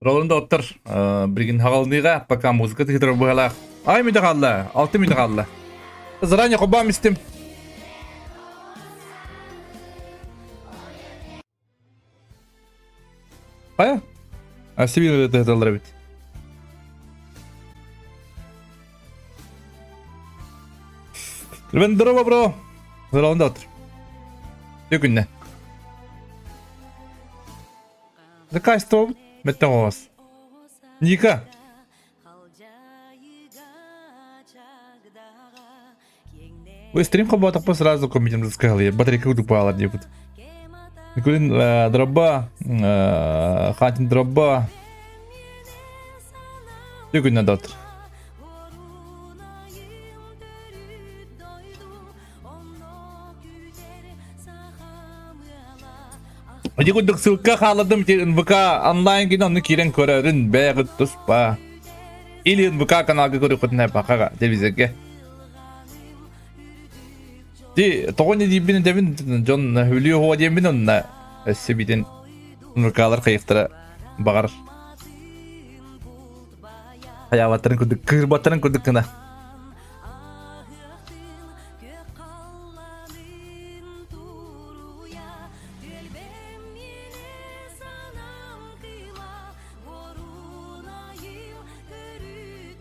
Роланда оттор билигин хаҕалыныыга пока музыка тыһытар быһалаах. Ай мүдэ хаалла, алты мүдэ хаалла. Заранее хобам истим. Хайа? Асибин тыһыталлар эбит. Ребен здорово, бро. Роланда оттор. Күнне. Закайство Метеос. Ника. Вы стрим хоботохпо сразу комментим сказали. Батарейка кудук баалар диэбит. Никулин дроба, хантин дроба. Бүгүн надо. Ити курдук ссылка хаалладым ити НВК онлайн гин онну киирэн көрөрүн бэйэҕит туспа. Или НВК каналга көрүөххүтүнэ бакага телевизорга. Ти тоҕо не диибин этэбин дьон хүлүү хуа диэммин онна өссө битин НВКлар хайыктара баҕар хайаабаттарын курдук кыырбаттарын курдук гына.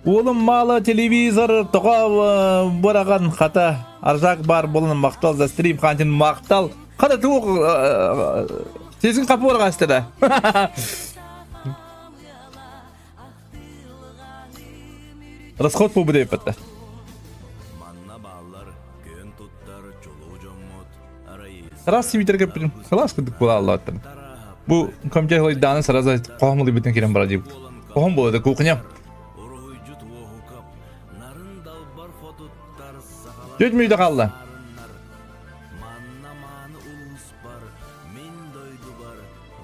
Уолум маала телевизор тоҕо быраҕан хата аржак баар буолан махтал за стрим хантин махтал хата туох сезин капы барҕастара Расход буолбут эбиппэттэ. Манна бааллар күөн туттар чулуу дьоммут Раз сибитер кэппитим. Халаас курдук буолааллааттан. Бу компьютер хойдааны сразу хоһом ылыбытын кирен бара диэбит. Хоһом буолла кухня. Уруһуйдьут Уоһукап нарын далбар хотуттар сахалар Түт мүйтэ хаалла. Манна мааны улууспар, мин дойдубар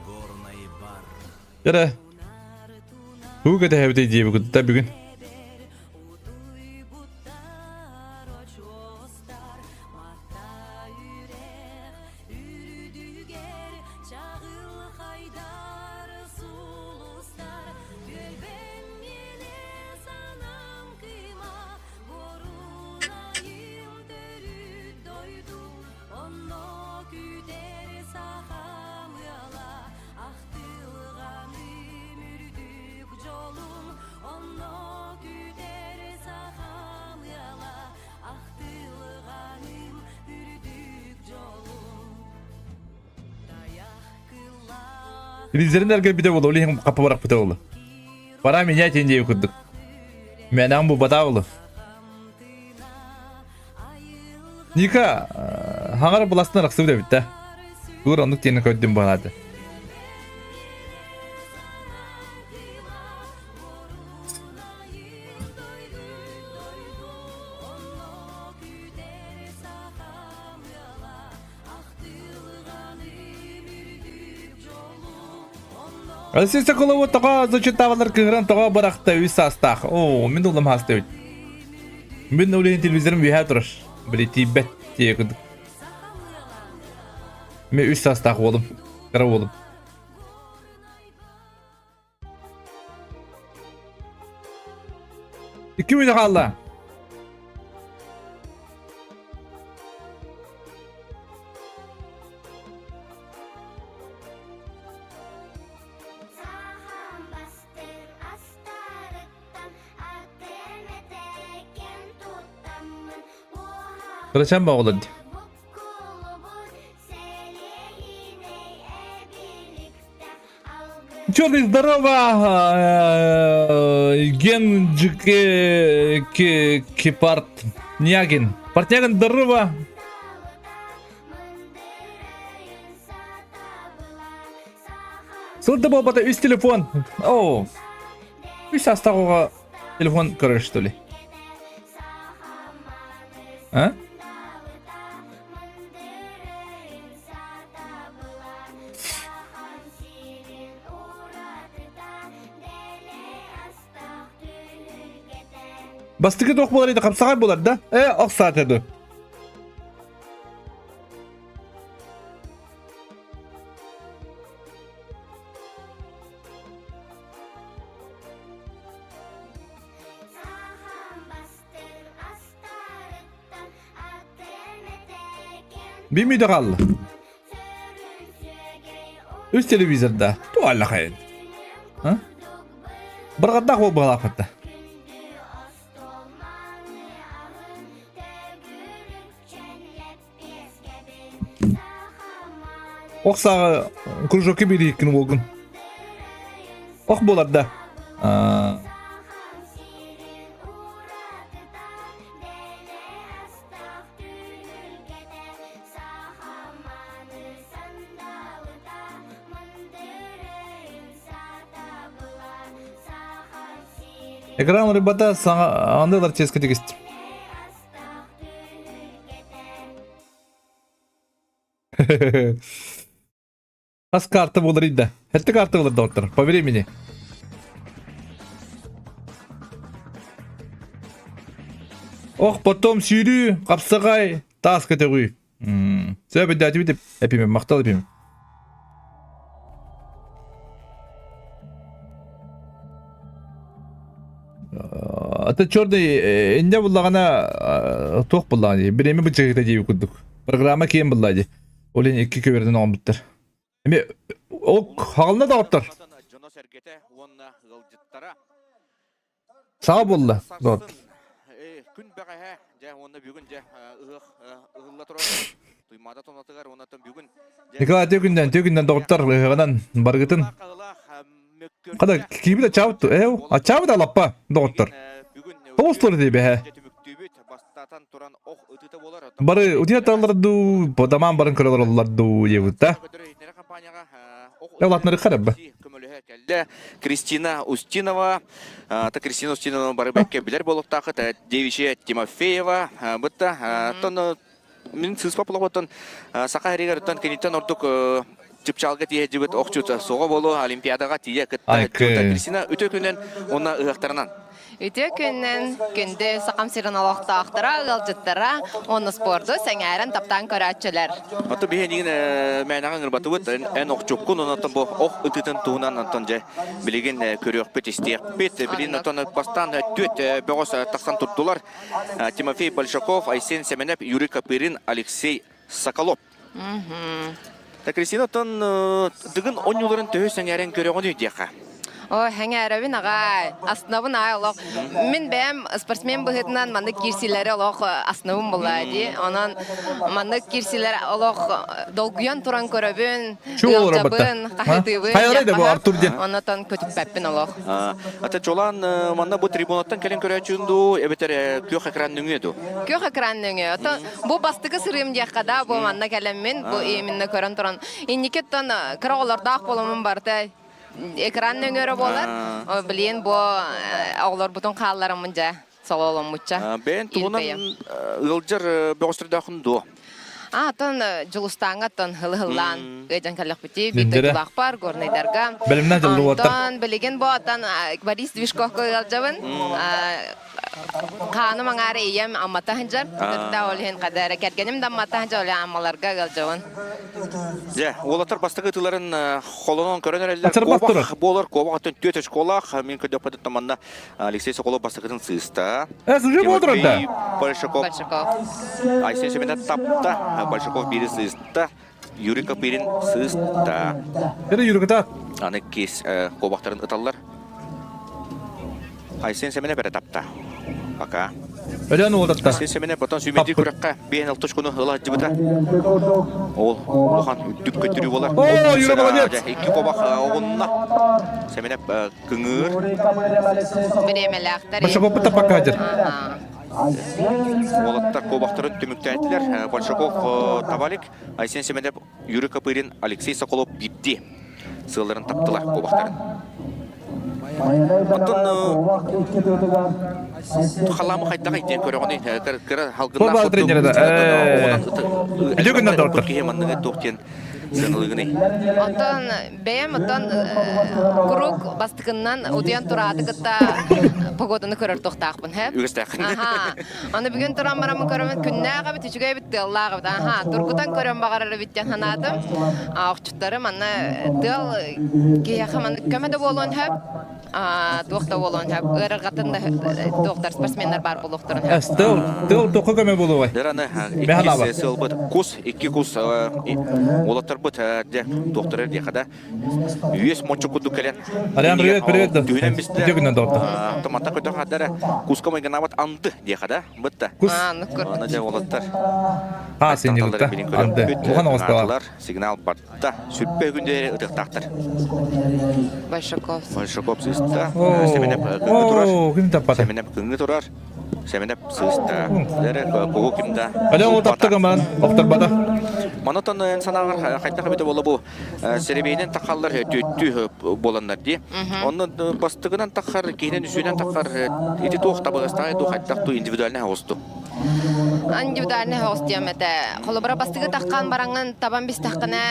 Горнайбар. Дьэ Тугу кэтэһэбитий диэбиккит да бүгүн? Ахтылҕаным үрдүк дьолум, онно күүтэр сахам ыала. Ахтылҕаным үрдүк дьолум. Тайах кыллаах Телевизорын эргэрбитэ буолуо, ол иһин хаппа барахпыта буолуо. Пора менять индию курдук. Мэнэҕин булбатаа буолуо. Ника, хаҥар быластан арахсыбыт эбит да. Тур оннук диэни көрдүм баҕааты. Россия Соколова тоҕо зачетавалар кыһыран тоҕо бырахта үс саастаах. Оо, мин улам хаста эбит. Мин улиһин телевизорым үөһэ турар. Били тиийбэт тиэ курдук. Мен үс саастаах уолум. Кыра уолум. Икки мүнүүтэ хаалла. Кырачаан боҕолор дии. Черный здорово, Ген Кепард Нягин. Портнягин здорово. Сылды буолбата үс телефон. О, үс астаҕыга телефон көрөр что ли? А? Бастакы туох буолар ити хапсаҕай буолар да? Э, ох саата ду. Биир мүнүүтэ хаалла. Үс телевизорда. Туалла хайын. А? Барҕардаах буол быһалаахпытта. Ох сааҕа кружокка биэриэккин уолгун. Ох буолар да. Экран рыбата саҥа андылар ческа тигистим. Хас карта буолар да? Хэттэ карта буолар доҕоттор? По времени. Ох, потом сүүрүү, хапсаҕай, таас көтөҕүү. Сөп өйдөөтүбүт эпимим, махтал эпимим. Ата черный инде буллаҕына туох буллаҕына дии, бириэмэ бычыгыта дии курдук. Программа киэн булла дии. Ол иһин икки көбүөрдэн оҥорбуттар. Эми ол хаҕылына доҕоттор. Дьоно-сэргэтэ уонна ыалдьыттара. Саҕа буолла доҕот. Күн бэҕэһээ дьэ уонна бүгүн дьэ ыһыах ыһылла турар. Туймаада тонатыгар уонна бүгүн Николай түөкүннэн түөкүннэн доҕоттор ыһыаҕынан барыгытын Хада киибит ачаабыт ээ ачаабыт алаппа доҕоттор. Тоҕус тур дии бэһэ. Бары утуйа таллар дуу, подамаан барын көрө олороллор дуу диэбит да. Улаатынары харабба. Кристина Устинова, та Кристина Устинова бары бэккэ билэр буолуохтаахыт девичья Тимофеева, бытта тон мин сыыспа олоҕуттан саха эригэр киниттэн ордук чыпчаалга тиийэ дьыбыт охчут суоҕа буолуо олимпиадаҕа тиийэ кытта Кристина үтүө күнүнэн уонна ыһыахтарынан Үтүө күнүнэн күндү Сахам сирин олохтоохторо, ыалдьыттара уонна спорду сэҥээрэн таптаан көрөөччүлэр. Ото биһиэнигин мээнэҕэ ыҥырбатыбыт эн охчуккун онон бу ох ытыытын туһунан онтон дьэ билигин көрүөхпүт истиэхпит билигин отон бастаан түөт бөҕөс тахсан турдулар Тимофей Большаков, Айсен Семенов, Юрий Копырин, Алексей Соколов. Кристина, оттон Дыгын оонньууларын төһө сэҥээрэн көрөҕүнүй диэххэ? Ой, сэҥээрэбин аҕай. Астынабын аай олох. Мин бэйэм спортсмен быһыытынан маннык киирсиилэри олох астынабын буоллаа дии. Онон маннык киирсиилэр олох долгуйан туран көрөбүн, ыалдьабын, хаһытыыбын. Хайалай да бу Артур диэн. Оннотон көтүппэппин олох. Ата чолаан манна бу трибунаттан кэлин көрөөччүн дуу, эбэтэр күөх экран нөҥүө дуу? Күөх экран нөҥүө. Ото бу бастакы сырыым диэххэ да, бу манна кэлэммин, бу именно көрөн туран. Инники оттон кыра оҕолордоох буоламмын барыта экран нөҥүөрэ буолар. Билиэн бу оҕолорбутун хааллараммын дьэ сололоммучча. Бэйэн тугунан ыалдьар бөҕөстөрдөөхүн дуо? А, оттон Дьулустааҥҥа оттон ылы-һыллаан ыйдьан кэллэхпитий, биир дойдулаахпар, Горнайдарга. Бэлэмнээх дьоллуоттар. Онтон билигин бу оттон Борис Движковка ыалдьабын. Хааным аҥаара ийэм Аммата сылдьар. Кытта ол иһин хада эрэ кэргэним да Аммата сылдьар, ол Аммаларга ыалдьабын. Дьэ, уолаттар бастакы ытыыларын холонон көрөн эрэллэр. Куобах буолар, куобах оттон түөрт очколаах. Мин көрдөхпүтүн манна Алексей Соколов бастакытын сыыста. Э, служи буолар да. Большаков. Большаков. Айсен Семенов тапта. Большаков бири сыыста. Юрий Копырин сыыста. Это Юрий Аны кис куобахтарын ыталлар. Айсен Семенов эрэ тапта. Пока. Өлөн уолатта. Айсен Семенов потом сүүмэрдии күрэххэ биэн алтыс куну ыла сылдьыбыта. Ол улахан үрдүк көтүрүү болар. О, Юра молодец! Икки куобах оҕунна. Семенов кыҥыыр. Бириэмэлээхтэр. Большаков пока дер. Уолаттар куобахтарын түмүктээтилэр. Большаков Табалик, Айсен Семенов, Юрий Копырин, Алексей Соколов биирдии сыалларын таптылар куобахтарын. Оттон халаамы хайдах диэн көрөҕүнүй кыра халгыннаах курдук киһи манныгы туох диэн сыаналыгыный? Оттон бэйэм оттон куруук бастакыннан утуйан турааты кытта погоданы көрөр туохтаахпын һэ. Үгэстээххин. Аха. Аны бүгүн туран бараммын көрөмүн күннээх эбит, үчүгэй эбит, тыаллаах эбит. Аха, тургутан көрөн баҕарар эбит диэн санаатым. Охчуттары манна тыал киһиэхэ маннык көмө да буолуон сөп. туох да буолуон сөп. Ыарырҕатын да туохтар спортсменнар баар буолуохтарын сөп. Тыл, тыл тоққа көмө болуой. Дыраны иккис сылбыт кус, икки кус уолаттарбыт дьэ туохтар диэхэ да үөс мончук курдук кэлэн Ариан, привет, привет. Түһүнэн бистэ. Үтүө күннэн доҕоттор. Томата көтөх хадара куска майгынаабат анды диэхэ да бытта. Кус. Аны дьэ уолаттар. А, сен югутта. Анды. Улахан оҕусталар. Сигнал барда. Сүппэ күндері ытыктаахтар. Большаков. Большаков сыста. Семенеп кыҥы турар. Ким таппата? Семенеп кыҥы турар. Семенеп сыста. Лere кугу кимда. Ален ол тапты гаман, охторбата. Манатан эн санааҕар хайдах эбитэ буола бу сэрэбиэнэн тахаллар түөттүү буоланнар дии. Онно бастыгынан тахар, киһинэн үсүнэн тахар ити туох табыгастаах туу хайдах туу индивидуальный оҕусту. Индивидуальный оҕус диэм этэ. Холобура бастыгы таххан бараҥын табан бистаххына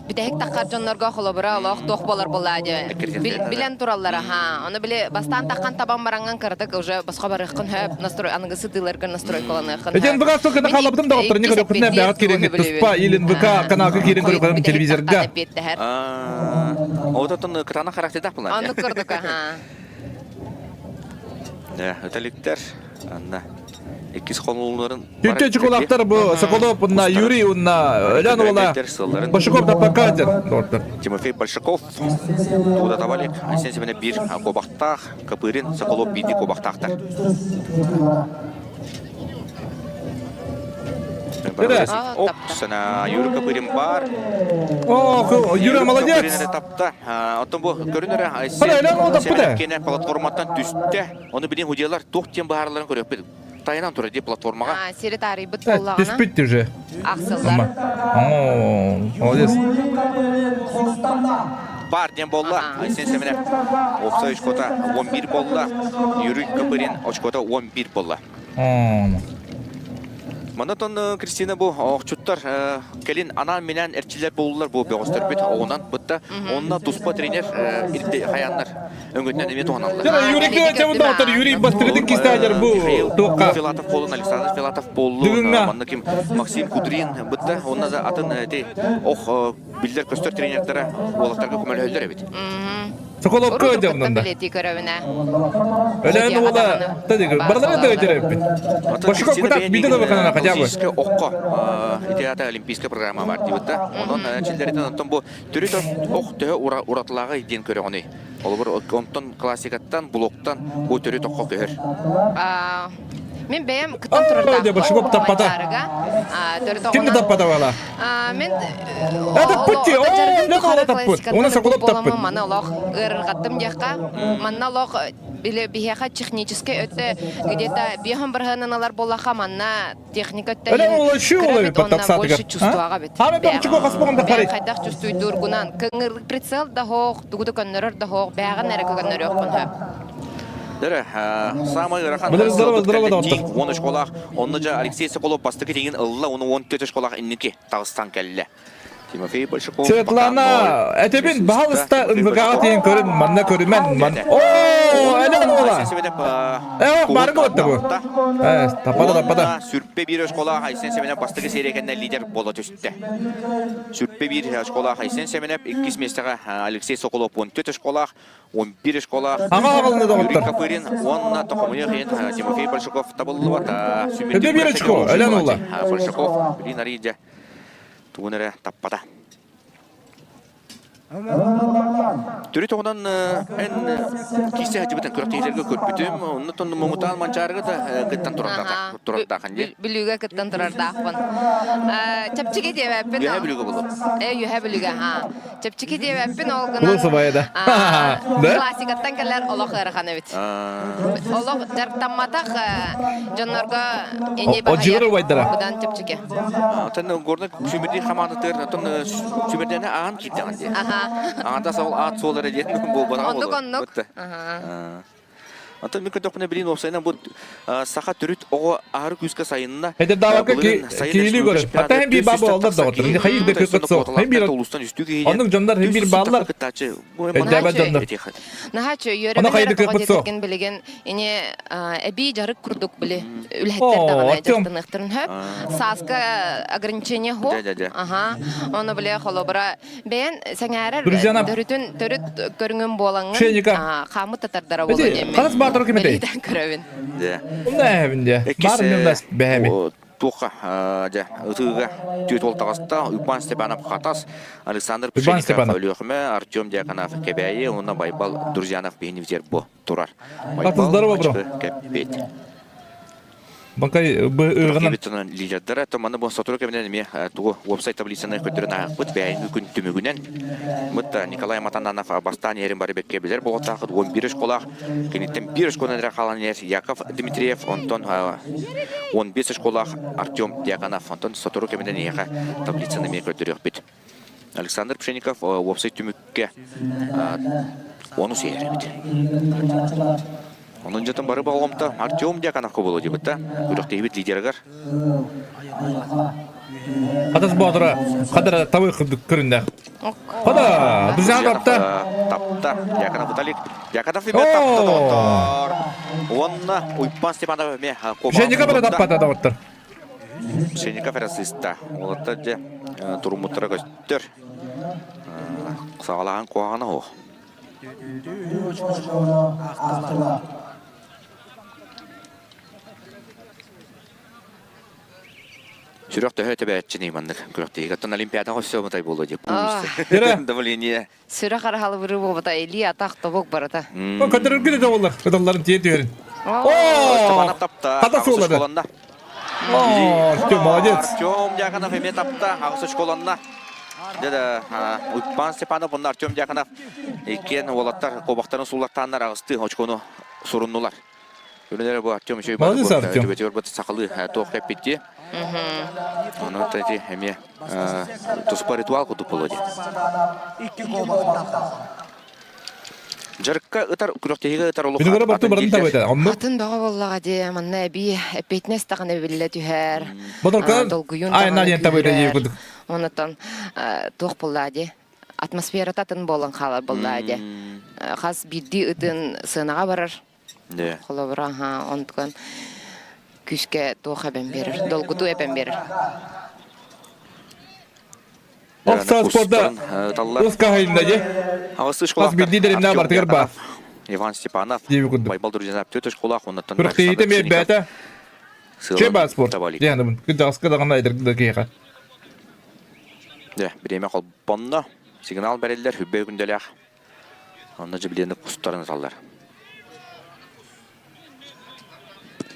бүтэһик таххар дьоннорго холобура олох туох буолар буоллаа диэ. Билэн тураллар аха. Ону били бастаан таххан табан бараҥын кыратык уже босхо барыаххын хөп настрой аныгы сытыыларга настройкаланыаххын Этен ВК ссылканы хааллабытым да оттор не көрөккүтүнэ бэҕэт киирэн туспа илин ВК каналга киирэн көрөккүтүн телевизорга. Ототон кытаанах характердаах булан. Оннук курдук аха. Өтөлүктэр анна иккис хонууларын Түттэ чукулактар бу Соколов уна Юрий уна Өлен уола Большаков да пока доктор. Тимофей Большаков Тууда Табалик Айсен Семенов бир кобахтаах Копырин Соколов биирди кобахтаахтар. Оп, сана Юрий Копырин бар. О, Юра молодец! Тапта. Оттон бу көрүнөрө Айсен кене платформаттан түстэ. Оны билин худьялар туох диэн баһараларын көрөппүт. Тайынан турар дии платформаҕа. Сири таарыйбыт буоллаҕына. Түспүт уже. Ахсыллар. О, молодец. Бар диэн буолла. Айсен Семенов уопсай очкота 11 буолла. Юрий Копырин очкота 11 буолла. Манатон Кристина бу охчуттар кэлин анаан-минээн эрчиллэр буоллулар бу бөҕөстөрбүт оҕунан бытта онно туспа тренер хаяннар өҥөтүнэн эмиэ туһаналлар. Юрий Кириллович Юрий бастыгытын кистаадер бу туохха Филатов болун Александр Филатов боллун манна ким Максим Кудрин бытта онна да атын эти ох биллер көстөр тренердere уолаттарга көмөлөһөллөр эбит. Соколовка өдемнен да. Өлөөн уола тадыгы баралары да өтөрөппүт. Башка кутак биде да баканана хотя бы. Окко ити олимпийская программа бар диибит да. Онон чиллеритен онтон бу төрүт ох төһө уратылааҕы диэн көрөҕүнүй. Олобор онтон классикаттан, блоктан бу төрүт окко көһөр. Мен бэйэм кыттан турардаах. Башкоп таппата. Ким да таппата бала? Мен Таппыт ти. О, таппыт. Оны Соколов таппыт. Маны олох ыарырҕаттым диэххэ. Манна олох били биһиэхэ техническэй өттө где-то биэһэн бырыһыанан ылар буоллахха манна техника өттө онна больше чувствуаға бит. Хайдах чувствуйдургунан кыңыр прицел да хоох, тугу да көннөрөр да хоох, бэҕин эрэ көннөрүөххүн сөп. Дөрө, самый ыарахан он очколаах, онно жа Алексей Соколов бастакы тиҥин ылла, оны 14 очколаах инники таҕыстан кэллэ. Тимофей Большаков Светлана, этебин баһалыста ынбыгаҕа тиийэн көрүн, манна көрүмэн, ман. Оо, элен ола. Э, барга отта бу. Э, таппада, таппада. Сүрпе бир очколаах Айсен Семенов бастакы серия кэннэ лидер бола түстэ. Сүрпе бир очколаах Айсен Семенов иккис миэстэҕэ Алексей Соколов 14 очколаах, 11 школа Аҕа аҕалына доҕоттор. Юрий Копырин уонна Тохомуйах иһин Тимофей Большаков табыллыбата. Өтө биир очко, өлөн ула. Большаков билин арыйдьа тугун эрэ таппата. Төрүт оҕунан эн киисэ сылдьыбытын күрэхтэһиилэргэ көрбүтүм. Оннуттан муҥутаан Манчаарыга да кыттан турардаах дии. Бүлүүгэ кыттан турардаахпын. Чэпчэки диэбэппин. Үөһэ Бүлүүгэ булу. Э, үөһэ Бүлүүгэ, ха. Чэпчэки диэбэппин ол гынан Булу сыбайа да. Да? классикаттан кэлэр олох ыарахан эбит. Олох дьарыктамматах дьоннорго эни Одьур убайдара. Будан чэпчэки. Оттон горный сүмүрдии хамаанытыгар оттон сүмүрдэни аан киирдэҕин дии. Аха. Аҥата саҕал аат суол эрэ диэн буолбатаҕа Оннук буолуо. оннук. Аха. Онтон мин көрдөхпүнэ билин уопсайынан бу саха төрүт оҕо аһары күүскэ сайынна. Эдэр даавакка киһили көрөр. Ата hem bir баба олар доҕоттор. Инде хайыр да көкөт суох. Hem bir улуустан үстүү киһи. Оннук дьоннор hem bir бааллар. Өйдөөбөт дьоннор. Наһаа үчүгэй Ону үөрэммин хайда эрэ тоҕо кыахпыт суох. диэтэргин билигин ини эбии дьарык курдук били үлэһиттэр Оо, даҕаны Артем. дьарыктаныахтарын сөп. Сааска ограничение суох. Дьэ-дьэ-дьэ. Аха. Ону били холобура бэйэн сэҥээрэр Друзья, төрүтүн төрүт көрүҥүн буолаҥҥын Шеника. хаамыт татардара буолуо Эти, диэммин ханас баатыр ким этэй? бэлиэтээн көрөбүн. Дьэ. Умна эһэбин дьэ. Иккис Баар умнас бэһэми. туохха дьэ ытыыга түөрт уол таҕыста Уйбаан Степанов Хатас, Александр Уйбаан Пшеников Степанов. Өлүөхүмэ, Артем Дьяконов Кэбээйи уонна Байбал Друзьянов биһини бу турар. Хатас здорово, бро. ачкы кэппит. Бакай ыгынан. Кибитынан лидердара то маны бу сотору кэминэн эмиэ тугу уопсай таблицаны көрдөрөн ааһыкпыт бэйэҥҥи күн түмүгүнэн мыт Николай Матананов бастаан иһэрин бары бэккэ билэр буолуохтаахыт 11 школаах киниттэн биир школанан эрэ хаалан иһэр Яков Дмитриев онтон 15 школаах Артем Дьяконов онтон сотору кэминэн эһиэхэ таблицаны эмиэ көрдөрүөхпүт Александр Пшеников уопсай түмүккэ онус иһэр эбит. Онон дьотун бары болҕомто Артем Дьяконовка буолуо диэбит да күрэхтэһиибит лидерыгар. Хатас Боотура хадара табы көрүннэ. Хада, Друзья тапта. Тапта. Дьяконов Виталик. Дьяконов эмиэ тапта доҕоттор. Уонна Уйбан Степанов эмиэ Пшеников эрэ таппата доҕоттор. Пшеников эрэ сыыста. Уолаттар дьэ туруммуттара көстөр. Саҕалаһан куһаҕана суох. Сүрэх төһө тэбээччиний маннык күрэхтэһиигэ. Оттон Олимпиадаҕа өссө уматай буолуо дии. Давление. Сүрэх араһалыбырыы буолбута илии атах тобук барыта. Көтөрөргө да боллар. Кыталларын тиэ түһэрин. О! Тапта. Хата суолады. О, Артем, молодец. Артем Дьяконов эмиэ тапта. Аҕыс очколонно. Дьэ Уйбаан Степанов уонна Артем Дьяконов иккиэн уолаттар куобахтарын сууллартааннар аҕыстыы очкону суруннулар. Үлэлэрэ бу Артем үчүгэй Молодец, Артем. Түбэтигэр бу сахалыы туох кэппитти. Ону эти эмиэ туспа ритуал курдук буолуо дии. Дьарыкка ытар күрэхтэһиигэ ытар олох Күнүгэр барту атын барын дииллэр. табыта. Оннук. Атын бөҕө буоллаҕа дии, манна эбии эппиэтинэс даҕаны биллэ түһэр. Бодоркан Долгуйун айна даҕаны диэн табыта дии күүрэр. курдук. Онотон туох буоллаа дии. Атмосферата атын буолан хаалар буоллаа дии. Хас биирдии ытын сыанаҕа барар. Да. Холобура, аха, онтукан күүскэ туох эбэн биэрэр, долгутуу эбэн биэрэр. Охсоо спорда ус каһайында же. Хас бирдии деревня бартыгар баар. Иван Степанов, Диэби курдук. Байбал Друзьянов төрт школах, оннаттан Күрэхтэһиитэ эмиэ бээтэ. Че баар спорт. Диэн кырдьаҕаска даҕаны эдэр киһиэхэ. Дьэ, бириэмэ холбонно. Сигнал бэриллэр, хүббэ күндэлээх. Онно дьэ кустарын ыталлар.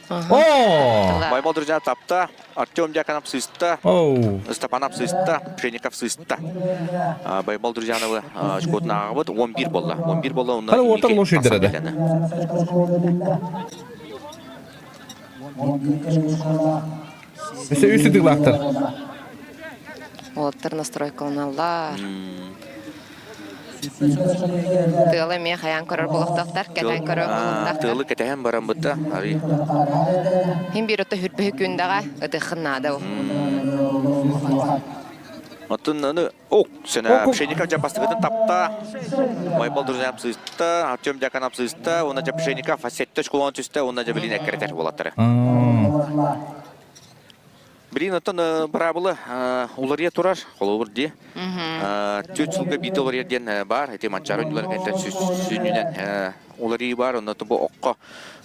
О! Байбал друзья тапта, Артем Дьяконов сыста, Степанов сыста, Пшеников сыста. Байбал Друзьяновы очкотун ааҕабыт 11 болла. 11 болла онно Хара уотар лошадь да. Өссө үс ытыылаахтар. Уолаттар настройкаланаллар. Тыалы эмиэ хайаан көрөр буолуохтаахтар, кэтээн көрөр буолуохтаахтар. Тыалы кэтэһэн баран бытта, арый. Хин биир ото хүрбүһү күндэҕэ ытыххын наада ол. Оттон аны Ок, сена Пшеников дьэ бастакытын тапта. Байбал Друзьям сыыста, Артем Дьяконов сыыста, уонна дьэ Пшеников сэттэ очколоон түстэ, уонна дьэ билин эккирэтэр буолаттара. Билин оттон быраабыла уларыйа турар, холобур дии. Түөрт сылга биирдэ уларыйар диэн баар, ити Манчаары ойуулар кэнтэн сүнньүнэн уларыы баар, онно бу окко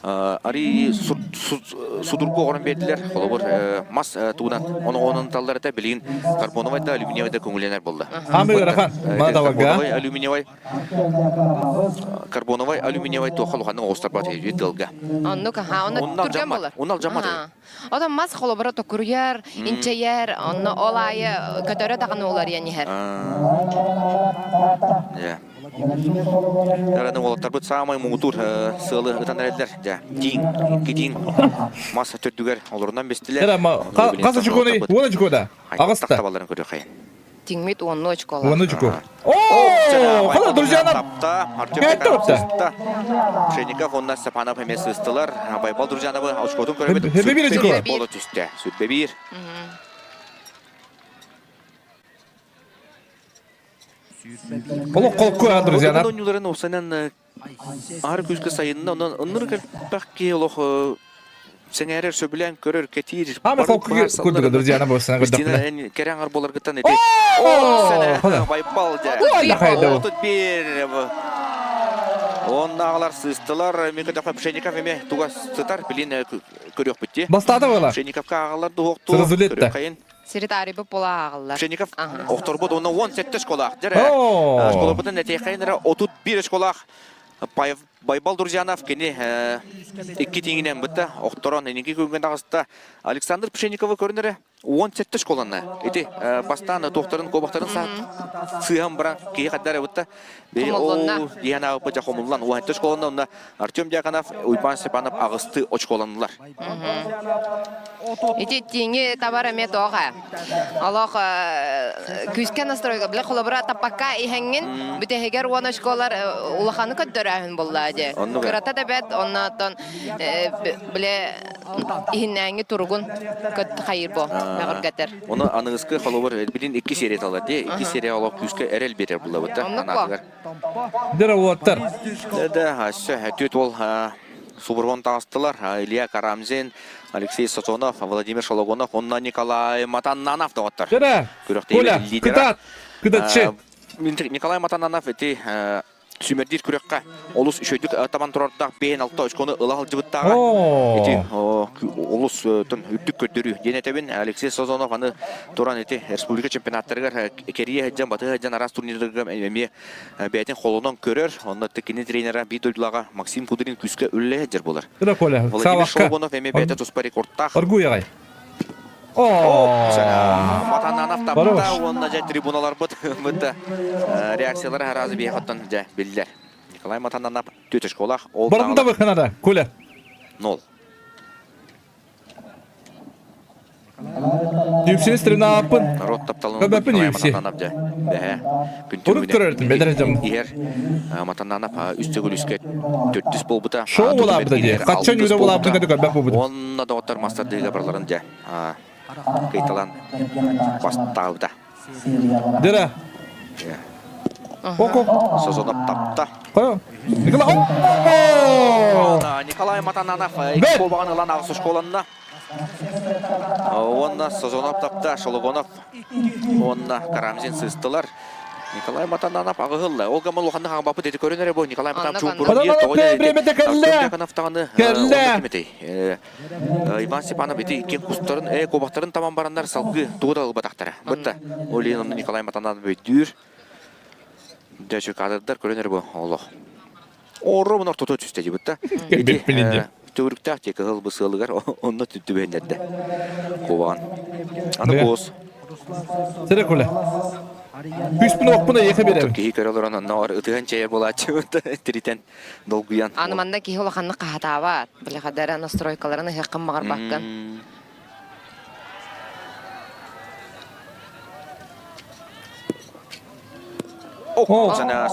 арыы судургу оҥорон биэрдилэр. Холобур, мас тугунан оноҕоонун таллар этэ, билигин карбоновай да, алюминиевай да көҥүллэнэр буолла. Хаамыы ыарахан, Карбоновай, алюминиевай, карбоновай, алюминиевай туохха улаханнык оҕустарбат тыалга. Оннук, аха, онно түргэн буолар. Онно алдьаммат. Отон мас холобура токуруйар, инчэйэр, онно ол аайы көтөрө даҕаны уларыйан иһэр. Дараны уолаттарбыт саамай муҥутуур сыалы ытан эрэллэр. Дьэ, тииҥ, икки тииҥ мас төрдүгэр олорунан бистилэр. Хас очконый? Уон очко да? Аҕыста. Табаларын көрүөххэйин. Тиҥмит уонну очколаах. Уон очко. О! О, хола, друзья, нам Тапта, Артем Кәтті Михайлов отта. сыста. Пшенников онна Степанов эмиэ сыстылар. Байбал Друзьяновы очкотун көрөбүт. Хэбэ бир очко. Боло түстэ. Сүрбэ биир. Олох холку, а, друзья, нам. Оонньууларын уопсайынан Аар күүскэ сайынна, онон оннур кэлбэх киһи олох сэҥээрэр, сөбүлээн көрөр, кэтиир. Ама холку курдуга, друзья, ана болсана Кристина көрдөхпүнэ. эн кэрэ аҥар буоларгыттан ити. О, Байбал дьэ. Ой, Отут биир. Оннааҕылар сыыстылар. Мин көтөххө Пшенников эмиэ туга сытар, билин көрүөхпүт дии. Бастаата буола. Пшенниковка ааҕалар дуһуохтуу. Сразу летто. Көрүөххэйин. Сири таарыйбыт буола ааҕыллар. Пшенников охторбут уонна 17 школаах. Дьэ, школабытын этиэххэйин эрэ 31 школаах Байбал Друзьянов кини икки тииҥинэн бытта охторон инники күҥҥэ таҕыста. Александр Пшенниковы көрүнэрэ 17 школаны. Ити бастаан туохтарын куобахтарын сыһан баран киһи хаддар бытта. Ол диэн аҕыппыт хомуллан 17 школаны онно Артем Дьяконов, Уйбан Степанов аҕысты очколаннылар. Ити тииҥи табар эмиэ тоҕо Олох күүскэ настройка биле холобура таппакка иһэҥҥин бүтэһигэр уон очколар улаханы көрдөрөөһүн буолла дии. Кырата да бэт, оннооттон биле иһиннээҥҥи туругун көт хайыр бо мөҕүргэтэр. Оны аныгыскы холобур билин икки серия талар дии. Икки серия олох күүскэ эрэл берер буллабыта. Оннук бо. Дера уоттар. Да, все, түт ол субургон таҕыстылар. Илья Карамзин, Алексей Сосонов, Владимир Шологонов, онна Николай Матаннанов доҕоттор. Дера, Коля, кытаат, кытатчы. Николай Матаннанов ити сүүмэрдиир күрэххэ олус үчүгэйдик табан турардаах 5-6 очкону ыла сылдьыбыттааҕа. Ити олус үрдүк көрдөрүү диэн этэбин. Алексей Созонов аны туран ити республика чемпионаттарыгар кэрийэ сылдьан, батыһа сылдьан араас турнирдарга эмиэ бэйэтин холонон көрөр. Онно кини тренера биир дойдулааҕа Максим Кудрин күүскэ үлэлэһэ сылдьар буолар. Владимир Шолбонов эмиэ бэйэтэ туспа рекордтаах. Оргуй аҕай. Матананов тапта уонна дьэ трибуналарбыт бытта реакциялара аразы биэхоттон дьэ биллэр. Николай Матананов түөт школах ол Барында быханада, Коля. Нол. Юпсини стрина аппын. Народ тапталын Көбөппүн Николай UFC. Матананов дьэ бэһэ Урут көрөртүм, бэдэр дьом. Иһэр Матананов үс төгүл үскэ төрдүс буолбута. Шоу булаабыта дии. Хаччан юда булаабытын кытта көрбөх буолбут. Онно доҕоттор мастардыыга барыларын дьэ кыйталан бастаабыта. Дера. Око. Созонов тапта. Николай. Николай Матананов икки куобаҕын ылан аҕыс школанна. Уонна Созонов тапта, Шологонов уонна Карамзин сыстылар. Николай Матананов аҕыһылла. Ол гамма улаханнык хаҥбаппыт эти көрүн эрэ бу Николай Матанов чуумпурун биир тоҕо Время кэллэ. даҕаны Кэллэ. Иван Степанов ити икки кустарын, куобахтарын таман бараннар салгыы тугу да ылбатахтара. Бытта. Ол иһин онно Николай Матананов өйдүүр. Дьэ, кадрдар көрөн эрэ бу олох. Оорро ортото түстэ дибит да. Ити төгүрүктээх дии кыһыл бысыалыгар онно түбэһиннэрдэ. Кубаҕан. Аны куос. Сэрэ куле. Күспүн оппун эйиэхэ биэрэбин. Киһи көрө олорон онно ытыһан чэйэр буолааччы тиритэн долгуйан. Аны манна киһи улаханнык хаһатаабат. Били хадара настройкаларын ыһыаххын баҕарбаккын.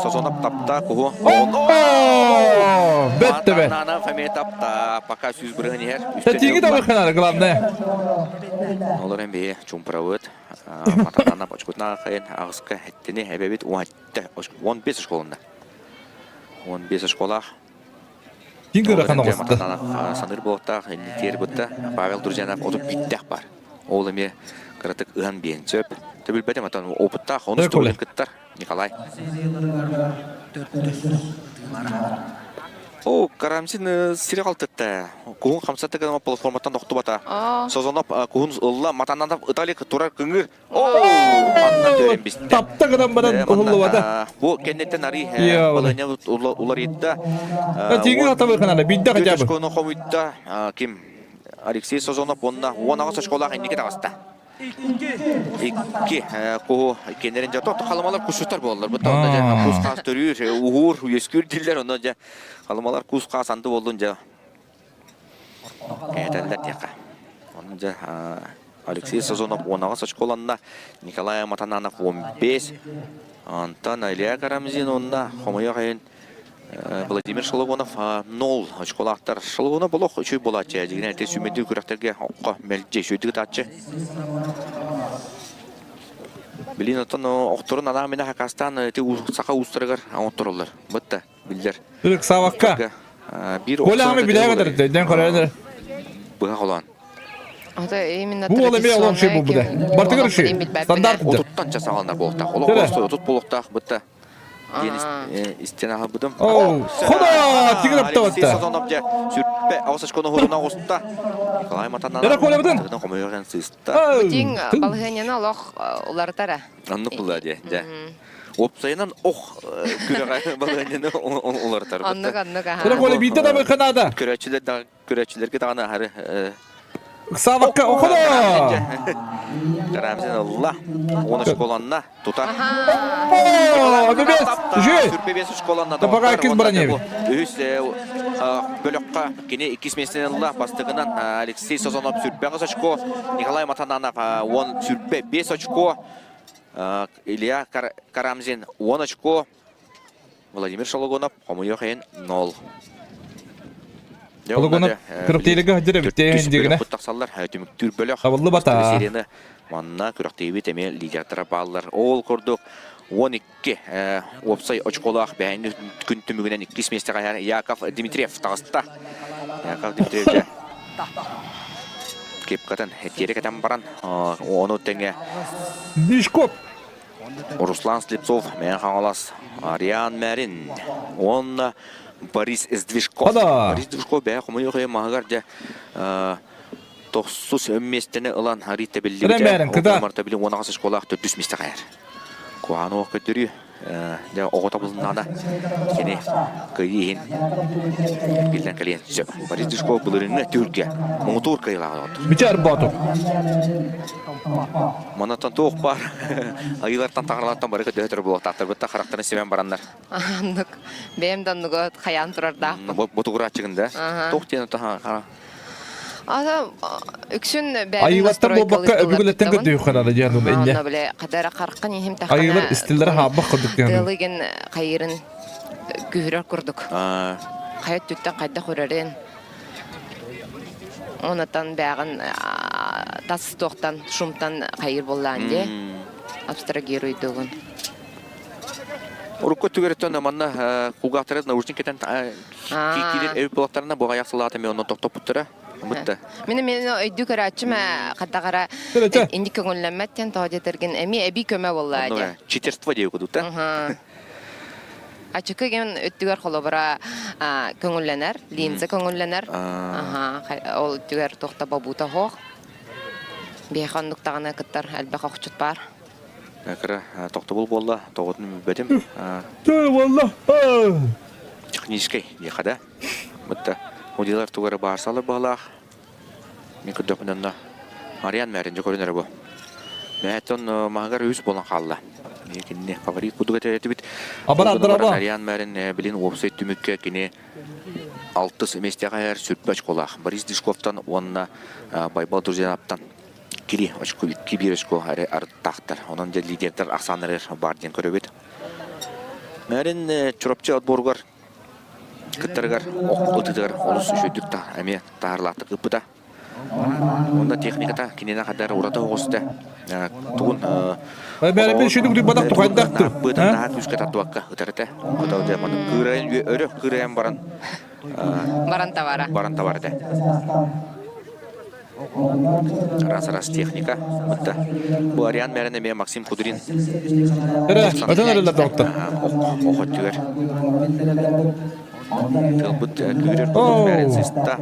Созонов тапта куһу. Бетте бе. Нана фаме тапта пока сүүс бырыһын иһэр. Тииҥи табыхханара главное. Олор эм бии чумпурабыт. Матанана бочкутна хайын аҕыска эттини эбэбит 15 школында. 15 школах. Кин кырахан оҕуста. Саныр буолуохтаах иннитиэр бытта Павел Друзьянов отут биирдээх бар. Ол эмиэ кыратык ыһан биэн сөп. Төбүлбэтим отон опыттаах онус төгүлүн кыттар Николай. О, Карамзин сири қалтытты. Куһун хамсатты гына платформаттан охтубата. Созонов куһун ылла матаннан ыталик турар кыңыр. Тапта гынан баран уһуллубата. Бу кэнниттэн арый балыня уларыйда. Тииҥи атабыханана бидде хотя бы. Очкону хомуйда ким Алексей Созонов уонна 16 очколаах инники таҕыста. Икки куһу кеннерин жа тохто халымалар кусуттар буоллар. Бу онно дьэ кус хаас төрүүр, уһуур, үөскүүр диллер онно дьэ халымалар кус хаас анды боллун дьэ. Кээтэллэр диэххэ. Онно дьэ. Алексей Сазонов 18 очколанна, Николай Матананов 15, Антон Илья Карамзин онна хомойох иһин Владимир Шологонов 0 очколаахтар. Шологонов олох үчүй буолааччы. Дьигинэ эти сүмэдүү күрэхтэргэ окко мэлдьи үчүйдүк ытааччы. Билин оттон охторун анаан минэ хакастаан эти саха уустарыгар оҥоттороллор. Бытта биллэр. Ырыксаабакка. Биир Коля ами билээгэ дэрдэ, ден көрөдөр. Быһа холоон. Это именно Бу ол эмиэ олом ши бу бу Бартыгар ши. Стандарт. Отуттан часаҕаланар буолуохтаах. Олох просто отут буолуохтаах бытта. Диэн истэн аһабытым. Оу, хода, тигр аптабатта. Сазонов дьэ сүрпэ аҕыс очкону хуруна оҕуста. Николай Матананов. Эра Колябытын. Хомойуох сыыста. Бутин балаһыанньаны олох уларытара. Оннук була дьэ. Дьэ. Уопсайынан ох күрэҕэ балаһыанньаны уларытар. Оннук, оннук, аха. Эра Коля биирдэ да Канада. Көрөөччүлэр да көрөөччүлэргэ даҕаны аһары Ыксаабакка охоло! Карамзин ылла. Он школанна тута. О, бебес! Жи! Сүрбебес школанна. Табаға киз броневик. Үһүс бөлөккө кини иккис местени ылла. Бастыгынан Алексей Сазонов сүрбэҕэ очко, Николай Матананов он сүрбэ 5 очко, Илья Карамзин 10 очко, Владимир Шологонов хомуйуох иһин 0. Шологонов кырыптыйлыга сылдьар эбит диэгинэ. Тахсаллар түмүктүүр бөлөх. Табыллы бата. Серияны манна күрэхтэһиибит эмиэ лидердара бааллар. Ол курдук 12 уопсай очколоох бэһин күн түмүгүнэн иккис миэстэҕэ Яков Дмитриев таҕыста. Яков Дмитриев дьэ кепкатын тиэрэ кэтэн баран ону тэҥэ Дишкоп Руслан Слепцов, Мэҥэ Хаҥалас, Ариан Мэрин уонна Борис Сдвижков. Борис Сдвижков бэйэ хомойуох маһыгар дьэ тохсус миэстэни ылан Рита биллибитэ. Марта билин уон аҕыс школаах төрдүс миэстэ хайар. Куһаҕан уох көрдөрүү дьэ оҕо табылыннаҕына кини кыайыы иһин биллэн кэлиэн сөп. Борис Сдвижков былырыыҥҥы түһүлгэ муҥутуур кыайыылааҕа доҕоттор. Бичэр Боотур. Манаттан туох баар айыылартан таҥаралартан бары көдөһө буолуохтаахтар бытта харахтарын симэн бараннар. Оннук. Бэйэм да оннуга хайаан турардаахпын. Ботугурааччыгын да? Туох диэн таһа Ата үксүн бэйэм Айыылартан буолбакка өбүгэлэртэн көрдүөххэ наада диэн инньэ. Онно биле хадара харкын иһим тахана. Айыылар истиллэрэ хаабах курдук диэн. Тыалыгын хайырын күһүрэр курдук. Хайа өттүттэн хайдах үрэрин Онотон бэҕин тас туохтан шумтан хайыр буоллаан дии абстрагируйдугун. Урукку түгэртэн манна кулгаахтара наушник кэтэн киирэр эбит буоллахтарына бу аҕыйах сыллаата эмиэ онно тохтоппуттара. Бытта. Мин мин өйдүү көрөөччүм хаттаҕара инник көҥүллэммэт диэн тоҕо диэтэргин эмиэ эбии көмө буоллаа дии. Читерство диэби кудук да. Ачыкы кэмин өттүгэр холобура көҥүллэнэр, линза көҥүллэнэр. Ол өттүгэр туох да бобуута суох. Биһиэхэ оннук даҕаны кыттар элбэх охчут баар. Кыра тохтобул буолла, тоҕотун билбэтим. Буолла. Техническэй диэхэ да. Бытта удилар тугу эрэ баарсалар баһылаах. Мин көрдөхпүнэ онно Ариан мээрин дьэ көрүнэрэ бу. Мээттэн маһыгар үс буолан хаалла. Кинини фаворит курдук этибит. Ариан мээрин билин уопсай түмүккэ кини алтыс миэстэҕэ сүрбэ очколаах Борис Дишковтан уонна Байбал Друзьянаптан кири очко икки биир очко арыттаахтар. Онон дьэ лидердэр ахсааннары бар диэн көрөбүт. Мээрин Чурапчы отборугар кыттарыгар ытытыгар олус үчүгдүк эмиэ таһарлаахтык ыппыта. Онно техниката кинини хаддар ураты оҕуста. Тугун быытын наһаа күүскэ тардыбакка ытар этэ. Кыырайан өрө кыырайан баран баран табара. Баран табар этэ. Раз-раз техника. Бытта. Бу Ариан мэрин эмиэ Максим Кудрин. Эрэ, өтөн эрэллэр доҕоттор. Ох өттүгэр. Тылбыт күүрэр курдук мэрин сыста.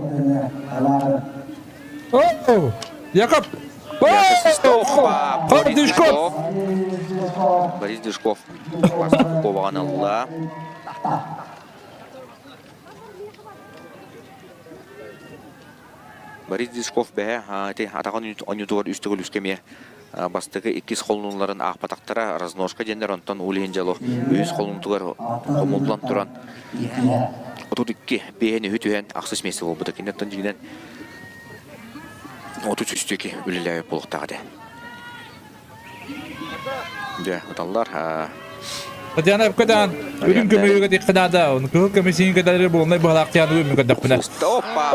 Оу! Якоб! Борис Дюшков! Борис Дюшков. Кубогын ылла. Борис Дьячков бэһэ ити атаҕын онньутугар үс төгүл үскэ эмиэ бастакы иккис холунууларын аахпатахтара разножка диэннэр онтон Улиһин дьолу үһүс холунуутугар хомуллан туран 32 биэһин үһү түһэн ахсыс миэстэ буолбута. Киниттэн дьиҥинэн 33 үстүки үлэлээбит буолуохтаах этэ. Дьэ, ыталлар. Татьяна Эпкадан, үрүҥ көмүһүгэ тикхэ наада, оны кыһыл көмүсүн кэдэрэ буолнай быһалаахтыйан үмү көрдөхпүнэ. Опа,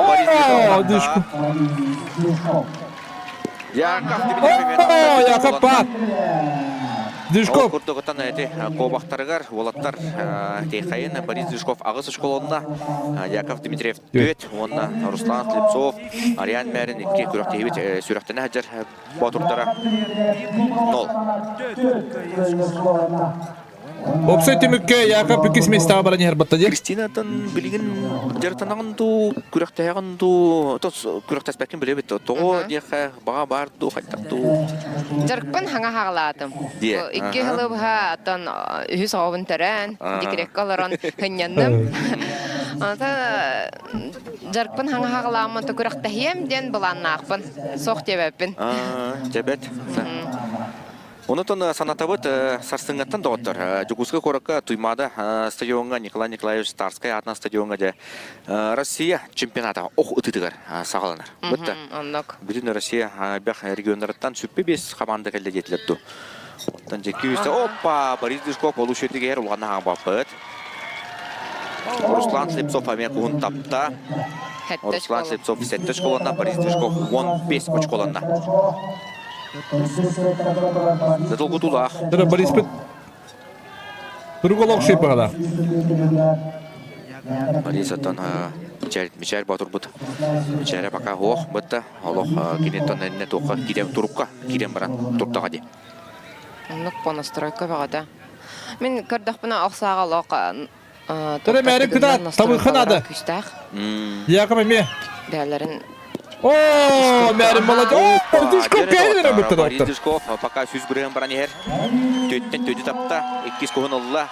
Яков О, Яков пат! Дюшков! Ол курдугуттан эти куобахтарыгар уолаттар Тейхайын Борис Дюшков аҕыс школонна Яков Дмитриев түөт уонна Руслан Слепцов Ариан Мэрин икки күрэхтэһиибит сүрэхтэнэ сылдьар боотурдара нол. Опсай түмүккэ Яков иккис миэстэҕэ баран иһэр батта дии. Кристинаттан билигин дьарыктанаҕын дуу, күрэхтэһэҕин дуу, тос күрэхтэспэккин билэбит тоҕо диэххэ баҕа баар дуу, хайдах дуу? Дьарыкпын хаҥа хаҕалаатым. Диэ. Икки сылы быһа оттон үһүс оҕобун төрөөн, декреккэ олорон хынньанным. Онтон дьарыкпын хаҥа хаҕалааммын күрэхтэһиэм диэн былааннаахпын. Суох диэбэппин. Дьэбэт. Онутун санатабыт сарсыҥҥаттан доҕоттор. Дьокуускай куоракка Туймаада стадиоҥҥа Николай Николаевич Старскай аатынан стадиоҥҥа дьэ Россия чемпионата ох ытытыгар саҕаланар. Бытта. Оннук. Бүтүн Россия бэх регионнарыттан сүппү бес команда кэллэ диэтилэр дуу. Оттон дьэки үстэ оппа Борис Дышков олус үтүгэр улахан хаампаппыт. Руслан Слепцов эмиэ куһун тапта. Руслан Слепцов сэттэ очколонна, Борис Движков 15 очколонна. Долгутуулаах. Тыры Бориспит турук олох шиппаҕала. Борис оттон Мичээр Боотурбут Мичээрэ пока суох бытта олох киниттэн инне туохха киирэн турукка киирэн баран турдаҕа дии. Оннук понастройка бөҕөтө. Мин көрдөхпүнэ ох сааҕа олох Төрө мээрин кытаат, табыхха наада. Күүстээх. Яков эмиэ. Бээлэрин О, мээрин молодец. О, Бордюшков кэлин эрэ бытта доктор. Бордюшков пока сүз бырыһын баран иһэр. Төттен төдү тапта, иккис куһун ылла.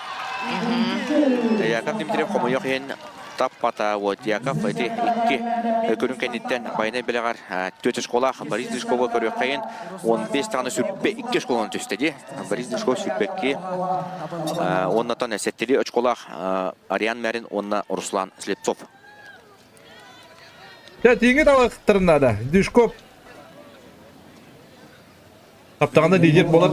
Яков Дмитриев хомойох иһин таппата. Вот Яков эти икки көрүҥ кэнниттэн байанай бэлэҕэр түөрт школаах Борис Дышкова көрүөххэйин 15 даҕаны сүрбэ икки школаны түстэ дии. Борис Дышков сүрбэкки уоннатан сэттили очколаах Ариан Мярин уонна Руслан Слепцов. Дьэ, тииҥи талахтарын наада. Дышков Таптаҕына лидер буолар.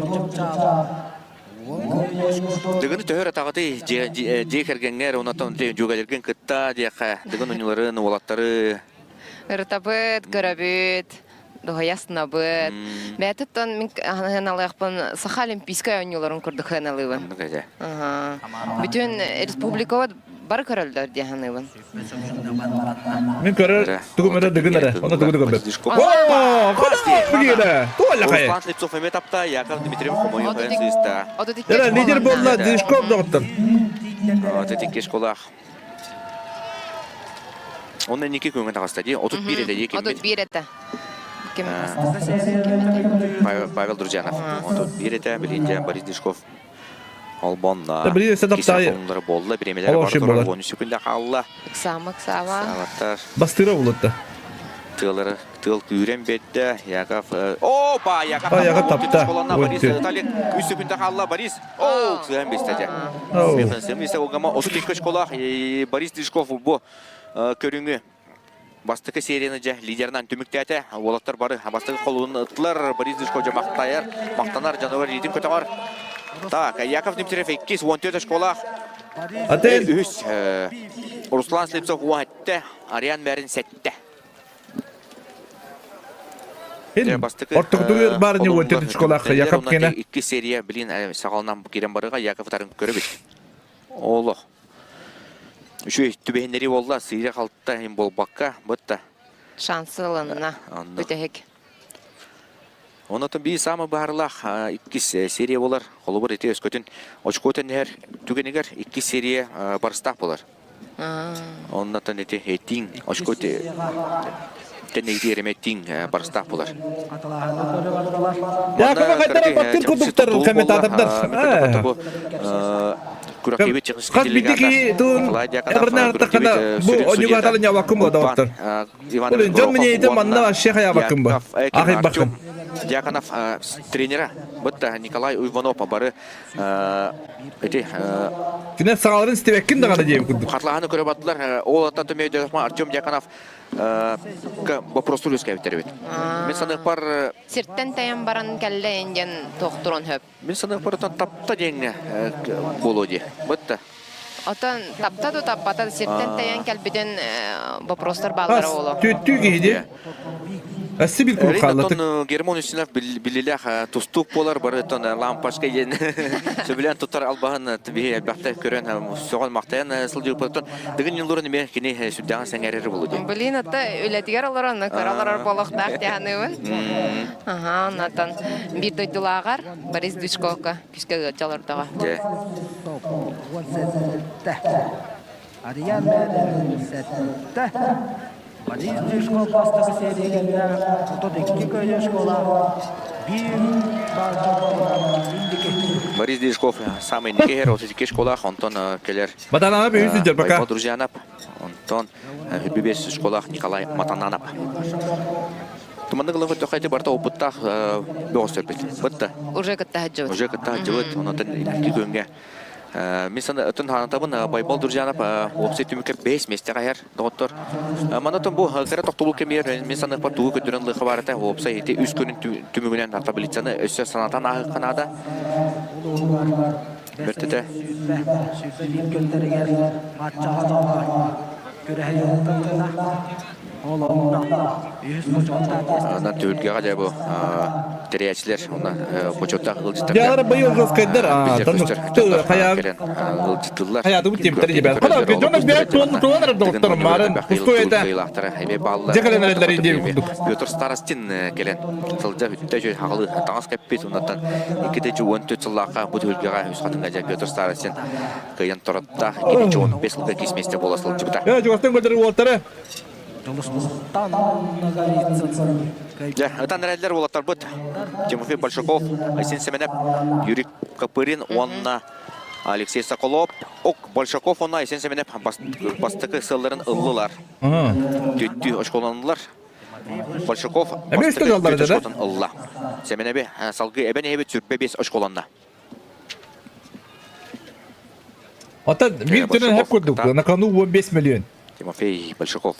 Дыгыны төһөр атаҕытый дьиэ кэргэҥҥэр онотон дьүөгэлэргин кытта диэххэ дыгын уньуларын уолаттары Ырытабыт, көрөбүт, дуһайа сынабыт. Бэйэтиттэн мин хыналыахпын Саха Олимпийскай оонньууларын курдук хыналыыбын. Бүтүн республикабыт бары көрөллөр дии саныыбын. Мин көрөр тугум эрэ дыгын эрэ. Оны тугу да көрбөт. О, Куда Руслан Слепцов эмиэ тапта, Яков Дмитриев хомойуох сыыста. Эрэ лидер буолла Дышков доҕоттор. Отут школах. Онно инники күҥҥэ таҕыста дии. 31 этэ дии киммит. 31 этэ. Ким? Павел Друзьянов. 31 этэ. Билигин Борис Дышков Холбонно. Билигин өссө таптаайы. Буолла, бириэмэлэр бар турар 10 секунда хаалла. Ыксаама, ыксаама. Бастыыра булутта. Тыалары тыал күүрэн биэрдэ. Яков Опа, Яков Яков тапта. Борис Талик 3 секунда хаалла. Борис О, сыһан биэстэ. Сыһан биэстэ угама 32 школах Борис Дышков бу көрүҥү Бастакы серияны дьэ лидерынан түмүктээтэ. Уолаттар бары бастакы холуун ыттылар. Борис Дышко дьэ махтайар, махтанар дьонугар илиитин көтөҕөр. Так, Яков Дмитриев иккис, 14 школах. Атын. Үһүс. Руслан Слепцов уон Ариан Мэрин сэттэ. Ортокутугар баар не 14 школах Яков кена. Икки серия, блин, саҕалынан кирен барыга Яков тарын көрөбүт. Олох. Үчүгэй түбэһиннэрии буолла, сыыйа-халта иһин буолбакка, бытта. Шансы ылынна бүтэһик. Онотон биир саамай быһаарылаах иккис серия буолар. Холобур ити өскөтүн очко тэнниһэр түгэнигэр иккис серия барыстаах буолар. Оннотон ити этиҥ очко тэннигитигэр эмэ тиҥ барыстаах буолар. Якова хайдара баттыр кудуктар комментатордар. Хас биирдии киһи туун эбэрнэ бу онньугааталын ньабаккын буо доҕоттор. Блин, дьон миниэйтин манна вообще хайаабаккын бу. Ахыйбаккын. Дьяконов тренера бытта Николай Иванов бары эти Кине саҕаларын истибэккин даҕаны диэбит курдук. Хатлаһаны көрө бардылар. Ол аттан төмөйдө Артем Дьяконов. Вопростур үөскээбиттэр эбит. Мин саныахпар Сиртэн тэйэн баран кэллэ диэн туохтурун хөп. Мин саныахпар отон тапта диэҥҥэ буолуо дии. Бытта. Отон тапта да таппата сиртэн тэйэн кэлбитин вопростар бааллара буолуо. Түөттүү киһи дии. Өссө биир куруук хааллатык. Оттон Герман Устинов биллилээх тустуук буолар, бары оттон лампочка диэн сөбүлээн туттар албаһын биһи элбэхтэ көрөн сөҕөн махтайан сылдьыбыппыттан Дыгын Ньуллурун эмиэ кини сүрдээҕин сэҥээрэр буолуо дии. Блин, ата үлэтигэр олорон көрө олорор буолуохтаах дии саныыбын. Аха, оннотон биир дойдулааҕар Борис Дучковка күскэ ыалдьа олордоҕо. Дьэ. Арыйаан Мээрин сэттэ, Борис Дюшков бастакы сериялэргэ 32 көлө школа биир инники. Борис Дюшков самый инники иһэр 32 школаах, онтон кэлэр Матананап үһүс сылдьар пока. Байбал Друзьянап, онтон 25 школаах Николай Матананап. Туманнык ылан көрдөххө ити барыта опыттаах бөҕөстөрбүт. Бытта. Уже кытта сылдьыбыт. Уже кытта сылдьыбыт. Онон икки күҥҥэ Мин ытын хаанатабын Байбал Друзьянов уопсай түмүккэ бэс миэстэҕэ иһэр доҕоттор. Манна бу кыра тохтобул кэмигэр мин саныахпар тугу көрдөрөн лыха барыта уопсай ити үс күнүн түмүгүнэн таблицаны өссө санатан ааһыахха наада. Бэртэтэ. 21 күннэригэр матчаҕа күрэһи ыытылынна. Ол онно үһүс Онон түһүлгэҕэ дьэ бу тэрийээччилэр уонна бочуоттаах ыалдьыттар Дьаалара быйыл жесткайдар кэлэн ыалдьыттыллар. Хайаатыбыт тиэмтэр дебет. Хана дьон бэт туон туон эрэ доҕоттор марын пустой это. Эмиэ бааллар. Дьэ кэлэн эрэллэр диэбит курдук. Петр Старостин кэлэн сылдьа бүттэ үчүгэй хаҕылы таҥас кэппит унаттан 214 сыллаахха бу түһүлгэҕэ үс хатыҥҥа дьэ Петр Старостин кыайан торотта 215 сылга кис миэстэ буола сылдьыбыта. Э, чугастан көрдөр уолтары. Дьэ, ытан эрэллэр уолаттарбыт Тимофей Большаков, Айсен Семенов, Юрий Копырин уонна Алексей Соколов. Ок, Большаков уонна Айсен Семенов бастакы сылларын ыллылар. Түттүү очколанылар. Большаков бастакы түт очкотун ылла. Семенеби салгыы эбэн иһэбит сүрбэ бес очколанна. Ата биир төнөн хэп курдук, на кону 15 миллион. Тимофей Большаков.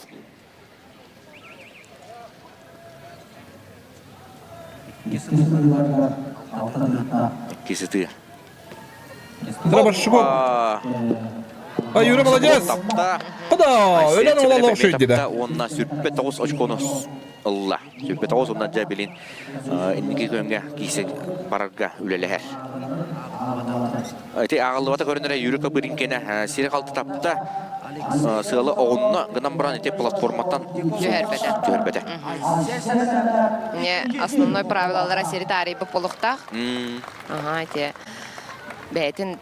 Икки сытыы. Большаков. А Юра молодец! Куда? Өлөн ола лохшуй диде. Уонна сүрпэ тоҕус очкону ылла. Сүрпэ тоҕус уонна дьэ билин инники күөҥҥэ киисэн барарга үлэлэһэр. Ити ааҕыллыбата көрүнэрэ Юрий Копыринкина сири халты тапта, сыалы оҕунна гынан баран ити платформаттан Түһэрбэтэ. түһэрбэтэ. Не основной правилалара сири таарыйбыт буолуохтаах. Аха, ити бэйэтин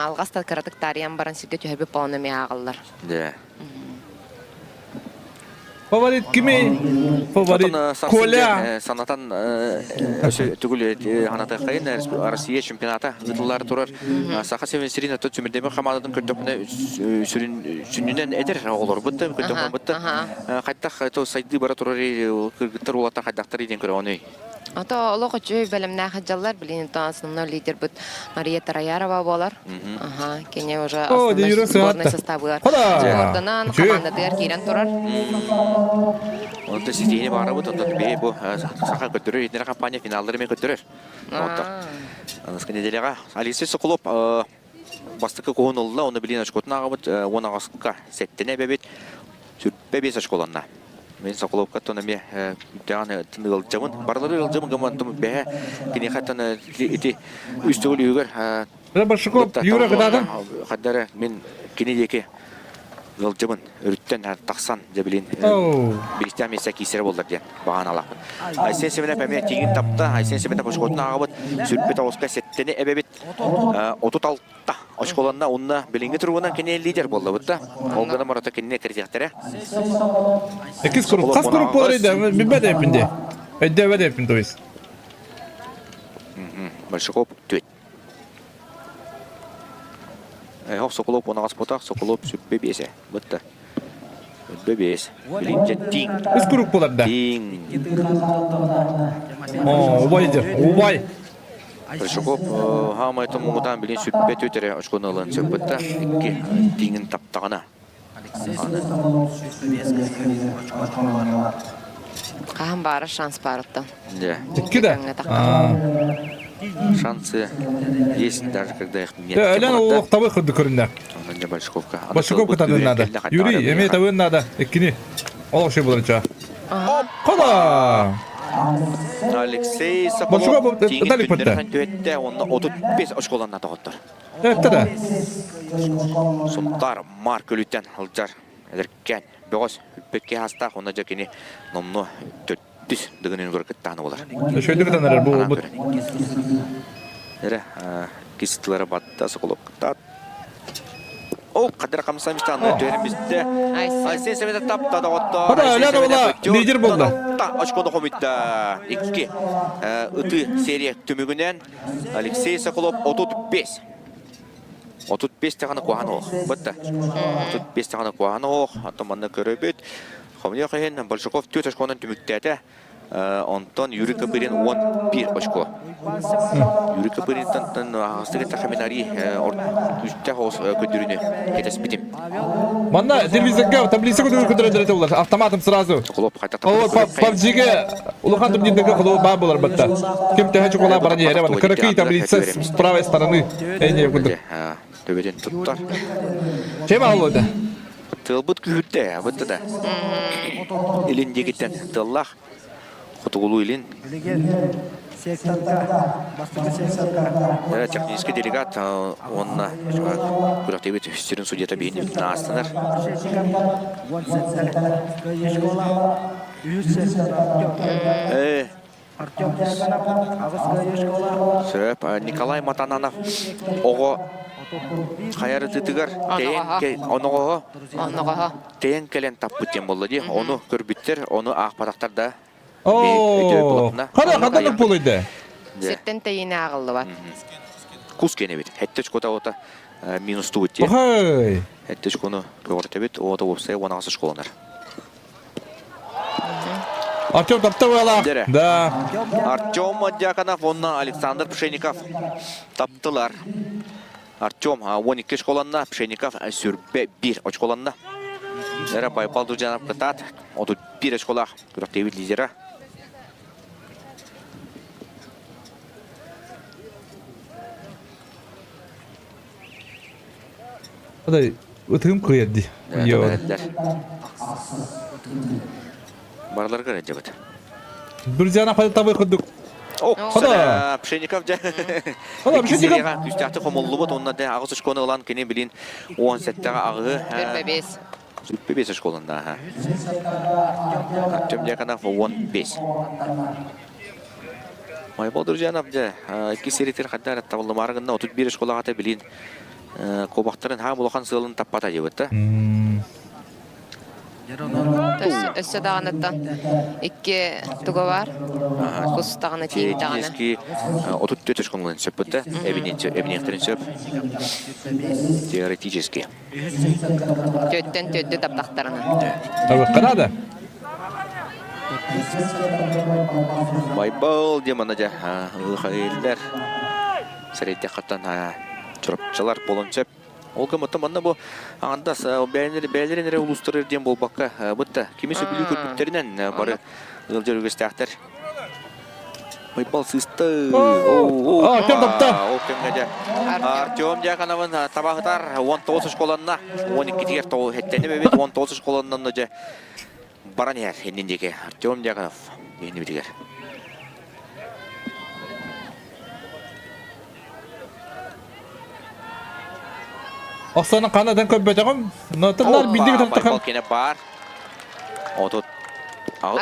алҕас да кыратык таарыйан баран сиргэ түһэрбит буолан эмиэ ааҕыллар. Да. Фаворит кими? Фаворит Коля. Санатан түгүл ханатыаххайын Россия чемпионата ыытыллар турар. Саха сирин өттө түмүрдэмир хамаандатын көрдөхпүнэ сүрүн сүнньүнэн эдэр оҕолорбут да көрдөхпүт да хайдах сайдыы бара турар кыргыттар уолаттар хайдахтар диэн көрөҕүнүй? Ото олох үчүгэй бэлэмнээх дьаллар, билин основной лидербыт Мария Тараярова буолар. Ага, кини уже основной сборной составыгар сборданан командатыгар киирэн турар. Онто ситиһини баарабыт, онтон биһи бу саха көрдөрөр итинэр компания финаллары мен көрдөрөр. Онто аныскы неделяга Алексей Соколов бастакы куһун ылла, оны билин очкотун ааҕабыт, уон аҕыска сэттэнэ эбэбит, сүрбэ биэс очколанна. Мен Соколовкаттан эмиэ даҕаны ыалдьабын. Барылары ыалдьабын гымман бэһэ киниэхэттэн ити үс төгүл үһүгэр Большаков Юра кытаатын. Хаддара мин кини диэки ыалдьабын өрүттэн тахсан дьэ билин биристээх миэстэ киисэрэ буоллар диэн баҕан алааппын. Айсен Семенов эмиэ тииҥин тапта, Айсен Семенов очкотун ааҕабыт, сүрбүт оҕуска сэттэни эбэбит, 36 очколанна уонна билиҥҥи туругунан кини лидер буоллабыт да. Ол гынан барыта кинини кирдиэхтэрэ. Иккис круг. Хас круг буолар еді? Билбэт эппин де. Өйдөбөт эппин то есть. Большаков түөт. Эхох Соколов унаҕас потах, Соколов сүппэ биэсэ. Бытта. Өббө биэс. Билинчэ тиҥ. Үс круг буолар да. Тиҥ. О, убай дер. Убай. Большаков хаамай муҥутаан билин сүппэ түөт эрэ очкону ылан сөппүтта. Икки тиҥин таптаҕына. Хаһан баара шанс баарыттан. Икки да. Шансы есть даже когда их нет. Өлен олох табы кырды көрүннэ. Большаковка тадын надо. Юрий, эме табын надо. Иккини. Олох şey булар Хола! Алексей Соколов тиҥин онно 35 очколанна тоҕоттор. Этте да. Сунтар Мар көлүттэн ылдьар эдэркээн бөҕөс үппекке хастаах онно дьэ кини номно төрдүс дыгынын кыттааны болар. Шөйдүк танарар бу бут. Эрэ кистилere батта Соколов кыттаат Ол қадыр қамсамыстан төремізді. Айсен Семенов тапта да отто. Хода, Өлен ола лидер болды. Та очконы хомитта. Икки ыты серия түмүгүнен Алексей Соколов 35. 35 тағаны қуаған оқ. Бітті. 35 тағаны қуаған оқ. Аты манны көрөбүт. Хомне қайын Большаков 4 очконун түмүктәті. Онтон Юрий Копырин 11 очко. Юрий Копыринтан ағастығы тахаминари күстә хоос көдүрүнү кетеспитим. Манна телевизорга таблица көдүрү көдүрө болар. Автоматом сразу. Холоп қайта Ол PUBG-ге улахан турнирдеги холоп баа болар батта. Ким төһө чукула баран иһэрэ бар. Кыракый таблица с правой стороны. Эне курдук. Төбөтен туттар. Чем алды? Тылбыт күһүрдэ, бытты да. Илин дегиттен тыллах. Хотугулуу илин. Технический делегат онна күрэхтэбит сүрүн судьята биһини аастанар. Сөп, Николай Матананов оҕо хайарытытыгар тэйэн оноҕоһо тэйэн кэлэн таппыт диэн буолла дии. Ону көрбүттэр, ону аахпатахтар да. Оо, хара хандан буолуйда? Сиртэн тэйине ааҕыллыбат. Кус кенебит. Хетте шкота ота минус туут дии. Охой. Хетте шкону көҕөртөбүт, ота уопсай 16 школанар. Артем таптабыла. Да. Артем Дьяконов уонна Александр Пшеников таптылар. Артем 12 школанна, Пшеников сүрбе 1 очколанна. Эра Байбал Дурджанов кытаат, 31 очколах күрэхтэбит лидера. Адай, ытыгым кыйар ди. Барларга рәдебет. Друзья, хайда табы курдук. О, Пшеников дьэ. Хода, Пшеников. Күстәхти хомуллубут, онна дэ аҕыс очкону ылан кини билин 17-ҕэ аҕыһы. Сүрбэ бес. Сүрбэ бес очколунда. Артем Дьяконов 15. Майбол Друзьянов дьэ икки сериятин ханна табыллымаары гынна 31 очколаҕата билин куобахтарын хаам улахан сыалын таппата диэбит да. Өссө даҕаныттан икки туга бар. Кус даҕаны тиийбит даҕаны. Теоретически 34 очконулан сөп бутта. Эбиниэхтэрин сөп. Теоретически. Төттөн төттү таптахтарына. Канада. Байбал демона дьэ ылхайыллар. Сэрэйдэххаттан чурапчылар буолан сөп. Ол кэмэ манна бу аҥардас бэйэлэрин эрэ улуустары диэн буолбакка бытта кими сөбүлүү көрбүттэринэн бары ыалдьар үгэстээхтэр. Байбал сыысты. Артем тапта. Ол кэмҥэ дьэ Артем Дьяконовын табаһытар 19 очколанна 12-тигэр хэттэним эбит 19 очколанна дьэ баран иһэр иннин диэки Артем Дьяконов биһинибитигэр. Оксана ханадан көрбөтөҕүм. Ноталар билдиги Байбал кене бар. Отут. Оо,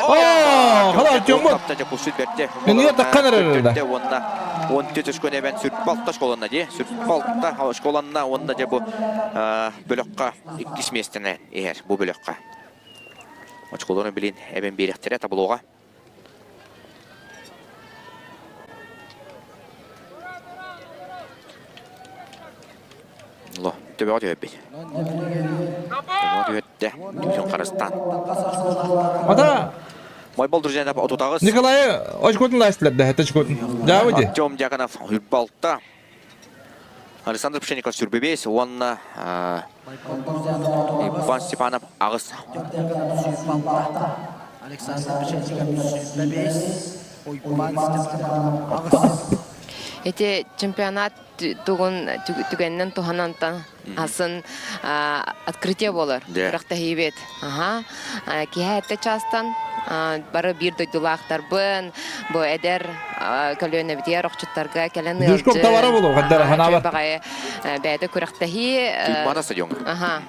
хала Артеммут. Мен таққан эрэрэ. Онна 14 өшкөн эбен сүрпалта школанна ди. Сүрпалта школанна онна же бу бөлөккө иккис местене иһэр бу бөлөккө. Очколорун билин эбен биэрехтере таблоға. Ло, төбөҕө түһэппит. Төбөҕө түһэттэ. Түһүн Харыстан. Ата Майбал друзья отутаҕыс. Николай очкотун лайстлерде, это очкотун. Жабыди. Артем Дьяконов үрбалта. Александр Пшеников сүрбебес, уонна. Иван Степанов аҕыс. Александр Печатников 25, Уйбаан Степанов аҕыс. Ити чемпионат тугун түгэнинэн туһанантан асын открытие буолар. Күрэхтэһиибит. Аха. Киһи эрдэ чаастан бары биир дойдулаахтарбын, бу эдэр көлүөнэбитигэр охчуттарга кэлэн Душков товара болу, хаддара ханаабат. баҕайы бэйэтэ күрэхтэһии Туймаада стадиоҥҥа. Аха.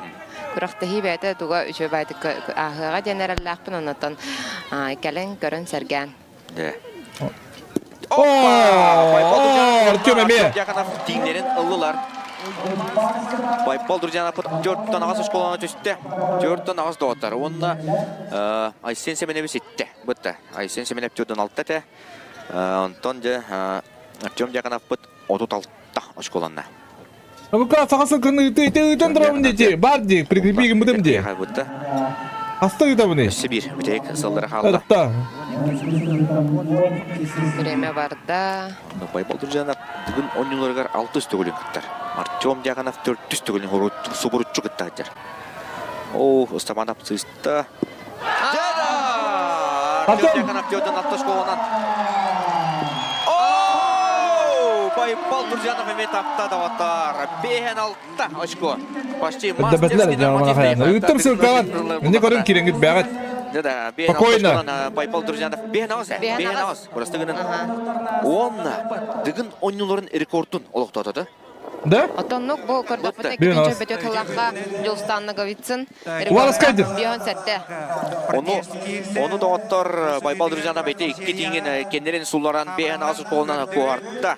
Күрэхтэһии бэйэтэ туга үчүгэй баайдык ааһыаҕа диэн эрэллээхпин, оннуттан кэлэн көрөн сэргээн. О, Артем эмиэ. Дьяконов тииҥнэрин ыллылар. Байбал Друзьянапыт төрттөн аҕыс оскуоланы түстэ. Төрттөн аҕыс доҕоттор. Уонна Айсен Семеневич итте. Бытта. Айсен Семенев төрдөн алта этэ. Онтон дьэ Артем Дьяконовпыт 36 оскуоланна. Ну-ка, саха сылгыны ыты ыты ыытан турабын дети. Бар ди, прикрепи гыммытым ди. Хайбытта. Хаста ыытабыный? Өссө биир бүтэһик сыллара хаалла. Ырыкта. Время барда. Байбал Друзьянов бүгүн оонньууларыгар алтыс төгүлүн кыттар. Артем Дьяконов төрдүс төгүлүн субуруччу кыттааччар. О, Ыстаманов сыыста. Артем Дьяконов төрдөн алта школанан. О, Байбал Друзьянов эмиэ тапта даватар. Бэһэн алта очко. Почти Дэбэтлер Ыыттым ссылкаҕын. Мне көрүн кирэҥит бэҕэт. Да, Спокойно. Байбал Друзьянов бэһэн аҕыс, бэһэн аҕыс. Просто гынан уонна Дыгын оонньууларын рекордун олохтоото. Да? Отоннук бу көрдөхпүтэ Бэһэн кипинче аҕыс. бөтө тыллахха Дьулустан Ноговицын Уоласкайдыр. биһон сэтте. Ону ону доҕоттор Байбал Друзьянов ити икки тииҥин кеннерин сулларан бэһэн аҕыс оскуолунан куоһарта.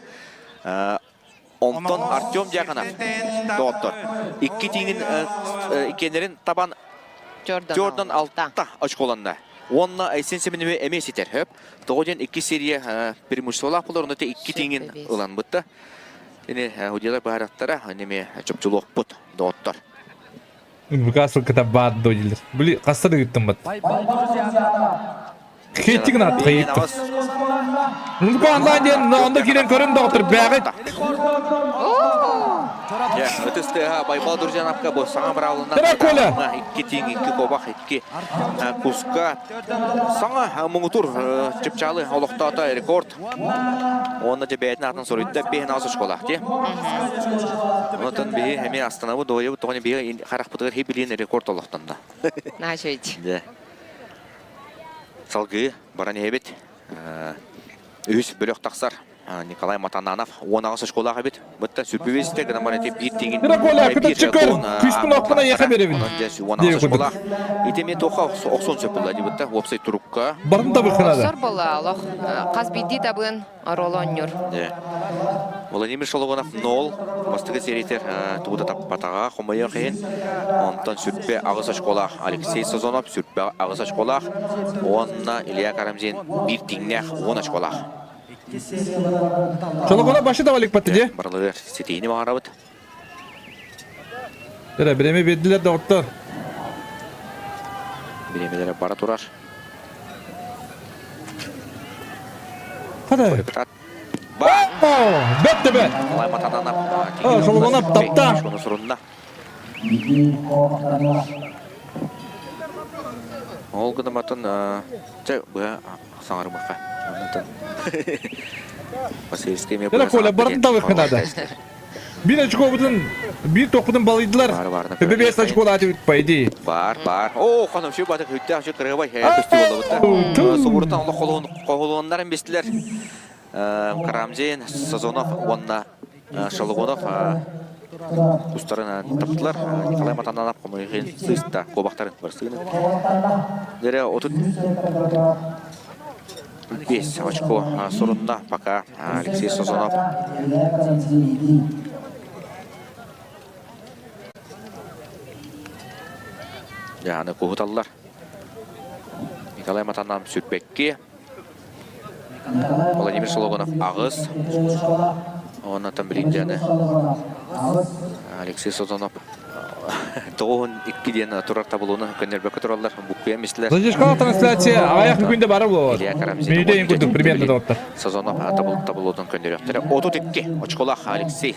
Онтон Артем Дьяконов доҕоттор икки тииҥин иккиэннэрин табан Jordan алта очколанна. Уонна Айсен Семеновы эмиэ ситэр. Хөп. Тоҕо диэн икки серия преимуществолаах болор, онно икки тииҥин ылан бытта. Ини худьялар быһаараттара, эмиэ чопчулуохпут доҕоттор. Нбк ссылката баар дуо дииллэр. Били хаста да ыыттым бат. Хейтик наат хейтик. Нбк онлайн диэн онда киирэн көрөн доҕоттор бээҕит. Ытыс тыаһа Байбал Друзьяновка бу саҥа быраабылынан Коля! икки тииҥ, икки куобах, икки куска саҥа муҥутуур чыпчаалы олохтоото рекорд Уонна дьэ бэйэтин аатын суруйда биһин аҕыс очколаах дии. Онтон биһи эмиэ астанабыт, дуойабыт, тоҕо биһи харахпытыгар хи билиэн рекорд олохтонно. Начать. Дьэ. Салгыы баран иһэбит. Үһүс бөлөх тахсар. Николай Матананов 18 очколаах эбит. Бытта сүрбүбүстэ гынан баран ити биир тиҥин Коля, кытаччы көр, күүспүн охпуна ехе беребин. 18 очколаах. Ити эмиэ туохха охсуон сөп буолла дии уопсай турукка. Барын табыххына Охсор буолла олох хас биирдии табыын оруолу оонньуур. Владимир Шологонов нол бастакы сериятер тугу да таппатаҕа хомойуох иһин. Онтон сүрбэ аҕыс очколаах Алексей Сазонов сүрбэ аҕыс очколаах уонна Илья Карамзин биир тиҥнээх 10 очколаах. Шологонов башы да балыкпатты дии. Барылыгар ситиини баҕарабыт. Эрэ бириэмэ биэрдилэр доҕоттор. Бириэмэлэрэ бара турар. Хата. Бэт да бэт. Шологонов тапта. Сурунна. Ол гынан чэ быһа саҥарымыхха. Васильевский эмиэ Коля, барын табыххын надо. Биир очкобутун, биир тохпутун балыйдылар. Төбө бес очко лааты по идее. Бар, бар. О, ханым şu батык хүттээх şu кырыгабай көстүү боллубутта. Субурутан олох холуоннарын бистилер. Карамзин, Сазонов уонна Шалугунов кустарын таптылар. Николай Матананов хомойхин сыыста куобахтарын барсыгын. Дере 35 очко сурунна пока Алексей Сазонов. Яны куһуталлар. Николай Матанам сүрбэкки. Владимир Сологонов аҕыс. Оннотон билиндяны Алексей Сазонов 92 диэн турар таблону көннөрбөккө тураллар. Буккуйа мислер. Задержкалаах трансляция аҕыйах күндэ бара буолар. Мүнүүтэ ең курдук примерно доҕоттор. Сазонов таблотун көннөрүөхтэрэ. 32 очколаах Алексей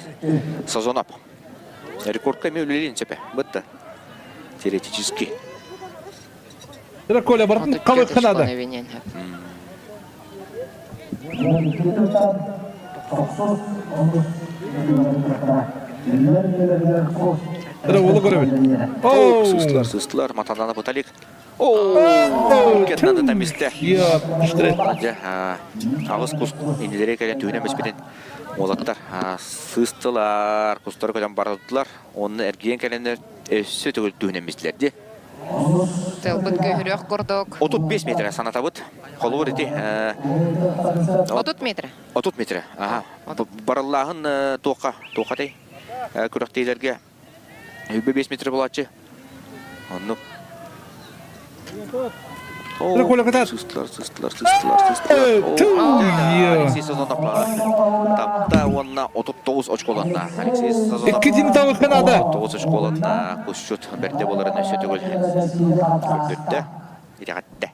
Сазонов. Рекордка эмиэ үлэлиэн сөп бытта. Теоретически. Дьэ Коля барытын халыахха наада. Дьэ уолу көрөбүт. Оу, сыстылар, сыстылар, матанана буталик. Оу, кетнаны тамисте. Дьэ, аҕыс кус иннилэрэ кэлэн түһүнэн биспитин уолаттар сыыстылар, кустары көтөн бардылар. Онно эргийэн кэлэннэр өссө төгүл түһүнэн бистилэр дии. Тылбыт көһүрүөх курдук. 35 метрэ санатабыт. Холобур ити 30 метрэ. 30 метрэ. Аха. Барыллааһын туохха? Туохха күрэхтэһиилэргэ 25 метр буолааччы. Оннук. Сыстылар, сыстылар, сыстылар, сыстылар. Алексей Сазонов тапта уонна 39 очколанна. Алексей Сазонов Иккитин табыкка надо. 39 очколанна. Кусчут бэрдэ боларын өссө төгүл көрдөрдө. Итэҕэттэ.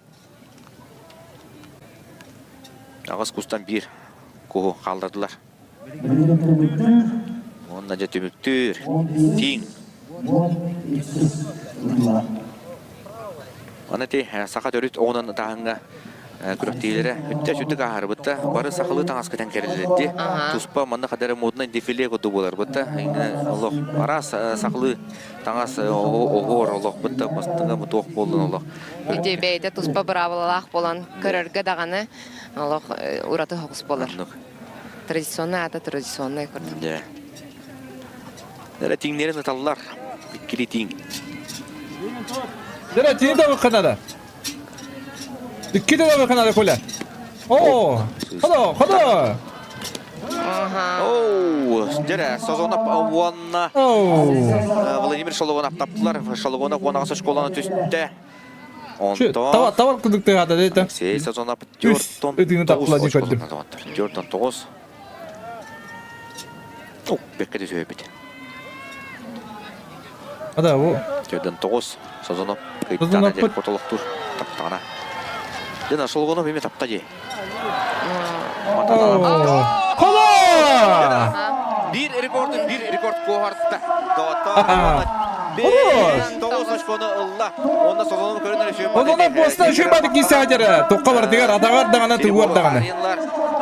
Аҕыс кустан биир куһу хааллардылар. Уонна дьэ түмүктүүр. Тииҥ. Аны ти саха төрүт оҕунан ытааһыҥҥа күрэхтиилэрэ үттэ сүтүк ааһарбытта бары сахалыы таҥас кэтэн кэрэллэрди туспа манна хадара модный дефиле курдук буоларбытта олох араас сахалыы таҥас оһуор олохпутта бастыҥа туох буоллун олох Ити бэйэтэ туспа быраабылалаах буолан көрөргө даҕаны олох ураты соҕус буолар. Традиционный аата традиционный курдук. Дьэ. Дэрэ тиҥнэрин ыталлар. Иккили тиҥ. Дэрэ тиҥ да быкканада. Икки да быкканада Коля. О, хода, хода. Оу, дэрэ Созонов уонна Владимир Шологонов таптылар. Шологонов уон аҕыс школаны түстэ. Онтон Тавар курдук тыаһаата дэтэ. Алексей Сазонов 4 Ытыгын таппыла дии көрдүм. 4-9. О, бэккэ түсөбүт. Ада бу. 4-9 Сазонов кыйттана дьэ хотолохтур таптаҕына. Дена Шолгонов эми тапта дии. Хола! Биир рекорду, биир рекорд куоһарта. Тоҕус очкону ылла. Онно Созонов көрүнэр үчүгэй Онон буоста үчүгэй бадык киисаадера. Тоққа бардыгар, атаҕар даҕана, тыгуар даҕаны.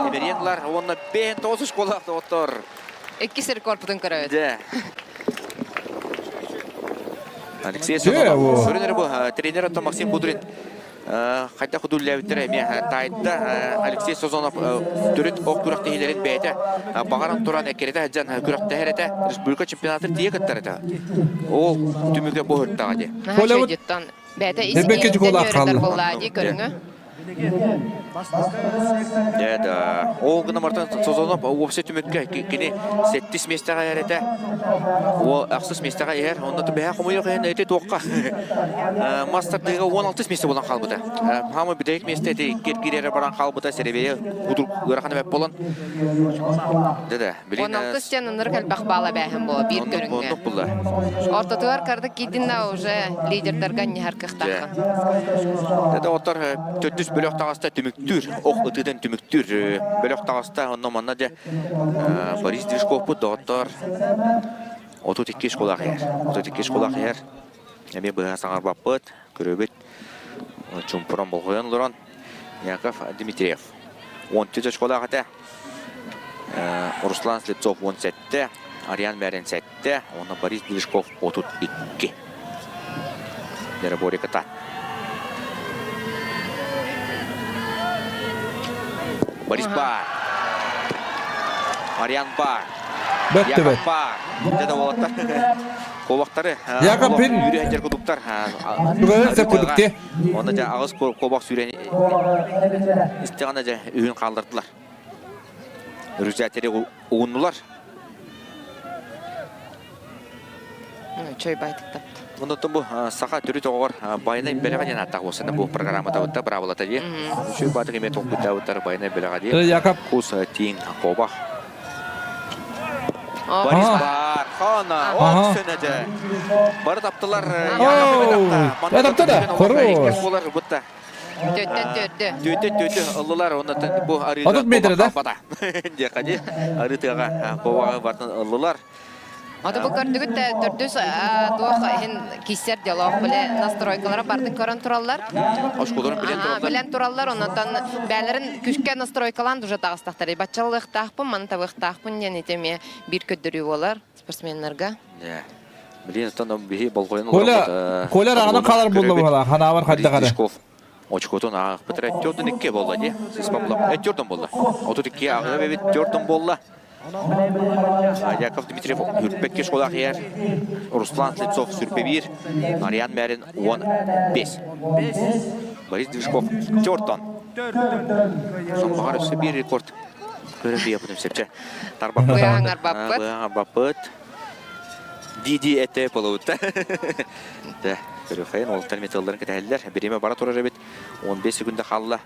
Эбериенлар, уонна бэйэн тоҕус очколаах доҕоттор. Иккис рекордпутун көрөбүт. Дьэ. Алексей Созонов. Көрүнэр бу тренер оттон Максим Кудрин хайдах удуллээбиттэрэ эмиэ таайда Алексей Созонов төрүт ох күрэхтэһиилэрин бэйэтэ баҕаран туран эккирэтэ сылдьан күрэхтэһэр этэ республика чемпионатын тиийэ кыттар этэ ол түмүгэ бу ыһыттаҕа дии Бэйэтэ ис иһиттэн буоллаа дии көрүҥү Дьэ да. Ол гына мартан Созонов уопсай түмүккэ кини сэттис миэстэҕэ иһэр этэ. О ахсыс миэстэҕэ иһэр. Онно бэһэ хомуйуох иһин эти туохха мастардыыга 16 миэстэ буолан хаалбыта. Хаамы бүтэһик миэстэ эти киргириэрэ баран хаалбыта сэрэбиэйэ кудур ыарахан эбэт буолан. Дьэ да. 16 стен ынырык элбэх баала бээһин буола биир көрүҥҥэ. Оннук булла. Ортотугар кардык киирдин да уже лидердарга анньыһар кыахтааххын. Это оттор төрдүс бөлөх таҕыста түмүктүүр, ох ытыытын түмүктүүр бөлөх таҕыста онно манна дьэ Борис Движковпут доҕоттор 32 школаах иһэр. 32 школаах иһэр. Эмиэ быһа саҥарбаппыт, көрөбүт. Чумпуран болҕойон олорон Яков Дмитриев 14 очколаах этэ. Руслан Слепцов 17, Ариан Мярин 7, уонна Борис Движков 32. Дерабори кыта. Борис Бар. Ариан Бар. Бөттүбүт. Яков Бар. Деді уолаттар. Кобахтары. Яков Пин. Үрүһэндер кудуктар. Түгэн сөп кудукте. Онно дьэ аҕыс кобах сүүрэн истэҕинэ дьэ үһүн хааллардылар. Үрүсээтэри угуннулар. Чой байтык тапты. Оннуттан бу саха төрүт оҕоҕор байанай бэлэҕэ диэн ааттаах буолсана бу программата бутта быраабылата дии. Үчүгэй баатык эмиэ толкуйдаабыттар байанай бэлэҕэ дии. Яков. Кус тииҥ кобах. Борис бар, хона, ох сөнөдө. Бары таптылар. Тапты да, хорош. Болар бутта. Төттөн төрдө. Төтө төтө ыллылар, оннан бу арыыга 30 метр да? Бата. Диэхэ ди. Арыы тыаҕа кобаҕы бартын ыллылар. Ото бу көрдүгүт да төрдүс туох иһин киссер диалог биле настройкалара бардын көрөн тураллар. Осколорун билен тураллар. Билен тураллар, оннотон бээлерин күшкэ настройкалаан уже таҕыстахтар. Баччалыахтаахпын, маны табыахтаахпын диэн ити эмиэ биир көрдөрүү буолар спортсменнарга. Билин оттон биһи болҕойон Коля, Коля раҕынан хаалар буолла буолла, ханаабар хайдах эрэ. Очкотун ааҕыппытара төрдүн икки буолла дии. Сыспа була. Төрдүн буолла. 32 ааҕыа эбит төрдүн буолла. Яков Дмитриев үрбэкке школах иһэр. Руслан Слепцов сүрбэбиир. Ариан Мярин 15. Борис Движков төртон. Соңғар өссө bir рекорд көрөн бияпытым сепче. Тарбаппыт. Быаҥарбаппыт. Быаҥарбаппыт. Диди этэ половыта. Да, көрүөххэйин олтар металларын кэтэһэллэр. Бириэмэ бара турар эбит. 15 секунда хаалла.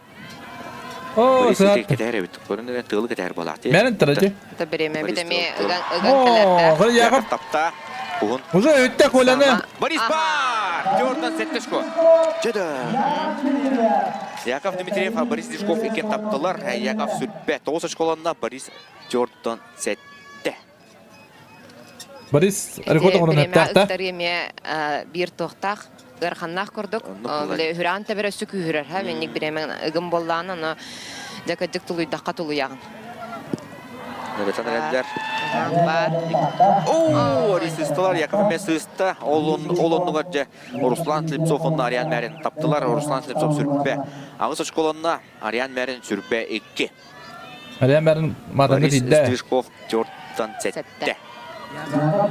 Оо, сыат. Кэтэһэр эбит. Көрөн эрэ тыалы кэтэһэр буолаах. Мэрин тырачы. Это бириэмэ бит эмиэ ыган ыган кэлэрдэ. Оо, Яков тапта. Уһун. Уже өттө Коляны. Борис Бар! Төрдөн сеттешко. Жада. Яков Дмитриев, Борис Дишков екен таптылар. Яков сүрбе 9 очколонна, Борис төрдөн сетте. Борис рекорд оҥорон Бириэмэ эттээх да. ыктар эмиэ биир туохтаах ыараханнаах курдук. Бile үһүрээн тэбэр өссө күүһүрэр ха минник бириэмэ ыгым буоллаан аны дьэ кырдьык тулуйдахха тулуйаҕын. Нырытан эрэллэр. Бар. Оо, сыстылар, Яков эмиэ сыста. Ол ол оннугар дьэ Руслан Слепцов онно Ариан Мэрин таптылар. Руслан Слепцов сүрбэ. Аҕыс очколонно Ариан Мэрин сүрбэ икки. Ариан Мэрин матанды Борис тиийдэ. Стрижков төрттан сэттэ.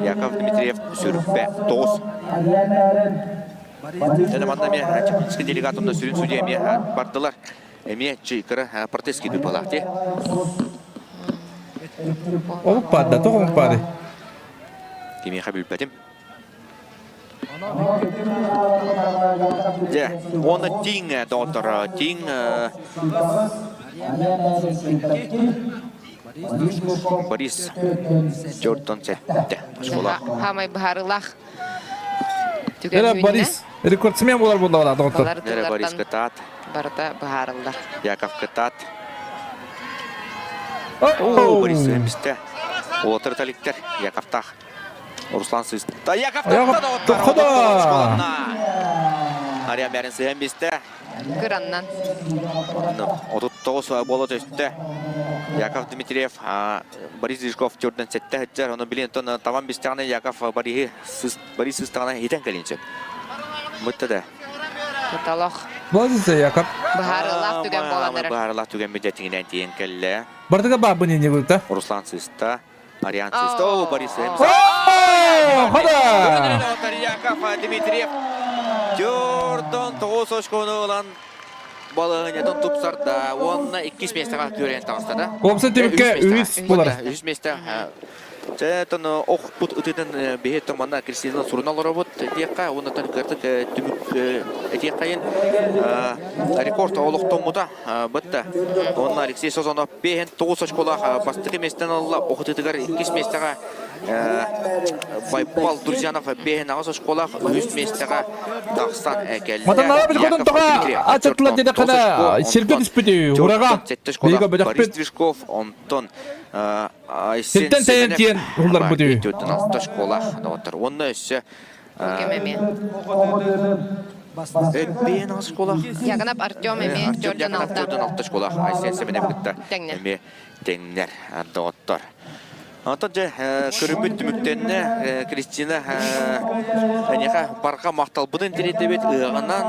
Яков Дмитриев сүрбэ тоҕус. Және манна эмиэ технический делегат онно сүрүн судья эмиэ бардылар. Эмиэ чыйкыра протестский дупалаах ти. Омук баар да, тоҕо омук баарый? Кимиэхэ билбэтим. Дьэ, уонна тиҥ доҕоттор, тиҥ Борис Джордан сэттэ оскуола. Хаамай быһаарыылаах түгэн Эрэ үүннэ. Борис рекордсмен буолар буоллаҕына доҕоттор. Балар Эрэ Борис тыллартан кытаат, барыта быһаарыллар. Яков кытаат. О, Борис эмистэ. Уолаттар таликтер Яковтаах. Руслан сыста. Яков Тохода! Ария бәрін сыйан бисте. Кыраннан. 39 буола түстэ. Яков Дмитриев, Борис Жижков төрдөн сетте сылдьар. Ону билин тон таман бистэҕинэ Яков Бориһы Борис сыстаҕына хитэн кэлин сөп. Мытта да. Кыталох. Молодец, Яков. Быһаарылаах түгэн буолан эрэр. Быһаарылаах түгэн бүтэтигинэн тиийэн кэллэ. Бардыга баабын инни булта. Руслан сыста. Ариан сыста. О, Борис Хода! Яков Дмитриев төрдөн тоҕус очкону ылан балаһынньатын тупсарда. Уонна иккис миэстэҕэ күөрэн таҕыста да. Уопсай түмүккэ үһүс буолар. Үһүс миэстэ. Тон охпут ытытын биһи манна Кристина сурунан олоробут диэххэ уонна кыртык түмүк этиэххэйин рекорд олохтоммута бытта. Уонна Алексей Созонов бэһин тоҕус очколаах бастакы миэстэни ылла охотытыгар иккис миэстэҕэ Байбал Друзьянов бэһин аҕыс очколаах үһүс миэстэҕэ тахсан кэллэ. Матаннара билготун тоҕо ачаттылар диэтэххинэ сиргэ түспүтүй ураға биһиги Борис бөдөхпүт Движков онтон сиртэн тэйэн тиэн уһулларбыт үһү. Төрдөн алта школах доҕоттор. Уонна өссө Ким эмиэ? Бэйэн аҕыс школах. Ягонов Артем эмиэ Артем төрдөн Дьяконов алта. төрдөн алта школах. Айсен Семенов кытта Тэҥнэр. эмиэ тэҥнэр доҕоттор. Онтон дьэ көрүммүт түмүктэннэ Кристина эйиэхэ барҕа махталбытын тириэрдэбит ыаҕынан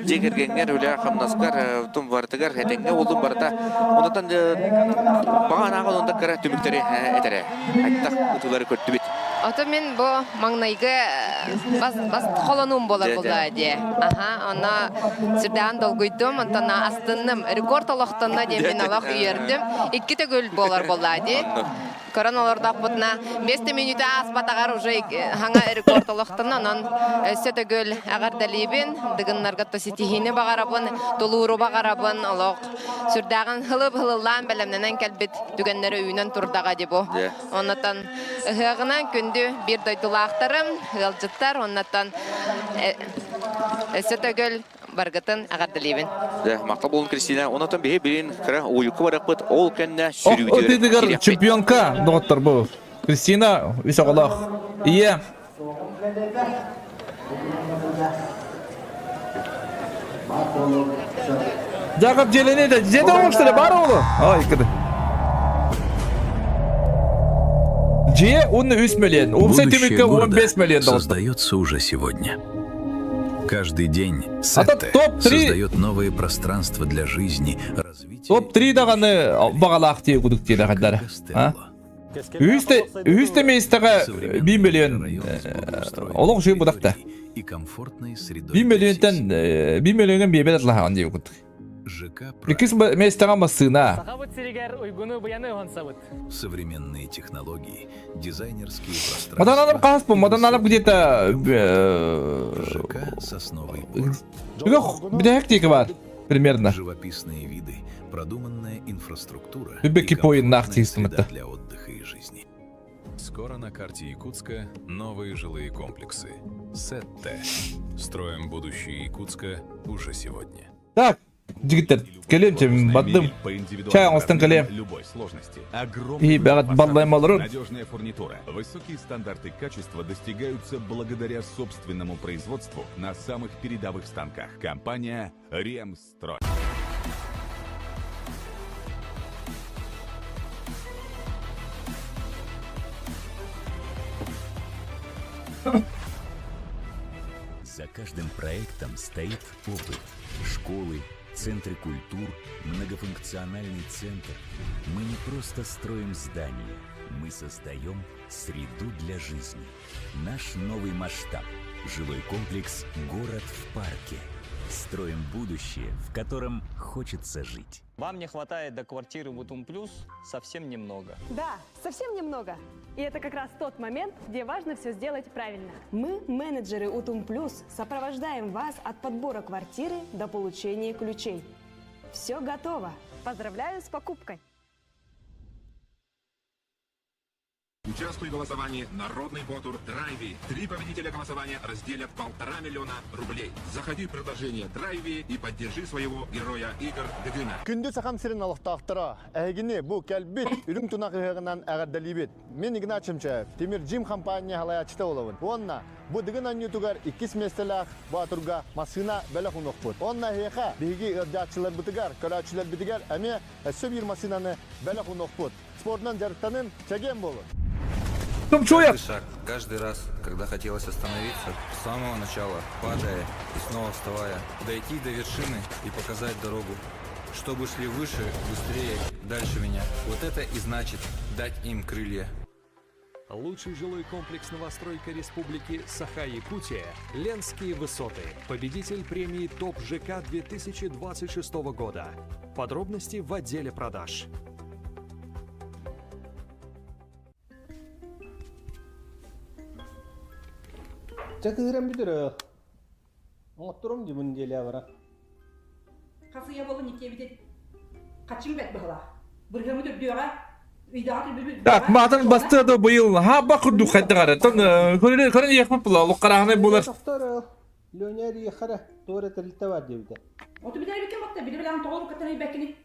дьиэ кэргэҥҥэр үлэ-хамнаскар тум барытыгар этэҥҥэ буоллун барыта онтон баҕа анааҕын онда кыра түмүктэри этэрэ хайдах ытыылары көрдүбүт Ото мин бу маҥнайгы бас, бас холонуум буолар буолла дии. Аха, онно сүрдээн долгуйдум, онтон астынным. Рекорд олохтонно диэн мин олох үөрдүм. Икки төгүл буолар буолла дии. Көрөн олордохпутуна, 5 мүнүүтэ ааспатаҕар уже хаҥа рекорд олохтонно, онон өссө төгүл эҕэрдэлиибин, дыгыннарга то ситиһиини баҕарабын, тулууру баҕарабын, олох сүрдээҕин хылып-хылыллаан бэлэмнэнэн кэлбит түгэннэрэ үүнэн турдаҕа дии бу. Оннотон ыһыаҕынан күндү биир дойдулаахтарым, ыалдьыттар, оннотон өссө төгүл баргытын эҕэрдэлиибин. Дьэ, махтал буолун Кристина. Онотон биһи билин кыра уйукку барыахпыт, ол кэннэ Ох, сүрүүтүгэр ытыытыгар киириэхпит. чемпионка доҕоттор бу. Кристина үс оҕолоох. Ийэ. Жаков дьиэлэни да дьиэтэ оҥостор баар оҕоло. Ай кыды. Дьиэ уонна 3 миллион. Уопсай Будущее түмүккэ города 15 миллион доллар. создается уже сегодня. Каждый день А то Сетте топ-3 создает новые пространства для жизни, развития Топ-3 даҕаны баҕалаах дии кудук диэн хаддара. А? Үһүс да миэстэҕэ 1 миллион олох үчүгэй будахта. и комфортной средой 1 для миллионтан всех. 1 миллионга биэбэт атлаһаҕын дии кудук. ЖК Иккис Прайм. миэстэҕэ массыына. Сахабыт сиригэр уйгуну быйаны уһансабыт. Современные технологии, дизайнерские Мадан алып пространства хаспын, и мадан алып высокий где-то ЖК «Сосновый бор». Бүтэһик диэки бар примерно. Живописные виды, продуманная инфраструктура и Үбэки поиннаах комфортная среда тиистимэтэ. для отдыха и жизни. Скоро на карте Якутска новые жилые комплексы. Сетте. Строим будущее Якутска уже сегодня. Так, жигиттер, кэлиэм чэм бардым. Чай оҥостон кэлиэм. Любой сложности. И Огромный бэҕэт выбор баллайым фасадов, олорун. надежная фурнитура, высокие стандарты качества достигаются благодаря собственному производству на самых передовых станках. Компания «Ремстрой». За каждым проектом стоит опыт. Школы, центры культур, многофункциональный центр. Мы не просто строим здания, мы создаем среду для жизни. Наш новый масштаб – жилой комплекс «Город в парке». Строим будущее, в котором хочется жить. Вам не хватает до квартиры Бутум Плюс совсем немного. Да, совсем немного. И это как раз тот момент, где важно все сделать правильно. Мы, менеджеры Утум Плюс, сопровождаем вас от подбора квартиры до получения ключей. Все готово. Поздравляю с покупкой! Участвуй в голосовании «Народный Ботур Драйви». Три победителя голосования разделят 1,5 миллиона рублей. Заходи в приложение «Драйви» и поддержи своего героя Игорь Дыгына. Күндү Сахам сирин олохтоохторо, эһигини бу кэлбит үрүҥ тунах ыһыаҕынан эҕэрдэлиибит. Мин Игнат Чемчаев, Тимир Джим компания халаячыта олобун. Уонна бу Дыгын оонньуутугар иккис миэстэлээх Боотурга массыына бэлэх уунуохпут. Уонна эһиэхэ биһиги ыалдьааччыларбытыгар, көрөөччүлэрбитигэр эмиэ өссө биир массыынаны бэлэх уунуохпут. Спордунан дьарыктанын, чэгиэн буолун! Тумчуев! Каждый шаг, каждый раз, когда хотелось остановиться, с самого начала, падая и снова вставая, дойти до вершины и показать дорогу. Чтобы шли выше, быстрее, дальше меня. Вот это и значит дать им крылья. Лучший жилой комплекс новостройка Республики Саха-Якутия «Ленские высоты». Победитель премии ТОП ЖК 2026 года. Подробности в отделе продаж. Чэ кыыран бүтэр Оҥоттором дии бу неделя бара. Хасыйа буолан иккиэбитин хаччыҥ бэт быһылаах. Бырыһыаммыт үрдүөҕэ, ыйдаҕа түрбүбүт Так, маатын бастыа да быйыл хаба курдук хайдах эрэ. Тон көрөн көрөн иэхпит була, олох буолар. Тохтор Леня Риехара туора тэрилтэ бар диэбитэ. Оту билэр эбиккин батта, били билэн тоҕо уруккаттан ыйбэккини.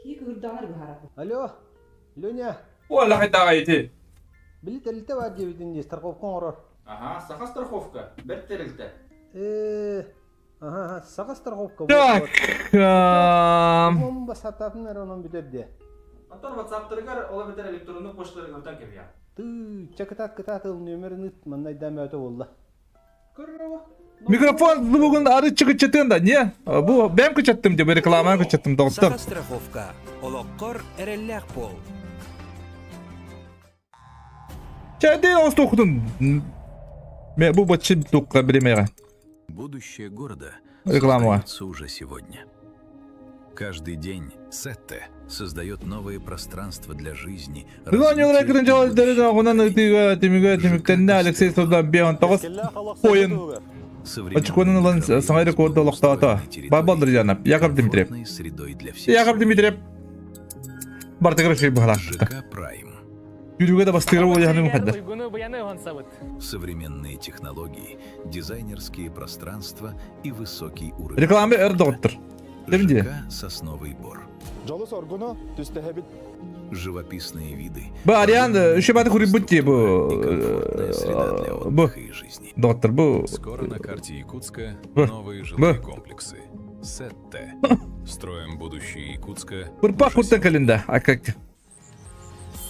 Кии кыырдаҕына быһаарар. Алло, Леня. Уола хайдаҕа ити. Били тэрилтэ бар диэбитин дии, страховка оҥорор. Аха, саха страховка, бэрт тэрилтэ. Э, аха, саха страховка. Так. Басататын эрэ онон бүтэр диэ. Антон ватсаптарыгар ол эбэтэр электронный почталарыгар ытан кэбиһэ. Тыы, чэ кытаат кытаат ыл нүөмэрин ыт, манна өйдөмөөтө буолла. Микрофон бүгүн арыччы кыччатыан да, не? Бу бэм кычаттым деп рекламаны кычаттым доҕоттор. Саха страховка. Олоххор эрэллээх буол. Чэдин оҥостуоххутун бу баччы тукка биримэҕэ. Будущее города Реклама. создается уже сегодня. Каждый день Сетте создает новые пространства для жизни, Бүгүн ытыыга түмүгэ түмүктэннэ Алексей Создан 59 поин очконун ылан саҥа рекорду олохтоото. Барбалдыр Жанап, Яков Дмитриев. средой для всех. Яков Дмитриев бартыгар шей быһалаах. ЖК Прайм. Жүрүгэ да бастыгыр буолуоханы мухаддар. Уйгуну быйаны уһансабыт. Современные технологии, дизайнерские пространства и высокий уровень. Реклама өр доҕоттор. Дэмди. ЖК «Сосновый бор». Дьолу соргуну түстэһэбит. Живописные виды. Бу Ариан үшебаты курибут дии бу бу доктор бу Скоро на карте Якутска Б. новые жилые Б. комплексы. Сетте. Строим будущее Якутска. Бырпах куртан кэлинда акак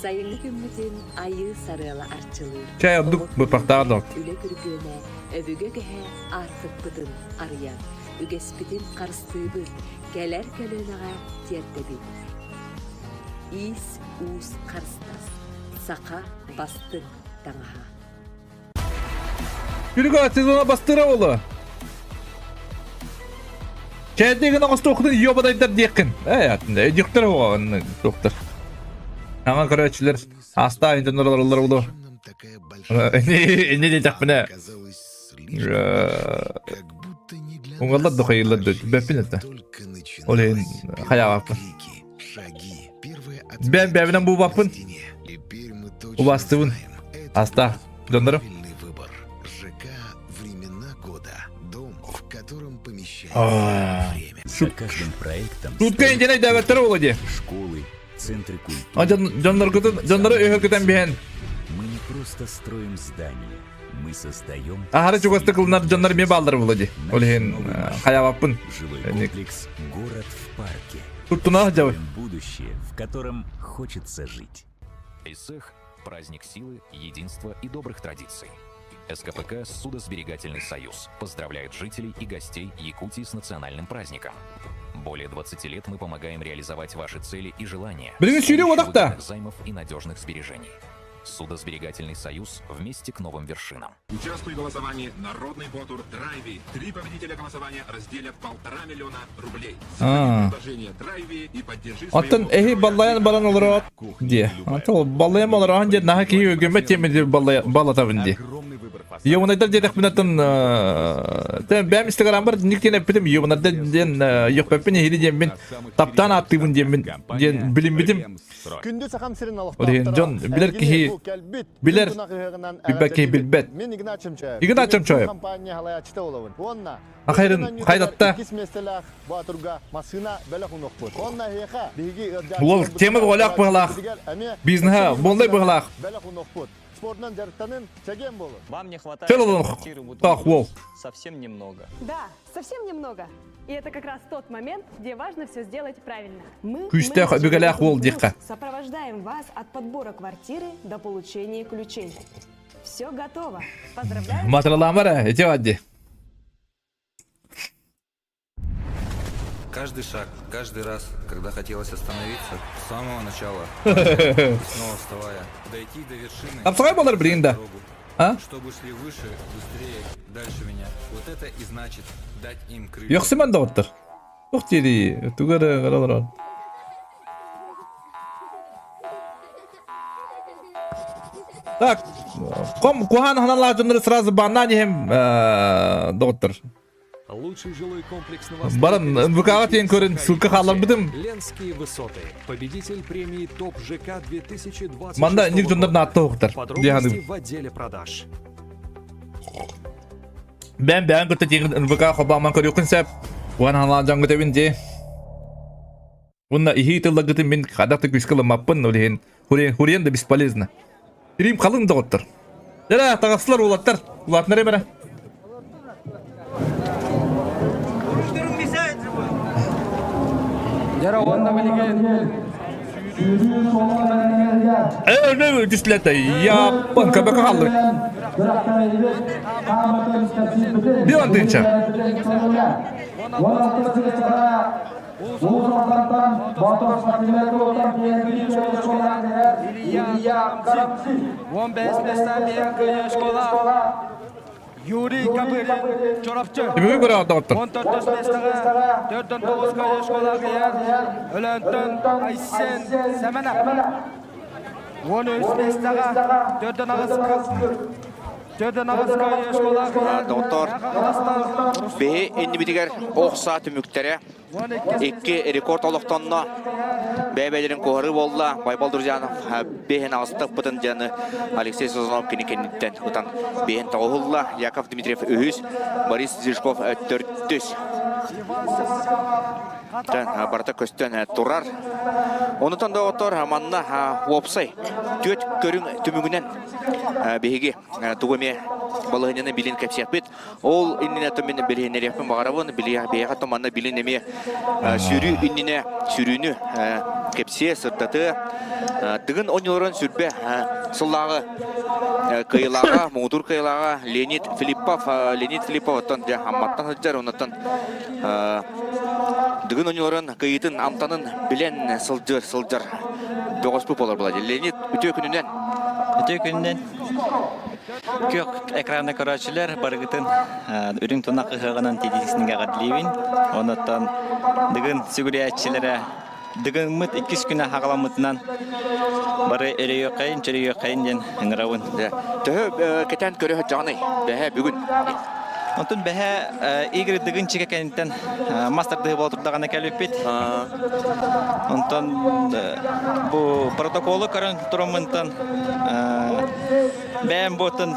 Сайыҥҥы күммүтүн айыы сарыала арчылыыр. Чай ордук бырпахтаах док. Үлэ күргүөмэ, өбүгэ көһө аартыкпытын арыйар, үгэспитин харыстыыбыт, кэлэр көлүөнэҕэ тиэрдэбит. Иис-уус харыстас, саха бастыҥ таҥаһа. Күлүгө сезона бастыра ола. Чэйдигин оҥостуоххутун ёбадайдар диэххин. Ээ, өйдүөхтэр оҕо туохтар. Аңа көрөөччүлэр астаа интернет олороллор буолуо. Инни диэтэхпинэ Уҥаллар да хайыыллар да бэппин этэ. Ол иһин хайаабаппын. Бэм бэбинэн буубаппын. Убастыбын. Аста дьоннорум. За каждым проектом Тутка интеней дәбәттер ола ди. Школы, центры культуры. Дьонноргутун дьоннору өһөргүтэн биһэн. Мы не просто строим здания, мы создаем Аһары чугастык ылынар дьоннор эмиэ бааллар була ди. Ол иһин хайаабаппын. жилой комплекс «Город в парке». Туттуна сылдьабын. Будущее, в котором хочется жить. ИСЭХ – праздник силы, единства и добрых традиций. СКПК «Судосберегательный союз» поздравляет жителей и гостей Якутии с национальным праздником. Более 20 лет мы помогаем реализовать ваши цели и желания Билигин с сүүрүү помощью бодохто. выгодных займов и надежных сбережений. Судосберегательный союз вместе к новым вершинам. Участвуй в голосовании «Народный ботур Драйви». Три победителя голосования разделят полтора миллиона рублей. Аа. Предложение Драйви и поддержи Оттон эһи баллайан баран олорот дии. Антон баллайан олорон дии наһаа киһи өгөммөт тиэмэ дии баллатабын дии. Йомунайдар диэтэхпинэ оттон бэйэм инстаграмбар ник диэн эппитим йомунайдар диэн йөхпөппүн эһиги диэммин таптаан ааттыыбын диэммин диэн билиммитим. Күндү Сахам сирин Ол иһин дьон олохтоохторо, билэр киһи эһигини бу кэлбит билэр күн ыһыаҕынан билбэт киһи эҕэрдэлиибит. билбэт. Мин Игнат Чемчаев. Игнат Чемчаев. компания халаячыта олабын. Уонна Ахайрын хайдатта. иккис миэстэлээх Боотурга массыына бэлэх унуохпут. Уонна эһиэхэ биһиги Уол тема бөҕөлөөх быһалаах. Бизнеһа буоллай быһалаах. Бэлэх унуохпут. Спортунан дьарыктанын, чэгиэн буолун. Вам не хватает Чөл олох квартиры в таах уол. Совсем немного. Да, совсем немного. И это как раз тот момент, где важно все сделать правильно. Мы, Күүстээх менеджеры өбүгэлээх уол «Плюс», диэххэ. сопровождаем вас от подбора квартиры до получения ключей. Все готово. Поздравляю. Матралаамара, ити баар Каждый шаг, каждый раз, когда хотелось остановиться, с самого начала, снова вставая, дойти до вершины, Тапсаҕай буолар билигин да. А? чтобы шли выше, быстрее, дальше меня. Вот это и значит дать им крылья. Йохсиман доҕоттор. Туох диэри тугу эрэ көрө олорон. Так, ком куһаан ханалаах дьоннору сразу баннаан иһэм доҕоттор. Лучший жилой комплекс Баран НВК-ҕа тиийэн көрөн ссылка хаалларбытым. Ленские высоты. Победитель премии ТОП ЖК 2026 Манна ник дьоннор наатта уһуктар. Подробности в отделе продаж. Бэм бээн кытта тиийэн НВК хобааман көрүөххүн сөп. Уон ханаан дьоҥҥо тэбин дии. Уонна иһии тылларгытын мин хайдах да күүскэ ылыммаппын, ол иһин хуриен да бесполезно. Тириим халыҥ доҕоттор. Дьэ, таҕыстылар уолаттар. Улаатынар эмэрэ. Ээ, түстүлэр Яппан көбөкө хааллыбыт. Биир антыынча. Юрий Копырин, Чорапчы. Түмүгү көрө доҕоттор. 14 местаҕа 4-9 кыайыы школа кыайар Өлөөнтөн Айсен Сэмэнэп. 13 местаҕа 4-8 Доҕоттоор, биһи иннибитигэр ох саа түмүктэрэ икки рекорд олохтонно. Бэйэ-бэйэлэрин куоһарыы буолла. Байбал Друзьянов биэһин аҕыстаппытын дьаны Алексей Созонов кини кэнниттэн ытан биэһин тоҕуһулла. Яков Дмитриев үһүс, Борис Зижков төрдүс. Барыта көстөн турар. Онутан доҕоттор манна уопсай түөрт көрүҥ түмүгүнэн биһиги тугу эмиэ балаһыанньаны билин кэпсиэхпит. Ол иннинэ мин билиһиннэриэхпин баҕарабын. Биһиэхэ то манна билин эмиэ сүүрүү иннинэ сүүрүүнү кэпсиэ, сырдатыа. Дыгын оонньууларын сүрбэ сыллааҕы кыайыылааҕа, муҥутуур кыайыылааҕа Леонид Филиппов. Леонид Филиппов оттон дьэ Амматтан сылдьар, оннуттан Дыгын оонньууларын кыайыытын амтанын билэн сылдьар сылдьар бөҕөспүт буолар буолар. Леонид, үтүө күнүнэн! Үтүө күнүнэн! Күөх экраны көрөөччүлэр барыгытын үрүҥ тунах ыһыаҕынан тидииснигэ эҕэрдэлиибин. Онуттан Дыгын сүгүрүйээччилэрэ Дыгыммыт иккис күнэ хаҕаламмытынан бары өрөйүөххэйин, чөрөйүөххэйин диэн ыҥырабын. Төһө кэтээн көрө сылдьаҕыный? Бэһэ бүгүн. Онтон бэһэ Игорь Дыгын чигэ кэнниттэн мас тардыһы буола турдаҕына кэлбиппит. Онтон бу протоколу көрөн тураммынтан бэйэм буотун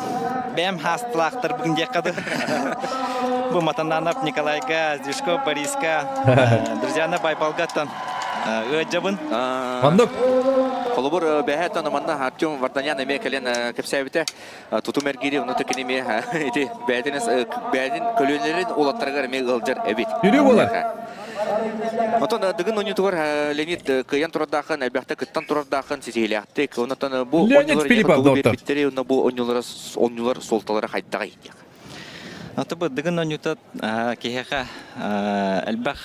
бэйэм хаастылаахтарбын диэххэ дылы. Бу Матананов Николайга, Зюшков Бориска, Друзьяна Байбалгаттан ыадьабын. Оннук. Холобур, бэһэ тон манна Артем Варданян эмиэ кэлэн кэпсээбитэ. Тутум эргиири онно кини эмиэ ити бэйэтин бэйэтин көлүөнэлэрин уолаттарыгар эмиэ ыалдьар эбит. Үрүү буолар. Отон Дыгын оонньуутугар Леонид кыайан турардаахын, элбэхтэ кыттан турардаахын ситиһиилээхтик. Онтон бу Леонид оонньуулар Филиппов тугу доктор. биэрбиттэри, уонна бу оонньуулара оонньуулар суолталара хайдаҕый диэх. Аты бу Дыгын оонньуута киһиэхэ элбэх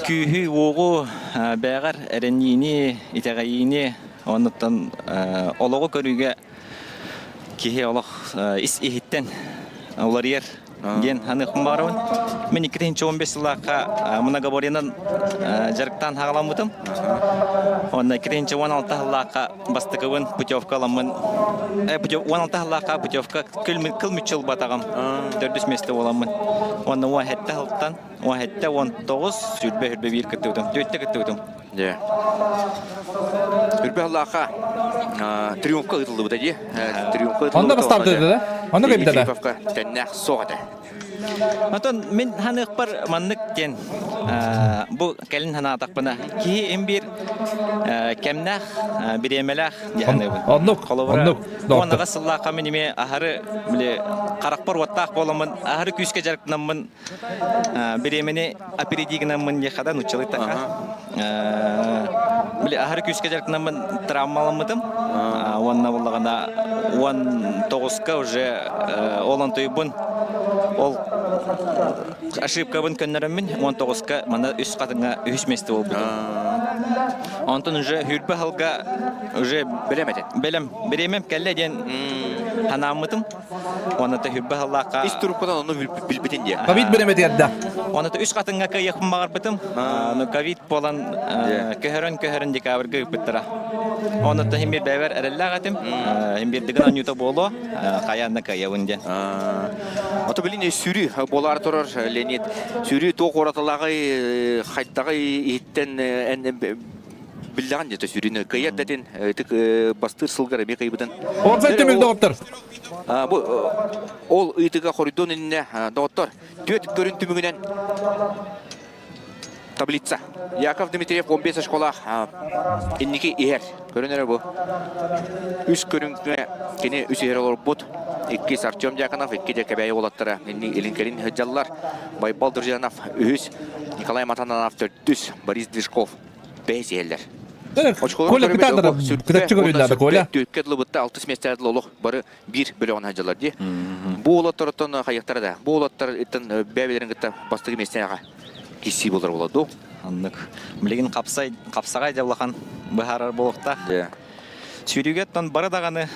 күүһү, уоҕу, бээҕэр эрэниини, итэҕэйиини, оннуттан олоҕу көрүүгэ киһи олох ис иһиттэн уларыйар диэн саныахпын баҕарабын. Мин 2015 сыллаахха многоборьенан дьарыктаан хаҕаламмытым. Уонна 2016 сыллаахха бастакыбын путевка ыламмын, 16 сыллаахха путевка кыл мүччү ылбатаҕым. Төрдүс миэстэ буоламмын. Уонна 17 сылтан 17 19 сүүрбэ сүүрбэ биир кыттыбытым. Түөртэ кыттыбытым. Дьэ. Үрбэ Аллаха триумфка ыытыллыбыта дии. Триумфка ыытыллыбыта. Онно бастаабыта да? Онно кэлбитэ да? Филипповка тэннээх суох этэ. Онтон мин ханыахпар маннык диэн бу кэлин санаатахпына киһи им биир кэмнээх, бириэмэлээх дии саныыбын. Оннук, Холобура, оннук. 10 сыллаахха мин эмиэ аһары били харахпар уоттаах буоламмын, аһары күүскэ дьарыктанаммын бириэмэни опереди гынаммын диэххэ да нууччалыы така били аһары күүскэ дьарыктанаммын травмаламмытым уонна буоллаҕына 19-ка уже ол онтуйбун ол ошибкабын көннөрөммүн 19-ка мана үс хатыҥа үһүс миэстэ буолбутум онтон уже хүрбэ сылга уже бэлэм этин бэлэм бириэмэм кэллэ диэн санааммытым Уонна төһүрбэ сыллаахха Ис туруккутан ону билбитин диэ. Ковид бириэмэтигэр Уонна үс хатыҥҥа кыайыахпын баҕарбытым. Ну ковид буолан көһөрөн-көһөрөн декабрьга ыыппыттара. Онуттан иһин биир бэйэбэр эрэллээх этим. Иһин биир дыгын оонньуута буолуо. Хайаан да кыайабын диэн. Ото билин сүүрүү буолаары турар Леонид. Сүүрүү туох уратылааҕый, хайдаҕый иһиттэн эн биллэҕин дьэ сүүрүүнү кыайар дэтин ытык бастыыр сылгар эмиэ кыайбытын. Ордой түмүк доҕоттор. Бу ол ыйытыга хоруйдуон иннинэ доҕоттор түөрт көрүн түмүгүнэн таблица. Яков Дмитриев 15 школах инники иһэр. Көрөн эрэ бу. Үс көрүҥҥэ кини үс иһэр олорбут. Иккис Артем Дьяконов, икки Дьэкэбэйи уолаттара илин-кэлин сылдьаллар. Байбал Друзьянов үһүс, Николай Матананов төрдүс, Борис Движков бэһис иһэллэр. Коля кытаатара кытаччы көрүллээтэ Коля. Түөккэ дылыбытта алтыс миэстэ олох бары биир бөлөҕүн сылдьаллар дии. Бу уолаттартан хайыктара да. Бу уолаттар иттэн бэйэлэрин кытта бастакы миэстэҕэ киссии буолар буолар дуу. Оннук. Билигин хапсай хапсаҕай дьэ улахан быһаарар буолуохтаах. Сүүрүүгэ оттон бары даҕаны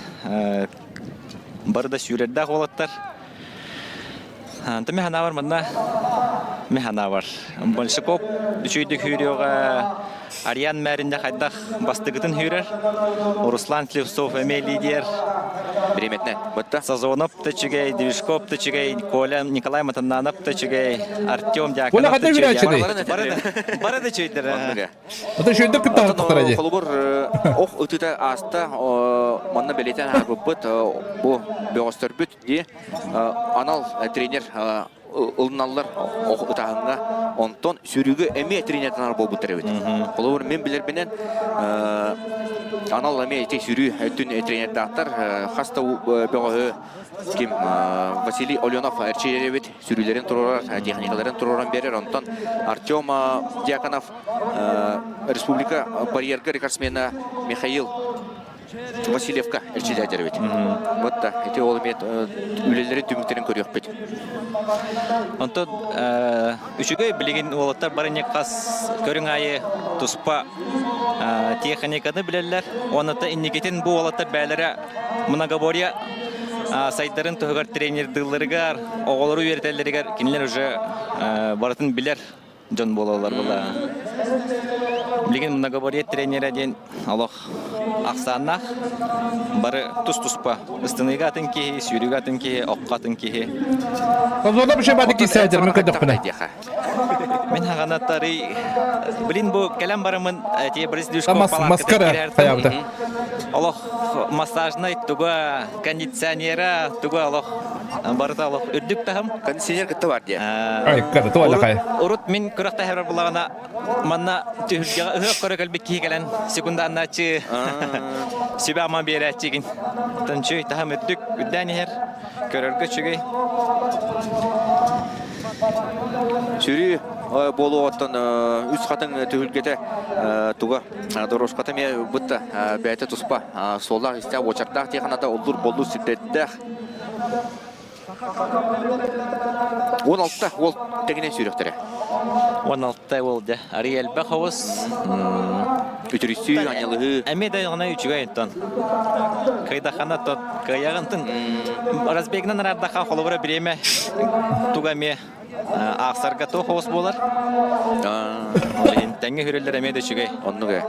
бары да сүүрэрдээх уолаттар. Онтон мин санаабар манна мин санаабар Большаков үчүгэйдик сүүрүөҕэ Ариан Мээринде хайдах бастыгытын сүүрэр Руслан Слепцов эмиэ лидер Бириэмэтинэн бытта Сазонов да үчүгэй, Движков да үчүгэй, Коля Николай Матаннанов да үчүгэй, Артем Коля Дьяконов да хата үчүгэй. үүрээччиний? Бары бары да үчүгэйдэр. Ото үчүгэйдик кыттаһан тахтара дии. Холобур, ох ытыта ааста, манна бэлиэтээн ааспыппыт, бу бөҕөстөрбүт дии анал тренер. ылыналлар ытааһыҥҥа. Онтон сүрүгү эмиэ тренерданар буолбуттар эбит. Холобур, мин билэрбинэн анал эмиэ ити сүрүү өттүн тренердаахтар хас да бөҕөһү ким Василий Оленов эрчийэр эбит. Сүрүүлэрин туруорар, техникаларын туруоран биэрэр. Онтон Артем Дьяконов республика барьерга рекордсмена Михаил Васильевка эрчиллээдэр эбит. Вот да, ити ол эмиэ үлэлэрин түмүктэрин көрүөхпүт. Онтон үчүгэй билигин уолаттар бары хас көрүҥ аайы туспа техниканы билэллэр. Уонна инникитин бу уолаттар бэйэлэрэ многоборье сайдарын туһугар тренердыылларыгар, оҕолору үөрэтэллэригэр кинилэр уже барытын билэр дьон буолаллар была. Билигин многоборье тренерэ диэн олох ахсааннаах бары тус-туспа ыстыныыга атын киһи, сүүрүүгэ атын киһи, окко атын киһи. Обзорда бу шебады кисээдер мен көдөкпүнэ. Мин хаганаттары блин бу кэлэн барамын тие Борис Дюшко Маскара хаябыта. Олох массажнай туга кондиционера туга олох барыта олох үрдүк таһым. Кондиционер кытта бар диye. Ай, ката туа лакай. Урут мин күрэхтэһэр булаҕына манна түһүлгэҕэ ыһыах көрө кэлбит киһи кэлэн секундааннааччы сүбэ ама биэрээччигин. Тончуй таһым үрдүк үрдээн иһэр. Көрөргө үчүгэй. Сүрүү буолуоҕуттан үс хатыҥ түһүлгэтэ туга дорожката эмиэ бытта бэйэтэ туспа суоллаах истээх уочардаах тиэханата оллур боллур сирдэрдээх 16 уол тэҥинэн сүүрүөхтэрэ. 16 уол дьэ. Арый элбэх оҕус. Үтүрүссүү, анньалыһыы. Эмиэ да оҕона үчүгэй оттон. Кыйдахана тот кыайаҕынтын. Разбегынан араардахха холобура бириэмэ туга эмиэ аахсарга туох оҕус буолар. Ол иһин тэҥҥэ хүрэллэр эмиэ да үчүгэй. Оннук ээ.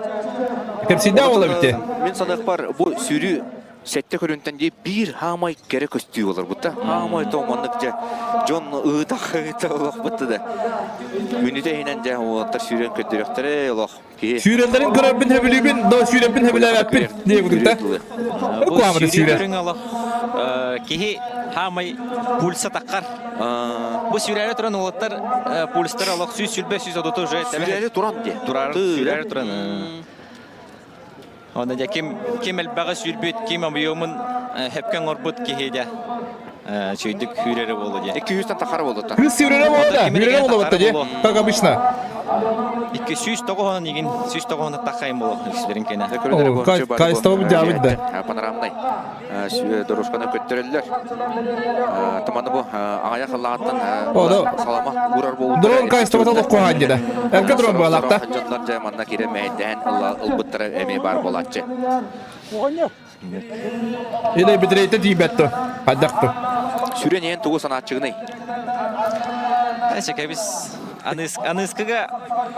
Кэпсиидэ оҕолор бите. Мин саныахпар бу сүүрүү сэттэ көрүнтэн дии биир хаамай кэрэ көстүү олорбута. Хаамай то маннык дьэ дьон ыытах-ыыта олохпут да. Мүнүтэ иһинэн дьэ уолаттар сүүрэн көрдөрөхтөрө олох киһи. Сүүрэллэрин көрөрбүн сөбүлүүбүн, да сүүрэрбин сөбүлээбэппин диye кудукта. Бу сүүрүү көрүҥ олох киһи хаамай пульса таххар. Бу сүүрээри туран уолаттар пульстара олох 120 130 уже Сүүрээри туран дии. Турар сүүрээри туран. Онно дьэ ким ким элбэҕи сүүрбүт, ким объемун хөпкө оҥорбут киһи дьэ үчүгэйдик сүүрэрэ буолуо диye. 200-тан тахара буолуота. Кыыс сүүрэрэ буолуо да, сүүрэрэ буолуо дии, как обычно. 209 игин 109 тахайын буолуо үксүлэрин кэнэ. Кайстова дьаабыт да. Панорамнай дорожканы көттөрөллөр. Туманы бу аҕайах ыллаҕаттан салама уурар буолбуттар. Дрон кайстова толук куһаан дьэ. Эргэ дрон буолаахта. Дьоннор дьэ манна киирэн мэһэйдэһэн ылбыттара эмиэ баар буолааччы. Или битрейте тиийбэт хайдах ту. Сүрэн иһэн тугу санааччыгыный? Эсэкэбис аныыскыга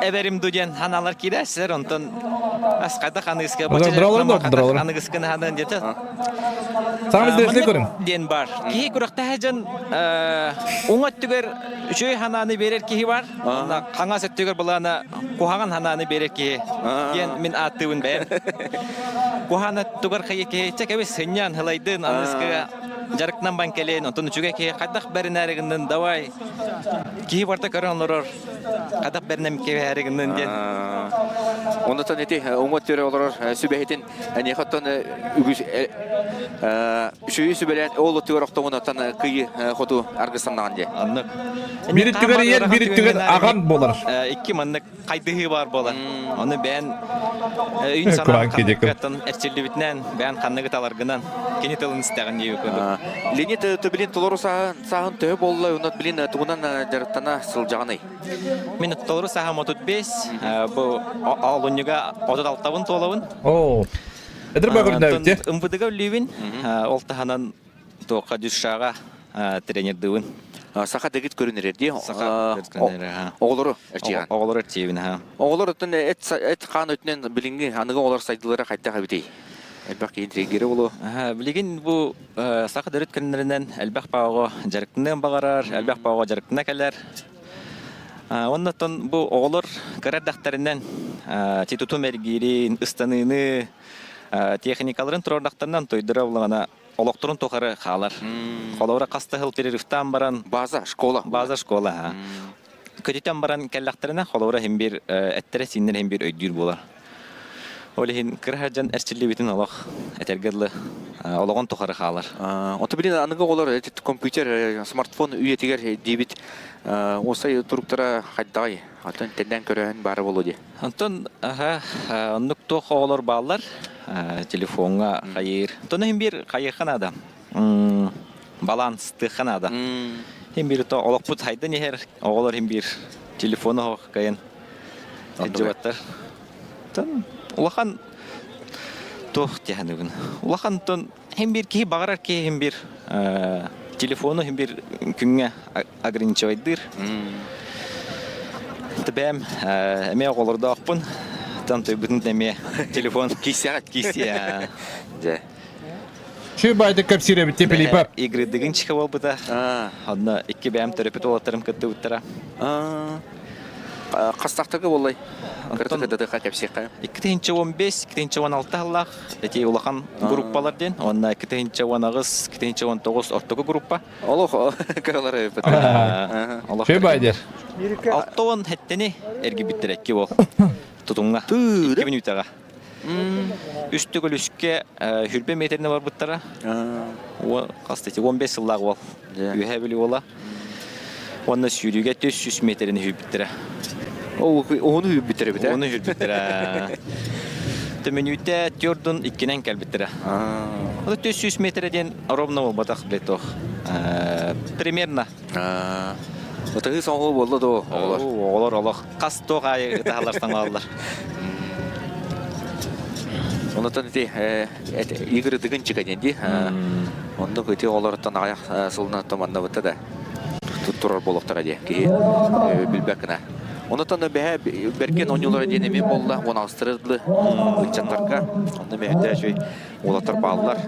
эбэрим ду диэн ханаалар киирээччилэр онтон ас хайдах аныыска аныгыскыны ханан диэтэ Саамай дэслик көрүҥ. диэн бар. Киһи күрэхтэһэ дьон уҥа өттүгэр үчүгэй ханааны биэрэр киһи бар. Хаҥас өттүгэр былаана куһаҕан ханааны биэрэр киһи диэн мин ааттыыбын бэйэм. Куһаҕан өттүгэр хайы киһи чэ кэбис сынньан хылайдын аныыскыга дьарыктанан бан кэлин онтон үчүгэй киһи хайдах бэринээри гыннын давай киһи барыта көрөн олорор хайдах бэринэм кэбиһээри гыннын диэн Оннотон ити уҥа өттүгэр олорор сүбэһитин эниэхэ оттон үгүс үчүгэй сүбэлээн ол өттүгэр охтоҥун оттон кыйы хоту аргыстаннаҕын диye. Оннук. Биир өттүгэр ийэн, биир өттүгэр аҕан буолар. Икки маннык хайдыһыы баар буолар. Ону бэйэн өйүн санаан ханныгыттан эрчиллибитинэн, бэйэн ханныгы таларгынан кини тылын истэҕин дии курдук. Леонид Тобилин толору сааһын сааһын төһө буолла, онон билин тугунан дьарыктана сылдьаҕыный? Мин толору сааһым 35, бу олунньуга 36-бын туолабын. Оо. Эдэр бөгөрдөөбүт МВД-га үллүүбүн, ол таһынан туохха дюшаға тренердыыбын. Саха дэгит көрүнэрэр дии. Саха көрүнэрэр. Оҕолору эрчийэҕин. Оҕолору эрчийэбин, аха. Оҕолор оттон эт эт хаан өттүнэн билиҥҥи аныгы оҕолор сайдыылара хайдах эбитий? Элбэх киһи интригиэрэ буолуо. Билигин бу саха төрүт көрүнэринэн элбэх баҕа дьарыктаныан баҕарар, элбэх баҕа дьарыктана кэлэр. Оннуттан бу оҕолор кыра эрдэхтэринэн титутум эргиирин, ыстаныыны, техникаларын туруордахтарынан тойдура булаҕына. олохторун тухары хаалар. Холобура хаста сыл перерывтаан баран База, школа. База школа. Көтүтэн баран кэллэхтэринэ холобура иһин биир эттэрэ сииннэрэ иһин биир өйдүүр буолар. Ол иһин кыра сылдьан эрчиллибитин олох этэргэ дылы олоҕун тухары хаалар. Ото билин аныгы оҕолор компьютер, смартфон үйэтигэр диибит уопсай туруктара хайдаҕый? Оттон тэннэн көрөһүн баара буолуо дии. Онтон аха оннук туох оҕолор бааллар телефоҥҥа хайыыр. Онтон иһин биир хайыахха наада. Баланстыахха наада. Иһин биир то олохпут хайдан иһэр оҕолор иһин биир телефону оһох кайын сылдьыбаттар. Оттон улахан туох диэхэнигин улахан тон иһин биир киһи баҕарар киһи иһин биир телефону иһин биир күҥҥэ ограничивайдыыр. Бэйэм эмиэ оҕолордоохпун. Тан тойбутун эмиэ телефон киисэҕэ киисиэ. Дьэ. Чү байды кэпсиир эбит Филиппов. Игры дыгынчика буолбута. Онно икки бэйэм төрөппүт уолаттарым кыттыбыттара. Хастахтарга буоллай? Кырты-кырдатыха кэпсиэххэ. 2015, 2016 сыллаах эти улахан группалар диэн, уонна 2018, 2019 ортоку группа. Олох кыралары Чү байдер. Алтон хеттени эргибиттер экки бол. Тутуңга. 2 минутаға. Үс төгүл үскэ хүрбе метрine барбыттара. Қас 15 сыллаах бол. Үһэ били бола. Онна сүүрүүгэ 400 метрини хүрбүттэрэ. Ону хүрбүттэрэ бит. Ону хүрбүттэрэ. Төмөнүүтэ төрдун иккинэн кэлбиттэрэ. Ол 400 метр диэн ровно буолбатах билетох. Примерно. Ытыһыы соҥуу буолла дуо оҕолор? Оҕолор олох хас туох аайы ытаһалар саҥалаллар. Онотон ити игры дыгынчыка диэн дии. Оннук ити оҕолоруттан аҕыйах сылынан маннабытта да турар буолуохтара дии киһи билбэт гына. Онотон бэһэ бэрген оонньуулара диэн эмиэ буолла. Уон аҕыстары ыччаттарга. Онно мэһэйдээ үчүгэй уолаттар бааллар.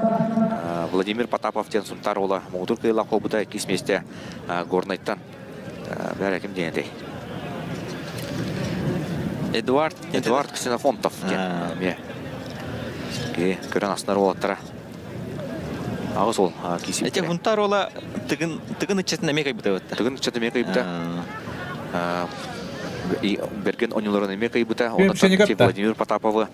Владимир Потапов диэн Сунтаар уола муҥутуур кыайыылаах буолбута иккис миэстэ Горнайтан. Бэрэ ким диэн этэй? Эдуард Эдуард Ксенофонтов диэн эмиэ. Киһи көрөн астынар уолаттара. Аҕыс уол киисибиттэрэ. Эти Хунтаар уола тыгын тыгын ыччатын эмиэ кыйбыта бытта. Тыгын ыччатын эмиэ кыйбыта. Берген оонньууларын эмиэ кыйбыта. Онон Владимир Потаповы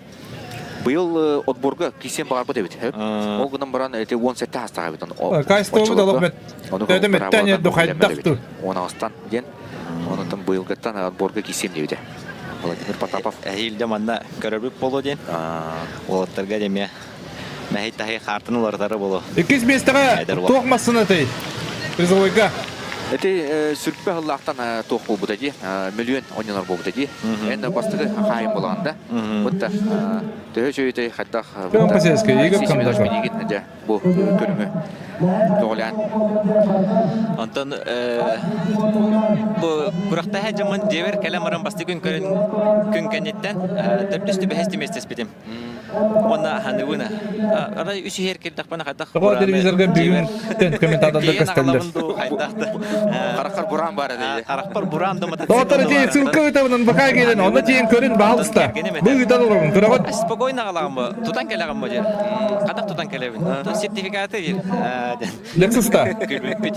Быйыл отборга киирсиэн баҕарбыт эбит. Ол гынан баран эти 17 хастаах эбит. Кайстовы да олох Төдө меттен духайдах ту. Он астан диэн. Онотон быйылгыттан отборга киирсиэм диэбитэ. Владимир Потапов. Эһиилде манна көрөрбүт болу диэн. Уолаттарга демия мэһэй таһый хаартын уларытары болу. Иккис миэстэҕэ туох массыынатый? Призовойга. Ити сүрпэ сыллаахтан туох буолбута дии, мөлүйүөн оонньонор буолбута дии. Эн бастакы хаайым буолаҕын да. Бутта төһө үчүгэй хайдах Игорь Кондаков. дьэ бу көрүҥү көҕүлээн. Онтон бу күрэхтэһэ дьоммун дьиэбэр кэлэн баран бастакы күн көрөн күн кэнниттэн төрдүс түбэһэс миэстэспитим. Уонна ханыыбын арай үс иһэр кэлдэхпинэ хайдах Тоҕо телевизорга бүгүн комментатордар көстөллөр. Харахпар бураан баар эдэ. Харахпар бураан да Доҕоттор ити ссылка ыытабынан бакаа киирэн онно тиийэн көрүн баһалыста. Бу ыытан олоруҥ көрөҕүт. Спокойно аҕалаҕым бу. Тутан кэлэҕим бу диэн. Хатах тутан кэлэбин. Сертификаты диэн. Лексуста. Күлбүппүт.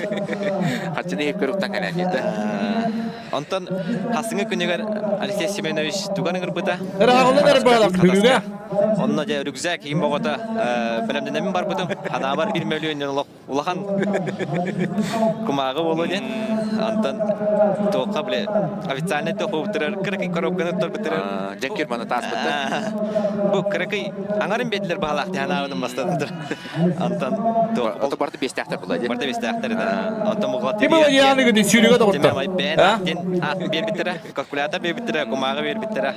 Хаччыны иһip көрүктан кэлэн диэтэ. Онтон хасыҥы күнүгэр Алексей Семенович туган ыҥырбыта. Ыраҕыллан эрэ баалах бүгүгэ. Онно дьэ рюкзак иһин боҕото бэлэмнэнэммин барбытым. Ханаабар бир мөлүйүөн олох улахан кумааҕы буолуо диэн. Онтон туохха бile официальный туох буолбуттарар кыракый коробканы туттарбыттарар. Дьэҥкир маны тааспыттар. Бу кыракый аҥарын биэдилэр баһалаах диэн ханаабытым бастатытыр. Антон Ото барты биэстээхтэр була дии. Барты биэстээхтэр да. Онтон муҕа Ким ол яаны гыды сүүрүгэ доҕотто. А? Биэрбиттэрэ, калькулятор биэрбиттэрэ, кумааҕы биэрбиттэрэ.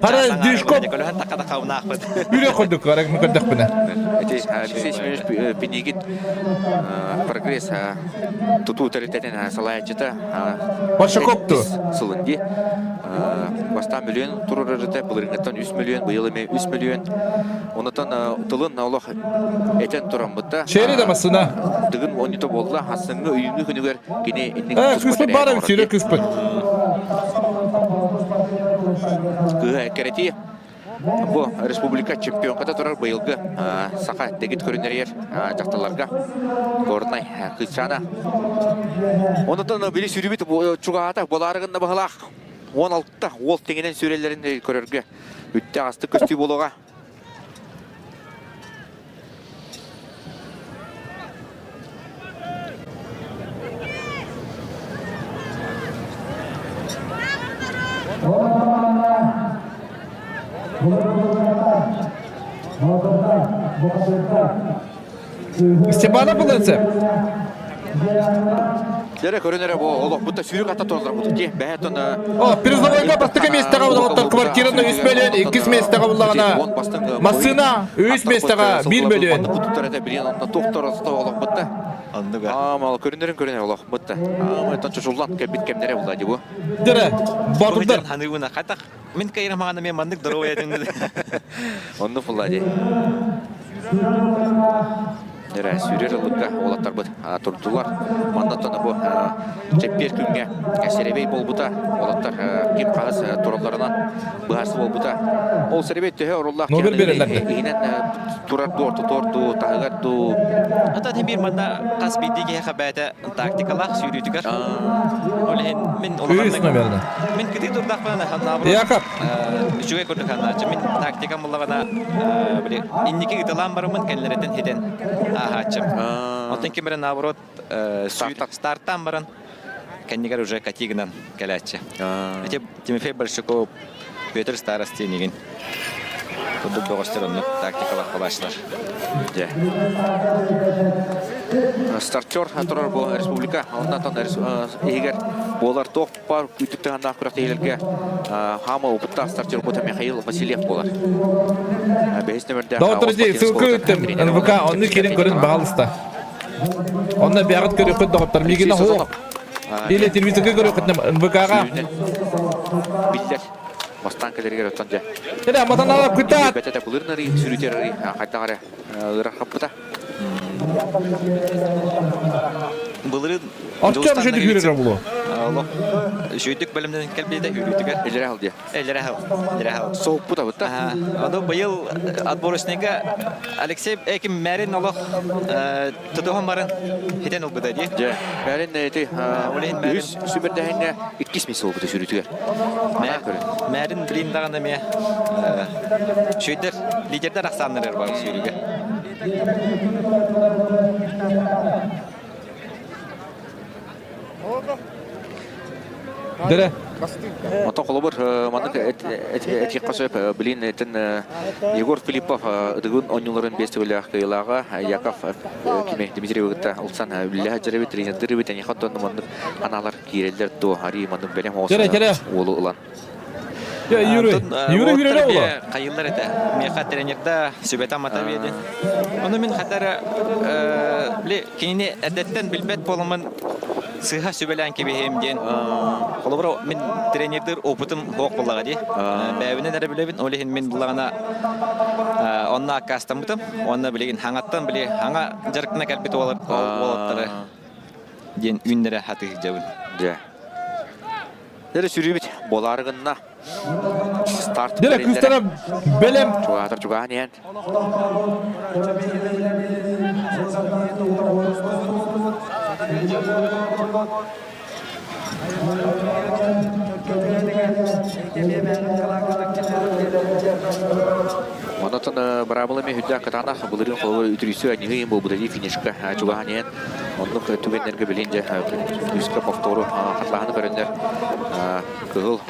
Хара дюшкоп. Көлөһөн такка такка Үрэ курдук арак көрдөхпүнэ. Эти Алексей Семенович Пинигин прогресс тутуу тэрилтэтин салайааччыта Башакопту. сылын дии. Бастаан мөлүйүөн турарыта былырыҥҥыттан 3 мөлүйүөн, быйыл эмиэ 3 мөлүйүөн. Онутан тылын олох этэн тураммыта. Шери да массына. Дыгын оонньута буолла. Хасыҥҥы үйүҥҥү күнүгэр кини инник Кыспыт баар эбит, сүүрэ кыспыт. Кыыһа эккирэтии. Бу республика чемпионката турар быйылгы саха дэгит көрүнэригэр дьахталларга Горнай Кыычана. Онотон били сүрүбүт чугаһата болаарыгын да баһылаах 16 уол тэҥинэн сүрэллэрин көрөргө үттэ астык көстүү буолуоҕа. Степана Булынцев. Дere көрүнэрэ бу олохпутта сүүрүк ата туоллар ди бэһэтон О, призовойга бастакы миэстэҕэ булаҕыттар квартираны үс мөлүйүөн, иккис миэстэҕэ буллаҕына массыына үс миэстэҕэ биир мөлүйүөн. Туттар этэ билиэн онно туохтар олохпутта. Аамал көрүнэрин көрүнэр олохпутта. Аамайтан чочуллан кэлбит кэмнэрэ булла ди бу. Дere, батырдар. Ханыбына хатах Мин кайра маҕана мен маннык здоровый этин. Онну булла ди. Эрэ сүүрэр ыллыкка уолаттарбыт турдулар. Маннаттан бу чэппиэр күҥҥэ сэрэбэй буолбута. Уолаттар ким хаһыс туралларынан быһаарсы буолбута. Ол сэрэбэй төһө оруллаах Номер береллер. иһинэн турар дуу, ортотуор дуу, таһыгар дуу. Ата бир манна хас биирдии киһиэхэ бэйэтэ тактикалаах сүүрүүтүгэр. Ол иһин мин Үс номерна. Мин кытыы турдахпына наоборот Яков. үчүгэй курдук ханааччы. Мин тактикам буллаҕына били инники ыталаан бараммын кэллэрэтин хитэн ааһааччым. Оттон ким эрэ наоборот стартаан баран кэннигэр уже кати гынан кэлээччи. Ити Тимофей Большаков, Петр Старостин игин курдук бөҕөстөр оннук тактикалар халаачылар. Дьэ. Стартер турар бу республика оннотон иһигэр буолар туох баар күүтүк тыһаннаах күрэхтэһиилэргэ хаама опыттаах стартер бута Михаил Васильев буолар. Бэһис нөмердээх Доҕоттордии, ссылка ыыттым. НВК онну киирин көрүн баҕалыста. Онно бэҕит көрүөххүт доҕоттор. Миигин оһуох. Или телевизорга көрүөххүт НВК-ҕа. Биллэр. Бастаан кэлэригэр оттон дьэ. Кэлэ, матаналар кытаат. Бэтэтэ былырнары сүрүтэр хайдах эрэ ыарахаппыта. Былырыын Артем жөдүк хүрэрэ булу. Олох үчүгүйдүк бэлэмнэнэн кэлбитэ үрүүтүгэр. Элэрэ хал диye. Элэрэ хал. Элэрэ хал. Соуппут абытта. Ону быйыл отборочныйга Алексей Эким мэрин олох тутуһан баран хитен ылбыта дии. Дьэ, мэрин эти үс сүмэрдэһиҥҥэ иккис миэстэ буолбута сүрүтүгэр. Мэрин блин даҕаны эмиэ үчүгэйдэр лидердэр ахсааннарыгар бар сүүрүүгэ. Дэрэ. Онтон холобур маннык этиэххэ сөп билин этин Егор Филиппов ытыгын оонньууларын биэс төгүллээх кыайыылааҕа Яков кими Дмитриевы кытта ылсан үллэһэ дьарыбыт тренердир эбит эниэхэ оттон маннык анаалар киирэллэр дуо арии маннык бэлэм уолу ылан Юрий, Юрий Юрий оҕоло. Хайыллар этэ. Миэхэ тренерда сүбэтэ-амата биэрдин. Ону мин хатара били кинини эрдэттэн билбэт буоламмын сыыһа сүбэлээн кэбиһиэм диэн. Холобура мин тренердир опытым суох буоллаҕа дии. Бэйэбинэн эрэ билэбин. Ол иһин мин буллаҕына онно аккаастаммытым. Уонна билигин хаҥаттан били хаҥа дьарыктана кэлбит уолаттары диэн үүннэрэ хатыы сылдьабын. Дьэ. Дэрэ сүрүүбүт буолаары гынна. Старт Дэрэ күүстэрэ бэлэм. Чугаатар чугаан иһэн. Онотон быраабыла мен хүддээх кытаанах былырыын холобур үтүрүйсүү аньыһыы буолбута дии финишка чугаһан иһэн Оннук түгэннэргэ билин дьэ күүскэ повтору хатылаһаны көрөннөр кыһыл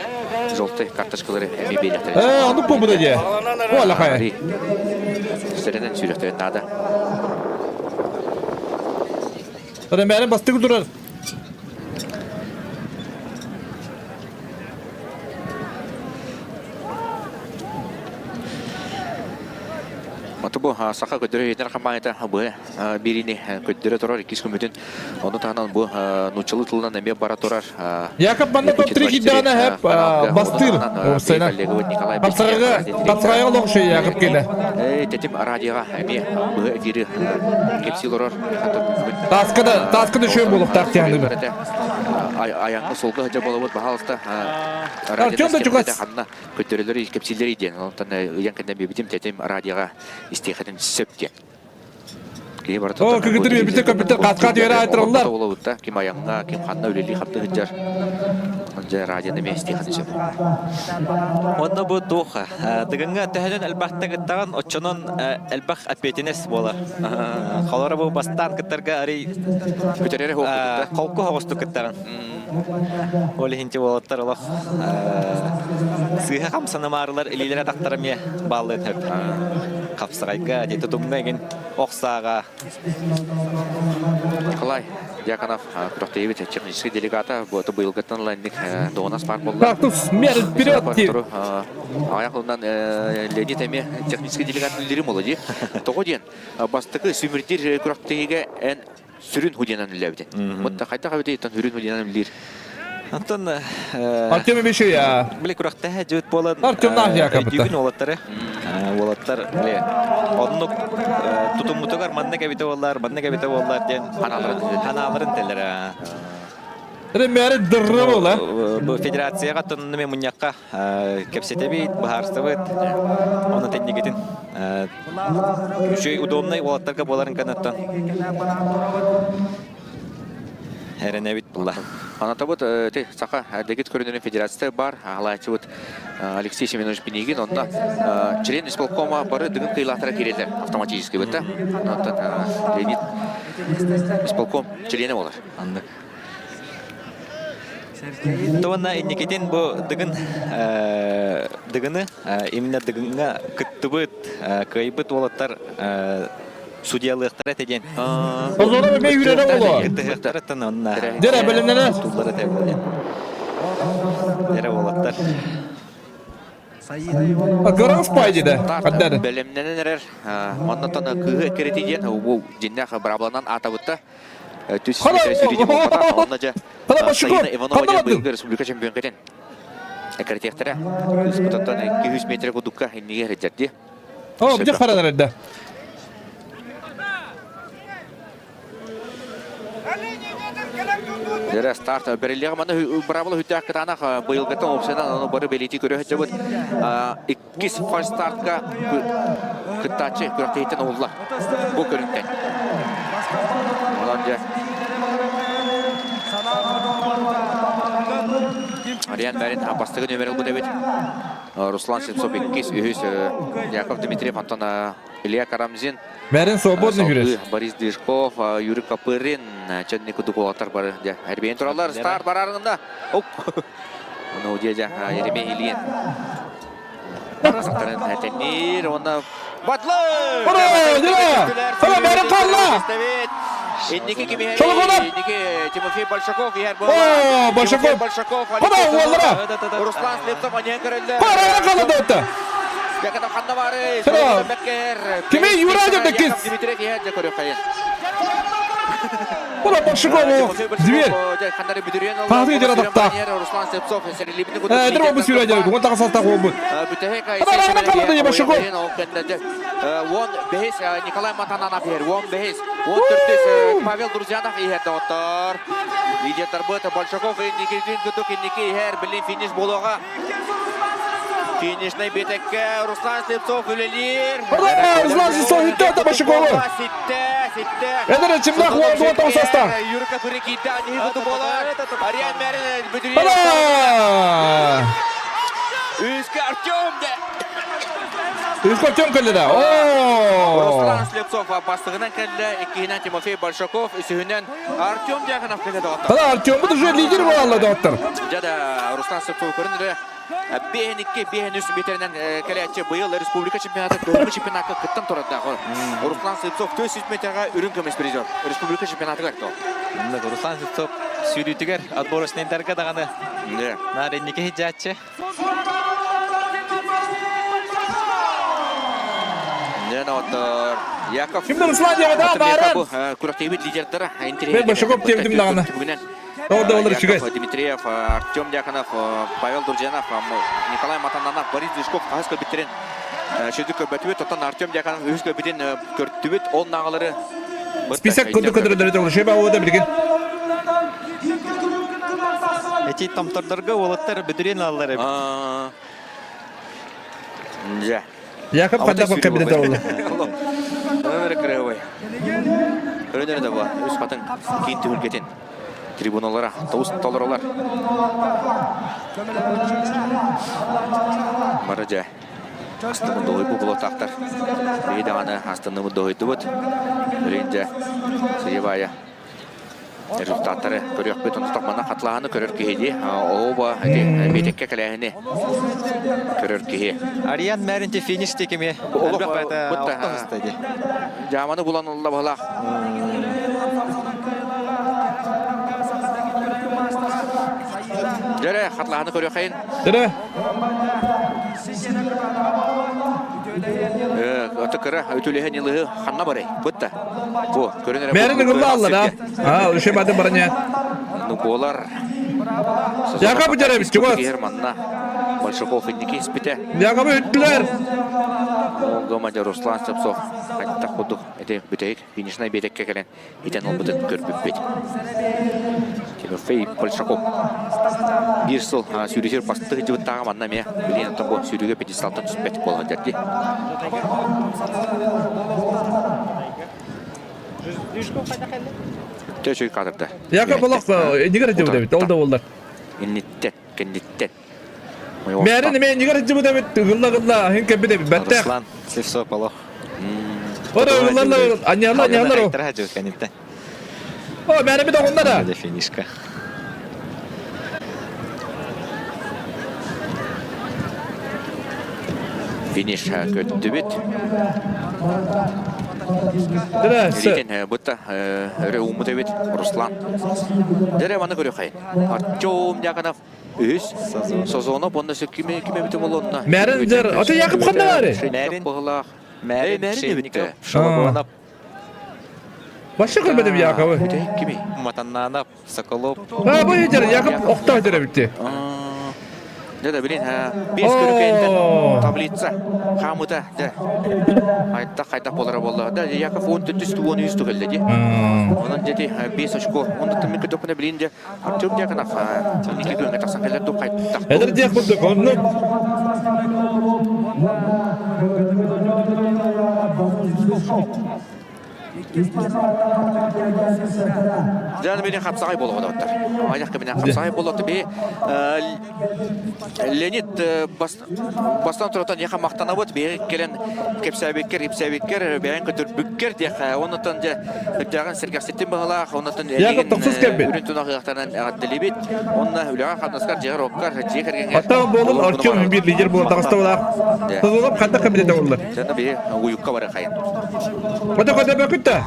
желтый карточкалары эмиэ биэриэхтэрин Ээ, оннук буолбута дии. Уолахай. Сэрэнэн сүүрүөхтэрин наада. Рэмээрин бастык турар. Аты бу саха көтөрө иһитинэр хампаанньата бу бириини көрдөрө турар иккис күммүтүн ону таһынан бу нууччалыы тылынан эмиэ бара турар Яков манна топ-3 киирдэҕинэ хэп бастыыр уопсайынан. Хапсаҕайга хапсаҕайга олох үчүгэй Яков киэнэ. Тэтим радиоҕа эмиэ быһа эфири кэпсии олорор. Тааска да тааска да үчүгэй буолуохтаах диэн саныыбын. Аяңга солга хажа болобут баһалыста. Артем да чугас. Ханна көтөрөлөр кепсилер диэн. Онтон ыйан кэннэ бибитим тетим радиога истиэхэтин сөп диэн. Киһи барыта О, кыгытыр үөбүтэ көпүтэ каткат үөрэ айтыраллар. Болобутта ким аяңга, ким ханна үлели хапты хыджар. Онжа радионы мен истиэхэтин сөп. Онно бу туоха. Дыгынга төһөнөн элбэхтэ кыттаҕын, оччонон элбэх ответственность буолар. Холоро бу бастаан кыттарга арый Бүтэрere холку хоҕустук кыттаҕын. Ол иһинчи уолаттар олох сыыһа хамсанымаарылар илиилэрэ атахтара эмиэ бааллыан сөп. Хапсаҕайга, дии тутумҥа игин ох сааҕа. Николай Дьяконов күрэхтэһиибит техническэй делегата бу быйылгыттан ыла инник дуоһунас баар буолла. Смерть вперед! Аҕыйах сылынан Леонид эмиэ техническэй делегат үлэлиир буолла дии. Тоҕо диэн бастакы сүмүрдиир күрэхтэһиигэ эн сүрүн худианан үлэлээбитин. Вот хайдах эбитий сүрүн худианан үлэлиир? Антон Артем Мишия. Били күрэхтэһэ дьүт буолан Артем өйдүүгүн уолаттары. Уолаттар били оннук тутуммутугар маннык эбитэ буоллар, маннык эбитэ буоллар диэн ханааларын теллere. Ремери дырры буола. Бу федерацияга тоннуме мунньахха кэпсэтэбит, быһаарсыбыт. Оны тэннигитин үчүгэй удобнай уолаттарга буоларын канаттан эрэнэбит булла. Анатабыт ти саха дэгит көрүнүрүн федерацията бар аһалааччыбыт Алексей Семенович Пинигин онно член исполкома бары дыгын кыйлаатара киирэллэр автоматически бытта. Онтон Леонид исполком членэ болар. Аннык. Туонна инникитин бу дыгын дыгыны именно дыгыҥҥа кыттыбыт кыайбыт уолаттар судьялыахтара этэ диэн. Озоро эмиэ үүрэрэ боло. Кыттыһыахтарыттан онна. Дьэрэ бэлэмнэнэ. Туллар этэ буолан. Дьэрэ уолаттар. Көрөн спай диде. Хаддары. Бэлэмнэнэн эрэр. Маннатан кыыһы эккирети диэн бу дьиннээх быраабыланан аатабытта. Түс сүүрүдэ буолбатах. Онно дьэ Саина Иванова диэн быйылгы республика чемпионкатын эккиретиэхтэрэ. Кыыспытыттан 200 метр кудукка иннигэ эрдэрди. О, бдьэ харанар эрдэ. Дэрэ старт бэриллиэҕэ манна быраабыла хүттээх кытаанах быйылгыттан опсайынан ону бары бэлиэтии көрө сылдьабыт. Иккис фальстартка кыттааччы күрэхтэһииттэн уһулла бу көрүҥтэн. Онон дьэ Ариан Мэрин бастакы нүөмэр ылбыт эбит. Руслан Сенцов иккис, үһүс Яков Дмитриев, онтон Илья Карамзин. Мэрин свободный күрес. Борис Движков, Юрий Копырин, Ченни Кудукулаттар бары эрбейин тураллар. Старт барарында. Оп. Оны удежа Еремей Ильин. Сақтарын теннир, оны Батлы! Ура! Дила! Хала бәрі қалла! Инники кими Чолгонов! Инники Тимофей Большаков, Игорь О, Большаков! Большаков! Куда уоллара? Руслан Слепцов, Аньян көрөллө. Қара қалады өтті! Яков Ханнавары, Хара! Кими Юра деп кис? Дмитрий Киһәдже көрө хайын. Була Большаков дверь. Паһы дера тапта. Руслан Слепцов, Эдер обу сүүрэ дьэ, уон таҕа састаах уолбут. Хара қалады Большаков. Уон бэһис Николай Матананов иһэр, уон бэһис, уон төрдүс Павел Друзьянов иһэр доҕоттор. Лидердарбыт Большаков инникитин кытык инники иһэр, билин финиш буолуоҕа. Финишный биэтэккэ Руслан Слепцов үлэлиир. Ура! Руслан Слепцов үттэ Большакову. Ситте, ситте. Эдер чимнах уон уон таҕа састаах. Юрка Курикита аньыһы буолар. Ариан Мэрин бүдүрүйэр. Хала! Үскэ Артем де. Үскө Артем кэллэ О! Руслан Слепцов бастығынан кэллэ, иккиһинэн Тимофей Большаков, үсүһүнэн Артем Дьяконов кэллэ доҕоттор. Хала Артем бу уже лидер буолла доҕоттор. Дьэ да Руслан Слепцов көрүнүрэ бэһин икки, бэһин үс метринэн кэлээччи быйыл республика чемпионата кыһыҥҥы чемпионатка кыттан турардаах. Руслан Слепцов 400 метрга үрүҥ көмүс призер республика чемпионатыгар то. Руслан Слепцов сүүрүүтүгэр отборочнайдарга даҕаны наар инники хиджааччы. Яков Кимдер Руслан диэҕэ бааран. Күрэхтэһиибит лидердара Мен Большаков диэбитим даҕаны. Ол да олор үчүгэй. Дмитриев, Артем Дьяконов, Павел Дуржанов, Николай Матананов, Борис Движков хаһыс көрбүттэрин шөдүк көрбөтүбүт. Оттон Артем Дьяконов үһүс көрбүтүн көртүбүт. Ол нааҕалары Список курдук көтөрөлөрү тоҕо шеба ода билигин. Эти томтордорго уолаттар бүдүрүөн алалар эбит. Дьэ. Якоб ханна кабинет олла. Өмір кырыабай. Көрөнөр да бу. Үс хатын киин түһүлгэтин трибуналара тоус толоролар. Бары дьэ. Астымын доһуйбу булотаактар. Биһи даҕаны астынныбыт доһуйдубут. Билигин дьэ сыйыбаайа результаттары көрүөхпүт. Онтон манна хатлааһыны көрөр киһи дии. Оба ити биэтэккэ кэлээһини көрөр киһи. Ариан Мэринти финиш текими. Олох бутта. Жааманы булан олла баһылаах. Дьэрэ, хатлааһыны көрүөххэйин. Дьэрэ. Аты кыра үтүлэһэн илыһы ханна барай? Бытта. Бу, көрөн эрэ. Бәрін ыгылла алла да. А, үше бады барыня. Ну, болар. Якобы дәрәбіз, чугас. Манна Большаков инники испите. Якобы үттілер. Гомадя Руслан Сепсов. Айтта кудук. Эти бүтэйик финишнай биэтэккэ кэлэн итэн ылбытын көрбүппүт. Тимофей Большаков биир сыл сүүрүсүр бастык дьыбыттааҕа манна эмиэ билиэн оттон бу сүүрүүгэ пьедесталтан түспэт буолан дьэрди. Төчүй кадрда. Яков олох нигер дьыбыт ол да боллар. Инниттен, кэнниттен. Мээрин эмиэ нигер дьыбыт эбит гылла-гылла хин кэбит эбит бэттэх. Руслан Слепцов олох. Ора гылла аньяла аньялар. О, мээрин бит оҕуннара. Финишка. Финиш көттүбүт. Илитин бутта өрө ууммут эбит Руслан. Дere маны көрүөхэй. Артем Дьяконов үһүс Созонов онно кими кими эбите болонна. Мэрин дер, ата Яков ханна бары? Мэрин быһылаах. Мэрин Шейников, Шологонов. Башы көрбөдүм Яковы. Кими? Матаннанов, Соколов. А, бу дер, Яков охтоо дер эбитти. Дьэ да билин биэс көрүкэйинтэн таблица хаамыта дьэ хайдах хайдах буолара буолла. Да Яков он түс уон үс түгэллэ ди. Онон дьэти 5 очко. Оннуттан мин көтөккүнэ билин дьэ Артем Дьяконов инники күөҥҥэ тахсан кэлэр ду хайдах. Эдэр диэх курдук оннук. Дьэ, мени хапсаҕай буолуоҕа Айах кэминэн хапсаҕай буолуота би Леонид бастан турatan яха мактанабыт биһи кэлэн кэпсээбиккэр ипсээбиккэр бэйэн көтөрбүккэр диэхэ оннуттан дьэ үрдээҕин сэргэхситтин баһылаах оннуттан Яков тохсус кэлбит. үрүн тунахыахтарынан эҕэрдэлибит онно үлэҕэ хамнаскар дьиэҕэр оккар дьиэ кэргэҥҥэр Оттон буолун Артем биир лидер буолан таҕыста булаах. Созонов ханна кабинета оллар. Дьэ биһи уйукка бары хайын. Ота кода бөкүттэ.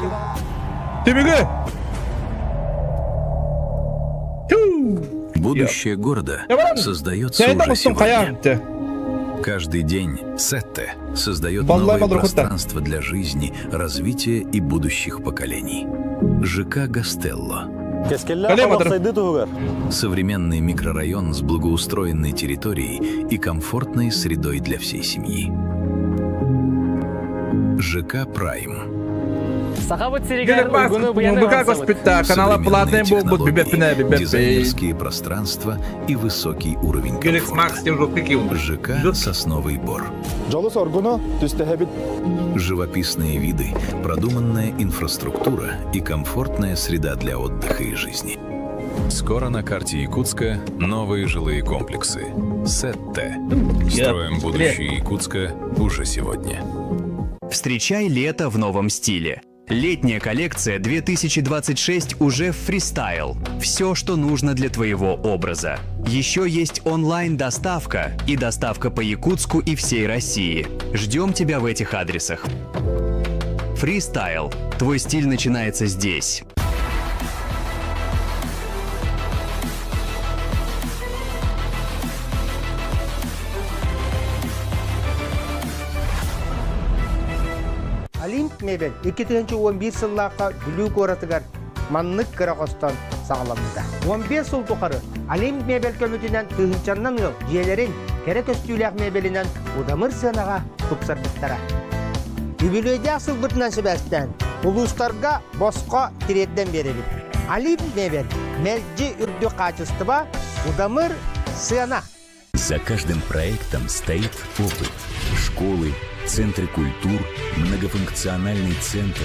Түмүгү. Будущее города создается уже сегодня. Каждый день Сетте создает новое пространство для жизни, развития и будущих поколений. ЖК Гастелло. Современный микрорайон с благоустроенной территорией и комфортной средой для всей семьи. ЖК Прайм. Сахабыт сиригэр уйгуну быйаны БК госпитта канала платный буолбут бибеппинэ бибеппей. Дизайнерские пространства и высокий уровень комфорта. ЖК «Сосновый бор». Дьолу соргуну түстэһэбит. Живописные виды, продуманная инфраструктура и комфортная среда для отдыха и жизни. Скоро на карте Якутска новые жилые комплексы. Сетте. Строим будущее Якутска уже сегодня. Встречай лето в новом стиле. Летняя коллекция 2026 уже в фристайл. Все, что нужно для твоего образа. Еще есть онлайн-доставка и доставка по Якутску и всей России. Ждем тебя в этих адресах. Фристайл. Твой стиль начинается здесь. Олимп мебель 2011 сыллаахха Бүлүү куоратыгар маннык кыра хостон саҕаламмыта. 15 сыл тухары Олимп мебель көмөтүнэн тыһыынчаннан ыал дьиэлэрин кэрэ көстүүлээх мебелинэн удамыр сыанаҕа тупсарбыттара. Үбүлүөйдээх сылбытынан сибээстээн улуустарга босхо тириэрдэн биэрэбит. Олимп мебель мэлдьи үрдүк хаачыстыба Удамыр сыана. За каждым проектом стоит опыт. Школы, центры культур, многофункциональный центр.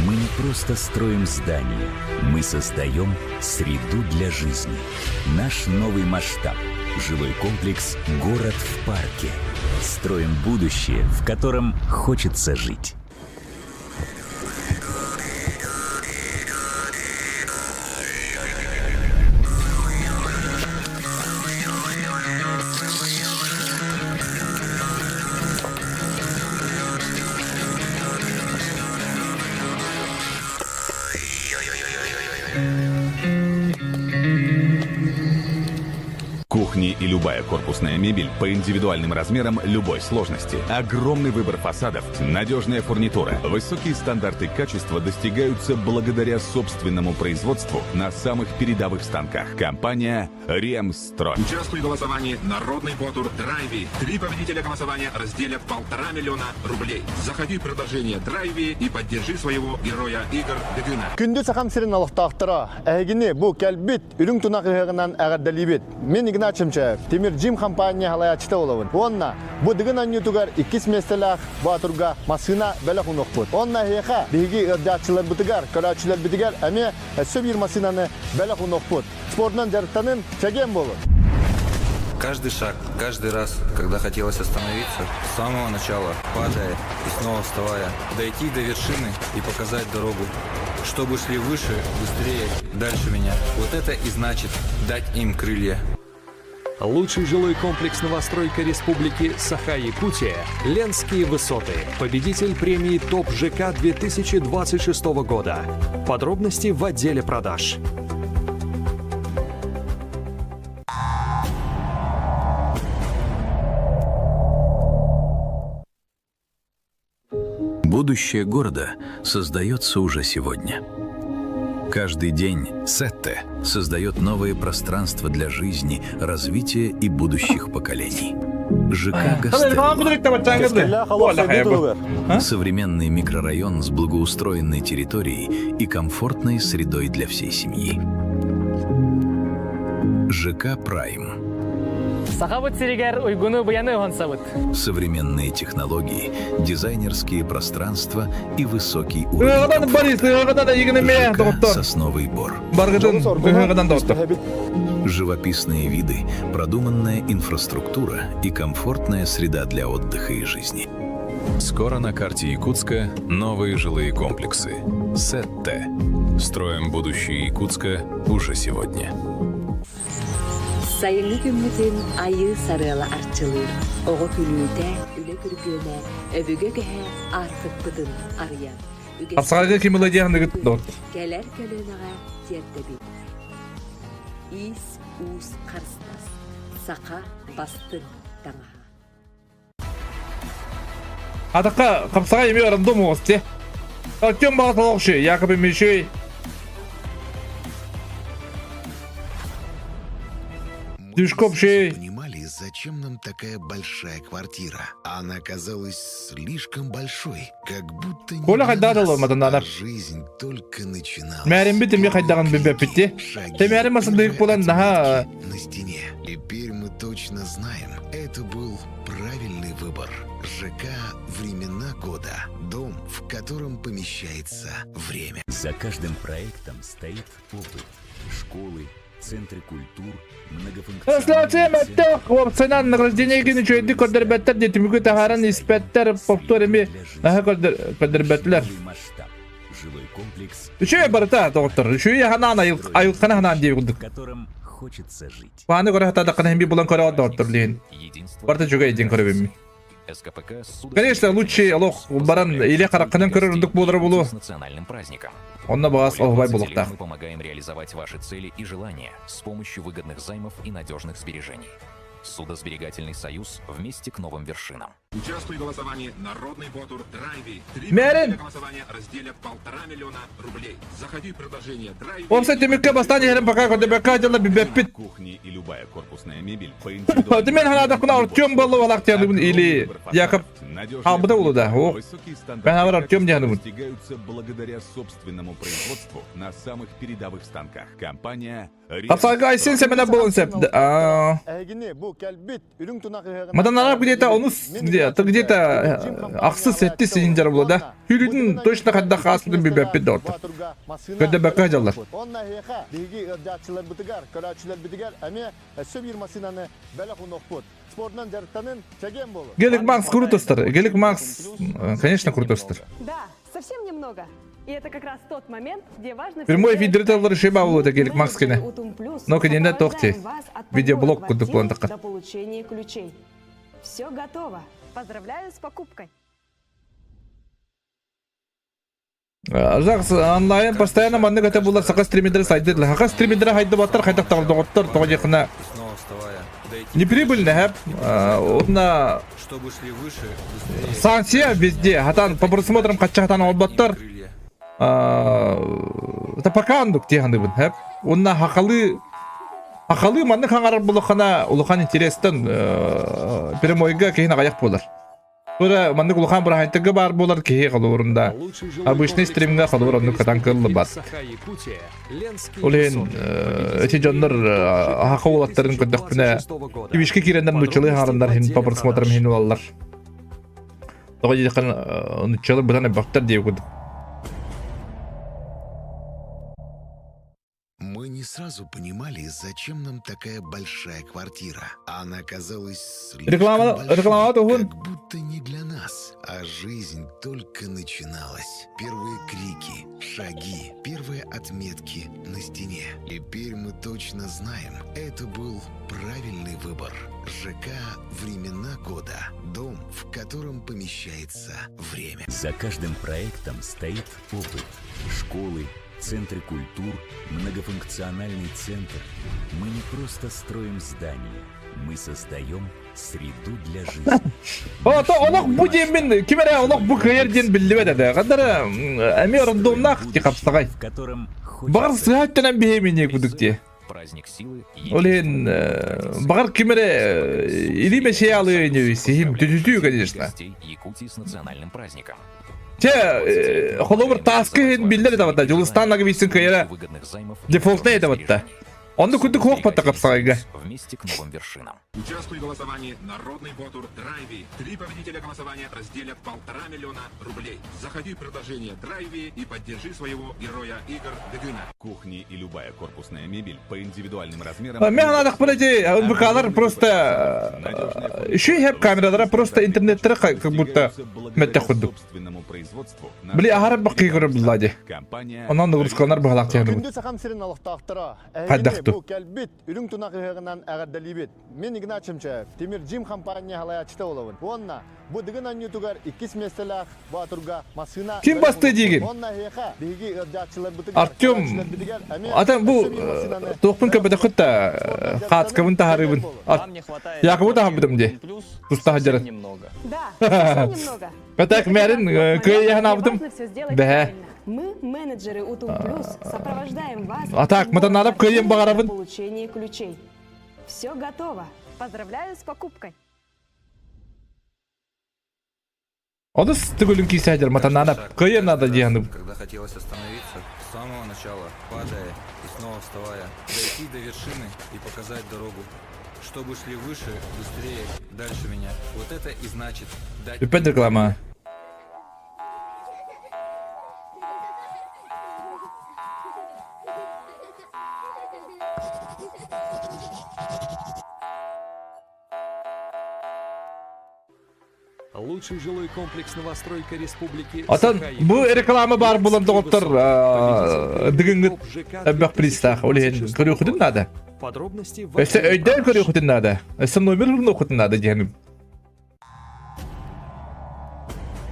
Мы не просто строим здания, мы создаем среду для жизни. Наш новый масштаб – жилой комплекс «Город в парке». Строим будущее, в котором хочется жить. Кухни и любая корпусная мебель по индивидуальным размерам любой сложности. Огромный выбор фасадов, надежная фурнитура, высокие стандарты качества достигаются благодаря собственному производству на самых передовых станках. Компания «Ремстрой». Участвуй в голосовании «Народный Ботур Драйви». Три победителя голосования разделят полтора миллиона рублей. Заходи в приложение «Драйви» и поддержи своего героя игр Дыгына. Күндү Сахам сирин олохтоохторо, эһигини бу кэлбит үрүҥ тунах ыһыаҕынан эҕэрдэлиибит. Мин Игнат Чемчаев, Тимир Джим компания салайааччыта буолабын. Уонна бу Дыгын оонньуутугар иккис миэстэлээх Боотурга массыына бэлэх уунуохпут. Уонна эһиэхэ биһиги ыалдьааччыларбытыгар, көрөөччүлэрбитигэр эмиэ өссө биир массыынаны бэлэх уунуохпут. Спордунан дьарыктанын, чэгиэн буолун! Каждый шаг, каждый раз, когда хотелось остановиться, с самого начала, падая и снова вставая, дойти до вершины и показать дорогу. Чтобы шли выше, быстрее, дальше меня. Вот это и значит дать им крылья. Лучший жилой комплекс новостройка Республики Саха-Якутия «Ленские высоты». Победитель премии «Топ ЖК» 2026 года. Подробности в отделе продаж. Будущее города создается уже сегодня. Каждый день Сетте создает новые пространства для жизни, развития и будущих поколений. ЖК Гастелло. Современный микрорайон с благоустроенной территорией и комфортной средой для всей семьи. ЖК Прайм. Сахабыт сиригэр уйгуну быйаны уһансабыт. Современные технологии, дизайнерские пространства и высокий уровень комфорта. Сосновый бор. Живописные виды, продуманная инфраструктура и комфортная среда для отдыха и жизни. Скоро на карте Якутска новые жилые комплексы. Сетте. Строим будущее Якутска уже сегодня. Сайыҥҥы күммүтүн айыы сарыала арчылыыр, оҕо күлүүтэ, үлэ күргүөмэ, өбүгэ үгэһэ аартыкпытын арыйар. Апсаҕайга ким ыла диэн Кэлэр көлүөнэҕэ тиэрдэбит. Иис-уус харыстас, саха бастыҥ таҥаһа. Атакка хапсаҕай эмиэ рандом оҕус Артем Балатолокши, якобы Мишей. Движков шей. понимали, зачем нам такая большая квартира. Она казалась слишком большой, как будто не Коля для хайдаа нас, матананар. а жизнь только начиналась. Мээрим бит эмиэ хайдаҕын билбэппит Те мээрим масындык буолан наһаа На стене. Теперь мы точно знаем, это был правильный выбор. ЖК «Времена года». Дом, в котором помещается время. За каждым проектом стоит опыт. Школы, центры культур, Трансляция мөттөх уопсайынан награждение үчүгэйдик көрдөрбөттөр диэн түмүгү таһааран испэттэр повтор эми наһаа көрдөрбөттүлэр. Масштаб. Жилой комплекс, Үчүгэй барыта доҕоттор. Үчүгэй ханаан айылхана ханаан диye курдук. в котором хочется жить. Пааны көрө хатаадаххына химби булан көрө доҕоттор диэн. Единство. Барыта үчүгэй диэн көрөбүм. СКПК Конечно, лучше олох баран или хараххынан көрөр ордук буолара буолуо. с национальным праздником. Онно баҕас Более оһубай 20 лет буолуохтаах. мы помогаем реализовать ваши цели и желания с помощью выгодных займов и надежных сбережений. Судосберегательный союз вместе к новым вершинам. Участвуй в голосовании «Народный Ботур Драйви». Три Мэрин! голосования разделят полтора миллиона рублей. Заходи в приложение Драйви. Опса түмүккэ бастаан иһэрин пока көрдөбөккө дьылла билбэппит. Кухни и любая корпусная мебель по Түмэн ханаадахпына Артем буолла балаахтыяныбын или Яков хаалбыта буолу да. О, мен хабар Артем дианыбын. достигаются благодаря собственному производству на самых передовых станках. Компания Хапсаҕайга Айсен Сэмэнэ буолан сөп. Эһигини бу кэлбит үрүҥ тунах ыһыаҕынан Маданарап где-то онус где-то где-то ахсыс сэттис синжар була да. Хүрүтүн точно хайдах ааспытын билбэппит да орто. Көрдөбөккө дьаллар. Онно эһиэхэ биһиги ыалдьааччыларбытыгар, көрөөччүлэрбитигэр эмиэ өссө биир массыынаны бэлэх уунуохпут. Спордунан дьарыктанын, чэгиэн буолун. Гелик Макс круто стар. Гелик Макс, конечно, круто стар. Да, совсем немного. И это как раз тот момент, где важно... Прямой эфир таллар шеба болот Гелик Макс кene. Но кененде тохти. Видеоблог кудук боландакка. До получения ключей. Все готово. Поздравляю с покупкой. Жакс онлайн постоянно маннык это булар сака стримидер сайды. Хака стримидер хайды баттар хайдах тагыр тоҕо диэххинэ неприбыльно хэп. Онна Чтобы шли выше, быстрее. санкция везде. Хатан по просмотрам хачча хатан олбаттар. Это пока андук тиһаныбын хэп. Онна хахалы хахалы маннык хаҥарар булахана улахан интерестен прямойга киһин аҕыйах буолар. Тура маннык улахан бырахайтыга баар буолар киһи холобурунда обычный стримҥа холобур оннук катан кыллыбат. Ол иһин эти дьоннор аһаха уолаттарын көрдөхпүнэ Твичке киирэннэр нууччалыы хаарыннар иһин по просмотрам иһин ылаллар. Тоҕо диэтэххэ нууччалар бытан элбэхтэр диэбит курдук. Мы не сразу понимали, зачем нам такая большая квартира. Она казалась слишком Реклама, большой, реклама туһун. как будто не для нас. А жизнь только начиналась. Первые крики, шаги, первые отметки на стене. Теперь мы точно знаем, это был правильный выбор. ЖК «Времена года». Дом, в котором помещается время. За каждым проектом стоит опыт. Школы, центры культур, многофункциональный центр. Мы не просто строим здания, мы создаем среду для жизни. Ото олох бу диэммин ким эрэ олох бу кыайар диэн биллибэт этэ. Хандара эмиэ рандомнаах ти хапсаҕай. Баҕар сыһа өттөнөн биһиэмини кудук дии. Праздник силы. Ол иһин баҕар ким эрэ или мэсиэ алыы ини сиһим түтүтүү конечно. Якутии с национальным праздником. Чэ, холобур тааскы иһин биллэр этабатта. Дьулустаан Нагавицын кыайара дефолтнай этабатта. Онно курдук хуох патта хапсаҕайга. Вместе к новым вершинам. Участвуй в голосовании «Народный Ботур Драйви». Три победителя голосования разделят полтора миллиона рублей. Заходи в приложение Драйви и поддержи своего героя игр Дыгына. Кухни и любая корпусная мебель по индивидуальным размерам. Мен анаадахпына ди НБКлар просто еще и камералара просто интернеттері как будто мөттөх курдук. Били аһара баккы көрөр булла ди. Онон нагрузкалар быһалаах тиһэн Күндү Сахам сирин олохтоохторо, эһигини Хайдахту. бу кэлбит үрүҥ тунах ыһыаҕынан эҕэрдэлиибит. Мин Игнат Чемчаев, Тимир Джим компания халаяччыта буолабын. Уонна бу Дыгын анньуутугар иккис миэстэлээх Боотурга массыына Ким басты диигин? Уонна эһиэхэ биһиги ыалдьааччыларбытыгар, Артем, көрөөччүлэрбитигэр эмиэ атын бу өссө биир массыынаны туохпун көбөтөххүт да хаацкабын таһарыыбын. Якову таһарбытым дии. Туста сылдьарын. Да, совсем немного. Пэтек мэрин кыайыһан абытым. Бэһэ. Мы, менеджеры Утум Плюс, сопровождаем вас А так, матанарап кыайым бағарабын. в получении ключей. Все готово. Поздравляю с покупкой. Одус төгүлүн киисээдер матананап кыайын надо диэханыбын. Когда хотелось остановиться, с самого начала, падая и снова вставая, дойти до вершины и показать дорогу. Чтобы шли выше, быстрее, дальше меня. Вот это и значит дать... Бүппэт реклама. Лучший жилой комплекс новостройка республики Отон бу реклама баар булан доҕоттор дыгыҥҥыт элбэх пристаах ол иһин көрүөхүтүн наада. Подробности в Өссө өйдөөн көрүөхүтүн наада. Өссө номер уруохутун наада диэхин.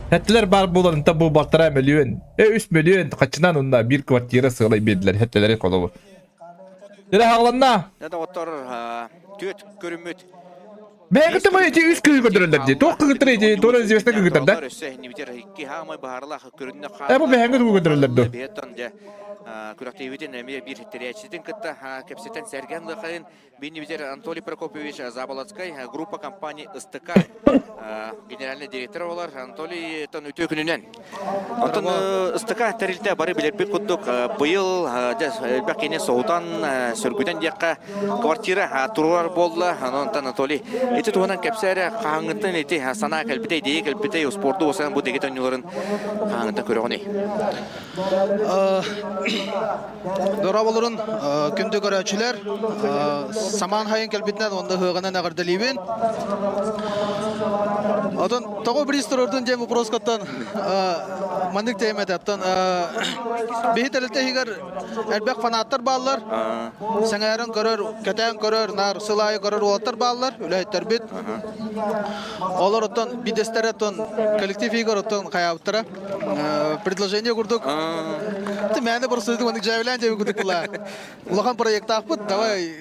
Хэттилэр баар буолан бу балтараа мөлүйүөн, э үс мөлүйүөн хаччынан унна биир квартира сыалай биэрдилэр хэттилэри холобу. Дere хааланна. Дэ доҕоттор түөт көрүммүт. Бэйэҕит да ити үс кыыһы көрдөрөллөр дии. Туох кыгыттар ити, туора известно кыгыттар да? Э, бу бэһэҥҥэ тугу көрдөрөллөр дуо? Күрэхтэһиибитин эмиэ биир тэрийээччитин кытта кэпсэтэн сэргээн лыхайын Биннибитер Анатолий Прокопьевич Заболоцкай, группа компании СТК генеральный директор болар. Анатолий тон үтүө күнүнэн. Онтон СТК тэрилтэ бары билэрбит курдук быйыл элбэх киһини соһутан, сөргүтэн диэххэ квартира туруорар буолла. Онтон Анатолий ити туһунан кэпсээрэ хаһааҥҥыттан ити санаа кэлбитэй, идея кэлбитэй, успуорду уосанан бу дэгит оонньууларын хаһааҥҥыттан көрөҕүнүй? Дорооболорун күндү көрөөччүлэр, самаан хайын кэлбитинэн уонна ыһыаҕынан эҕэрдэлиибин. Отон тоҕо бириис туруордун диэн вопроскаттан маннык тиэмэтэ. Оттон биһи тэрилтэ иһигэр элбэх фанаттар бааллар. Сэҥээрэн көрөр, кэтээн көрөр, наар сыл аайы көрөр уолаттар бааллар, үлэһиттэрбит. Олор оттон бидэстэрэ оттон коллектив иһигэр оттон хайаабыттара. Предложение курдук. Ты мээнэ просто маннык дьээбилээн диэби курдук була. Улахан проектаахпыт, давай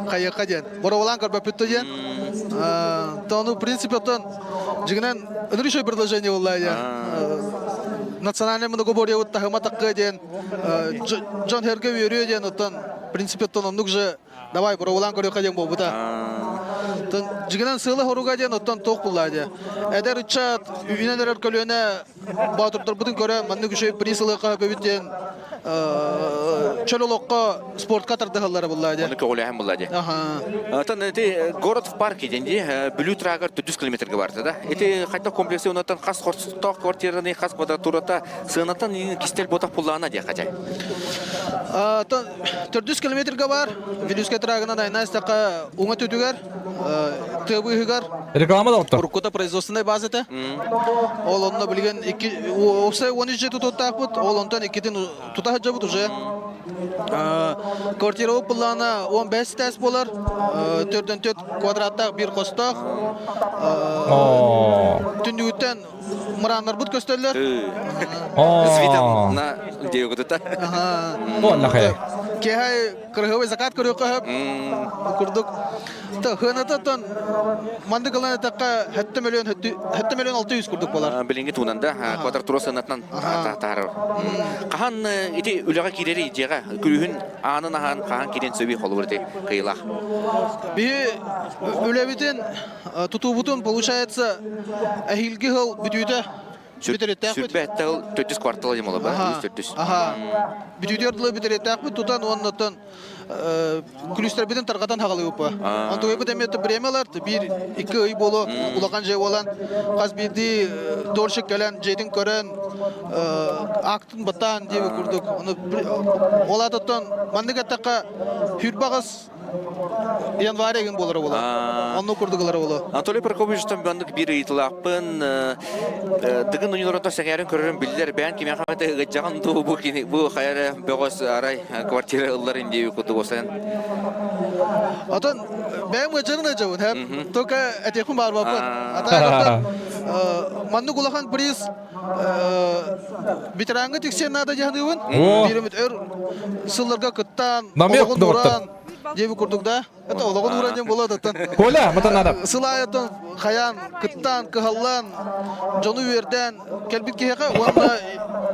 хайыахха диэн. Боровалаан көрбөппүт диэн. То ну, в принципе, оттон дьиҥинэн ынырык предложение буолла диэн. Национальное многоборье вот таһыма такка диэн Джон Херге үөрүө диэн оттон в принципе оттон оннук же Давай, боровалаан көрүөххэ диэн буолбута. Дьигинэн сыала хоруга диэн оттон туох буллаа диэ. Эдэр ыччат үүнэн эрэр көлүөнэ боотурдарбытын көрө маннык үчүгэй приз ылыахха сөбүт диэн чөл олоххо спортка тардыһаллара буллаа диэ. Оны көҕүлээһин буллаа диэ. Оттон ити город в парке диэн дии Бүлүү трагар 400 километрга барда да. Ити хайдах комплексы онтон хас хорстоох квартираны хас квадратурата сыанаттан кистэл ботах буллаана диэ хачай. Төрдүс километрга бар, Вилюйскай трагынан айна истэххэ уҥа түтүгэр, тыа быыһыгар Реклама да оттор. Уруккута производственнай база этэ. Ол онно билигин икки уопсай 13 же тутуоттаахпыт, ол онтон иккитин тута сылдьабыт уже. Квартира былаана 15 этээс буолар, төрдөн төрт квадраттаах бир хостоох. Түннүгүттэн мырааннарбыт көстөллөр. Свитом на диэгутута. Уонна Киэһэ кырыһыбай закат көрүөххэ сөп. Курдук. Хыанататтан маннык ылан эттэххэ 7 миллион 7 миллион 600 курдук болар. Билиҥҥи туунан да квадратура сыанатынан таһаарар. Хаһан ити үлэҕэ киирэри дьиэҕэ күлүүһүн аанын аһаан хаһан киирэн сөбүй холобур ити кыйылаах. Биһи үлэбитин Тутуубутун, получается, эһиилги сыл бүтүүтэ бүтэриэттээхпит. Сүрбэ тыл төрдүс квартал дем олобар, үс төрдүс. Аха. Бүтүүтүгэр дылы бүтэриэттээхпит тутан уоннаттан күлүстэрбитин тарҕатан хаҕалыыбыппа. Онтугайбыт эмиэ бириэмэлэр биир икки ый буолу улахан дьиэ буолан хас биирдии дорщик кэлэн дьиэтин көрөн актын баттаан диэби курдук. Ону ол аатыттан маннык эттэххэ хүрбаҕас Январь ыйын буолара буолар. Оннук курдук ылара буолуо. Анатолий Прокопьевичтан маннык биир ыйытылаахпын. Дыгын ойууларыттан сэҥээрин көрөрүм биллэр. Бэйэн кимиэхэ эмэ ыгыдьаҕын дуу бу кини бу хайа эрэ бөҕөс арай квартира ылларын диэби курдук осайан. Отон бэйэм ыдьарын ыдьабын, хэп. Только этиэхпин баарбаппын. Ата маннык улахан приз ветераҥҥа тиксиэн наада дьаһаныыбын. Бииримит өр сылларга кыттаан, олоҕун ууран, диэби курдук да. Это олоҕун ууран диэн буолуо оттон. Коля, матан надо. Сыл аайыттан хайаан, кыттаан, кыһаллан, дьону үөрдээн кэлбит киһиэхэ уонна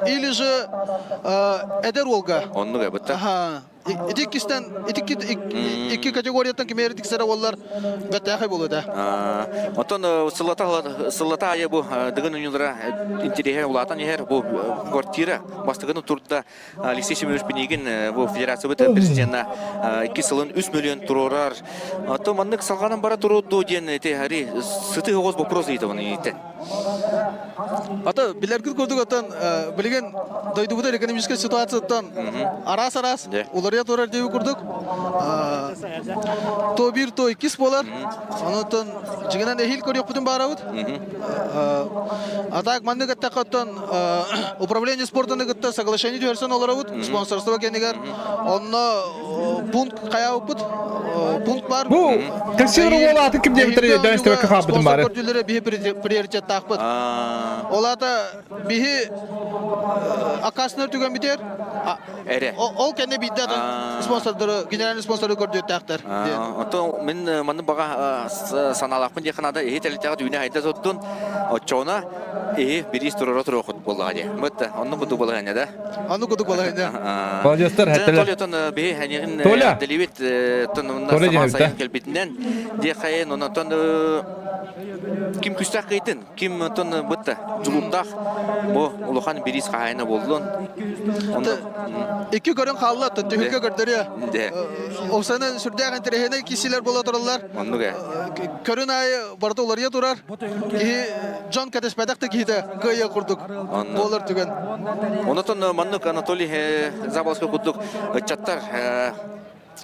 или же эдэр уолга. Оннук эбит да. Ити иккистэн ити икки категорияттан кимээри тиксэрэ буоллар бэртээхэй буолуо этэ. Оттон сыллата сыллата аайы бу Дыгын оонньуулара интэриэһэ улаатан иһэр бу квартира бастакыны турда Алексей Семенович Пинигин бу федерациябыт президенэ икки сылын 3 миллион туруорар. Оттон маннык салҕанан бара туруо дуо диэн ити хари сытыы оҕус вопрос ыйытабын иитэн. Ата билэргит курдук оттон билигин дойдубутар экономическай ситуацияттан араас-араас уларыйа турар диэби курдук то биир то иккис буолар. Онон дьиҥинэн эһиил көрүөхпүтүн баарабыт. А так маннык эттэххэ оттон управление спортаны кытта соглашение түһэрсэн олоробут спонсорство кэннигэр онно пункт хайаабыппыт пункт бар. Бу кассир уол атын ким диэбиттэр дэнистебекке хаалбытым баары. Көрдүлэрэ биһи приоритеттаахпыт. Ол аата биһи аккаастанар түгэммитигэр Эрэ. Ол кэннэ биирдэ атын спонсордары, генеральный спонсоры көрдүөттээхтэр. Онтон мин манны баҕа санаалаахпын диэххэ наада. Иһи тэлтэҕэ түүнэ хайда туттун. Оччоҕуна иһи бириис туруора туруохут буоллаҕа дии. Бытта, оннук курдук балаһыанньа да. Оннук курдук балаһыанньа. Молодецтар, хеттелер. Толя, тон биһи ханигин Толя. делибит тон Толя саман диэбит сайын кэлбитинэн диэхайын онтон ким күстээх кыйтын Ким оттон бытта дьулуурдаах бу улахан бириис хаһаайына буоллун. Икки көрүн хаалла, түһүлгэ көрдөрүө. Овсаны сүрдээх интэриэһинэй киһилэр буола тураллар. Оннук ээ. Көрүн аайы барыта уларыйа турар. Киһи дьон кэтэспэтэх да киһитэ кыайа курдук буолар түгэн. Онотон маннык Анатолий Заболоцкай курдук ыччаттар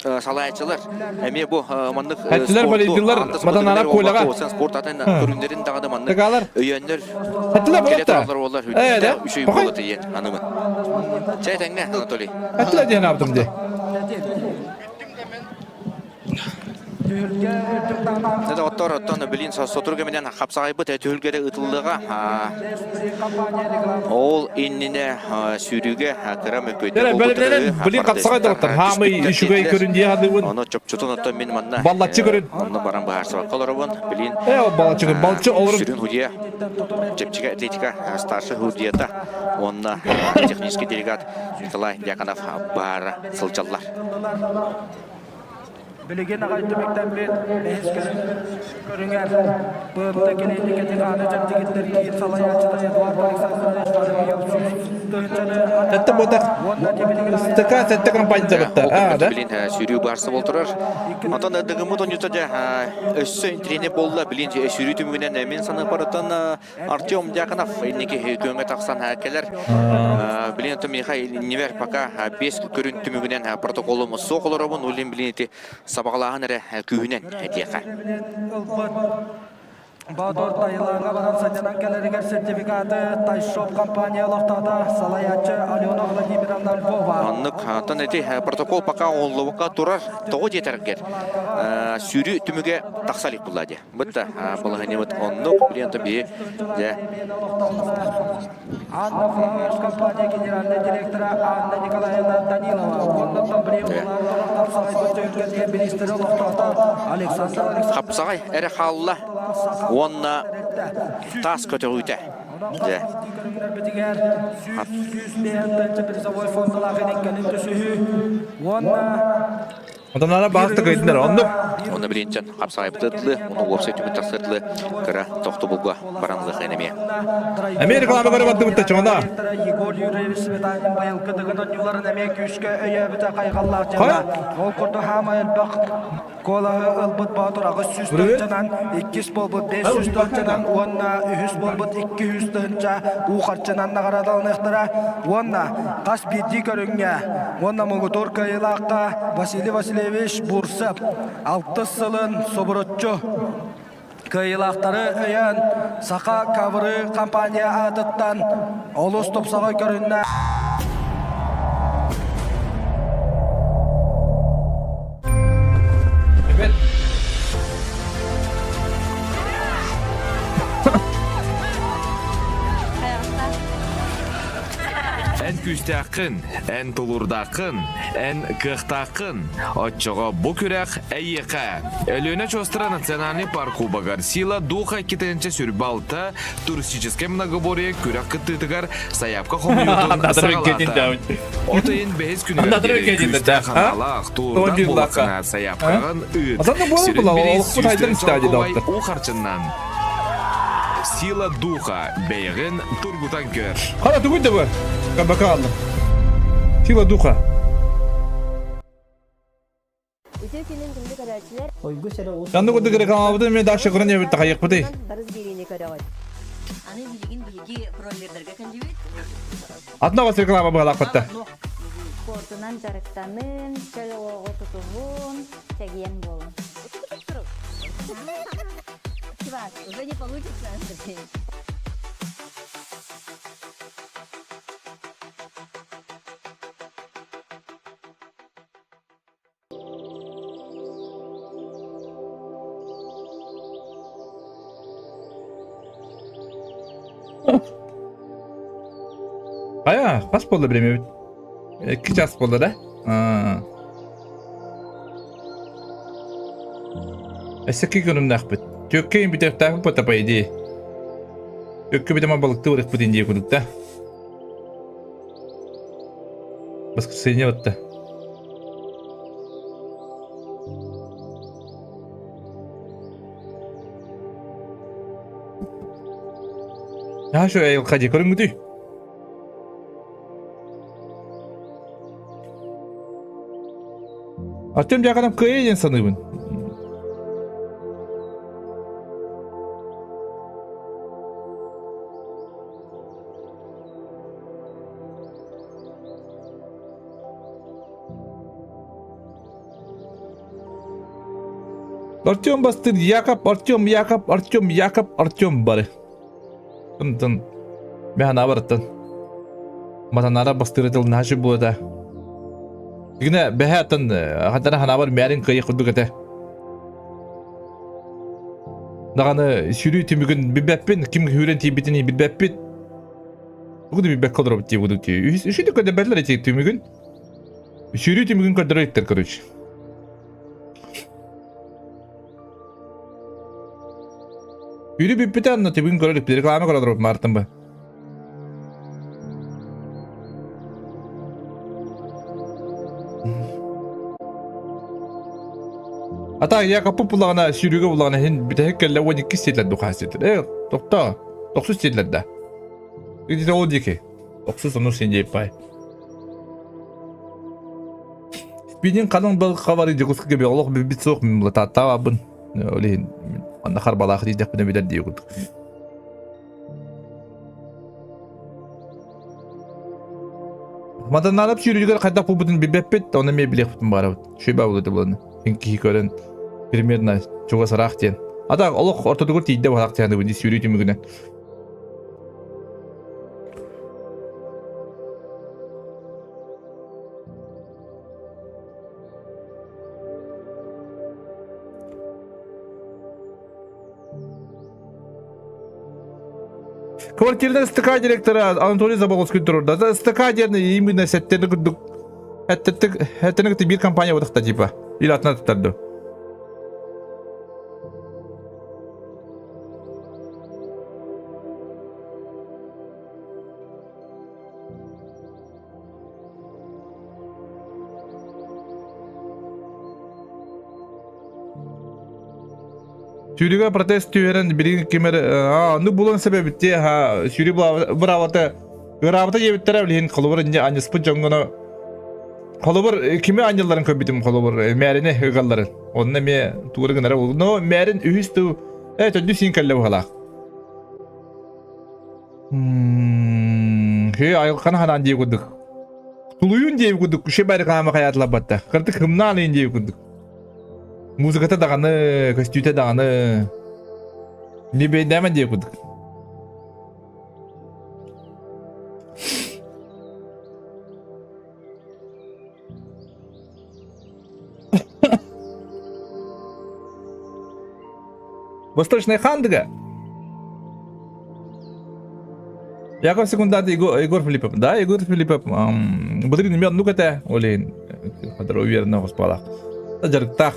салайааччылар эмиэ бу маннык Хаттилар болейдилар матанара колага спорт атын көрүннэрин даҕаны маннык өйөннөр Хаттилар келе болотта тураллар боллар үчүй болот иен анымын чай тэҥҥэ Анатолий Хаттилар диэн аптым ди Дэ оттор оттон билин сотору кэминэн хапсаҕайбыт түһүлгэде ытыллыаҕа. Ол иннинэ сүүрүүгэ кыра мөккөйдө Бэлэмнэнэн билин хапсаҕай доҕоттор хаамый үчүгэй көрүн дии хадыбын. Ону чопчутун оттон мин манна Баллаччы көрүн. Онно баран быһаарсыбакка олоробун. Билин Баллаччы көрүн. Балчы олорун. Сүрүн худья чэпчэки атлетика старший худьята уонна технический делегат Николай Дьяконов баара сылдьаллар. Билигин аҕай түмүктэммит бэһис көрүҥэр БМТ килииникэтин ааны чэбдигиттэр киин салайааччыта Эдуард Александрович Воробьев тыһыынчаны Сэттэ буотах. Стыка сэттэ компания забытта. А, да? Билин сүүрүү барса болтурар. Онтон дыгыммыт онньута дьэ өссө интрине болла. Билин сүүрүү түмүгүнэн мин саныпарытан Артем Дьяконов инники күөҥҥэ тахсан кэлэр. Билин отон Михаил иннибэр пока бес көрүн түмүгүнэн протоколум суох олоробун. Улин билин ити сабаҕалааһын эрэ күүһүнэн этиэхэ. Боотур Таилаҥҥа баран сынньанан кэлэригэр сертификаты Тайшоп компания олохтоото салайааччы Алена Владимировна Львова. Оннук, онтон ити протокол пока оҥоһуллубакка турар. Тоҕо диэтэргэр сүүрүү түмүгэ тахса илик булла дии. Бытта балаһынньабыт оннук, билиэн биһи дьэ Анна Флауэрс компания генеральный директора Анна Николаевна Данилова уонна Александр Хапсаҕай эрэ хаалла уонна таас көтөҕүүтэ. Дьэ. Уонна Онтон баахта кыйдынар оннук. Онно билинчен хапсаҕайбытытлы, уну уопсай түмүк тахсытлы кыра тохтобулга баранлыхын эмиэ. Америкалаабы көрө бардыбытта чоҥона. Егор Юрьевич Сметанин быйылгы Дыгын оонньууларын эмиэ күүскэ өйөөбүтэ хайҕаллаах дьыала. Ол курдук хаамай элбэх куолаһы ылбыт боотур 800 тыһыынчанан, иккис буолбут 500 тыһыынчанан уонна үһүс буолбут 200 тыһыынча уу харчынан наҕараадаланыахтара уонна хас биирдии көрүҥҥэ уонна муҥутуур кыайыылаахха Василий Васильевич Бурцев алтыс сылын субуруччу кыайыылаахтары өйөөн Саха ковры компания аатыттан олус тупсаҕай көрүннэ. Эн күүстээххин, эн тулуурдааххын, эн кыахтааххын. Оччоҕо бу күрэх эйиэхэ. Өлүөнэ Чуостара национальный парк кубогар Сила Духа 246 туристическай многоборье күрэх кыттыытыгар сайаапка хомуйуутун саҕалаата. От ыйын бэһис күнүгэр диэри күүстээх аналаах туурдаах буоллаххына сайаапкаҕын ыыт. Сүрүн бириис сүүстэн солкуобай уу харчыннан. Сила духа бэйэҕин тургутан көр. Хара тугуй да бу? Кабака аллым. Сила духа. Үтүө күнүн күндү көрөөччүлэр. Ойгу сэрэ ус. Янны курдук рекламабытын мен дальше көрөн эбит тахайыкпытый. Барыс биэриини көрөҕүт. Аны билигин биһиги роллердарга кэллибит. Атына бас реклама быһалаахпытта. Спортунан дьарыктанын, чөл олоҕу тутуһун, чэгиэн буолун. Чувак, уже не получится, Андрей. Хайа, хас буолла бириэмэбит? 2 час буолла да? Аа. Өссө ки көрүмнээхпит. Түөккэ бүтүөхтээхпит буолта по идее. Түөккэ бүтэмэ балыктыы барыахпыт индия курдук да. Воскресенье батта. Наша айылҕа дии көрүҥҥүтүй? Артем Дьяконов кыайа диэн саныыбын. Артем бастыр Яков, Артем Яков, Артем Яков, Артем бары. Тын Мен абарыттан. Матанара бастыры тыл нашы буота. Гинэ бэһэ аттан хатана ханабар мээрин кыйы курдук этэ. Даҕаны сүрүү түмүгүн билбэппин, ким хүүрэн тиийбитин билбэппит. Тугу да билбэккэ олоробут дии курдук дии. Үһү көрдөрбөтүлэр ити түмүгүн. Сүүрүү түмүгүн көрдөрөр иттэр, короче. Сүүрүү бүппүтэ анна түмүгүн көрөр иттер. Реклама көрө олоробут Мартын ба. Ата я капы булаҕына сүүрүүгэ булаҕына иһин бүтэһик кэллэ 12 сиэллэр духаа сиэтэр. Э, тохтоо. Тохсус сиэллэр да. Ити ол диэки. Тохсус ону син диэппай. Спиннинг ханан балыкка барый Дьокуускайга би олох билбит суох мин булатааттаабаппын. Ол иһин манна харбалаах диэтэхпинэ билэр дии курдук. Маданаарап сүүрүүтүгэр хайдах буолбутун билбэппит, ону эмиэ билиэхпитин баҕарабыт. Шөйбэ буолута буолан ин киһи көрөн примерно чугас ыраах диэн. Ата олох ортотугар тиийдэ баһаах диэн дии сүүрүү түмүгүнэн. Квартирный СТК директора Анатолий Заболоцкий турурда. СТК диэн именно сэттэни курдук эттени кытта биир компания бодохта типа. Или атына туттарды. Сүүрүгэ протест түһэрэн билигин ким эрэ аа ну булан себебитти ха сүүрү быраабата ыраабата диэбиттэрэ билигин холобур инде анньыспыт дьоҥҥоно холобур кими анньылларын көрбүтүм холобур мээрини ыгалларын онно эмиэ тугу гынара но мээрин үһүс туу э төрдүс син кэллэ быһалаах Хе айылханы ханаан дии курдук. Тулуйун дии курдук күшэ бары хаама хаятылабатта. Кырдык хымнаан ин дии курдук. Музыката даҕаны, көстүүтэ даҕаны. Не бэйдэмэн дии курдук. Восточная Хандыга. Яков секундант Егор, Егор Филиппов. Да, Егор Филиппов. Былырын мен ну кете, олейін, хадыр уверенно госпалах. Жарыктах.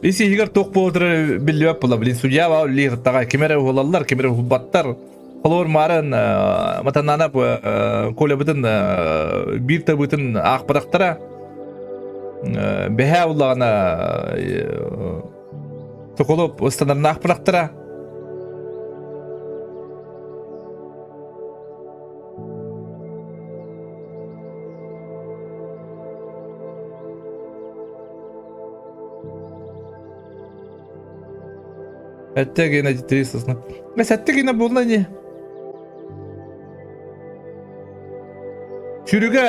Ис иһигэр туох буолара биллибэт була. Блин, судья лииртаҕа ким эрэ уһулаллар, ким эрэ уһулбаттар. Холобур маарын Матанаанап Колябытын биир табыытын аахпатахтара. Бэһээ уллаҕына Соколов ыстанарнаах аахпатахтара. Сэттэ гена 300. Ме сэттэ гена буолла не. Сүүрүүгэ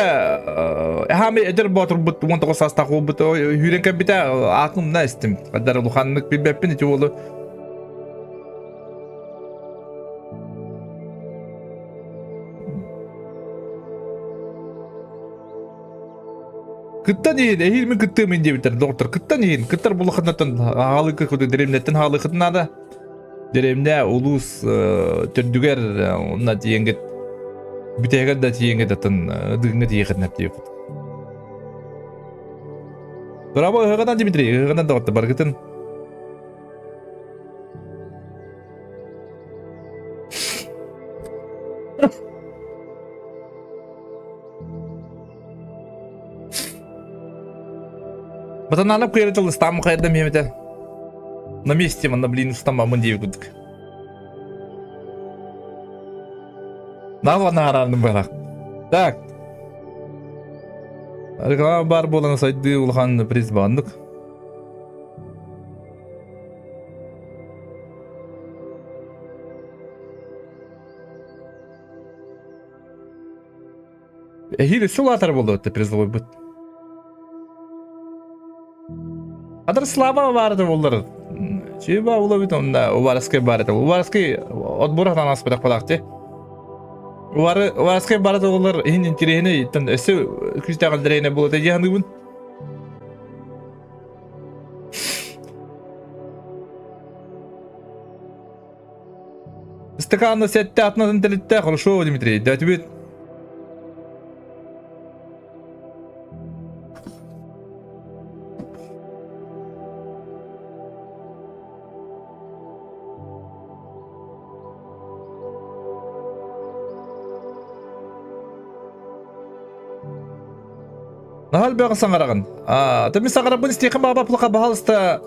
эһаами эдэр боотурбут 19 саастаах уолбут үүрэн кэлбитэ аатын умна истим. Хаддар улаханнык билбэппин ити уолу. Кыттан иһин, эһиил мин кыттыам ин диэбиттэр доҕоттор. Кыттан иһин, кыттар булаханнаттан хаалыкы куду дэриэбинэттэн хаалыахытын наада. Дэриэбинэ улуус төрдүгэр онно тиийэҥҥит бүтэһигэр да тиийэҥҥит атын дыгыҥҥа тиийэххитин эптиэххит. Браво ыһыҕынан Дмитрий, ыһыҕынан доҕоттор баргытын. Батанаанап кыйары тылыстаам хайдам иэмэтэ. На месте манна блин устамамын диэбит курдук. Наала наарааным барах. Так. Реклама бар буолан сайдыы улахан приз бааннык. Эһиил өссө улаатар буолла это призовойбут. Адар Слава баарыта буоллар. Чиба улабит онда Уваровский баарыта. Уваровский отбор хатан аспытах балаахти. Уваровский баарыта буоллар иһин интириэһинэй иттен өссө күүстээх элдэрейне буолута дии Ыстакаанна сэттэ атынан тэлитте, хорошо, Дмитрий, да тебе... Наһаа элбэҕи саҥараҕын. Аа, мин саҥарарбын истиэххин баҕа плаха баһалыста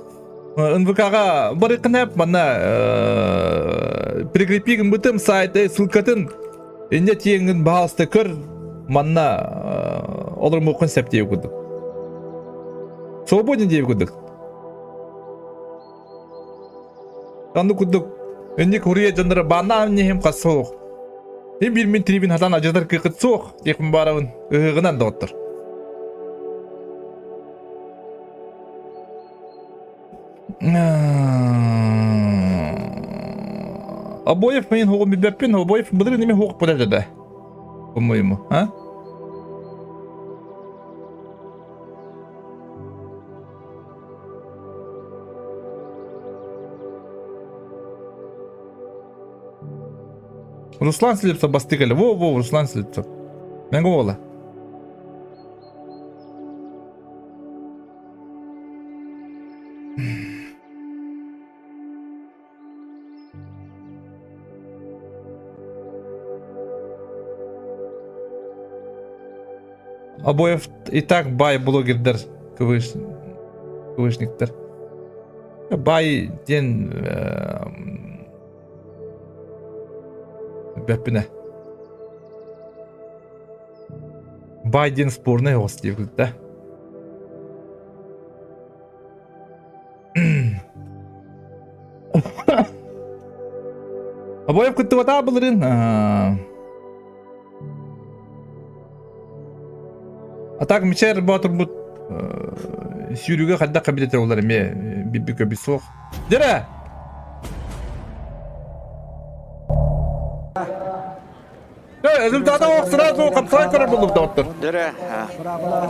НВК-ҕа барыаххын манна прикрепи гыммытым сайт ссылкатын инньэ тиэҥҥин баһалыста көр манна олорумуоххун сөп диэбит курдук. Свободен диэбит курдук. Оннук курдук инник хуруйа дьонноро бааннаан иһим хас суох. Мин биир мин тирибин хатан ажатар кыахыт суох диэхпин баарабын ыһыгынан доҕоттор. Обоев мин хугум билбэппин, Обоев былыр неме хук була да. По-моему, а? Руслан Слепцов бастык эле. Во, во, Руслан Слепцов. Мен ола. Обоев и так бай блогердер КВШ, КВшниктер. Бай диэн бэппинэ. Бай диэн спорный оҕус диэбит да. Обоев кыттыбатаа былырын. А так Мичер Боотурбут сүүрүүгэ хайдах кабинете олар эмиэ бибби көбүс суох. Дэрэ! Результата ох сразу хапсай көрөр булдум доҕоттор. Дөрө,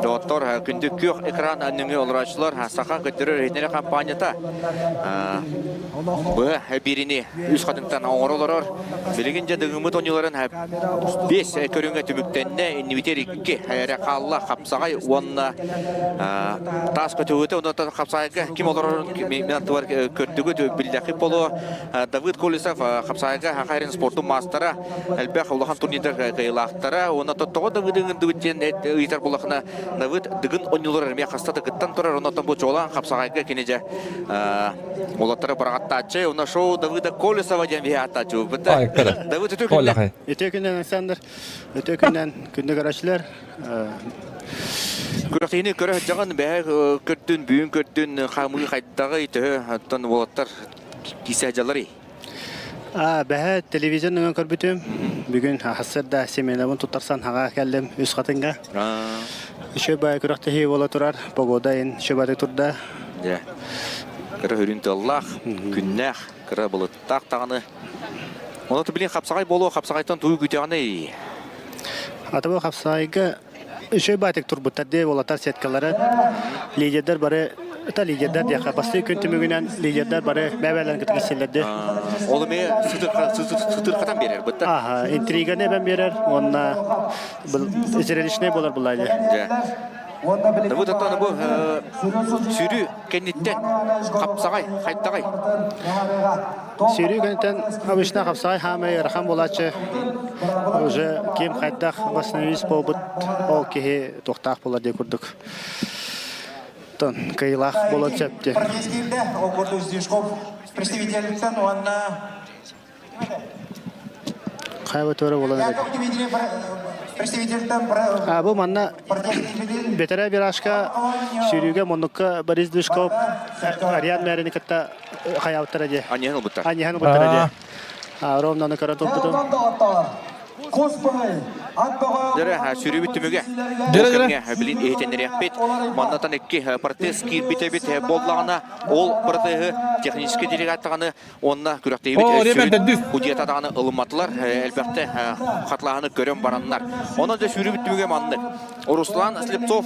доҕоттор, күндү күөх экран нөҥүө олороочулар Саха көтөрөр иһитиннэрэр компанията быһа биирини үс хатыҥтан оҥоро олорор. Билигин дьэ дыгыммыт оонньууларын биэс көрүҥэ түмүктэннэ, иннибитигэр икки эрэ хаалла хапсаҕай уонна таас көтөҕүүтэ. Онтон хапсаҕайга ким олорорун мин аттыбар көрдүгүт, биллэххит буолуо. Давыд Колесов хапсаҕайга Саха сирин спортун маастара, элбэх улахан турнирдар кыайыылаахтара. Уонна тоҕо Давыды ыҥырдыбыт диэн ыйытар буоллахына, Давыд Дыгын оонньуулар эмиэ хаста да кыттан турар. Оннуттан бу чуолаан хапсаҕайга кини дьэ уолаттары быраҕаттааччы. Уонна шоу Давыда Колесова диэн биһи ааттааччыбыт. Давыд үтүө күннэн. Үтүө күннэн, Александр. Үтүө күннэн, күндү көрөөччүлэр. Күрэхтэһиини көрө сылдьаҕын, бэһэ көрдүн, бүгүн көрдүн, хаамыы хайдаҕый, төһө оттон уолаттар киисэ дьаларый? Бэһэ телевизор нөҥөн көрбүтүм. Бүгүн хассырда семенабын туттарсан хаға кэллим үс хатынга. Үчүгэй баай күрэхтэһии буола турар. Погода ин үчүгэй турда. Дьэ. Кыра үрүн тыаллаах, күннээх, кыра былыттаах даҕаны. Онон билин хапсаҕай буолуо, хапсаҕайтан тугу күүтэҕиний? Ата бу хапсаҕайга үчүгэй баайтык турбуттар дии уолаттар сеткалары. Лидердэр бары та лидердэр диэххэ бастыы күн түмүгүнэн лидердэр бары бэбэлэн кытта киссэллэр дии. Ол эмиэ сытырхатан биэрэр бытта. Аха, интриганы эбэн биэрэр уонна зрелищный буолар булла дии. Бу таттан бу сүрү кэнниттэн хапсаҕай хайдаҕай? Сүүрүү кэнниттэн обычно хапсаҕай хаамай ыарахан буолааччы. Уже ким хайдах восстановить буолбут ол киһи туохтаах буолар диye курдук. Тон кыйылаах буолуон сөп диye. Представительтен уонна Хайа туора буолан эрэр. А бу манна бэтэрээ виражка сүүрүүгэ муннукка Борис Движков Ариан мээрини кытта хайаабыттара дии. Аньыһан ылбыттар. Аньыһан ылбыттара дии. Ровно аны көрөн турбутум. Дөрө, сүүрүүбүт түмүгэ. Дөрө, дөрө. Билин иһитиннэриэхпит. Маннатан икки протез киирбит эбит буоллаҕына, ол протеһы техническэй делегаттаҕаны Онно күрэхтэһиибит сүрүн судьуйата даҕаны ылымматылар, элбэхтэ хатылааһыны көрөн бараннар. Онон дьэ сүүрүүбүт түмүгэ маннык. Руслан Слепцов,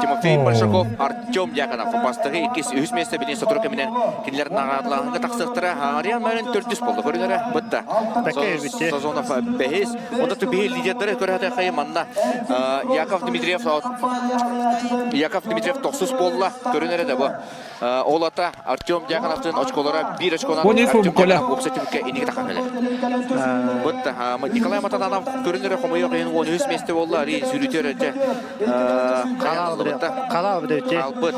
Тимофей Большаков, Артем Дьяконов бастакы, иккис, үһүс миэстэ билин сотору кэминэн кинилэр наҕараадалааһыҥҥа тахсыахтара. Ариан Марин төрдүс буолла. Көрүнэрэ бытта. Сазонов бэһис. Онно биһи лидердары көрөтөххө манна Яков Дмитриев Яков Дмитриев тохсус буолла. Көрүнэрэ да бу. Ол ата Артем Дьяконовтын очколара биир очконан Артем Дьяконов уопсай түмүккэ инники тахсан кэлэр. Бут Николай Матананов көрүнөрө хомойуох иһин 13 миэстэ буолла. Ари сүүрүтүөр өтө хаалбыт. Хаалбыт.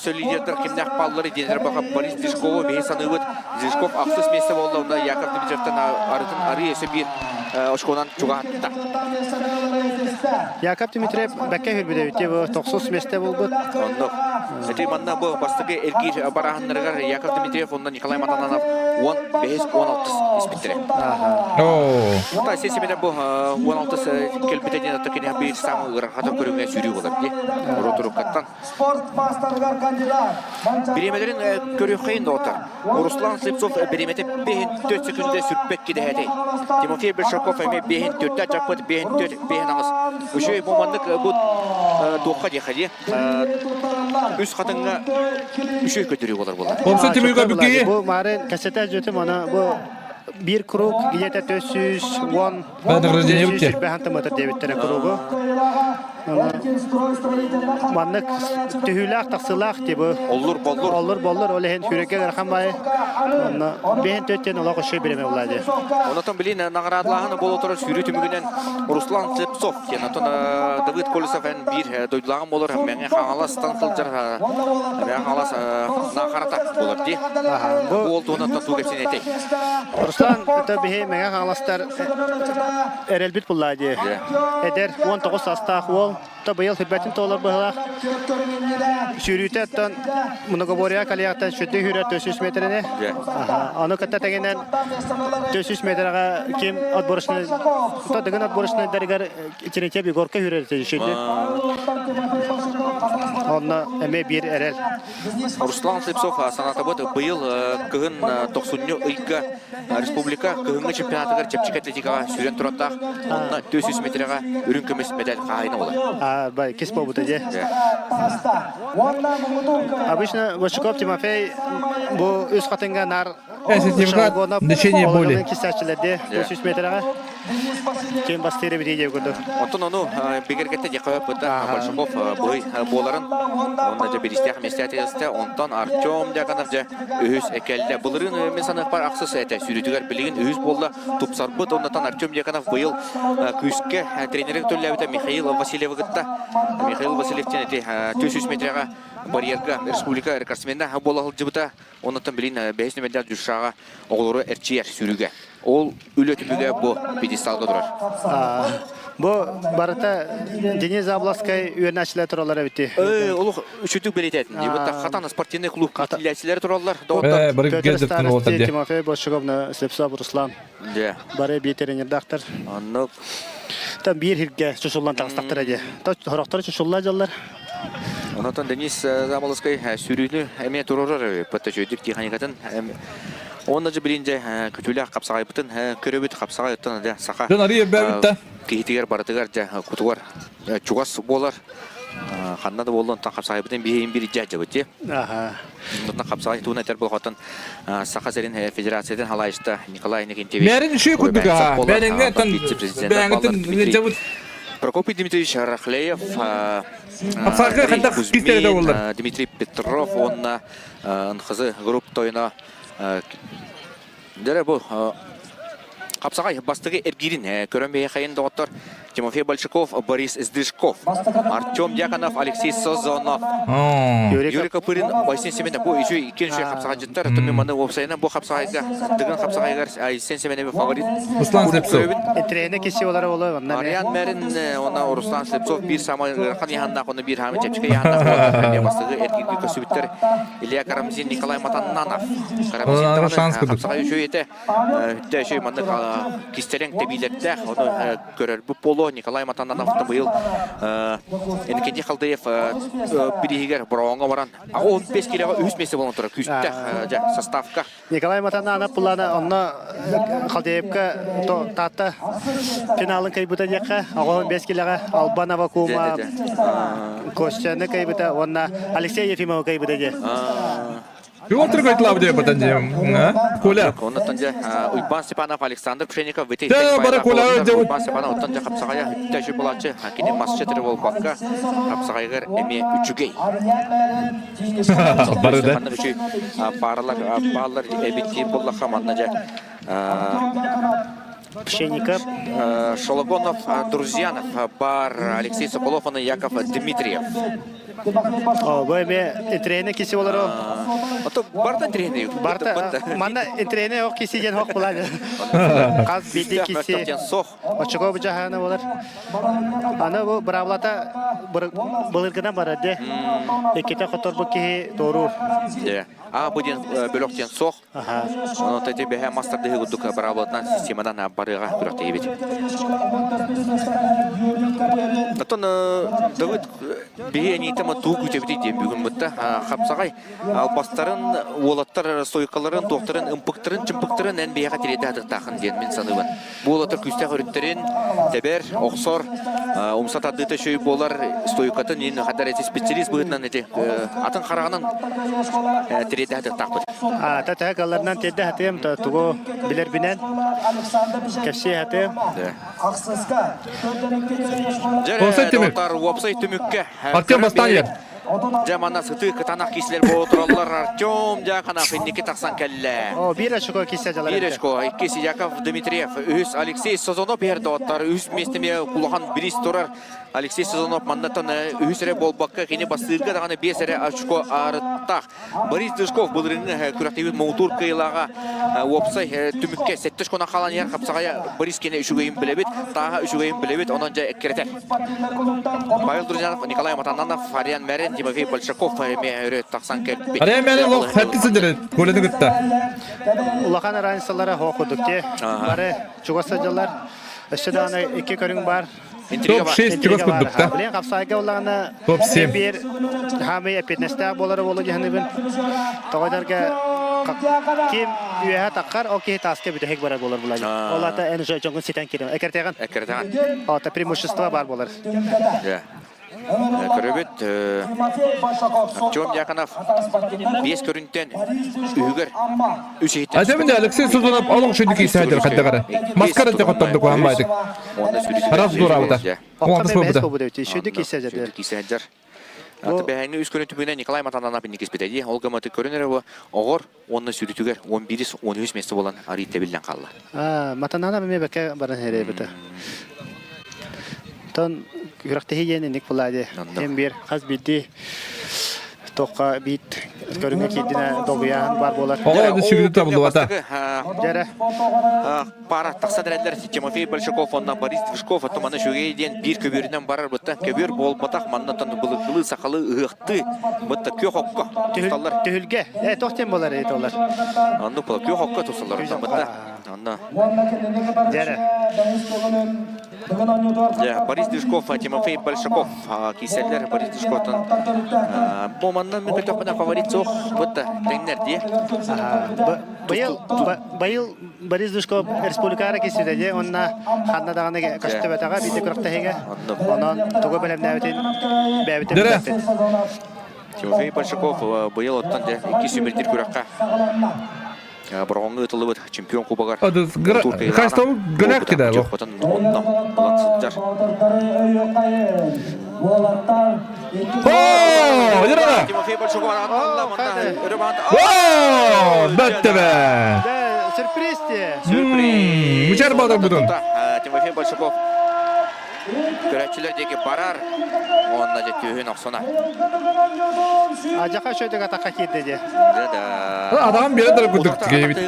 Сө лидердер кимнээх паллары диэнер баха Борис Движкову биһи саныыбыт. Движков ахсыс миэстэ буолла. Онно Яков Дмитриевтен арытын ары өсө биир очконан чугаһатта. Яков Дмитриев бэккэ хүрбүдэбит бу тохсус миэстэ буолбут. Оннук. Ити манна бу бастакы эргиир барааһыннарыгар Яков Дмитриев уонна Николай Матананов 15-16 испиттэрэ. Ота сесиминэ бу 16 кэлбитэ диэн ата кини биир саамы ыарахата көрүҥэ сүүрүү болар дии. Ротуруккаттан. Спорт мастерыгар кандидат. Бириэмэлэрин көрүөххэйин доҕоттор. Руслан Слепцов бириэмэтэ 5-4 секунда сүрбэт кидэһэтэй. Тимофей Большаков эмиэ 5-4 ачаппыт 5-4 5-8. Үчүгэй бу маннык бу туохха диэхэ дии. Үс хатыҥҥа үчүгэй көтөрүү болар буолар. Онсу түмүгө бүкии. Бу марын кэсэтэ жөтүм аны бу биир круг где-то 410 сүүрбэһэн диэбиттэрэ кругу. Маннык түһүүлээх тахсыылаах тибы. Оллур боллур. Оллур боллур ол иһин хүрекке ырахан баайы. Онно биһин төттен олох өшө биреме булады. Онотон билин наградалааһын буола турар сүүрүү түмүгүнэн Руслан Слепцов диэн онтон Давыд Колесов эн биир дойдулааҕым буолар Мэҥэ Хаҥаластан сылдьар Мэҥэ Хаҥалас Наахарата буолар дии. Бу уол туһунан туу кэпсиэн этэй. Руслан это биһи Мэҥэ Хаҥаластар эрэлбит буллаа дии. Эдэр 19 саастаах уол та быйыл хүрбэтин туолар быһылаах. Сүүрүүтэ оттон многоборье калияттан сүрдүү хүрэ 400 метрини. Аны кытта тэҥинэн 400 метрга ким отборочный то дыгын отборочнайдарыгар Терентьев Егорка хүрэр сүрдүү. Онно эмиэ биир эрэл. Руслан Слепцов санаатабыт быйыл кыһын тохсунньу ыйга республика кыһыҥҥы чемпионатыгар чэпчэки атлетикаҕа сүүрэн турардаах. Онно 400 метрэҕэ үрүҥ көмүс медаль хаһаайына буолар. А, бай, кис буолбута дии. Обычно Большаков Тимофей бу үс хатыҥҥа наар Сертификат лечение боли. Кисээччилэрде 400 метрэҕэ Ким бастыыр эбитий диye курдук. Оттон ону бигэргэтте диэххэ быта Большаков быһый буоларын уонна дьэ биристээх миэстэ онтон Артем Дьяконов дьэ үһүс кэллэ. Былырыын мин саныахпар ахсыс этэ сүүрүүтүгэр билигин үһүс буолла тупсарбыт. Оннотон Артем Дьяконов быйыл күүскэ тренерин төллөөбүтэ Михаил Васильевы кытта. Михаил Васильев диэн ити 400 метрэҕэ барьерга республика рекордсмена буола сылдьыбыта. Оннотон билин бэһис нүмердээх Дюшаҕа оҕолору эрчийэр сүүрүүгэ. Ол үлэ түмүгэ бу пьедесталга турар. Бу барыта Денис Забловскай үөрэнээччилэр тураллар эбити. Олох үчүтүк бэлиэтээтин. Бу Хатан спортивный клуб иитиллээччилэр тураллар. Петр Старости, Тимофей Бочуговна, Слепцов Руслан. Бары биир тренердаахтар. Оннук. Там биир хирге чучуллан таҕыстахтара дии. Хорохтору чучулла дьаллар. Онотон Денис Замолоскай сүүрүүнү эмиэ туророр пөттөчөйдүк тихоникатын Онно же билин же күтүүлээх хапсаҕайбытын көрөбүт хапсаҕай оттон дьэ саха Дьон арый өрбөөбүт да. киһитигэр барытыгар дьэ кутугар чугас буолар. Ханна да буоллун онтон хапсаҕайбытын биһиин биир дьаадьабыт дии. Аха. Онтон хапсаҕай тугун этэр буолхоттон Саха сирин федерациятын халайыста Николай Иннокентьевич Бэрин үшүй курдук аа. Бэриҥҥэ тан бэҥҥитин Прокопий Дмитриевич Рахлеев, Хапсаҕайга хайдах кистэрэ боллар. Дмитрий Петров уонна НХЗ групп тойоно Дьэ бу хапсаҕай бастакы эргиирин көрөн биһиэхэйин доҕоттор Тимофей Большаков, Борис Сдышков, Артем Дьяконов, Алексей Созонов, Юрий Копырин, Айсен Семенов. Бу үчүгэй иккиэн үчүгэй хапсаҕайдьыттар. Оттон маны уопсайынан бу хапсаҕайга Дыгын хапсаҕайыгар Айсен Семенов фаворит. Руслан Слепцов. Тренер киси олары олы. Ариан Мэрин, онна Руслан Слепцов биир самай ыарахан яһаннаах, онно биир хаамы чэпчэки яһаннаах бастакы эргииргэ көстүбүттэр. Илья Карамзин, Николай Матаннанов. Карамзин шанс курдук. Хапсаҕай үчүгэй этэ. Үттэ үчүгэй маннык кистэлэҥ тэбиилэрдээх. Ону көрөрбүт буолуо. Николай Матаннанов быйыл Иннокентий Халдеев бирииһигэр Бороҕоҥҥо баран 15 килоҕа үһүс миэстэ буолан турар күүстээх составка. Николай Матананов булана онно Халдеевка Таатта финалын кыйбыта диэххэ, 85 килоҕа Албан Авакума Костяны кыйбыта уонна Алексей Ефимова кыйбыта диэ. Петр Готлав диye бatan diye. Коля. Оннуттан дьэ Уйбан Степанов, Александр Пшенников бити бары Коля Уйбан Степанов оттон дьэ хапсаҕайа үттэ үчү булааччы кини масчы тири буолбакка хапсаҕайыгар эмиэ үчүгэй. Бары да. Манна үчүй пааралар бааллар эбит диир буоллахха манна дьэ Пшенников. Шологонов, Друзьянов бар Алексей Соколов, он Яков Дмитриев. О, бу эми тренер киси олоро. Ото барта тренер. Барта манна тренер ок киси ден хок булады. Каз биди киси. Очого бу жахана болар. Аны бу бравлата былыргынан барар де. Эккете хотор бу киһи торур. А бу ден бөлөх ден сох. Онон эти бэһэ мастардыһы курдук быраабылатынан системанан барыга күрэхтэһибит. Оттон Давыд биһи эниитэ туу күтэбитий диэн бүгүн бытта хапсаҕай албастарын, уолаттар стойкаларын, туохтарын, ымпыктарын, чымпыктарын эн биһиэхэ тириэрдэ сатыахтааххын диэн мин саныыбын. Бу уолаттар күүстээх өрүттэрин тэбэр, охсор, умса тардыыта үчүгэй буолар стойкатын иһин хатар эти специалист быһыытынан эти атын хараҕынан тириэрдэ сатыахтаахпыт. Та төһө калларынан тиэрдэ сатыам, тугу билэрбинэн кэпсии сатыам. Дьэ, доҕоттор, уопсай түмүккэ Артем Бастаньев. Дьэ, манна сытыы кытаанах киисилэр буола тураллар. Артем Дьяконов инники тахсан кэллэ. О, биир очко кисе дьалар. Биир очко. Иккис Яков Дмитриев. Үһүс Алексей Созонов иһэр доҕоттор. Үһүс миэстэме улахан бириис турар. Алексей Созонов маннаттан үһүс эрэ буолбакка, кини бастыырга даҕаны биэс эрэ очко аарыттаах. Борис Дышков былырыыҥҥы күрэхтэһиибит муҥутуур кыайыылааҕа уопсай түмүккэ сэттэ очконан хаалан иһэр хапсаҕайа Борис кини үчүгэйин билэбит, тааһа үчүгэйин билэбит, онон дьэ эккирэтэр. Павел Друзьянов, Николай Матананов, Ариан Мэрин, Тимофей Большаков эмиэ өрө тахсан кэлбит. Ариан Мэрин лох хэппи сылдьар Коляны кытта. Улахан разницалара хоох курдук те. Бары чугас сылдьаллар. Өссө даҕаны икки көрүҥ бар. Топ-6 чугас курдук да. Билин хапсаайга боллаҕына Топ-7. биир хаамый эппиэтинэстээх буолара буолуо дьаһаныбын. Тоҕо дэргэ ким үөһэ таххар, ол киһи тааска бүтэһик барар буолар булар. Ол ата эн уже дьоҥҥун ситэн киирэн. Экертеҕин. Экертеҕин. Ата преимущество бар буолар. Көрөбүт Артем Дьяконов биэс көрүнтэн үһүгэр үс иһиттэн Атемин Алексей Сузунов олох шүндү киисээдер хаддагара. Маскара те хотторду куһан баайдык. Раз дураабыта. Куһан буолбута. Шүндү киисээдер. Киисээдер. Аты бэһэҥҥи үс көрүн түмүгүнэн Николай Матананов инникиспитэ дии. Ол гымматы көрүн эрэ бу оҕор уонна сүрүтүгэр 11 13 место буолан арыый тэбиллэн хаалла. Матананов эмиэ бэккэ баран иһэр Тон күрэхтэһии диэн инник буолаа дии. Эн биир хас биирдии туохха биит көрүҥҥэ киирдинэ долгуйааһын баар буолар. Оҕо сүгүрү табыллыбата. Дьэрэ. Пара тахсан эрэллэр Тимофей Большаков уонна Борис Движков оттон манна үчүгэй диэн биир көбүөрүнэн барар бытта көбүөр буолбатах маннаттан былыргылыы сахалыы ыһыахтыы бытта күөх окко тусталлар. Түһүлгэ. Э туох диэн буолар эбит олар? Оннук буолар күөх окко тусталлар бытта. Онно. Дьэрэ. Борис Движков, Тимофей Большаков кииселлер Борис Движковтан бу манна мен көтөхпүнэ фаворит суох бытта тэҥнэр дии. Быйыл быйыл Борис Движков республикара киирсибитэ дии уонна ханна даҕаны көстүбэтэҕэ биирдэ күрэхтэһиигэ. Онон тугу бэлэмнээбитин бэйэбитин билбэппит. Тимофей Большаков быйыл оттон дьэ икки сүмүрдир күрэххэ Бороҕоҥҥо ыытыллыбыт чемпион кубогар Хастау гынак кида бу. Онно ылан сылдьар. О, Ира! Тимофей Большаков О, бәттебе! Сюрприз те. Сюрприз. Мучар бадар будун. Тимофей Большаков Көрөөччүлэр диэки барар уонна дьэ түөһүн охсуна. Адьаха шөдөг атахха киирдэ дьэ. Да. Адам биэрэ дара курдук тигейбит.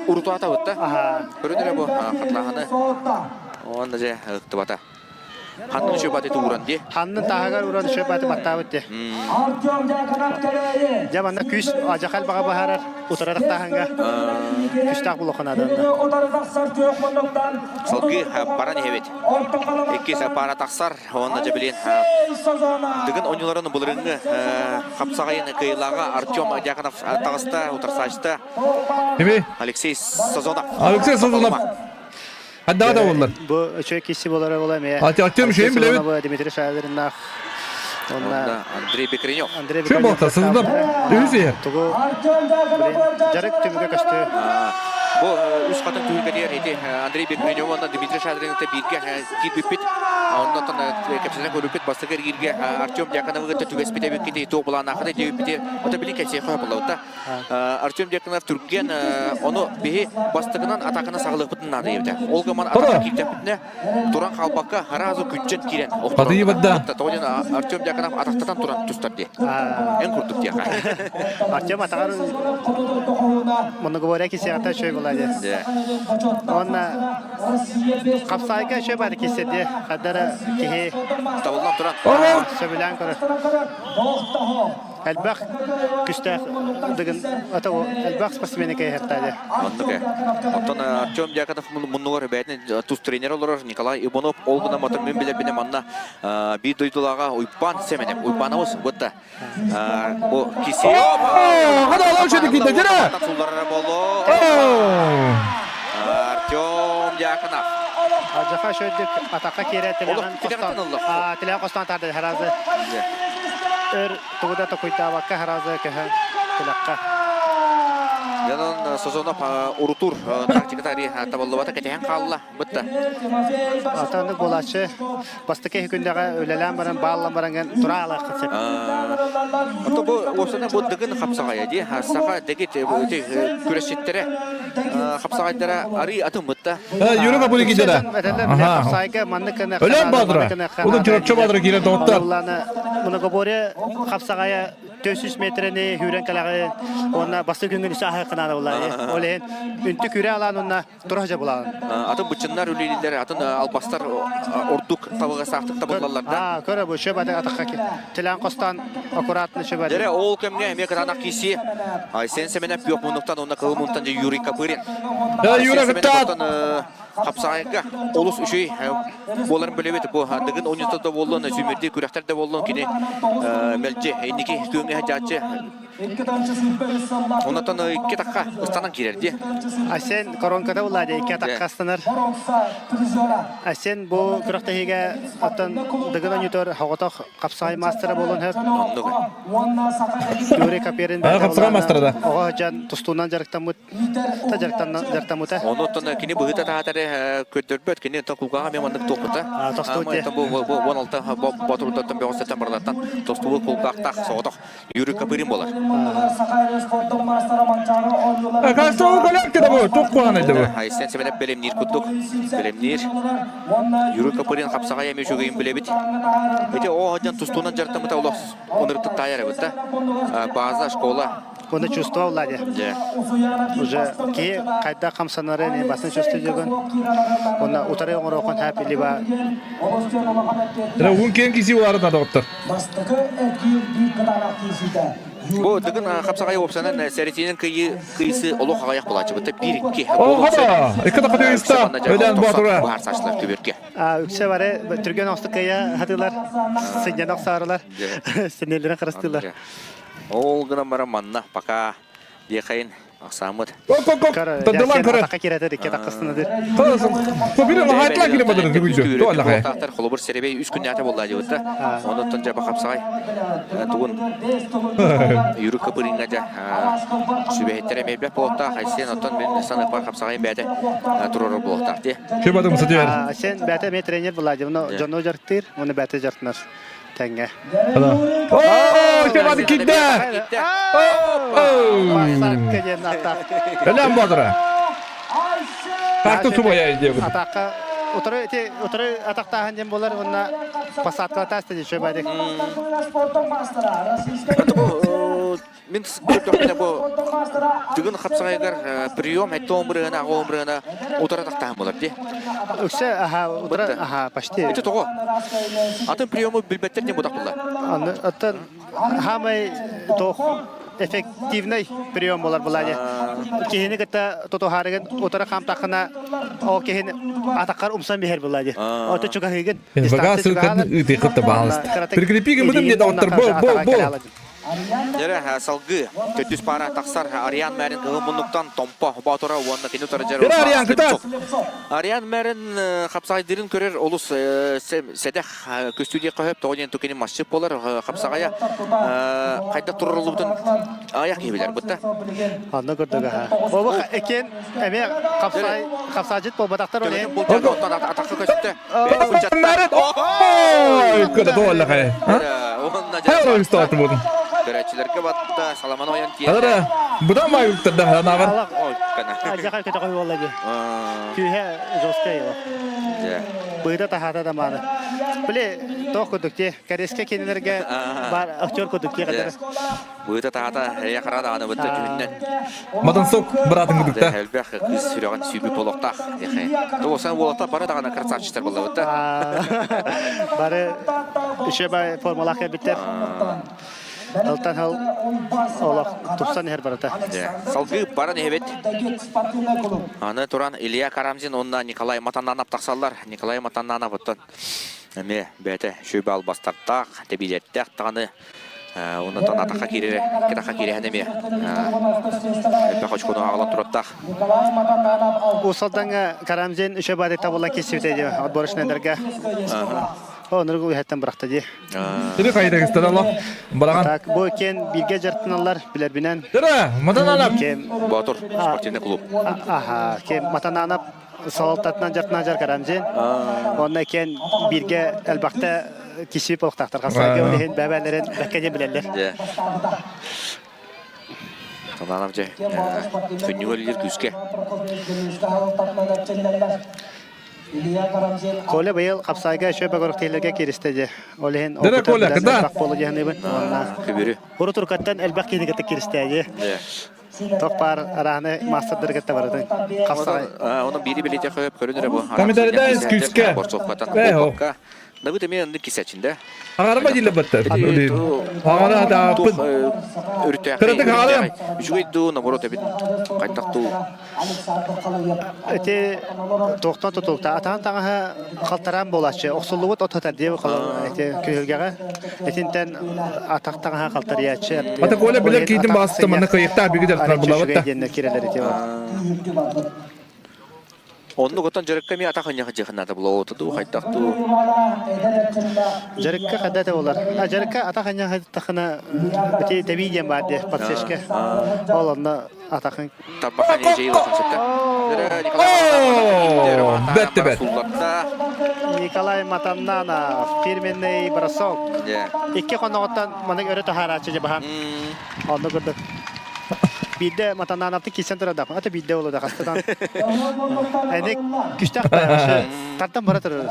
Урутаата бытта. Көрүн эрэ бу хатлаһаны. Уонна дьэ ыктыбата. Ханнын шөбаты тууран ди. Ханнын таһыгар уран шөбаты баттаабыт ди. Дьэ манна күүс адьахал баҕа баһарар утарар таһанга күстээх булоханадан. Салгыы баран иһэбит. Иккис паара тахсар уонна дьэ билин Дыгын оонньууларын былырыҥҥы хапсаҕайын кыайыылааҕа Артем Дьяконов таҕыста, утарсааччыта Алексей Сазонов. Алексей Сазонов. Хаддаҕа да буоллар. Бу үчүгэй киси буолара буола эмиэ. Артем Шейн билэбит. Дмитрий Шавериннаах Онна Андрей Бекренев. Андрей Шейн болта, Сазонов. Үһүс иһэр. Тугу дьарык түмүгэ көстүү. Бу үс хатын түһүлгэтигэр ити Андрей Бекренев уонна Дмитрий Шадринты бииргэ киирбиппит. Оннотон кэпсэтэн көрбүппүт бастакы эргииргэ Артем Дьяконовы кытта түбэспит эбиккит туох былааннаахыта диэбиппит. Ото били кэпсиэххэ буоллабыта. Артем Дьяконов түргэн ону биһи бастакынан атаканы саҕалыахпытын наада диэбитэ. Ол гынан атака киирдэхпитинэ туран хаалбакка сразу күччэн киирэн Хатыйыбыт Тоҕо диэн Артем Дьяконов атахтатан туран тустар дии. Эн курдук диэхэ. Артем атаҕар многоборье кисиэҕитэ үчүгэй буолла дии. Уонна хапсаайга үчүгэй баар киирсэр дии. Хардара киһи Табыллан туран. Сөбүлээн көрөр. Элбэх күстээх дыгын ата элбэх спортсмены кэйһэртаade. Оннук э. Оттон Артем Дьяконов муннугар бэйэтин тус тренер олорор Николай Иванов ол гынан мотон мин билэрбинэ манна биир дойдулааҕа Уйбаан Семенев Уйбаанабыс бытта бу киси Артем Дьяконов Ажаха шөйдүк атака киирэ тилэҕин костон тилэҕин костон тарды харазы өр тугу да токуйдаабакка харазы көһөн тилэххэ Янон Созонов урутур тактиката табыллыбата кэтэһэн хаалла бытта. Атаннык буолааччы бастакы күндэҕэ үлэлээн баран бааллан баран тура алааххын сөп. Ото бу уопсана бу дыгын хапсаҕайа дии. Саха дэгит күрэсчиттэрэ хапсаҕайдара арыы атын бытта. Юра Капули кидера. Хапсаайга маннык кына Өлөн Баадыра. Улун Чурапчы Баадыра киирэн тоҕуттар. Многоборье хапсаҕайа 400 метрени хүүрэн кэлэҕин уонна бастакы күнгүн үсэ аһы кынаана буллаа. Ол иһин үнтү күрэ алаан уонна тура сылдьа булаан. Атын быччыннар үлэлииллэр, атын албастар ордук табыгастаахтык табыллаллар да. Көрө бу шөб атахха телен костан аккуратно шөб Дere ол кэмҥэ эмиэ кытаанах киирсии. Айсен Семенов күөх муннуктан уонна кыһыл муннуктан Юрий Копырин. Юра кыттаат! Хапсаҕайга олус үчүгэй буоларын билэбит. Бу Дыгын оонньуута да буоллун, сүүмэрдии күрэхтэр да буоллун, кини мэлдьи инники күөҥҥэ сылдьааччы. Онтон икки атахха ыстанан киирэр дии. Айсен коронката булла дии, икки атахха ыстанар. Айсен бу күрэхтэһиигэ оттон Дыгын оонньуутугар соҕотох хапсаҕай маастара буолуон сөп. Оннук. Юрий Каперин Хапсаҕай маастара да. Оҕо сылдьан тустуунан дьарыктаммыт дьарыктаммыта. Онуттан кини быһыта таһаатары көрдөрбөт, кини кулгааҕа эмиэ маннык туохпута. Бу 16 ботурдаттан бөҕөстөртөн барылартан тостубут кулгаахтаах соҕотох Юрий Копырин буолар. Кастроу коллекта да бу, тух куһаҕан да бу. Айсен Семенов бэлэмниир курдук. Бэлэмниир. Юрий Копырин хапсаҕай эмиэ үчүгэйин билэбит. Ити оо дьон тустуунан дьарыктаммыта олох ынырыктык таайар эбит да. База, школа. Оны чувствовал Ладя. Уже ки кайда хамсанары не басын чувствует Онна утары оҥорокон хэп либо Тра уун киэн киси уарына доҕоттор. Бу дыгын хапсаҕай уопсанан сэрэтиинэн кыйы кыйсы олох аҕайах булааччыбыта биир икки О, хаба! Икки тахатыыста! Өдөн Боотура! Баһар сачлар түбүргэ. Үксэ бары түргэн оҥостук кыйа хатыылар, сынньана охсаарылар, синнелерин харыстыылар. Ол гынан баран манна пока диэхэйин Ахсааммыт. Тадылан көрө. Атака киретер икки таккыстыныдыр. Побире лахайтла кире бадыр бүгүнчү. То аллахай. Холобур серебей үс күннээте болла дебитта. Онуттан жаба хапсагай тугун юру капыринга жа сүбэһиттер эмэйбэх болоттаах айсен оттон мен саныпар хапсагай бээтэ туророр болоттаах ти. Шебадым сатыбер. Сен бээтэ ме тренер була дебно жону жартыр, оны бээтэ жартынар. Тэҥҥэ. Оо, Шебады кидде! Өлөм бодура. Такты тубая диэбит. Атакка утары ити утары атактааһын диэн буолар уонна посадкалатаас дии шөбадик. Мин көрдөхпүнэ бу тыгын хапсаҕайыгар прием эттоон бырыһына аҕоон бырыһына утара тахтаһан буолар дии. Үксэ аха утара аха почти. Ити тоҕо? Атын приему билбэттэр диэн бутах булла. Аны оттон хаамай туох эффективный прием болар буладе. Киһини кытта тутуһаарыгын утары хаамтаххына ол киһини атаккар умсан биһэр буладе. Ото чугаһыгын. Вага сылкатын ыытыы кытта баалыста. Прикрепи гымытым не доктор бо бо бо. Дьэрэ салгыы төрдүс паара тахсар Ариан Мэрин кыһыл муннуктан Томпо Боотура уонна кини утары дьэр Ариан кытаат! Ариан Мэрин хапсаҕайдыырын көрөр олус сэдэх көстүү диэххэ сөп тоҕо диэн тукини масчыт буолар хапсаҕайа хайдах турарыллыбытын аҕыйах киһи билэр бытта. Онно көрдөг аха. Обу экен эме хапсай хапсаажыт буолбатахтар ол Төбөтүн булчат оттон атахха көстө. Мэрин ой көдө туоллахай. Хайа истааты будун. Көрөөччүлэргэ батта Саламан ойон тиэрдэ. Ара бұдан майгыттар да нагар. Ажаха көтө кой болла ди. Күүһэ жесткая его. Быыта тахата да мааны. Биле тоох курдук ти. Кәреске кинилерге бар актер курдук ти кадары. Быыта таата эйэ хара даҕаны бытта түһүннэн. Матансок быраатын кудукта. Элбэх кыыс сүрэҕин сүүбүт болохтаах. Тоҕусан уолаттар бары даҕаны красавчиктар буоллабыт да. Бары үчүгэй бай формалаах кэлбиттэр. Алтан хал олох тупсан иһэр барыта. Салгыы баран иһэбит. Аны туран Илья Карамзин уонна Николай Матаннанов тахсаллар. Николай Матаннанов оттон эмиэ бэйэтэ сүбэ албастардаах, тэбиилэрдээх даҕаны Оннотон атахха киирэрэ, икки киирэһэн эмиэ элбэх очкону аҕалан тураттаах. Уус Алдаҥҥа Карамзин үчүгэй баадык табыллан киирсибитэ дии отборочнайдарга. Оннук үһэттэн бырахта дии. Тири хайдагыстар алла. Барахан. Так, бу кен бирге жартыналар билербинен. Тыра, Матананап. Боотур спортивный клуб. Аха, кен Матананап салалтатынан жартынан жар Карамзин. Онна кен бирге элбахта киси полктахтар хасаге ол иһин бэбэлэрин бэккэ диэн билэллэр. Санаанам дьэ күннүгэр илир күүскэ. Коля быйыл хапсайга үчүгэй бөгөрүктүүлэргэ кииристэ дьэ. Ол иһин Дэрэ Коля, кыда. буолу дьаһаныбын. Күбүрү. Урут урукаттан элбэх киһини кытта кииристэ дьэ. Тох баар арааны маастардарга барытын хапсаҕай. Онон биири билите хөп көрүнөрө бу. Комментарийда күүскэ. Борцовкатан Давыд эмиэ оннук кисэчинде. Агарма диле баттар. Агара дааппын. Кыратык агарам. Үчүгэй дуу, наоборот эбит. Хайдах дуу. Эти туохтан тутулта атаан таҥаһа халтараан буолааччы охсуллубут от сытар диэ эти күһүлгэҕэ итинтэн атах таҥаһа халтарыйааччы Ата Коля билэр киитин баасыта манна кыйыктаах биги дьарыктанар булабыт да. диэннэр кирэлэр ити Оннук отон дьарыкка эмиэ атах ынньах дьыхынаата булаота дуу, хайдах дуу. Дьарыкка хадда это болар. А дьарыкка атах ынньах тахына ити тэбии диэн баар диэ подсечка. Ол онно атахын Тарбахан ежей улахан сөптө. Бэтте бэт. Николай Матаннанов фирменный бросок. Икки хоноҕуттан маннык өрө таһаарааччы дьабахан. Онно көрдөх. Биирдэ матанаанапты киирсэн турар ата биирдэ болу да хастатан. Эник күстэх тардан бара турар.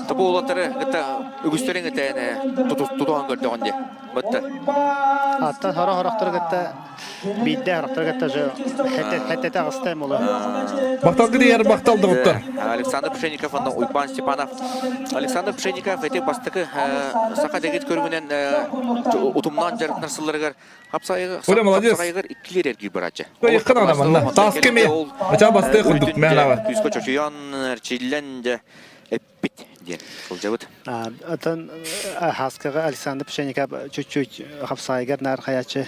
Тобу улаттары кытта үгүстэрин этээне тутуһан көрдөҕүн дии. Бытта. Аттан хоро-хорохтору кытта биирдэ хорохтору кытта же хеттете аҕыста молу. Бахтал гидияр бахтал доҕоттор. Александр Пшенников уонна Уйбаан Степанов. Александр Пшенников эти бастакы саха дэгит көрүҥүнэн утумнаан дьарыктанар сылларыгар Оля молодец. хапсаҕайыгар иккилэр эргий барааччы. Кыайыккын ана манна. Тааска эмиэ. Ачаа бастыа курдук мээнэҕэ. Күүскэ чочуйан, эрчиллэн дьэ эппит диэн сылдьабыт. Атын Хаскаҕа Александр Пшенников чуть-чуть хапсаайыгар наар хаячы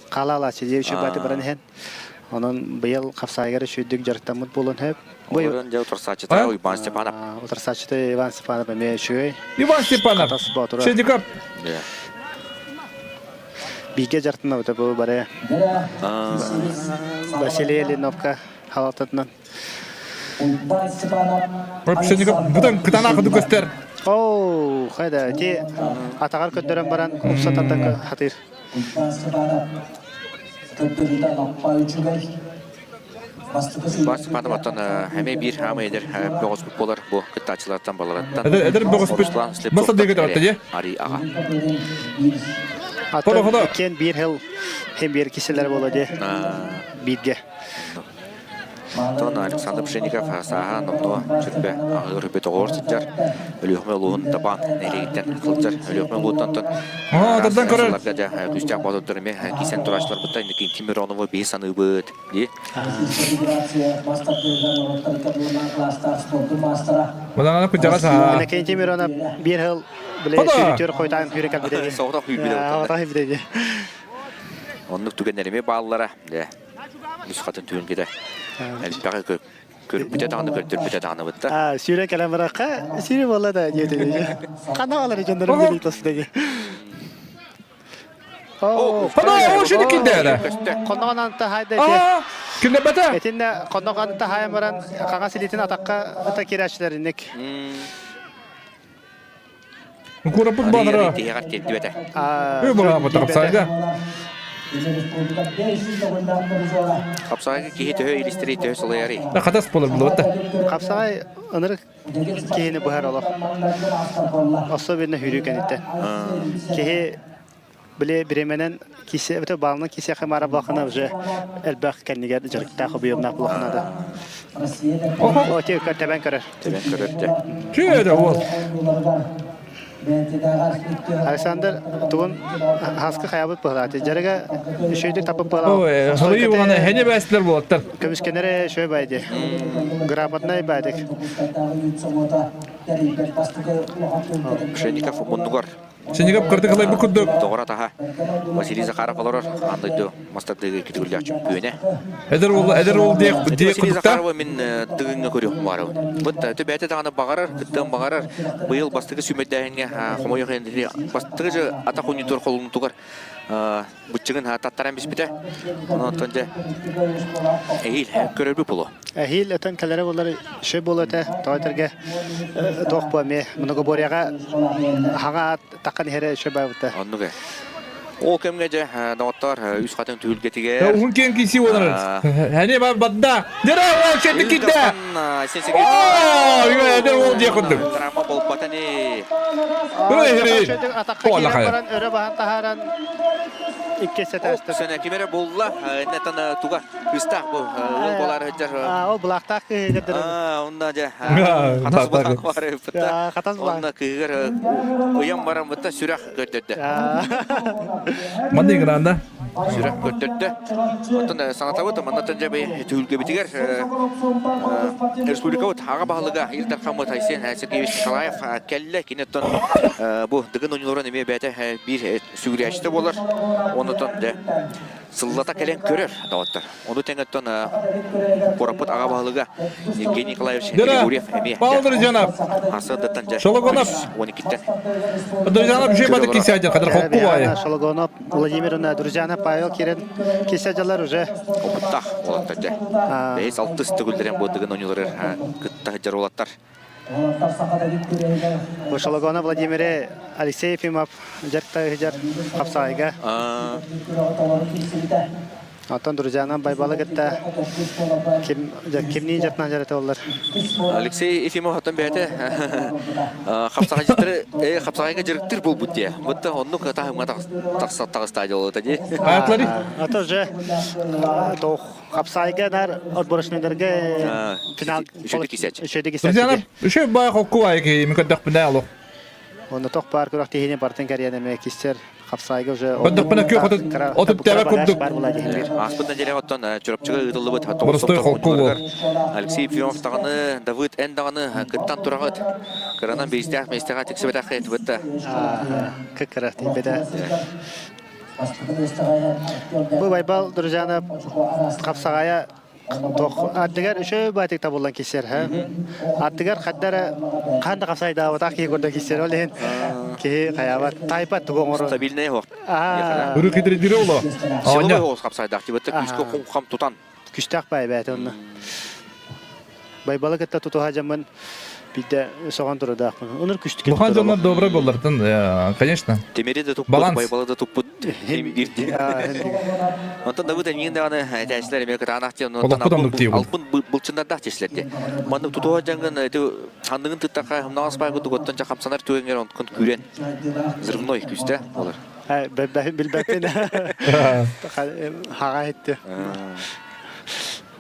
хаалаалаачы диye үчү баты баран иһэн. Онон быйыл хапсаайыгар үчүйдүк дьарыктаммыт буолан хөп. Олорон дьэ утарсааччыта Иван Степанов. Утарсааччыта Иван Степанов эмиэ үчүгэй. Иван Степанов. Пшенников. Бииргэ дьарыктанабыт бу бары Василий Леновка халалтатынан. Пшенников бутан кытанаахыды көстөр. Оу, хайда, ти атаҕар көрдөрөн баран упса тардан хатыыр. Бас Панаматтан эмиэ биир хаамай эдэр бөҕөспүт буолар бу кыттааччылартан баларыттан. Эдэр бөҕөспүт маса диэки таратта дии. Ари аҕа. Аттан иккиэн биир хил хем биир киселер буола дии. Бииргэ. Тон Александр Пшенников сааһа номнуо сүрбэ аҕыыр үрбэ тоҕоор сылдьар. Өлүөхүмэ улууһун Табаан нэһилиэгиттэн сылдьар. Өлүөхүмэ улууһуттан тон тардан көрөр. Күүстээх боотурдар эмиэ кисэн турааччыларбыттан Иннокентий Миронову биһи саныыбыт дии. Мынаны кыдьаҕас аа. Иннокентий Миронов биир хыл биле сүүрүтүөр хойтаан сүүрэ кэлбитэ. Соҕотох сүүрбүтэ. Соҕотох сүүрбүтэ. Оннук түгэннэр эмиэ бааллара. Үс хатын түһүлгэтэ элбэҕи көрбүтэ даҕаны көрдөрбүтэ даҕаны бытта. Сүүрэ кэлэн барахха сүүрэ буолла да диэтэ. Хана алар дьоннорум диэри тосудаги. О, шини киндere. Конноҕон таһайда эти. Киндебете. Этинне конноҕон таһайан баран хаҥас илиитин атакка ата киирээччилэринник. Кураппыт баҕара. Тиһэҕэр тиэрдибэтэ. Үй баҕа хапсайга. Хапсаҕайга киһи төһө илистэрий төһө салайарый? Хатас болар булуотта. Хапсаҕай ынырык киһини быһар олох. Особенно хүрүү кэнниттэн. Киһи били бириэмэнэн кисе өтө баалынан кисиэхэ маара булахына уже элбэх кэннигэр дьарыктаах объемнаах булахына да. О, те тэбэн көрөр. Тэбэн көрөр де. Чүөрэ уол. Александр тугун хаска хаябыт быһылааты. Жарыга үшөйдүк тапып быһылаа. Ой, хылый угана хене бәстилер болаттар. Көмүскенере шөй байды. Грамотнай байдык. Пшенников муннугар Сенегап кырдык ылай бу курдук. Доҕор атаһа Василий Захаров олорор. Аан дойду мастардыгы китигүллээх чөмпүйүнэ. Эдэр уол эдэр уол диэх диэх Василий курдукта. Захарова мин тыгыҥҥа көрүөхүм баарыбын. Бут төбөтө даҕаны баҕарар, кыттыан баҕарар. Быйыл бастакы сүүмэрдээһиҥҥэ хомойуох иһин бастакы же атах унньутугар холунутугар быччыгын таттаран биспитэ. Онон дьэ эһиил көрөрбүт буолуо. Эһиил өтөн кэлэрэ буолар шөй буолуо этэ. Тоҕо этэргэ туох буо эмиэ многоборьеҕа хаҥа аат таххан иһэрэ шөй баабыта. Оннук ээ. Ол кэмҥэ дьэ доҕоттоор үс хатын түһүлгэтигэр Уһун киэҥ киси уонар. Хани бар бадда. Дера ол шетти кидде. Оо, эдэр уол диэх курдук. Драма болбатани. Ой, хери. Атахха киирэн баран өрө баһан таһааран иккис этээстэр. Сэнэ ким эрэ булла, иннеттан туга Кыыстаах бу ыал буолаары сылдьар. Аа, ол былаахтаах кыыһыгар дыры. Аа, онно дьэ хатас булаах бары ыппыта. Хатас булаах. Онно кыыһыгар ыйан баран бытта сүрэх көрдөрдө. Манна игранда. Сүрэх көрдөрдө. Оттон санатабыт, маннаттан дьэ бэй түһүлгэбитигэр республикабыт аҕа баһылыга Ил Дархаммыт Айсен Сергеевич Николаев кэллэ. Кини оттон бу Дыгын оонньууларын эмиэ бэйэтэ биир сүгүрүйээччитэ буолар. Оннотон дьэ сыллата кэлэн көрөр доҕоттор. Ону тэҥэ оттон куораппыт аҕа баһылыга Евгений Николаевич Григорьев эмиэ Павел Арсыадаттан дьэ Шологонов 12-тен Друзьяна бжи бады кисядер кадр хокку бай. Шологонов Владимировна друзьяна Павел кирен кисядерлар уже. Опыттах олаттар дьэ. Бэйс алтыс төгүллэрин буодыгын оонньуулары кытта сылдьар уолаттар. Шологона Владимире Алексей Ефимов дьарыктаах дьар хапсаайга. Оттон друзьянан Байбалы кытта ким кимниин дьарытынан дьарыта Алексей Ефимов оттон бэйэтэ хапсаҕайдьыттары хапсаҕайга дьарыктыыр буолбут дии. Бытта оннук таһымҥа тахса таҕыстаа дьолуота дии. Ата уже тоох хапсаайга нар отборочныйдарга финал Үчүгэй кисэч. Үчүгэй кисэч. Друзьянар, үчүгэй баай хокку баай киһи, мен көрдөхпүнэ олох. Онно тох баар күрэх тиһини бартын кэрийэн эмэ кистер хапсаайга уже Көрдөхпүнэ күөх отут тэбэ курдук. Ааспыт нэдиэлэ оттон Чурапчыга ыытыллыбыт Боростой холку буол. Алексей Ефимов даҕаны, Давыд эн даҕаны кыттан тураҕыт. Кыранан биистээх миэстэҕэ тиксибэтэх этибит да. Кыккыра тиийбэтэ. Бу Байбал Друзьянов хапсаҕайа Туох ардыгар үчүгэй баайтык табыллан киссэр һэ. Ардыгар хадда эрэ хаан да хасайдаабатах киһи курдук киссэр ол иһин киһи хайаабат тайпат тугу оҥорор. Стабильнай оһох. Ыры кидридире оло. Силовой оһох хапсайдаах тибетте күүскэ хум тутан. Күстээх баай бэйэтэ онно. Байбалы кытта тутуһа дьаммын биирдэ соҕон турудаахпын. Онор күстүк. Лухан дьоннор добрый боллартан, конечно. Тимири да туппут, Байбалы да туппут. Онтон Давыд эниин даҕаны этээчилэр эмиэ кытаанах диэн онтон албын былчыннардаах тиэсилэр Маннык тутуһа дьаҥын ити ханныгын тыттахха хымнаҕас баай курдук оттон дьэ хамсанар түгэҥҥэр онтун күүрэн взрывной күүстэ болар. Билбэппин. Хаҕа иһитти.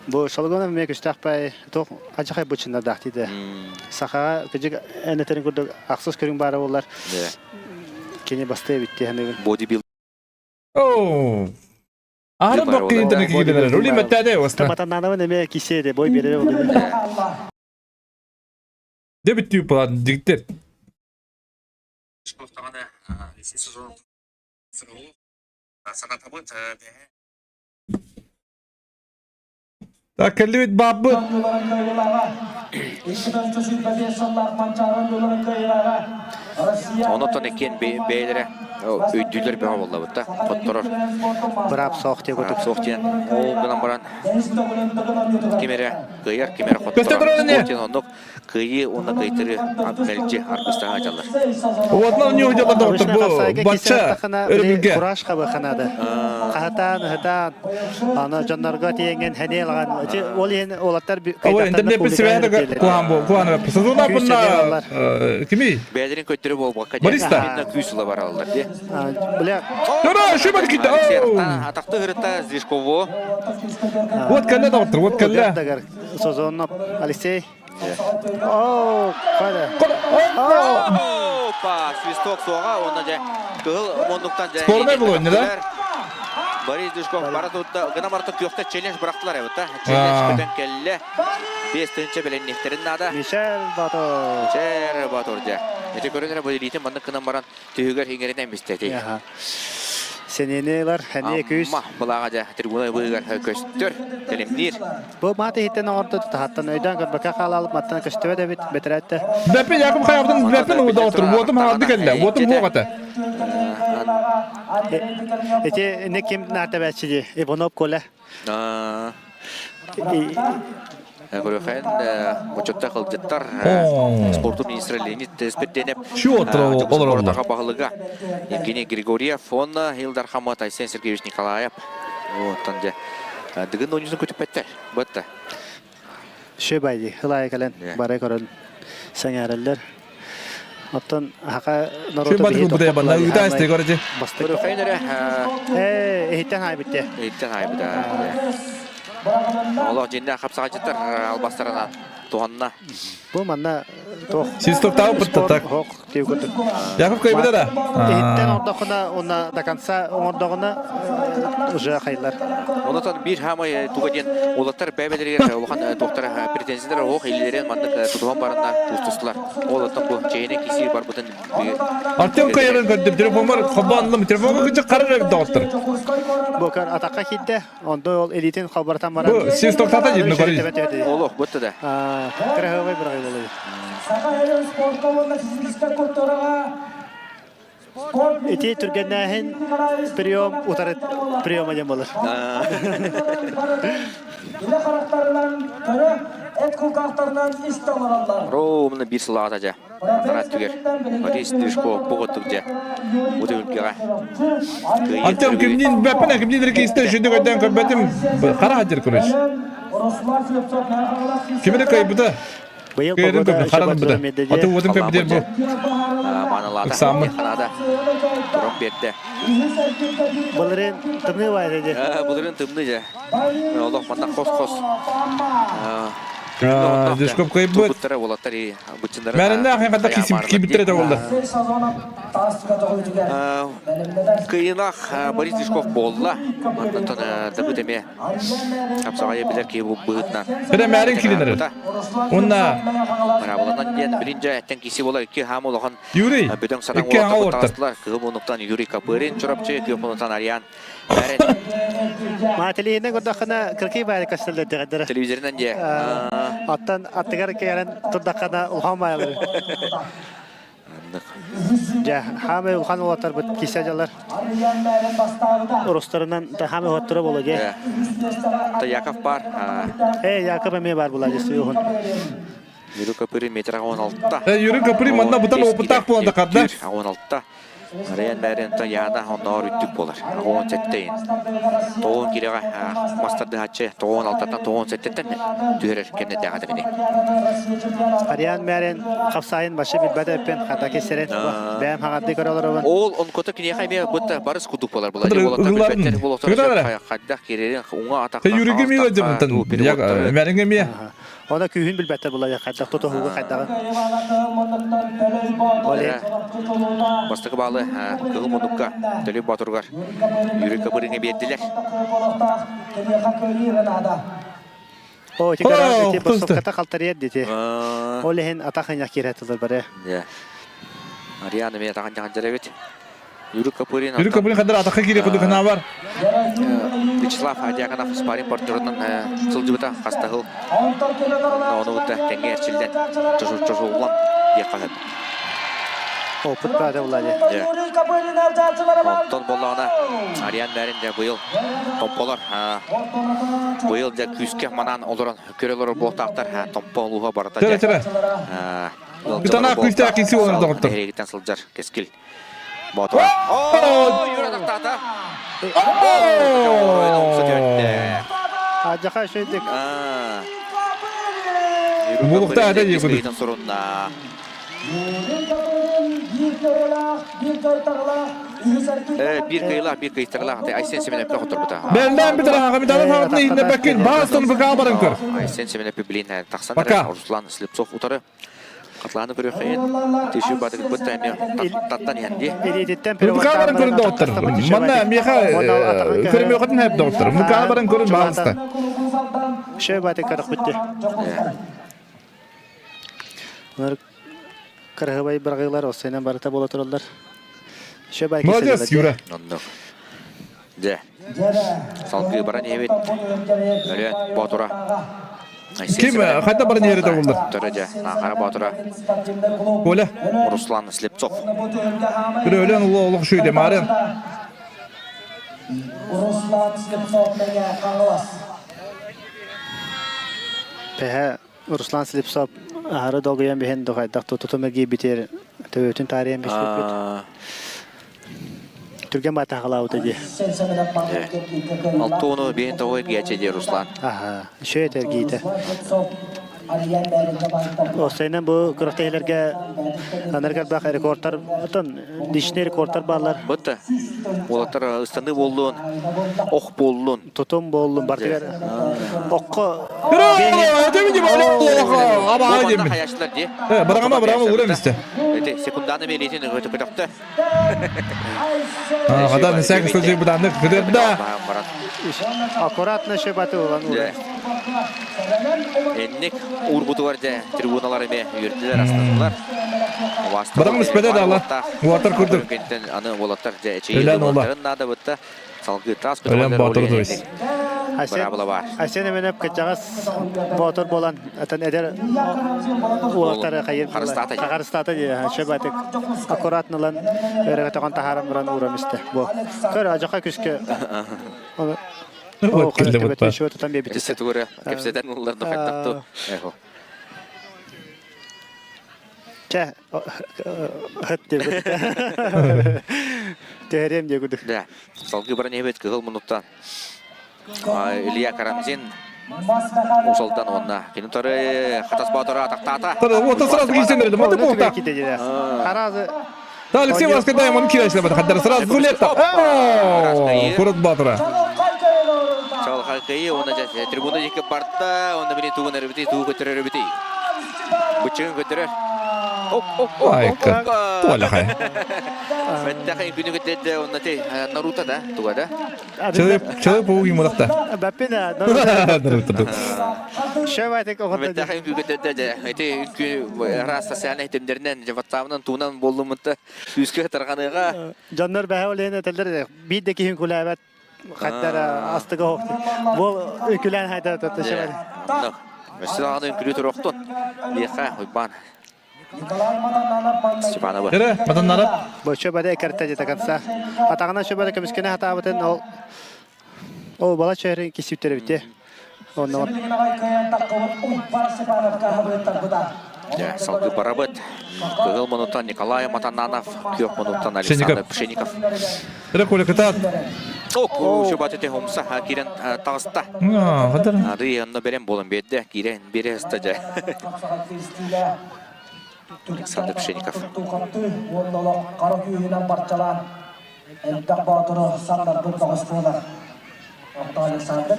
Бу Солгонов эмиэ күстээх баай туох адьахай бычыннардаах диде. Сахаҕа кыдьык эн этэрин курдук ахсыс көрүҥ баара буоллар Кини бастыа эбит дии саныыбын. Бодибилдинг Оо. Аһары бок киһинтэн киирдилэр. Рули мэттээде оста. Матаннаанабын эмиэ кисиэде бой биэрэр болду. Дебит түү план дигтер. Так кэллибит бааппыт. Онотон иккиэн бэйэлэрэ өйдүүлэр бөҕө буоллабыт да хотторор. Быраап суох диye Быраап суох диэн ол гынан баран ким эрэ кыайар, ким эрэ Көстө хотторор. турар Спорт диэн оннук Кыайыы уонна кыайтарыы мэлдьи аргыстаһа дьаллар. Уотна ньуу дьаллар доҕоттор бу бачча өрөбүлгэ. Кураж хабыханада. Хаһатаан, ыһытаан, аны дьоннорго тиэҥэн хэнee лаган. Ол иһин уолаттар Ой, интернет связь куһаан бу куһаан Сазуна бунна кими? Бэйэлэрин көттөрү буолбакка Бариста. күүс ыла бараллар дии. Бля. Тура, шибар кита. Атакты ырытта Зишкову. Вот кэллэ доҕоттор, вот кэллэ. Созонов Алексей Оо, қайда? Опа, свисток суоҕа уонна дьэ кыһыл муннуктан дьэ Спорнай булуонньа да? Борис Душков бара тутта, гына барта күөхтэ челлендж бырахтылар эбит да. Челлендж көтөн кэллэ. 5 тыһыынча бэлэнниэхтэрин наада. Мишель Батор. Мишель Батор дьэ. Ити көрөн эрэ бу илиитин маннык гынан баран түһүгэр иҥэринэн бистэ ити. Сэнини ылар, хэние күүс. Амма былааҕа дьэ трибуна быыһыгар көстөр, тэлимниир. Бу маат иһиттэн оҥордо таһаттан өйдөөн көрбөккө хаалаалып маттан көстүбэт эбит бэтэрээттэ. Бэппин Яков хайабытын бэппин удоотур уотум хаалды кэллэ уотум буоҕата. Ити не ким наартабааччы дии Иванов Коля. Көрөхөн бочуотта кылдьыттар спорту министрэ Леонид Спирденев олороллор. баһылыга Евгений Григорьев, уонна Ил Дархаммыт Айсен Сергеевич Николаев. Оттон дьэ Дыгын оонньуутун көтүппэттэр. Бытта. Шөбайди ылайы кэлэн бары көрөн сэҥээрэллэр. Оттон хака норуоту биһи Көрөхөйн эрэ Ээ, иһиттэн хаайбытте. Иһиттэн хаайбыта. Олох дьиннээх хапсаҕайдьыттар албастарынан туһанна. Бу манна туох Свистоктаабыт так. Хох диye курдук. Яков кайбыта да? Иһиттэн ордохуна уонна до конца оҥордоҕуна уже хайлар. Онотон биир хаамай туга диэн уолаттар бэйбэлэригэр улахан туохтара претензиялар оһох илиилэрин маннык тутуһан баранна тустустулар. Ол оттон бу чэйине кисии барбытын Артем кайырын көрдүм телефонмар хоббаанлым телефонга кычы карар доҕоттор. Бокар атакка киирдэ. Онто ол элитин халбаратан баран. Бу свистоктата дьинни көрүй. Олох бутта да. Кыраһыабай бырагай болой. Ити түргэннээһин прием утары приема диэн болар. Эт кулгаахтарынан истэ олороллор. Ровно биир сылаата дьэ. Анараа өттүгэр Борис Движков буҕуттук дьэ. Бу түһүлгэҕэ. Артем кимниин бэппин кимниин рекисте үшүндүк өйдөөн көрбөтүм. Хара хадьыр короче. Кимини кыайбыта? Быйыл Кыайарын погода көрбүт, харан үчүгэй ылбыта. Аты уотун көрбүтэр бу. Маналаата. Ыксааммын. Ханада. Туран биэрдэ. Былырын тымныы баар edi. Былырын тымныы дьэ. Олох манна хос-хос. Дюшков кыайбыт. Мәрэннэ ахын хата кибиттер это болла. Кыйынах Борис Дюшков болла. Онтон дабыт эме хапсаҕайы билэр киһи быһыытынан. Эре мәрин килинер. Онна Бырабыланан диэн билинже эттен киси бола икки хаам улахан Юрий бөдөҥ садаҥ икки аҥа уолаттар олортар. таҕыстылар. Кыһыл муннуктан Юрий Копырин Чурапчы, күөх муннуктан Ариан Маателиһинэн көрдөххүнэ кыркый баайы көстөллөр диэҕэддэрэ. Телевизорынан дьэ. Оттон аттыгар кэлэн турдаххына улахан баайылар. Дьэ, хаамай улахан уолаттарбыт кисе дьалар. Урустарынан хаамай уоттара боло дьэ. Та Яков бар. Э, Яков эмиэ бар була дьэ сүйүһүн. Юрий Копырин метр 16. Юрий Копырин манна бутан опыттаах буолан да карда. 16. Райан бәрін та яна онноор үттүк болар. 17-тейін. Тоғын киреға мастардыхачы 96-тан 97-тен түһэрэр кемнетээҕэ тагини. Ариан мәрен қапсайын башы билбәді өппен хата кесерен бәм хағарды көрөлөр Ол онкото киниэхэ эмиэ бытта барыс кудук болар була. Хаддах кирерин уңа атаққа. Юрий Гемила жамтан. Мәрен гемия. Она күүһүн билбэттэр була хайдах тотоһуга хайдаҕын. Бастакы баалы кыһыл муннукка Төлөй Боотуругар Юрий Копыринга биэрдилэр. О, тикара ити босокката халтарыйар дити. Ол иһин атах ыйах киирэтилер бары. Ариана мен атахан жахан жарабит. Юрий Копырин Юрий Копырин хадыр атахха киире кудук бар. Вячеслав Дьяконов спарринг партнерынан сылдьыбыта хастаһыл. Ону кытта тэҥҥэ эрчиллэн чочуллан диэххэ сөп. Опыт баада булады. Онтон боллаҕына Ариан бәрин дьэ быйыл томполор быйыл дьэ күүскэ манаан олорон көрө олорор буолтаахтар томпо улууһа барыта дьэ Бутана күүстээх киси олорор доҕоттор. Эһигиттэн сылдьар кэскил Боотура. Оо, Юра тахтаата. Ажаха шөйдик. Булукта ата дии сурунна. Биир кыйылаах, биир кыйтарылаах Айсен Семенов хотурбута. Бэллээн бүтэр хаҕамитаны хаҕытны иһинне бэккин баастан быкаа баран көр. Айсен Семенов билин тахсан Руслан Слепцов утары. Хатлааны көрүөххэйин. Тиши батыгыт бытта эмиэ таттан иһэн дии. Илиититтэн Мыкаа баран көрүн доҕоттор. Манна миэхэ көрүмүөхэтин хэп доҕоттор. Мыкаа баран көрүн баалыста. Шөй баты көрөхпүттү. Олар кырыһыбай бырагыылар осенен барыта буола тураллар. Шөй бай Молодец, Юра. Оннук. Дьэ. Салгыы баран иһэбит. Өлөөн Боотура. Ким хайда баран иһэрэ тобуллар? Төрө дьэ, Наахара Боотура. Коля. Руслан Слепцов. Түрө өлөөн улуу олох шүйде Марын. Руслан Слепцов мэҥэ Хаҥалас. Пэһэ Руслан Слепцов аһары долгуйан биһин дохайдах тутутум эргийбитир төбөтүн таарыйан биспиппит. Түргэн баатаахалаабыта дии. Алтууну биһин тоҕо эргийээччи дии Руслан. Аха, үчүгэй эргийитэ. Осайынан бу күрэхтэһиилэргэ анаргар бах рекордтар, оттон личный рекордтар бааллар. Бытта. Уолаттар ыстаныы буоллун, ох буоллун. Тутум буоллун, бартыгар окко Хаячтылар дии. Бырагама, бырагама уран исте. Эти секунданы беретин өтө көтөктө. Хадан сәк сөзі бұданды күдерді. Аккуратно шөбаты улан ура. Энник урбутугар дьэ трибуналар эме үөрдүлэр астынылар. Барам үспэдэ дала. Уатар курдук. Аны уолаттар дьэ Өлен ола. эчийи наада бытта. Салгыы таас Өлен Боотур дуйс. Быраабыла бар. Айсен Эменеп кырдьаҕас боотур буолан атын эдэр уолаттары хайыр Харыстаата. Харыстаата дии шөбатык аккуратно ылан өрөҕөтөҕөн таһааран баран уурам истэ. Бу. Көр ажаха күскэ. Вот кэллэ бутта. Өссө тугура кэпсэтэн ыллар да хайдах Эхо. Чэ, хат диэбит. Тэһэриэм диэкудук. Да. Салгыы баран иһэбит кыһыл муннуктан. Илья Карамзин Усалдан уонна кини утары Хатас Боотура атахтаата. Вот сразу киирсэн берді. Вот болта. Харазы Да, Алексей Васкадаем, он кирәшле бата. Хаддар сразу гулетта. Курот Батыра. Чалхай кыйы, оны трибуна жеке барда, оны мені тугын әрбіти, тугы көтөрөр бити. Бычыгын көтөрөр. Оп, оп, оп, Айка. Туаля хай. Бәттәхин күнү көтөрдө, онна те Наруто да, туга да. Человек, человек паук ему дакта. Баппина, Наруто. Шөбәтик оҕото. Бәттәхин күнү көтөрдө, эти раз социальный темдеринен, WhatsApp'ынан туунан боллумутта үскө тарганыга. Дьоннор бэһэ олен этэллэр биир да киһин күлээбэт хаттара астыга хоқты. Бұл үкүлэн хайда татты шөбәт. Өссө даҕаны үҥкүлүү туруохтун. Диэхэ, Уйбаан. Степанова. Эрэ, матаннарап. Бу шөбәдэ экерте дете конца. Атағына шөбәдэ көмүскене хатаабытын ол ол бала чөһөрүн кисүттеребите. Онно Дьэ, салгыы барабыт. Кыһыл мунуттан Николай Матананов, күөх мунуттан Александр Пшеников. Эрэ Коля кытаат. О, шөбәтете хомса киирэн таҕыста. Ары онно берем буолан биэрдэ, киирэн биэрэ сыста дьэ. Александр Пшеников.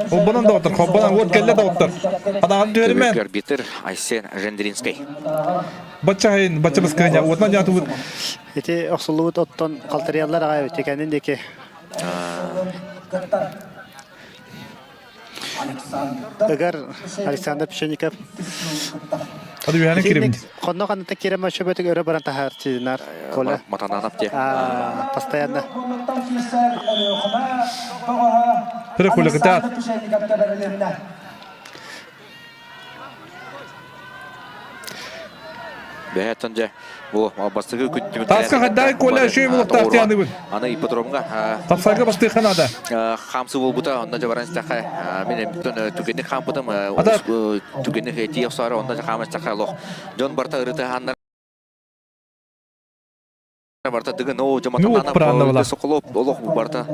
Холбонон доҕоттор, холбонон, уот кэллэ доҕоттор. Адаҕан түһэримэн. Арбитр Айсен Жендринский. Бачча хайын, бачча быскыня, уотунан дьаатыбыт. Ити охсуллубут оттон халтарыяллар аҕай эбит, кэннин диэки. Ыгар Александр Пшеников. Ады үһәнен киремин. Хонно ханната кирем өшөбөтүк өрө баран таһаар чиинар Коля. Матананов те. Постоянно. Тыры Коля кытаат. Бэһэттэн дьэ бу бастакы күн Таска хаддай Коля үшүй булуктаах тианыбын. Аны ипподромҥа Тапсарга бастыахха наада. Хамсы буолбута онно дьэ баран истэххэ мин бүтүн түгэнник хаампытым түгэнник тиийэ охсоору онно дьэ хаама истэххэ олох дьон барыта ырытыһааннар барыта дыгын оо дьэ матаннаана соколов олох барыта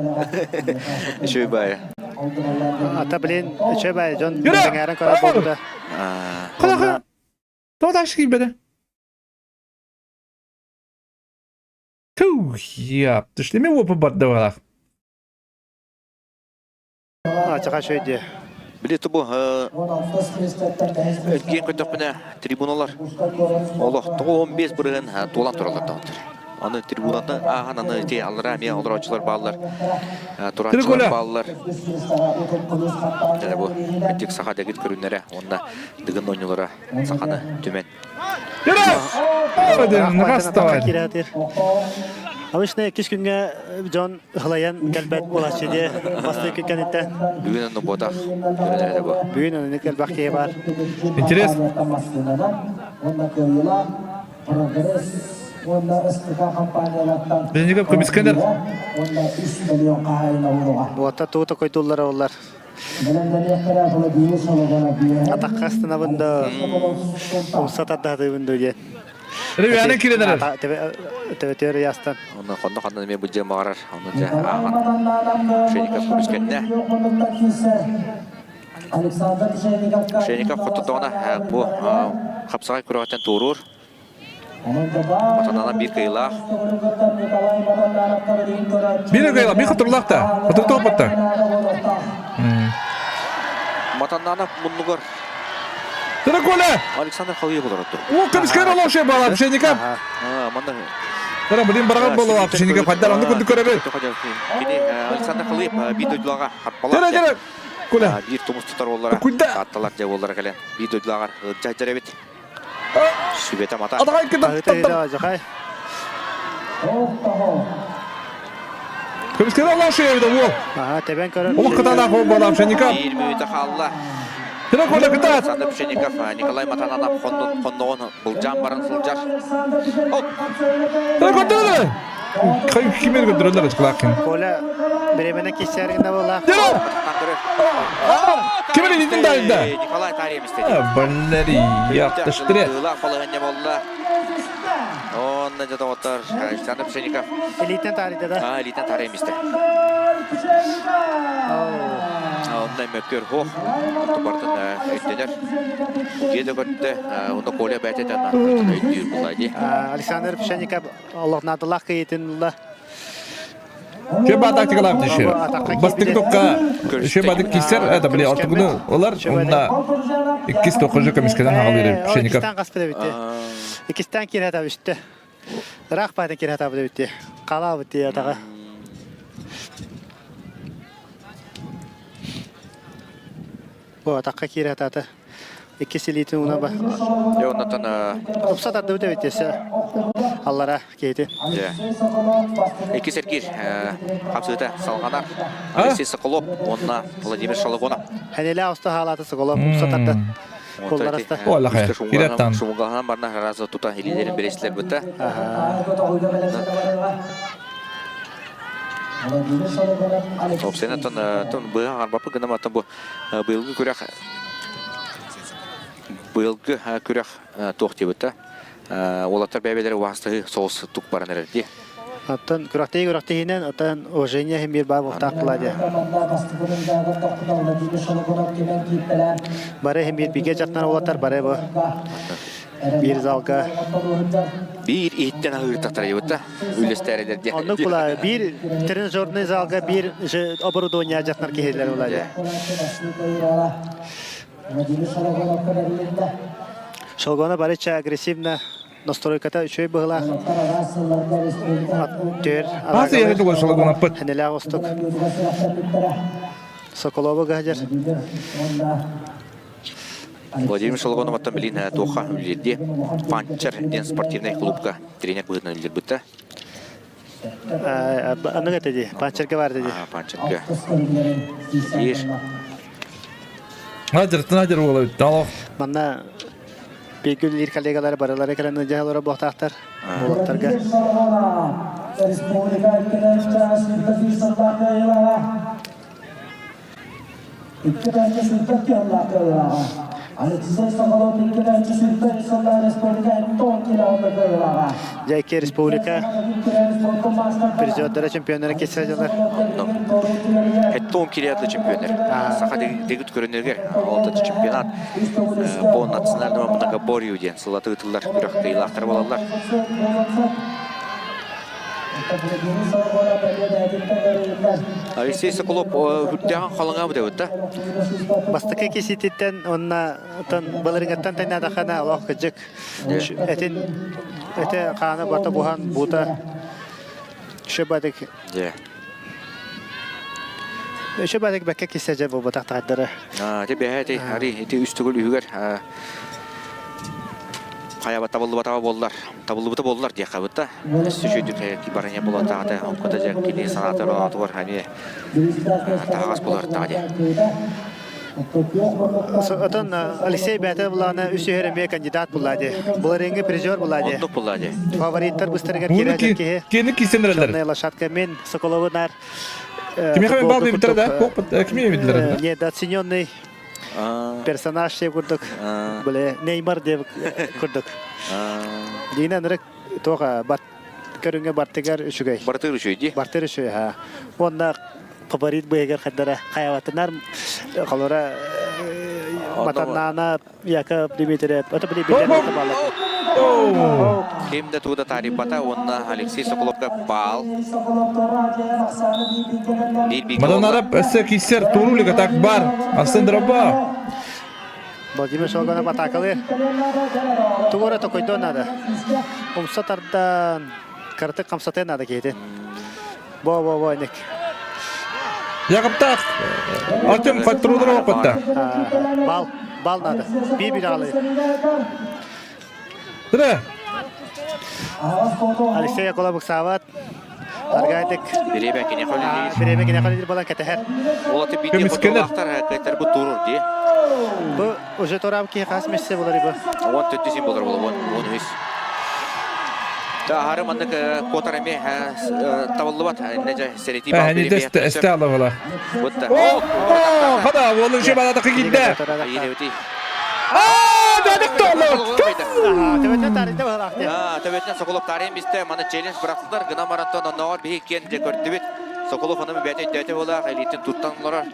үчүгэй баайы Ата блин үчүгэй баайы дьон сэҥээрэн көрөр буолбута. Қалаға Тоҕо тааш киирбэтэ? Туу, яптыш, неме уопу барда балах. Ачака шөйдү. Били тубу эргиэн көтөхпүнэ трибуналар олох 95 бырыһын туолан тураллар даҕатар. Аны трибунаны ааһан аны ити аллара эмиэ олороочулар бааллар, турааччылар бааллар. Дьэ бу кырдьык саха дэгит көрүннэрэ уонна Дыгын оонньуулара саханы түмэн. Обычно иккис күҥҥэ дьон ылайан кэлбэт буолааччы дии бастакы кэнниттэн. Бүгүн онно буотах көрүнэрэ бу. Бүгүн онно элбэх киһи баар. Интерес. Леонидов көмүскэнэр. Буота туу токойдуллара олар. Атахха астынабын да, умса тардатыбын да диэн. Ребята киренер. Төбөтүөр ястан. Онно хонно ханна эмиэ бу дьэ маҕарар. Онно дьэ ааҕан Пшеников көмүскэннэ. Пшеников хототоҕуна бу хапсаҕай күрэҕиттэн туоруур. Матанана биир кыайыылаах. Биир кыайыылаах, биир хотурлаах да. Хотуртуох батта. Матанана муннугар Тыра Коля! Александр Халыев олоротtu. О, көмүскэн олоошой бала Пшеников. Манна Тыра блин бараган болуа Пшеников хайдар онну курдук көрөбүт. Кини Александр Халыев биир дойдулаҕа Тыра харпалаах. тыра Коля. Биир тумус тутар уоллара. Атталар дьэ уоллара кэлэн биир дойдулааҕар ыалдьар эбит. Сүбэтэ мата. Жахай. Көмүскэде Алашев да уол. Аха, тебен көрөр. Олох кытаанах уол буолам Пшеников. Биир мүнүүтэ хаалла. Тыра Коля кытаат. Александр Пшеников, Николай Матананов хоннун хонноҕун былдьаан баран сылдьар. Тыра Коля. Кимер көдөрөлөр ачкылаакын. Коля беременна кисәргенә була. Кимер илитин дайда. Николай Тарьев истеди. Баллари яктыштыры. Балыгыння болла. Онна жата Александр Пшеников. Элитен тарыйда да. А, элитен тарыйм исте. Онна мөккөр хох. Тубартын өйдөнөр. Кеде көттө. Онда Коля бәтетен өйдүр булайды. Александр Пшеников Аллах надылах кыйтын Шөбә тактикалап диши. Бастык токка шөбә кисер, это били ортугуну олар онда иккис токкужу көмүскеден хагыл берер Пшеников. Икистен каспыда битти. Икистен кирәтә битте. Рах байтын кирәтә битте. Кала битте ятага. Бу атакка кирәтә Икки силиитин уна ба. Дьэ, оннотон Упса тардыбыт эбит десе. Аллара кейти. Дьэ. Икки сергир хапсыыта салҕанар. Алексей Соколов уонна Владимир Шологонов. Хэнилэ оста хаалаата Соколов упса тарда. Коллараста. Олаха. Ираттан. Шумугалаһан барна раза тута илилерин бересилер бытта. Опсена тон тон быһа арбапы гына маттан бу быйылгы күрэх быйылгы күрэх туох диэбит уолаттар бэйбэлэри убаастаһыы соҕус тук баран эрэр дии. Оттон күрэхтэһии күрэхтэһиинэн оттон уважение иһин биир баар буолтаах буолаа Бары иһин биир бигэ дьахтар уолаттар бары бу биир залга биир иһиттэн аһыыртахтар да үллэстээрэлэр диэн. Оннук була биир тренажерный залга биир оборудование дьахтар киһилэр була Шолгона барыча агрессивно настройката үчүгэй быһылаах. Төр Асы яһы тугу шолгонаппыт. Хенелээх остук. Соколова гажар. Владимир Шолгонов аттан билин туохха үллэрди. Панчер диэн спортивнай клубка тренер быһыытынан үллэрбитэ. Анык этэ дии, Панчерга бар дии. Панчерга. Ир. Надер, надер уола бүттэ. Алох. Манна бигүл ир коллегалары барылары кэлэн дьаһалара буохтаахтар. Уолаттарга. Дьэ, республика призердара чемпионнара кессе дьалар. Хеттон кириатлы чемпионер. Саха дегит көрүнергер. Ол чемпионат по национальному многоборью диэн сыллаты ытыллар күрэх кыйылаахтар болаллар. Алексей Соколов үрдээҕин халыҥа быта да? Бастакы кисититтэн онна былырыҥаттан тэннээтэххинэ олох кыдьык этин этэ хаана бата буһан буута шөбатык шөбатык бэккэ киссе дьэ буолбатах таһардара. Те бэһэ ти ари ити үс төгүл үһүгэр хайаба табыллыбатаҕа буоллар табыллыбыта буоллар диэххэ бытта сүчүйдүк барыня буолатаҕата онкута дьэ кини санаатар оноотугар эмиэ таһаҕас буолар дии Отон Алексей бэйэтэ булаана үс үһэр эмиэ кандидат булла дии. Буларыҥҥы призер булла дии. Оннук булла дии. Фавориттар быстарыгар киирэр киһи. Кини кисенерелер. Черная лошадка мен Соколовы нар. Кимиэхэ мен баал диэбиттэрэ да? Кими эбиттилэр? Недооцененный персонаж деп курдук. Биле Неймар деп курдук. Дина нырык тоға бат көрүҥэ бартыгар үчүгэй. Бартыгар үчүгэй дии. Бартыгар үчүгэй ха. Онна фаворит быһыгар хаддара хаябатынар холора матаннаана Яков Дмитриев. Это были билер Ким да тууда тарипата, онна Алексей Соколовка баал. Мадан арап өссө киссер турулика так бар. Арсен Дроба. Владимир Шолганов атакалы. Тугора токойдон надо. Умса тардан карты камсаты надо кейти. Бо бо бо ник. Якоптах. Артем Фатрудро опытта. Бал, бал надо. Би бир алы. Тре. Алексей Яколов ыксаабат. Аргайтык. Бириэмэ киниэхэ үлэлиир. Бириэмэ киниэхэ үлэлиир буолан кэтэһэр. Ол аты биирдии хотуруулаахтар кыайтарбыт турур дии. Бу уже тураабыт киһи хас месте болар бу? 14 син болар була, 13. Аһары маннык куотар эми табыллыбат. Инне сэрэтии баал Эсте алабала. О, хада, уолу же бала такы кидде. Аа, дадык толу. Төбөтүнэн тарыйда быһалаах дии. Төбөтүнэн Соколов тарыйан бистэ, маны челлендж бырахтылар, гына маратон онноҕор биһи иккиэн дьэ көрдүбүт. Соколов ону бэйэтэ өйдөөтө буолаах, илиитин туттан олорор.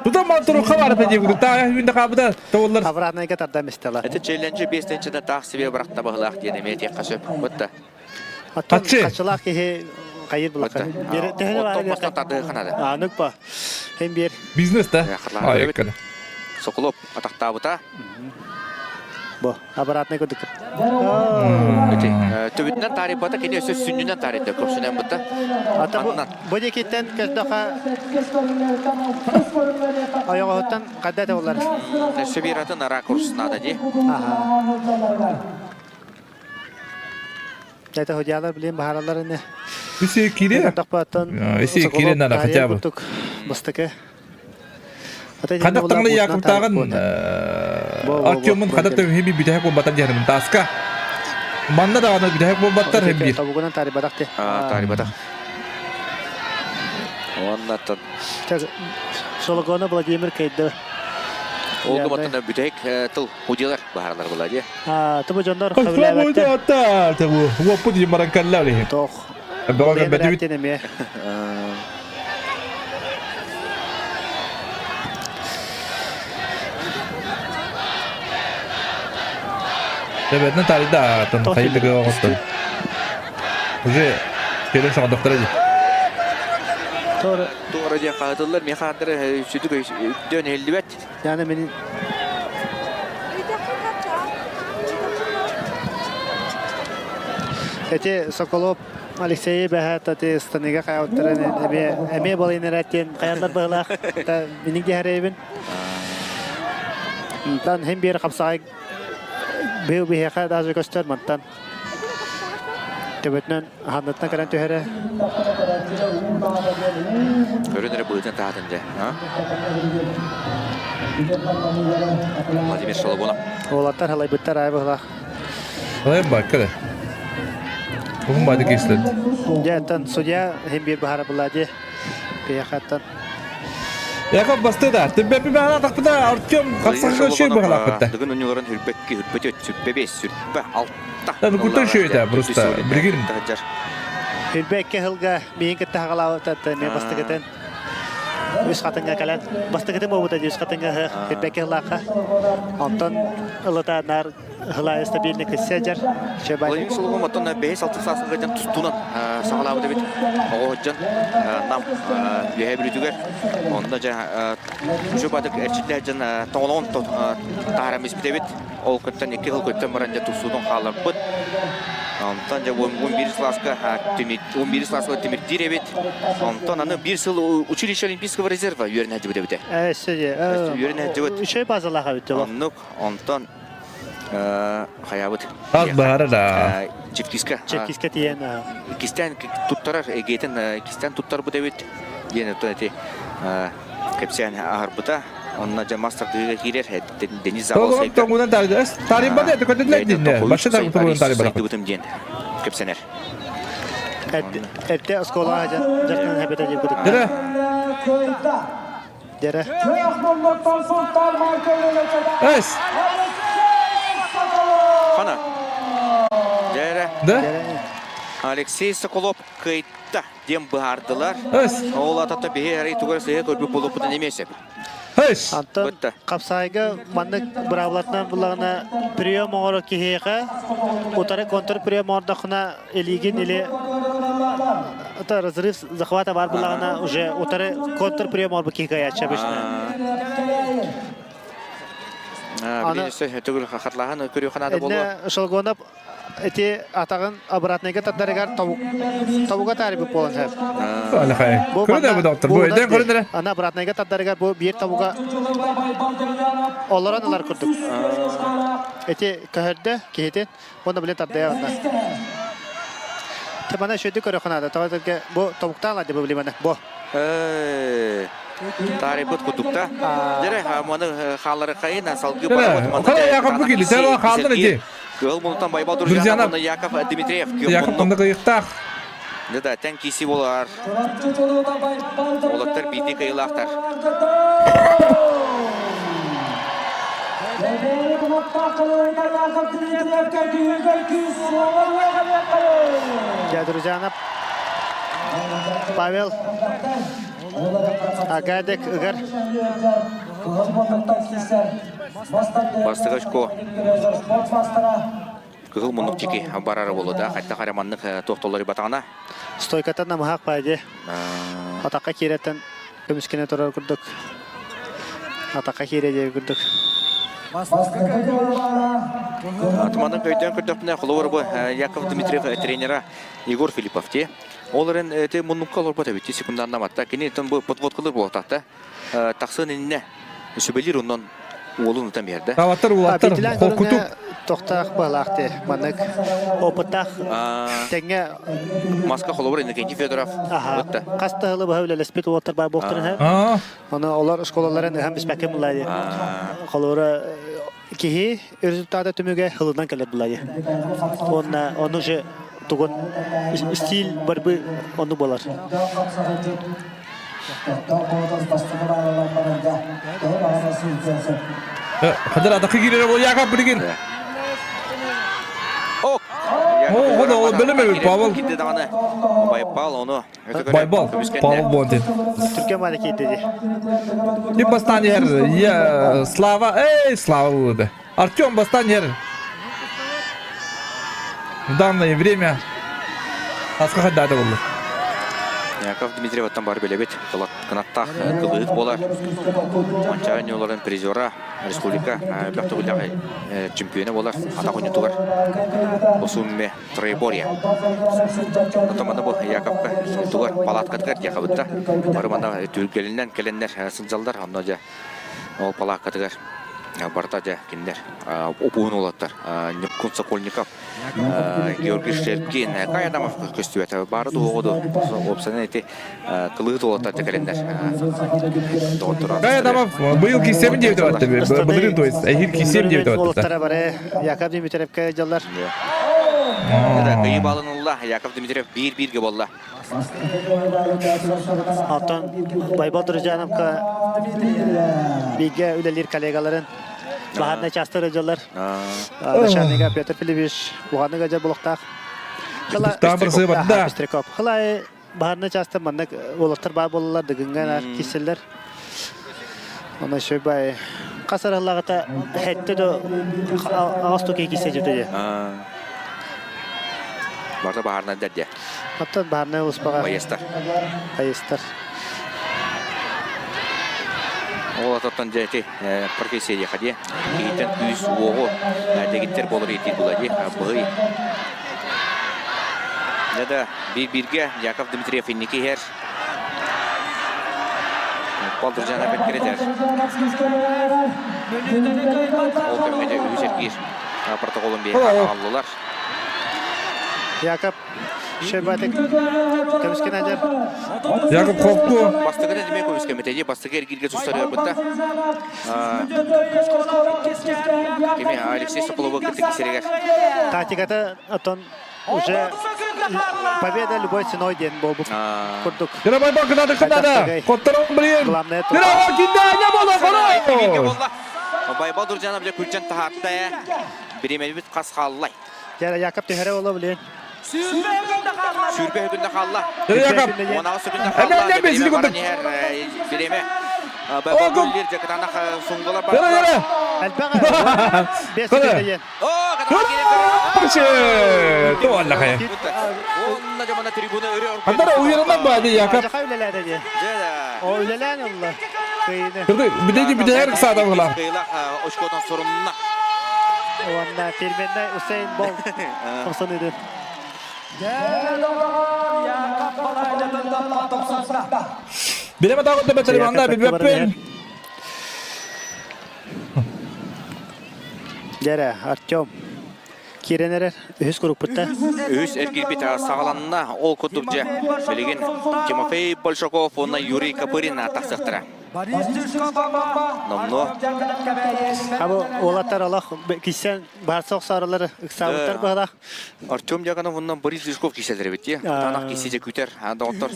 Тутан мантурукка барыта диэбит. Таа хүндэ хаабыта тавыллар. Обратныйга тарда мистела. Это челленджи бестенчине таах себе бырахта баһылаах диэн эмиэ этиэххэ сөп. Бутта. Оттон хачылаах киһи хайыр булаха. Оттон мастан тардыһы ханада. Анук па. Хем бир. Бизнес да. Соколов атахтаабыта. Бу обратный кудук. Ити төбүтүнэн таарыйбата кини өссө сүнньүнэн таарыйда көхсүнэн бытта. Ата бу бу диэкиттэн көрдөхө ойоҕоһуттан хадда этэ болар. Өссө биир атын ракурс надо ди. Это худялар билин баһаралар ини. Үсі кире. Үсі кире надо хотя бы. Бастакы. Ханнык таҥна Яковтааҕын Артеммун хата төһү бүтэһик буолбатар диэхиним тааска. Манна даҕаны бүтэһик буолбаттар һин биир. Тобугунан таарыйбатах ти. Таарыйбатах. Уонна Сологона Владимир Кейді. Ол гыматтан бүтэһик тыл худилар баһаралар була дии. Тубу дьоннор хөбүлээбэттэр. Табу. Уоппут баран кэллэ Тох. Бөҕө бэтибит. Төбөтүнэн таарыйда аатын хайдыгы оҕостон. Уже кэлэн саҕадахтара дии. Туора туора диэн хаһытыллар, миэхэ ааттара сүдүк өйдөөн иһиллибэт. Яна мин Эти Соколов Алексей бэһэ тати станыга хайауттарын эмиэ эмиэ балайын диэн хайаллар быһылаах миник диһэрэйбин. Тан хим биэр хапсаҕай быйыл биһиэхэ даже көстөр мантан төбөтүнэн ханныттан кэлэн түһэрэ. Көрөн эрэ быытын таһатын дьэ. Владимир Шалабонов. Уолаттар халайбыттар аай быһылаах. Ой, бакка да. Уһун бады кислет. Дьэ, оттон судья хим биир баһара булла дии. Пиэхаттан. Яков басты да. Түббэппи баһала тахпыта Артем хапсахка шөй баһалааппыта. Дыгын уньуларын хүрбэкки хүрбэт сүрбэ бес сүрбэ алта. Да, куртан шөй просто. Бригин. Хүрбэкке хылга миин кытта хагалаабыта мен бастыгытын. Үс хатыҥҥа кэлэн бастакытын буолбута дии үс хатыҥҥа ыһыах Ирбэки ыһылаахха. Онтон ылыта наар ыһылаайы стабильный кысса дьар. Владимир Соловьев оттон бэһис алтыс саасыгар дьон тустуунан саҕалаабыт эбит. Оҕо дьон нам үөһэ бүлүүтүгэр онно дьэ чубадык эрчиллээх дьон тоҥолоҕун таһааран испит эбит. Ол көттөн икки сыл көттөн баран дьэ тустуутун хаалларбыт. Онтон дьэ 11 сылааска 11 сылааска тимирдиир эбит. Онтон аны биир сыл училище Олимпийского резерва үөрэнэ сылдьыбыт эбитэ. Үөрэнэ сылдьыбыт. Үчүгэй базалаах эбит Оннук, онтон хайабыт. Ас баара да. Чепкиска. Чепкиска тиийэн. Кистээн туттарар, эгиэтин кистээн туттарбыт эбит. Диэн оттон эти кэпсээн аһарбыта. Онно дьэ мас тардыыга киирэр Денис Завал Тоҥунан тарыйбата это көтүллэр динне. Башы тарыйбата сайдыбытым диэн кэпсэнэр. Эрдэ оскуолаҕа дьартан хэбэтэ диэн кутук. Дэрэ. Дэрэ. Эс. Хана. Дэрэ. Да? Алексей Соколов кыйтта диэн быһаардылар. Ол атата биһи эрэй тугар сыһа көрбүт буолуохпутун эмиэ сөп. Антон хапсаайга маннык быраабылатынан буллаҕына прием оҥорор киһиэхэ утары контр прием оҥордоххуна илиигин или это разрыв захвата баар буллаҕына уже утары контр прием оҥорбут киһи кыайааччы обычно. Аны төгүл хатлаһан көрүөххэ наада буолуо. Шолгонов Ити атаҕын обратныйга тардарыгар тобуга таарыйбыт буолан сөп. Бу көрүнэр бу доктор. Бу өйдөөн көрүнэр. Аны обратныйга тардарыгар бу биир тобуга олорон ылар курдук. Ити көһөрдө киһитин уонна билин тардыа онно. Тымана үчүгдүк көрөххө наада. Тоҕо бу тобуктаан ылар бу билиманы. Бу. Таарыйбыт курдукта. Дьэрэ, маны хааллары хайын салгыы Дьэрэ, барабыт. Манна Хара Яков бу кили, тема хааллар ити. Кыыл мунутан Байбал Друзьяна. Друзьяна Яков Дмитриев. Яков онда кыйыктаах. Да, да, тэн киси болар. Олоттар биирдии кыйылаахтар. Дьэ, Друзьяна Павел Агадек ыгар. Бастыгы очко кыһыл муннук чики барары болу да хайта харе маннык тохтоллору батаҕына. Стойкаттан намыһах баайди. Атаққа кииреттен көмүскене турар курдук. Атаққа киире диэби курдук. Туманын көйдөн көрдөхпүнэ холобур бу Яков Дмитриев тренера Егор Филиппов те. Ол эрэн те муннукка олорбот эбит секунданнаматта. Кини тон бу подводкалар буолтахта. Тахсын инне сүбэлиир оннон уолун утан биэрдэ. Таваттар улаттар холкутук тохтаах баалаах маннык опыттаах тэҥҥэ Маска холобур Иннокентий Федоров ытта. Хас да сылы быһа үлэлэспит уолаттар баар буолтарын иһэ. Оны олор школаларын ыһан биспэккэ буллаайы. Холобура киһи результата түмүгэ хылынан кэлэр булайы. Уонна ону же тугун стиль борьбы ону болар. Хадыр атакы киирэр ол Яков билигин. О, О, бөлөмөбүт Павел. Кидде даҕаны Байбал ону Байбал, Павел Бонтин. Түркө мали киирди ди. Ким бастаан иһэр? Я Слава, эй, Слава буолда. Артем бастаан иһэр. В данное время аска хайдаата болду. Яков Дмитриев оттон бар билебит. Кынаттаах кылыһыт буолар. Манчаары ньуоларын призера республика бөх төгүллээх чемпиона буолар. Атах ойнутугар Осумме троеборье. Оттон манна бу Яковка тугар палаткатыгар диэхабытта. Бары манна түлгелинэн кэлэннэр сылдьаллар. Онно дьэ ол палааккатыгар барыта дьэ кинилэр упуһун уолаттар Ньуккун Сокольников, Георгий Шергин, Кай Адамов көстүбэтэ. Бары дуоҕу уопсайынан ити кылыһыт уолаттар дьэ кэлэннэр доҕотторо. Кай Адамов быйыл киирсэбин диэбит эбит. Былырыын то есть эһиил киирсиэм диэбит эбит. Уолаттара бары Яков Дмитриевка дьаллар. Кыйы балын ылла Яков Дмитриев биир-бииргэ болла. Оттон Байбал Друзьяновка бииргэ үлэлиир коллегаларын баһаарынай частары дьаллар. Начальнига Петр Филиппович уһаныга дьэ булуктаах. Пестряков. Хылай баһаарынай частар маннык уолаттар баар буолаллар, дыгыҥҥа киирсэллэр. Онон шөбай хас араллаҕыта хэтте до аҕас токей киирсэ дьүтэ Барда баһаарынай дэрдэ. Оттон баһаарынай улуспаҕа Байыастар. Байыастар. Ол ототтон дьэ ити профессия диэхэ дии. Киһиттэн күүс уоҕу дэгиттэр буолар иитии була дии. Быһый. Дьэ да биир-бииргэ Яков Дмитриев инники иһэр. Палдыржан опять киретер. Ол кэмҥэ дьэ үһүс эргиир протоколун биһиэхэ аҕаллылар. Якоб Шебатик көмүскэн ажар. Якоб Хокку. Бастакы демек көмүскэммитэ бастакы эргииргэ тустарыарбытта. Кими Алексей Соколовы кытта кисеригер. Тактиката оттон уже победа любой ценой диэн буолбут курдук. Дырабай бакынады кынады. Котторон билин. Главное Дырабай киндэ бола бола. Байбал Дуржанов же күлчен тахатта. Биремелбит қас халлай. Дьэ Якоб түһэрэ буола билин. Сүүрбэ күндэ хаалла. Якоб. 16 күндэ хаалла. Эмэ бесили курдук. Биреме. Огум. Yere yere. Элбэҕэ. Бес күндэ Туолла хайа. Хантара уйарынан баады Якоб. Жаха үлэлээтэ дии. О үлэлээн ылла. Кыйыны. Кырды бидеди бидер саада була. Очкотон сорунна. Уонна фирменный Усейн Болт хамсаныды. Билеме тагы да бетер билбеппин. Дьэрэ, Артем. Киирэн эрэр үһүс куруппутта. Үһүс эргирбит саҕаланна. Ол курдук дьэ билигин Тимофей Большаков уонна Юрий Копырин тахсыахтара. Номнуо. Абы уолаттар олох кисэн барса охсарылар ыксаабыттар быһалаах. Артем Дьяконов уонна Борис Лешков киселер эбит дии. Таанах кисе күтэр доҕоттор.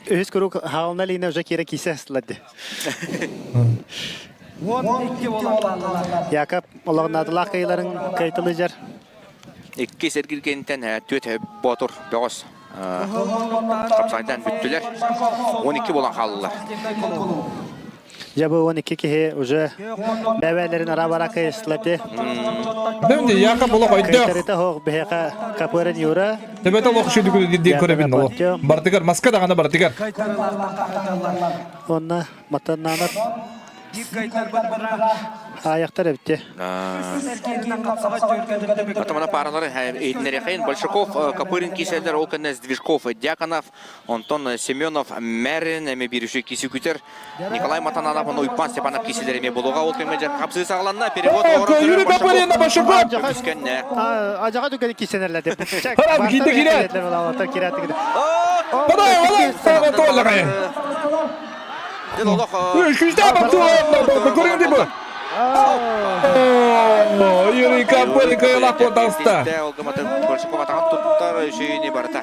Үһүс куруук хаална лиина уже киирэ кисе астылар Яков олоҕнаадылаах кыйыларын кайтылыжар. Иккис эргилгэнтэн түөт Боотур бөҕөс хапсаҕайдаан бүттүлэр. 12 буолан хааллылар. Дьэ бу 12 киһи уже бэбээлэрин ара-бара кыйыслати. Дэмди Яков олох өйдөөх. Кыйтарыта хоох биһиэхэ Капырин Юра. Төбөтө олох шүдүкү диэн көрөбүн олох. Бартыгар маска даҕаны бартыгар. Онна матаннаанап Аайахтар эбитте. Атамана паралары Нерехейн, Большаков, Копырин киселер, ол кэннэ Сдвижков, Дьяконов, онтон Семенов, Мэрин, эми биирүшү киси күтер. Николай Матананов, он Уйпан Степанов киселер эми булуға ол кэмҥэ хапсыы саҕаланна, перевод Юрий Копырин Большаков! Көмүскэннэ. Ажаға дүкені кисенерлерде. Харам киинде кирет. Подай, подай, подай, Күүстээх көрүҥ дии бу. Юрий Капырин кыайылаах буолтаҕыста. Большаков атаҕын туттар үсүйүнү барыта.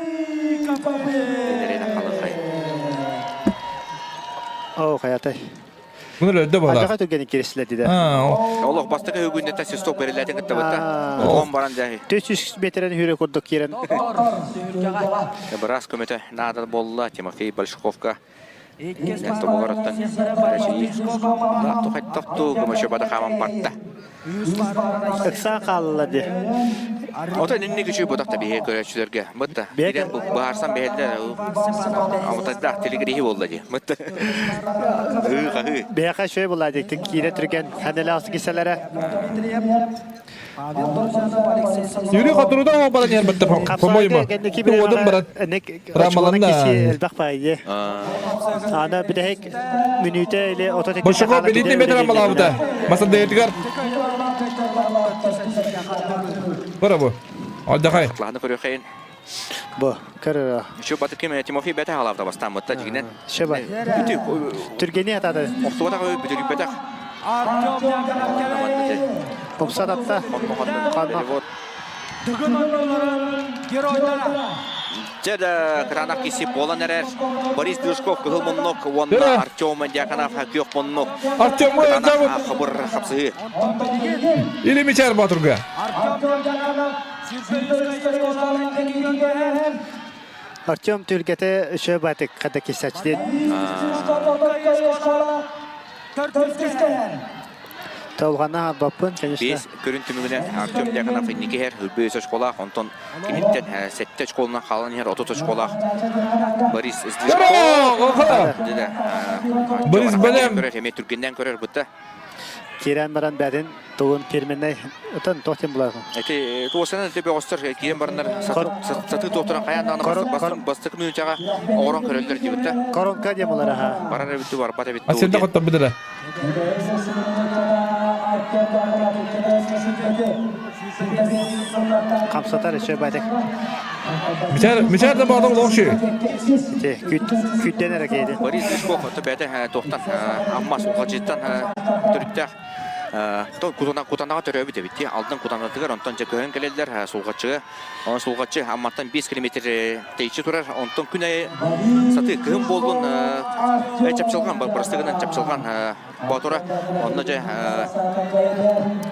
Оо, хайатай. Bunu өлдө буолар. Ажаға түргені киресилер Олох бастакы бүгүннэтэ свисток берилэтин кыттабыта. Оҕом баран дьаһи. 400 метрен хүрө курдук киирэн. Быраас көмөтө наада буолла Тимофей Большаковка. Тобоҕороттон России тухайттохту көмөшө бада хааман барда. Ыксаан хаалла ди. Ото инник үчүй ботах та биһи көрөөччүлэргэ. Мытта. Бирен баарсан бэһэллэр аматайдаах телегриһи болла ди. Мытта. Ыы хаһыы. Бэйэхэ шөй була ди. Киирэ түргэн ханелаасы киселere. Юрий Хотуруда ол баран ярбытта, по-моему. Одun баран. Рамаланда. Элбэх пайы. Ана бидэһик мүнүүтэ или ото Большаков билитни метр рамалабыта. Маса дэйтигар. Бара бу. Алдахай. Ладно көрөхейін. Бу, көрөр. Еще батыкым Тимофей бәтә халавда бастан мытта жигинен. Шеба. Түргени атады. Охтубатах бүтүрүппэтэх. Тупсататта. Дьэ кытаанах киси буолан эрэр. Борис Дружков кыһыл муннук уонна Артем Дьяконов күөх муннук. Артем Кытаанах хабыр хапсыһыы. Или Мичар Батурга. Артем түлгете үшө батык када кисачти. Толғана баппын, конечно. Бес көрүн түмүгүнэн Артем Дьяконов инники үрбү өс школах, онтон киниттен сетте школынан хаалан иһэр 30 школах Борис Сдвижков. Борис Белем. Көрөр, эме түргеннен көрөр бытта. Кирен баран бәрін туын фирменней отон тохтен буларгын. Эти туосанан эти бөҕөстөр киирэн бараннар сатыы туохтаран хайаан даҕаны бастакы мүнүүтэҕэ оҕорон көрөллөр диэбиттэ. Коронка диэн булар аха. Барар эбит барбат эбит. А сенде хоттор бидere. Хамсатар еще байтек. Мичар Мичар да баадың лоқшы. Те күттен эрэ кейди. Борис Лешков ото бэйэтэ туохтан Амма Сулҕадьыттан төрүттээх Кутанаҕа төрөөбүт эбит дии. Алдан Кутанатыгар онтон дьэ көһөн кэлэллэр Сулҕаччыга. Онон Сулҕаччы Амматтан 5 километр тэйиччи турар. Онтон күн айы сатыы кыһын буоллун чапчылҕан бырастыгынан чапчылҕан боотура. Онно дьэ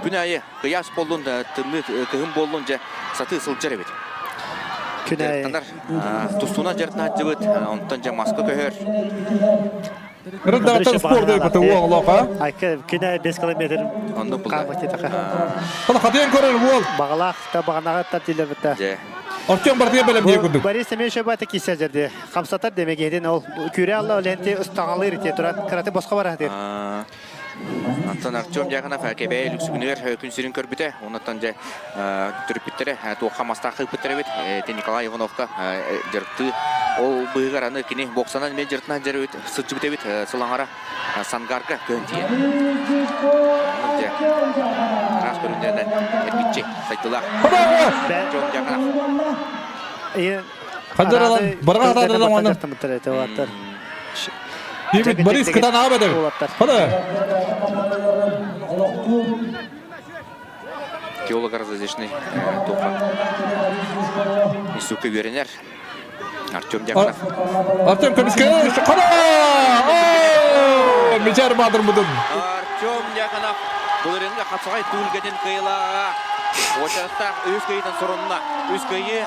күн айы кыйаас буоллун тымныы кыһын буоллун дьэ сатыы сылдьар эбит. Күн айы. Тустууна дьарытына сылдьыбыт. Онтон дьэ маска көһөр. Ырыддаҕыттан спорт өйбөтө уол а? Айка күнэ 5 километр Онно хаамытытаха. Хана хатыан көрөр уол. Бағалаах та бағанаға та дилер Артем бартыга бэлэм дии курдук. Борис Семенович бата кисе жерде. Хамсатар демек ол күрэ алла оленти ыстагалыр ите туран карате босқа бара дер. Антон Артем Дьяконов кэбээ лүксүгүнүгэр күн сирин көрбүтэ. Оннуттан дьэ төрүппүттэрэ туохха мастаах ыыппыттар эбит. Николай Ивановка дьарыктыы Ол быыһыгар аны кини боксанан эмиэ дьарытынан дьарыйбыт сылдьыбыт эбит сылаҥара Сангарга көһөн тиийэн. Дьэ, араас көрүҥнэринэн эргиччи сайдылаах. Дьон дьаканах. Хадыралан, барга хатадыралан уонна. Димит Борис кытан аабады. Хада. Теолог различный тоха. Институтка үөрэнэр. Артем Дьяконов. Артем көмүскэ хада! Мичээр баатыр мутун. Артем Дьяконов былырыыҥҥы хапсаҕай түһүлгэтин кыайыылааҕа уочараттаах үс кыйытын сурунна. Үс кыйы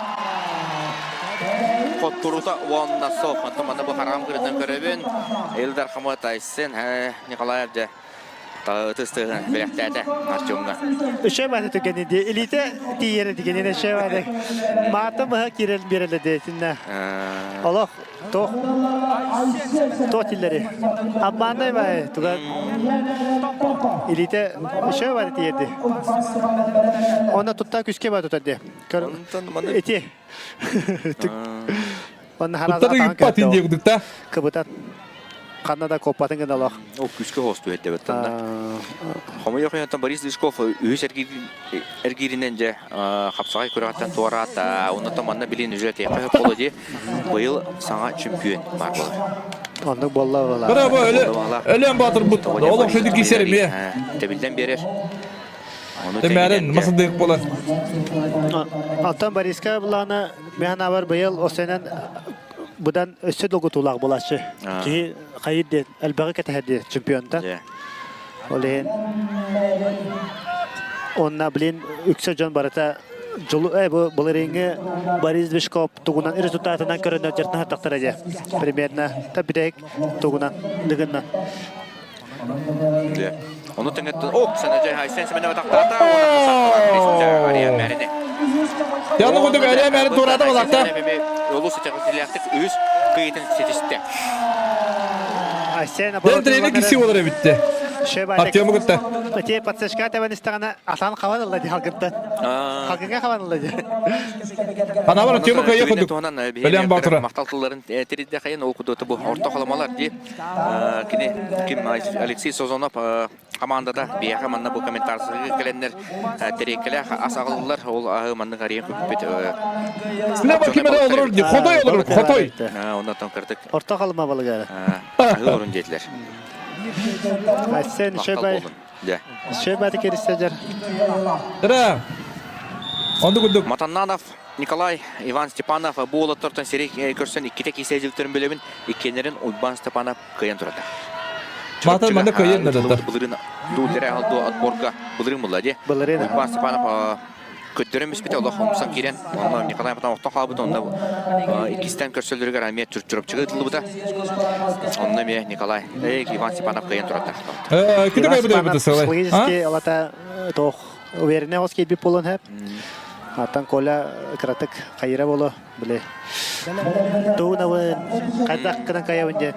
хотторута уонна соох. Онтон манна бу хараҕым кырытан көрөбүн. Илдар Хамат Айсен Николаев дьэ ытыс тыаһын бэлэхтээтэ Артемҥа. Үчүгэй бааты түгэни дии. Илиитэ тиийэрэ дигэнин үчүгэй бааты. Маата быһа киирэл биэрэлэ диэтиннэ. Олох туох туох тиллэри. Обманнай баай туга илиитэ үчүгэй бааты тиийэрди. Онно тутта күскэ баа тутар дии. Ити. Онно Туттар ыыппат индия кудукта. Кыбытан. Ханна да коппатын гына олох. Ол күскэ хосту эттебет танда. Хомойуох иһин Борис Лыжков үһүс эргииринэн дьэ хапсаҕай күрэҕиттэн туораата. Оннуттан манна билин уже тиэхэ хөп боло дии. Быйыл саҥа чемпион баар буолар. Оннук буолла буолла. Браво, өлөн батырбыт. Олох шөдү кисер эмиэ. Тэбилден берер. Тэмээрин масындык болар. Алтан Бориска булаана мен абар быйыл осенен будан өссө долгутуулаах булааччы. Киһи хайыр диэн элбэҕи кэтэһэр диэн чемпионтан. Ол иһин онна блин үксэ дьон барыта дьолу э бу былырыыҥҥы Борис Движков тугунан результатынан көрөнөр дьартан хаттахтара дьэ. Примерно та бүтэһик тугунан дыгыннан. Ону тэҥэ оп санажай Айсен Семенова тахтаата уонна Ария Мэрини. Яны кудук Ария Мэрин туурата болакта. Олус итэҕэтиилээхтик үс кыйытын ситистэ. Айсен Ден тренер киси болар эбитте. Артему кытта. Те подсечка тебен истэҕинэ атан хабан ылла ди халгынтан. Халгынга хабан ылла ди. Анабар Артему кыйы кудук. Өлен Батыра. Мактал тылларын тиридде хайын ол кудута бу орто халамалар ди. Кини ким Алексей Созонов командата биэхэ манна бу комментарийга кэлэннэр тэриэккэлээх ас аҕаллылар ол аһы маннык арыйан көппүт Слева ким эрэ олорор дии хотой олорор хотой оннотон кырдык орто халыма балыгара аһы орун диэтилэр Айсен Шебай Шебай киристэдер Дра Онду курдук Матаннанов Николай Иван Степанов бу уолаттартан сирэй көрсөн иккитэ киисэ дьылтарын билэбин иккиэннэрин Уйбаан Степанов кыайан турата. Маатан манна кыайан надата. Былырын дуу тере алду отборга былырын була ди. Былырын. Уйбаан Степанов көттөрөн биспите олох хомсан киирэн онно Николай Матан охтон хаалбыт онно иккистэн көрсөллөрүгэр эмиэ чурапчыга ытыллыбыта. Онно эмиэ Николай Иван Степанов кыайан турата. Кити кайбыта быта сылай. Психологически алата тох уверенный ос киирбит буолан хэп. Аттан Коля кыратык хайыра боло биле. Туунабын хайдах гынан кайабын диэн.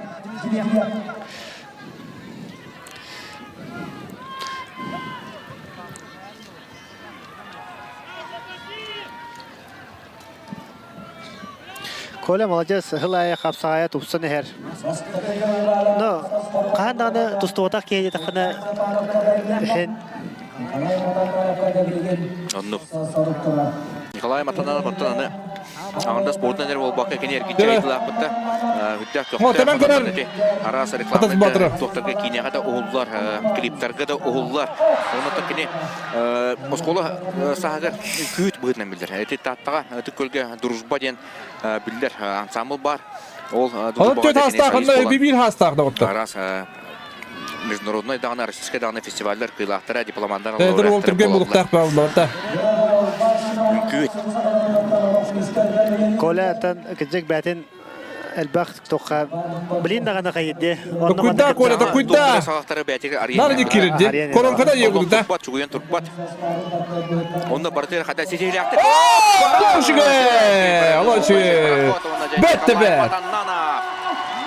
Коля молодец, сыл аайы хапсаҕайа тупсан иһэр. Но хаһан даҕаны тустубатах киһи диэтэххинэ иһин Оннук. Николай Матананов оттон аны аҥардас спортунан эрэ буолбакка кини эргиччи айдылаахпытта үрдээх көхтөөх араас рекламада туохтарга киинэҕэ да уһуллар клиптарга да уһуллар онон кини оскуола саһыгар күүт быһыытынан биллэр. Ити Тааттаҕа Ытык Көлгө Дружба диэн биллэр ансамбл бар. Ол Онон түөрт хаастаах онно биир хаастаах доҕоттор. Араас международный даҕаны, российскай даҕаны фестиваллар кыылаахтара, дипломандар Эдэр уол түргэн булуктаах баалларда. Үҥкүүт. Коля аттан кыдьык бээтин элбэх туохха билин даҕаны хайырди. Токуйда Коля токуйда. Саҕахтары бээтигэр арыйан. Нары кирирди. Коронкада егудда. Турбат, чугуйан турбат. Онно барытыгар хата ситиһилээхтик. Алошиге! Алошиге! Бетте бет!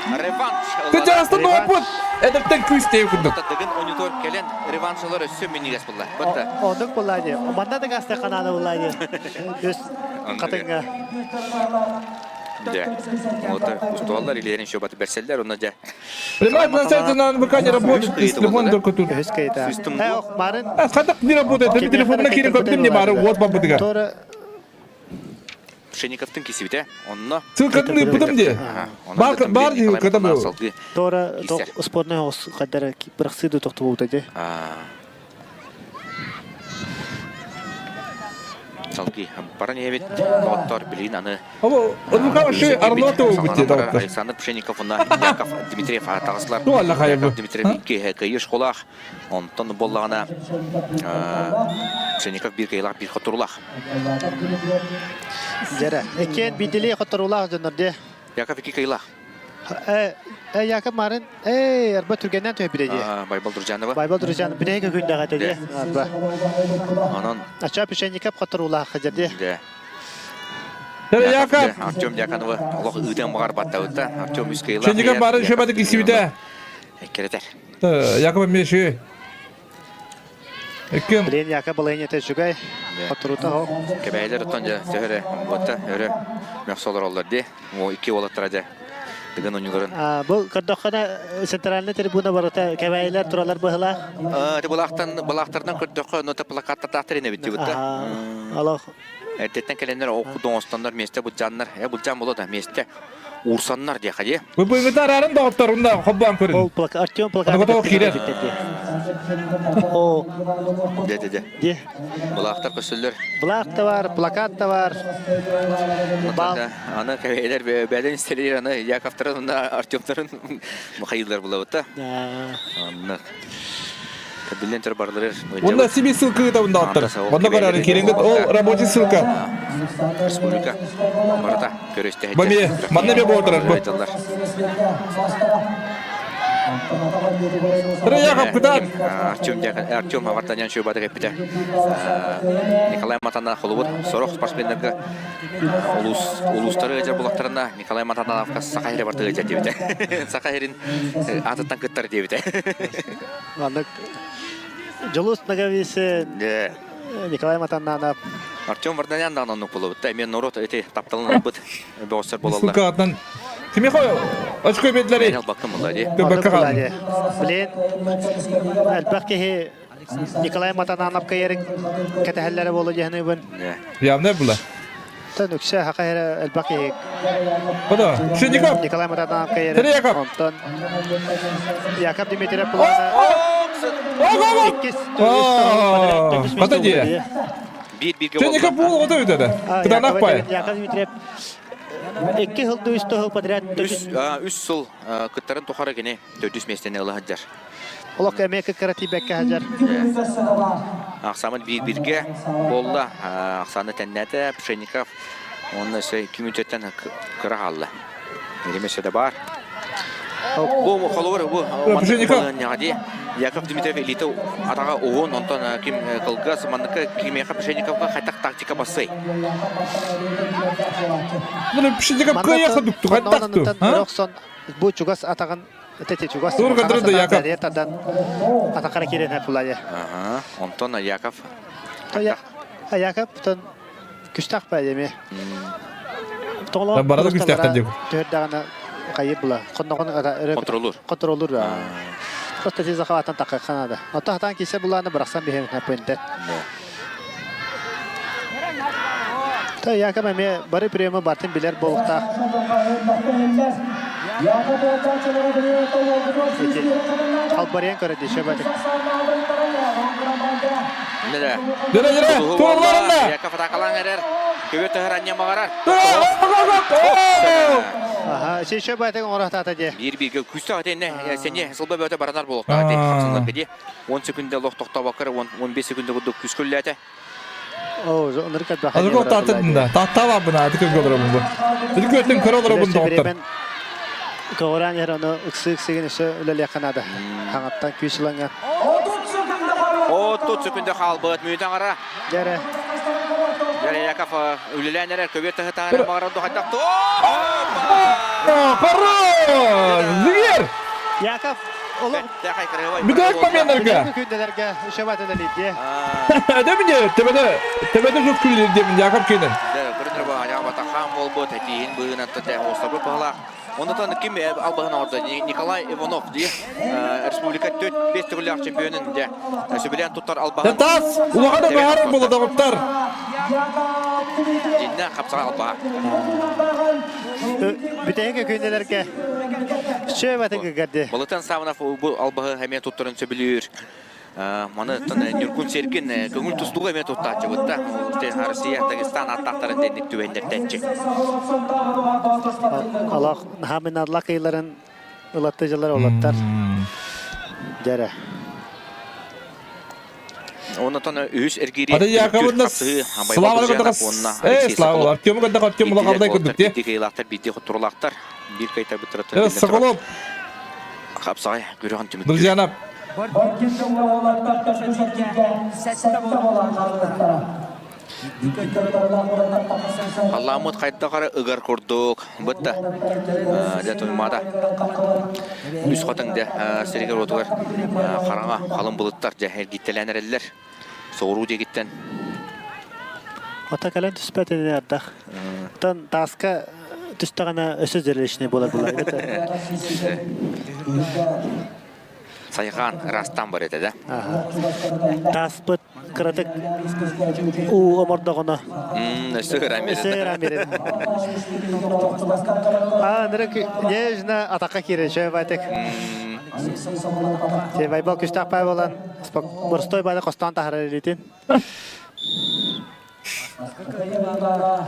Реванш. Кыдьаастан опыт! Эдэртэн күүстээх курдук. Дыгын онитор кэлэн реваншылар өссө минньигэс булла. Бытта. Оннук булла дии. Манна да гасты канааны булла дии. Өс хатыҥҥа. Дьэ. Ота устуаллар илиэрин еще баты берселлер, онно дьэ. Прямая трансляция на НВК не работает, телефон только тут. А, хатак не работает, это телефонна киирэн көрдүм не бары вот бабытыга. Пшениковтын кисибите, онно. Ссылкатын ыыппытым дии. Бар бар дии кытам. Тора спортный хос кадара бырахсыды тохтубута де. Салгыы баран иһэбит доҕоттор билигин аны Александр Пшенников уонна Яков Дмитриев таҕыстылар. Яков Дмитриев икки кыайыы школаах, онтон буоллаҕына Пшенников биир кыайыылаах, биир хотторуулаах. Дьэрэ, иккиэн биирдилии хотторуулаах дьоннор дии. Яков икки кыайыылаах. Э, Яков Марын, э, арба түргэннэн түһэ дии. Байбал Дружанова. Байбал Дружанов билэһи күндэҕэ этэ дии. Арба. Онон Ача Пшенников хотторуулаах дьэр дии. Дьэ. Яков. Артем Дьяконова олох ыытыан баҕар баттабыта. Артем үс кыайыылаах. Пшенников бары шебаты кисибитэ. Эккеретер. Яков Меши. Эккем. Блин, Яков балайнета үчүгэй. Хотторуута хо. Кэбээйлер оттон дьэ төһөрө буотта өрө мөхсө олороллор дии. О икки уолаттара дьэ дыгын онньуларын. Бу көрдөххөнө центральный трибуна барыта кэбээйлер туралар быһылаах. Ты былаахтан былаахтарынан көрдөххө но плакаттар эне битти бутта. Алох. Эрдеттен кэленнер ол кудоҥостоннор миэстэ булдьааннар, э булдьаан буолуо да миэстэ уурсаннар диэхэ дии. Быйгыта арарын доҕотторунда хоббоон көрүн. Ол плак Артем плакат. Аны киирэр. О. Де де де. Де. Былаахтар көстөллөр. Былаах да бар, плакат да бар. Бал. Аны кэбээлэр бэдэн истэлиир аны Яковтарын уонна Артемтарын Михаиллар булабыта. Аннык. Биллэн турар барлары Онно себе ссылка ыытабын доҕоттор. Онно көрөөрү киириҥҥит ол рабочий ссылка. Республика барыта көрүстэ. Бами манна бе буолтарар бу. Яков кытаат. Артем Артем Авартанян шөбаты кеппите. Николай Матана холубут сорох спортсменнерге улус улустары ыдьар булактарына Николай Матановка саха сире барты ыдьар диэбитэ. Саха сирин атыттан кыттар диэбитэ. Маннык Дьулус Ноговицын, Николай Матаннанов. Артем Варданян даҕаны оннук буолбут. Эмиэ норуот эти тапталын ылбыт бөҕөстөр буолаллар. Ссылка атынан Кимиэхэ очко биэрдилэрий? Албакка буолла дии. Көбөккө хаалла. Блин, элбэх киһи Николай Матанановка ерин кэтэһэллэрэ буолуо диэхинибин. Явно була. Тон үксэ хака эрэ элбэх киһи. Ода, Шинников. Николай Матанановка ерин. Яков. Онтон Яков Дмитриев булана. Иккис. Хата дии. Биир бииргэ Шинников буол ото үтөдө. Кытанах пай. Яков Дмитриев икки сыл үс сыл подряд үс сыл кыттарын тухары кини төрдүс миэстэни ыла сылдьар. Олох эмиэ кыккара тиийбэккэ сылдьар. Ахсааммыт биир-бииргэ буолла. Ахсааны тэннээтэ Пшенников уонна өссө күмүтөттөн кыра хаалла. Бириэмэ өссө да баар. Бу холобур бу маннык дии. Яков Дмитриев илиитэ атаҕа уһун, онтон ким кылгас, манныкка кимиэхэ Пшенниковка хайтах тактика бассай. Пшенников кыайа дукту, хайтах ту. Бу чугас атаҕын Эти чугас Тур да Яков. Тадан атакара кирен хапулая. Ага, онтон Яков. Яков тон күстах па еме. Тоголо. Барада күстахтан деп. Төрдагана кайып була. Конногон Контроллур. Контроллур. Просто тез захватан такка канада. Ата хатан кисе буланы быраксан бихен хапынды. Та Яков эме бары приемы бартын билер болуктаах. Халбарыйан көрө деше бадык. Нere? Нere нere? Турларында. Яков атакалан эрер. Көбө төһөр анья магарар. Аха, шеше байтык оҥорохтаата дии. Биир бииргэ күүстээх этинне сене сылба бөтө баранар буолуохтаах дии. Хапсаллар дии. 10 секунда лох тохтобоккар 15 секунда курдук күскүллээтэ. Оо, оннук элбэх. Азыр тааттын да. Тааттаабаа бына аты көргө олоробун бу. Ити көртүн көрө олоробун доҕоттор. Көҕүрээн иһэр ону ыксыы-ыксыгын өссө үлэлиэххэ наада. Хаҥаттан күүс ылаҥҥа. 30 секунда хаалбыт. Мүнүүтэ аҥара. Дьэрэ. Дьэрэ Яков үлэлээн эрэр көбүөр таһытаары баҕарар духайдах. Хорош! Зигер! Яков Бүтэһик моментарга. Күндэлэргэ үшөбат үлэлиирдиэ. Дэмине, төбөтө төбөтө жут күлүр диэмин Яков кенен. Атахан буолбут этииһин быһыынан тэтэ оҕустарбыт баһылаах. Оннотон ким албаһын оҥордо? Николай Иванов дии республика 4-5 төгүллээх чемпионун дьэ сөбүлээн туттар албаһын. Тас! Улахан баһаар буола доҕоттор. Дьиннэ хапсаҕай албаһа. Бүтэһик күннэлэргэ сөбатын гыгарды. Балытан Саванов бу албаһы эмиэ туттарын сөбүлүүр. Маны Ньургун Сергин көҥүл тустууга эмиэ туттааччыбыт да. Россия, Дагестан аттаахтарын дэнник түбэһиннэртээччи. Алах хаминалла кыйларын ылатты жылар олаттар. Дәрә. Онотон үһүс эргиири Ата Яковлевна Слава кытта Э, Слава, Артем кытта Артем улахабдай курдук те. Биирдии кыйылаахтар, биирдии хотторулаахтар, биир кайтарбыттарыттан Соколов. Хапсаҕай күрэҕин түмүктүүр. Друзья, Халлааммыт хайдах эрэ ыгар курдук бытта дьэ туймаата үс хатыҥ дьэ сиригэр уотугар хараҥа халыҥ былыттар дьэ эргиттэлээн эрэллэр соҕуруу диэкиттэн Ата кэлэн түспэт ини ардах. Оттон тааска түстэҕинэ өссө зрелищный буолар буолар. Сайҕаан ыраастаан бар этэ да. Тааспыт кыратык уу омордоҕуна. Өссө ыраан Өссө ыраан биэрэр. Аа, нырык нежно атакка киирэр шөй байтык. Те байбал күстәк пай болан боростой байды костоон таһарар илитин.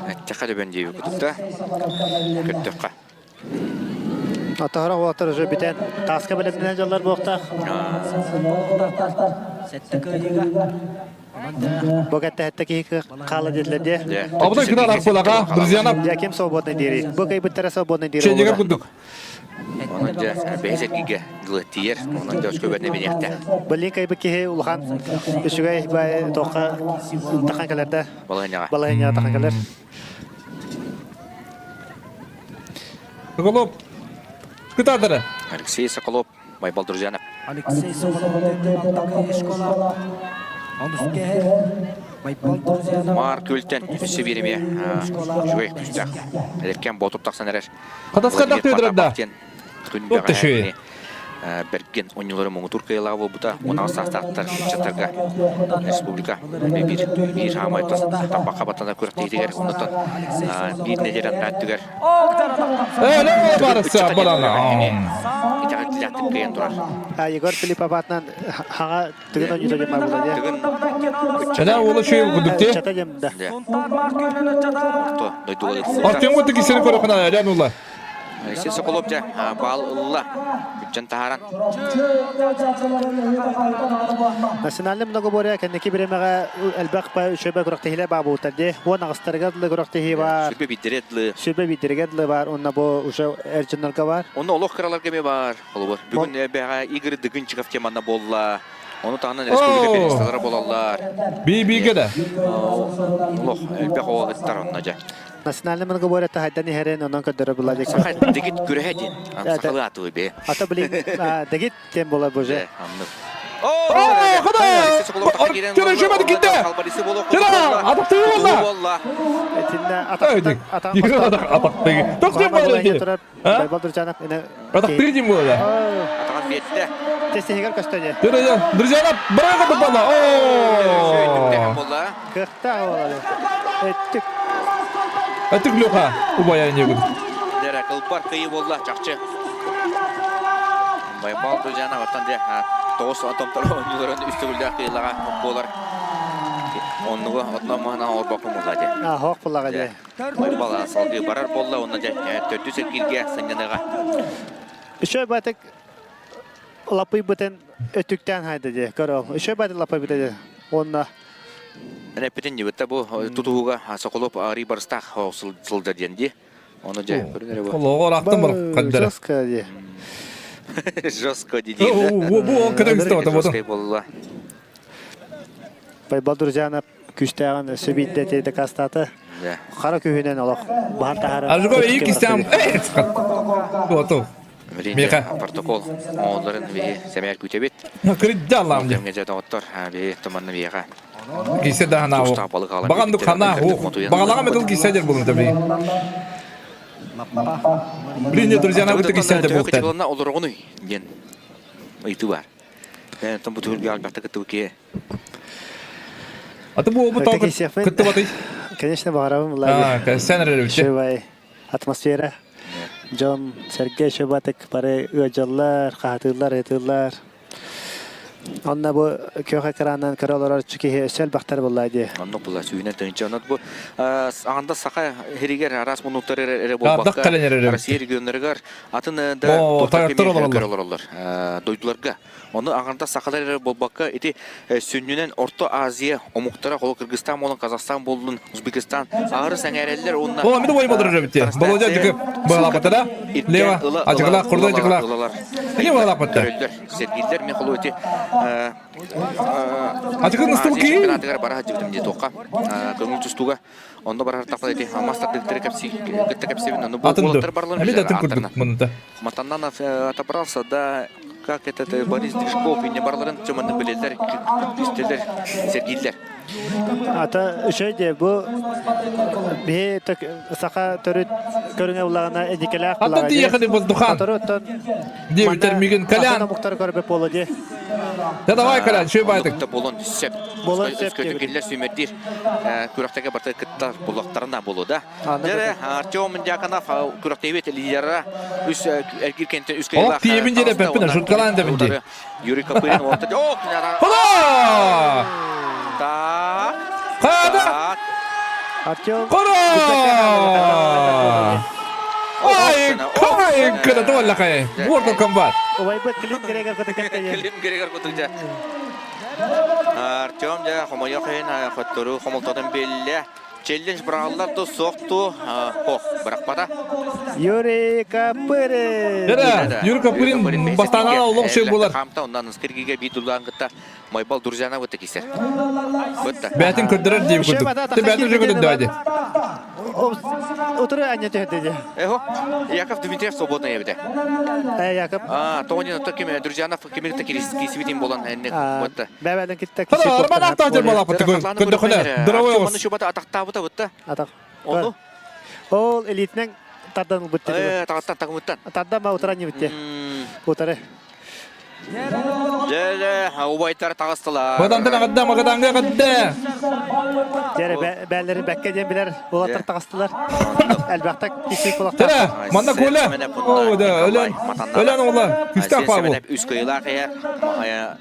Эттэхэ дөбөн диэби кутукта. Көрдөххө. Атаһара уолаттар уже бүтэн тааска бэлэмнэнэн дьоллор буохтаах. Бу кэттэһэтте киһи хаала диэтилэр дии. Абытай кына арпылаға, друзья Яким свободный дири. Бу кайбыттара свободный дири. Ченегер курдук. Онон дьэ бэһис эргигэ дылы тиийэр, онон дьэ өскөбөтүнэ биниэхтэ. Блин кайбы киһи улахан үчүгэй бай тоққа тахан кэлэр да. Балаһыняға. Балаһыняға тахан кэлэр. Соколов. Кытаатара. Алексей Соколов, Байбал Друзьянов. Алексей Соколов школа. Маар күлтен өссө биэримиэ үчүгэй күүстээх. Эдэркээн боотур тахсан эрэр. Хатаска Владимир тахтыдырар да. Потапов диэн күн бэҕэһээ Берген оонньуулары муҥутуур кыайыылааҕа буолбута. 16 саастаахтар ыччаттарга республика биир биир хаамай тарбахха баттанар күрэхтэһиитигэр оннуттан биир нэдиэлэ анараа өттүгэр итэҕэтилээхтик кыайан турар. Егор Филиппов аатынан хаҥа Тыгын оонньуута диэн баар буолла дии. Тыгын Чана уола шөй курдук те. Чата диэн да. Орто дойдуга Артем вот таки сeni көрөхүнэ әлен ула. Алексей Соколов дьэ баал ылла. Күччэн таһааран. Национальный многоборье кэнники бириэмэҕэ элбэх үчүгэй күрэхтэһиилэр баа буолтар дии. Уон аҕыстарыгар дылы күрэхтэһии баар. Сүрбэ биирдэрэ дылы. Сүрбэ биирдэригэр дылы баар. Онно бу уже эр дьоннорго бар. Онно олох кыраларга эмиэ бар. Холобур, бүгүн бэҕэ Игорь Дыгынчиков теманна буолла. Ону таһынан республика пианисталара буолаллар. Би-бигэ да. Олох элбэх оҕо ыттар онно дьэ. Национальный многоборье таһайдан иһэрин онон көрдөрө була дик. Саха дегит күрэһэ диэн. Сахалыы атылы бе. Ата блин дегит тем була боже. Аннык. О, хода! Чара шөмәді китте! Чара, атақтығы болла! Этинне атақтығы. Атақтығы. Тоқтен болла Байбал Друзьянов ine Атахтыр дим буолла. Атаҕын биэрдэ. Тестиһигэр көстөнө. Друзьянов быраҕа буолла. О! Буолла. Кыахтаах буолла. Өттүк. Өттүк Леха убайа небут. Дера кылбар кыйы буолла чахчы. Байбал Друзьянов оттон де тоҕус томторо оонньууларын үс төгүллээх кыйылаҕа буолар. Оннугу отно маһына оорбокку мулла де. А, хоох буллаҕа де. Байбал салгыы барар буолла уонна дьэ төрдүс эргииргэ сынньаныаҕа. Үшөө байтык лапыйбытын өтүктээн хайда дии көрөм. Үшөө байтык лапыйбыта дии. Уонна Эппитин дибитте бу тутууга Соколов арый барыстаах сылдьар диэн дии. Ону дьэ көрүнэрэ бу. Олоҕор ахтан бар хаддара. Жестко дии. Жестко дии. Бу кыда үстэ Жесткий буолла. Байбал Друзьянов күүстээҕин өссө биирдэ ити дакаастаата. Хара күүһүнэн олох баһан таһаарар. Ажыгар ии кистям. Готов. Миха. Протокол оҕолорун биһи сэмээр күүтэбит. Кырдьа Аллаам дьэ. Кэмҥэ дьэ доҕоттор биһи туманна биһиэхэ. Кисе да хана о. Баган ду хана о. Багалага метал кисе дер булун таби. Блин, друзья, на бутты кисе дер булун. Кытылына олорогунуй диэн ыйытыы бар. Тон бу түһүлгэ албакта кыттыбы Аты бу бу тоо кыттыбаты. Конечно, баҕарабын А, сен эрэ Атмосфера. Дьон сэргэ шөбатык бары ыалдьаллар, хаһатыыллар, ыытыыллар. Онно бу күөх экранынан көрө олорор киһи өссө элбэхтэр буолла дии. Оннук була сүүнэ тыһыынча. Онон бу анда саха хиригер араас муннуктар эрэ буолбакка Россия регионнарыгар атын да көрө олороллор дойдуларга. Ону аҕанда сахалар эрэ буолбакка ити сүнньүнэн Орто Азия омуктара холо Кыргызстан буолан Казахстан буоллун Узбекистан аҕыры сэҥээрэллэр уонна О, мин ой бодорор эбит. Болодя жыгып баалаппата да? Лева, ачыгылаах, курда ачыгылаах. Эмне баалаппата? Көрөллөр, сергииллэр мен холу ити Ачыгын ыстыбы ки? Чемпионатыгар бара сылдьыбытым дии туохха. Көҥүл тустууга онно барар тахта ити мас тардыктары кэпси кытта кэпсибин ону бу уолаттар барларын Эмит атын курдук мунда. Матаннанов отобрался, да, как этот Борис Движков и не барларын чыманы билелер, истелер, сергииллер. Ата үчүгэй бу биһи саха төрүт көрүҥэ улаҕына эдикэлээх Ата тиехали воздухан. Диэбитер мигин Колян. Омуктары көрбөт буолла дии. Да давай Колян, шөй байтык. Болон сөп. Болон сөп. Өскөтүн сүймердир күрэхтэгэ барта кыттар буллахтарына болу да. Дere Артем Дьяконов күрэхтэйбит лидера үс эргир кентен үс Ох, тиемин дире пеппин, шуткалаан дебин ди. Юрий Копырин орта. Ох, Хола! Так. Хада! Артем. Хола! Ай, кай, кыда туолла кай. Mortal Kombat. Убайбыт Клим Грегор кытыкка Клим Грегор кытыкка. Артем дьэ хомойох иһин хоттору хомолтотун биллэ. Челлендж быраҕаллар ту суох ту хох бырахпата. Юрий Копырин. Да, Юрий Копырин бастаан олох шөй булар. Хамта оннан ыскыргиге бии дулаан кытта Майбал Друзьяна бытта кисер. Бытта. Бәтин көрдөрөр диye курдук. Те бәтин уже көрдө ди. Утыры аня төһөдө. Эхо, Яков Дмитриев свободный эбите. Э, Яков. А, Тони то ким Друзьянов кимир та кирисибитин болан энне бытта. Бәбәден китте. Хана, Роман Ахтажер бала бытты көрдө хана. Здоровый Аны шубата атактабыта бытта. Атак. Ону? Ол элитнен тардан бытты. Э, тагаттан тагымыттан. Тардан ба утыран битте. Утыры. Дьэ, убайтар таҕыстылар. Бадантан аҕадда, Магаданга аҕадда. Дьэ, бээлэрин бэккэ диэн билэр уолаттар таҕыстылар. Элбэхтик кисик Тара, манна Коля. О, да, өлөн, өлөн ола. Күстәк па бу. Үс кыйылаах э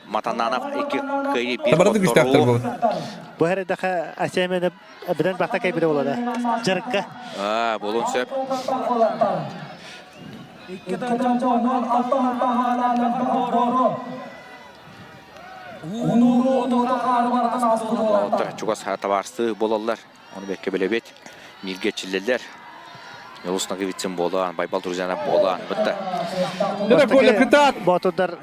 Матананов икки кыйы бир Табарады күстәктер бу. Бу хәрәдәхә Асемені биден бахта кай бире болады. Жарыкка. А, болун сөп. Оттар чугас табарсы болалар. Оны бекке билебет. Милге чиллелер. Юлус Нагивицин болан, Байбал Друзьяна болан. Бытта. Ботудар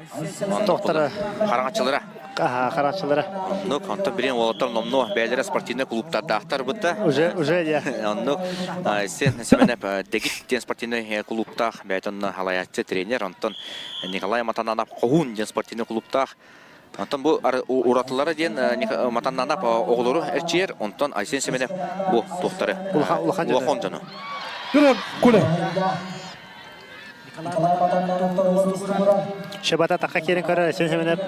тоқтары. Қараңачылара. Аха, қараңачылара. Ну, онтон билен олоттор номно бээлere спортивный клубтардаахтар бытта. Уже, уже я. Онну сен Семенеп дегит ден спортивный клубтаах бэйтон халаяччы тренер онтон Николай Матананап Хоһун ден спортивный клубтаах Онтон бу уратылары диэн Матаннанап оҕолору эрчийэр, онтон Айсен Семенев бу туохтары улахан дьону. Куля. Шабата таққа керін көрер, Айсен Семенев.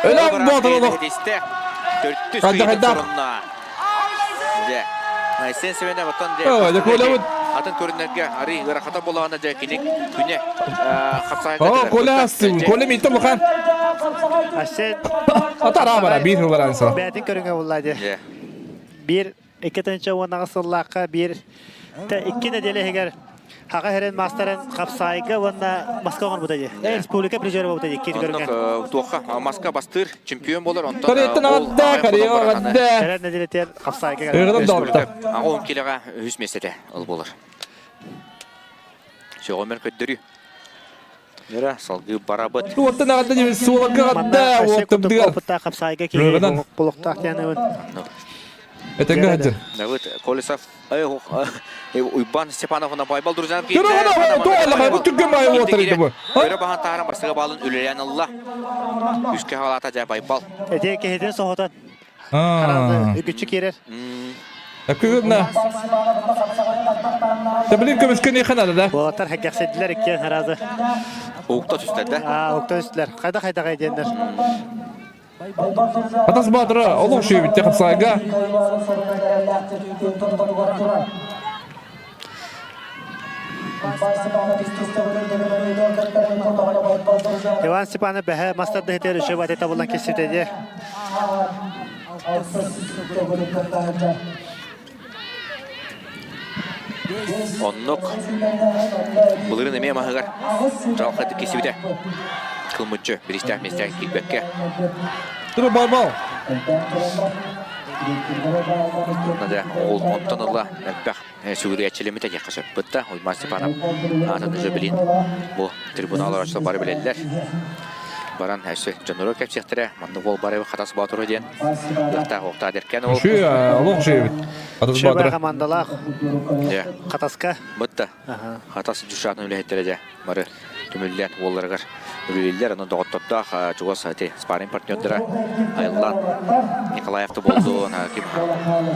Өлөн боотур Хайда Айсен Семенов оттон атын көрүнэргэ ары ырахата болаана дьэ кини күнэ хапсаайга О, Коля, Коля митте бухан. Айсен Атара бара бир баран сала. Бәтин көрүҥэ булла дии. Бир икки уоннаҕа сыллаахха биир икки нэдиэлэ иһигэр хаҕа иһэрин маастарын хапсаайга уонна маска оҥорбута дии. Республика призера буолбута дии киир көрүҥэ. Туохха маска бастыыр чемпион болар онтон Кореяттан аҕадда, Корея аҕадда. Кэлэр нэдиэлэтигэр хапсаайга Ыгырым да Аҕа он килеҕэ үһүс миэстэтэ ыл болар. Сөҕөмөр көрдөрүү. Нера салгыы барабыт. Туоттан аҕатта дьэ суолакка аҕатта уоттамдыгар. Опыттаах хапсаайга киһи булуктаах диэн Этэҥҥэ сылдьын. Давыд Колесов Уйбан Степановна Байбал Друзьянов Өрө баһан таһаран барсыга баалын үлэлээн ылла. Үскэ халаата дьэ Байбал. Эти киһитин соһутан. Үгүччү киирэр. Күгүнна. Тэбилин көмүскэ не ханада да? Уолаттар хэггэхсидилер иккиэн харазы. Укта түстэр да? Аа, укта түстүлэр. Хайда хайда диэннэр. Хатас Баатыра олох шүйбүттэ хапсайга. Иван Степанов бэһэ мастар дыһытыгар үчүгэй баты табыллан киссибитэ дии. Оннук былырын эмиэ маһыгар чалхайдык киссибитэ. Кылмыччы биристээх миэстэҕэ киирбэккэ. Тура барбал. Надя, ол онтон ыла элбэх сүгүрүйээччилэммитэ диэххэ сөп. Бытта Уйбаан Степанов аатын уже билин бу трибунал олороччулар бары билэллэр. Баран өссө дьонноро кэпсиэхтэрэ. Маннык уол бары Хатас Боотура диэн ыахтаах уохтаах дэркэн ол. Үшүй олох үшүйбүт. Хатас Боотура. командалаах Хатаска. Бытта. Хатас дьушатын үлэһиттэрэ дьэ бары түмүллэн уолларыгар үлэлииллэр. Онон доҕоттордоох чугас ити спарринг партнердара Айлан Николаевты болду ким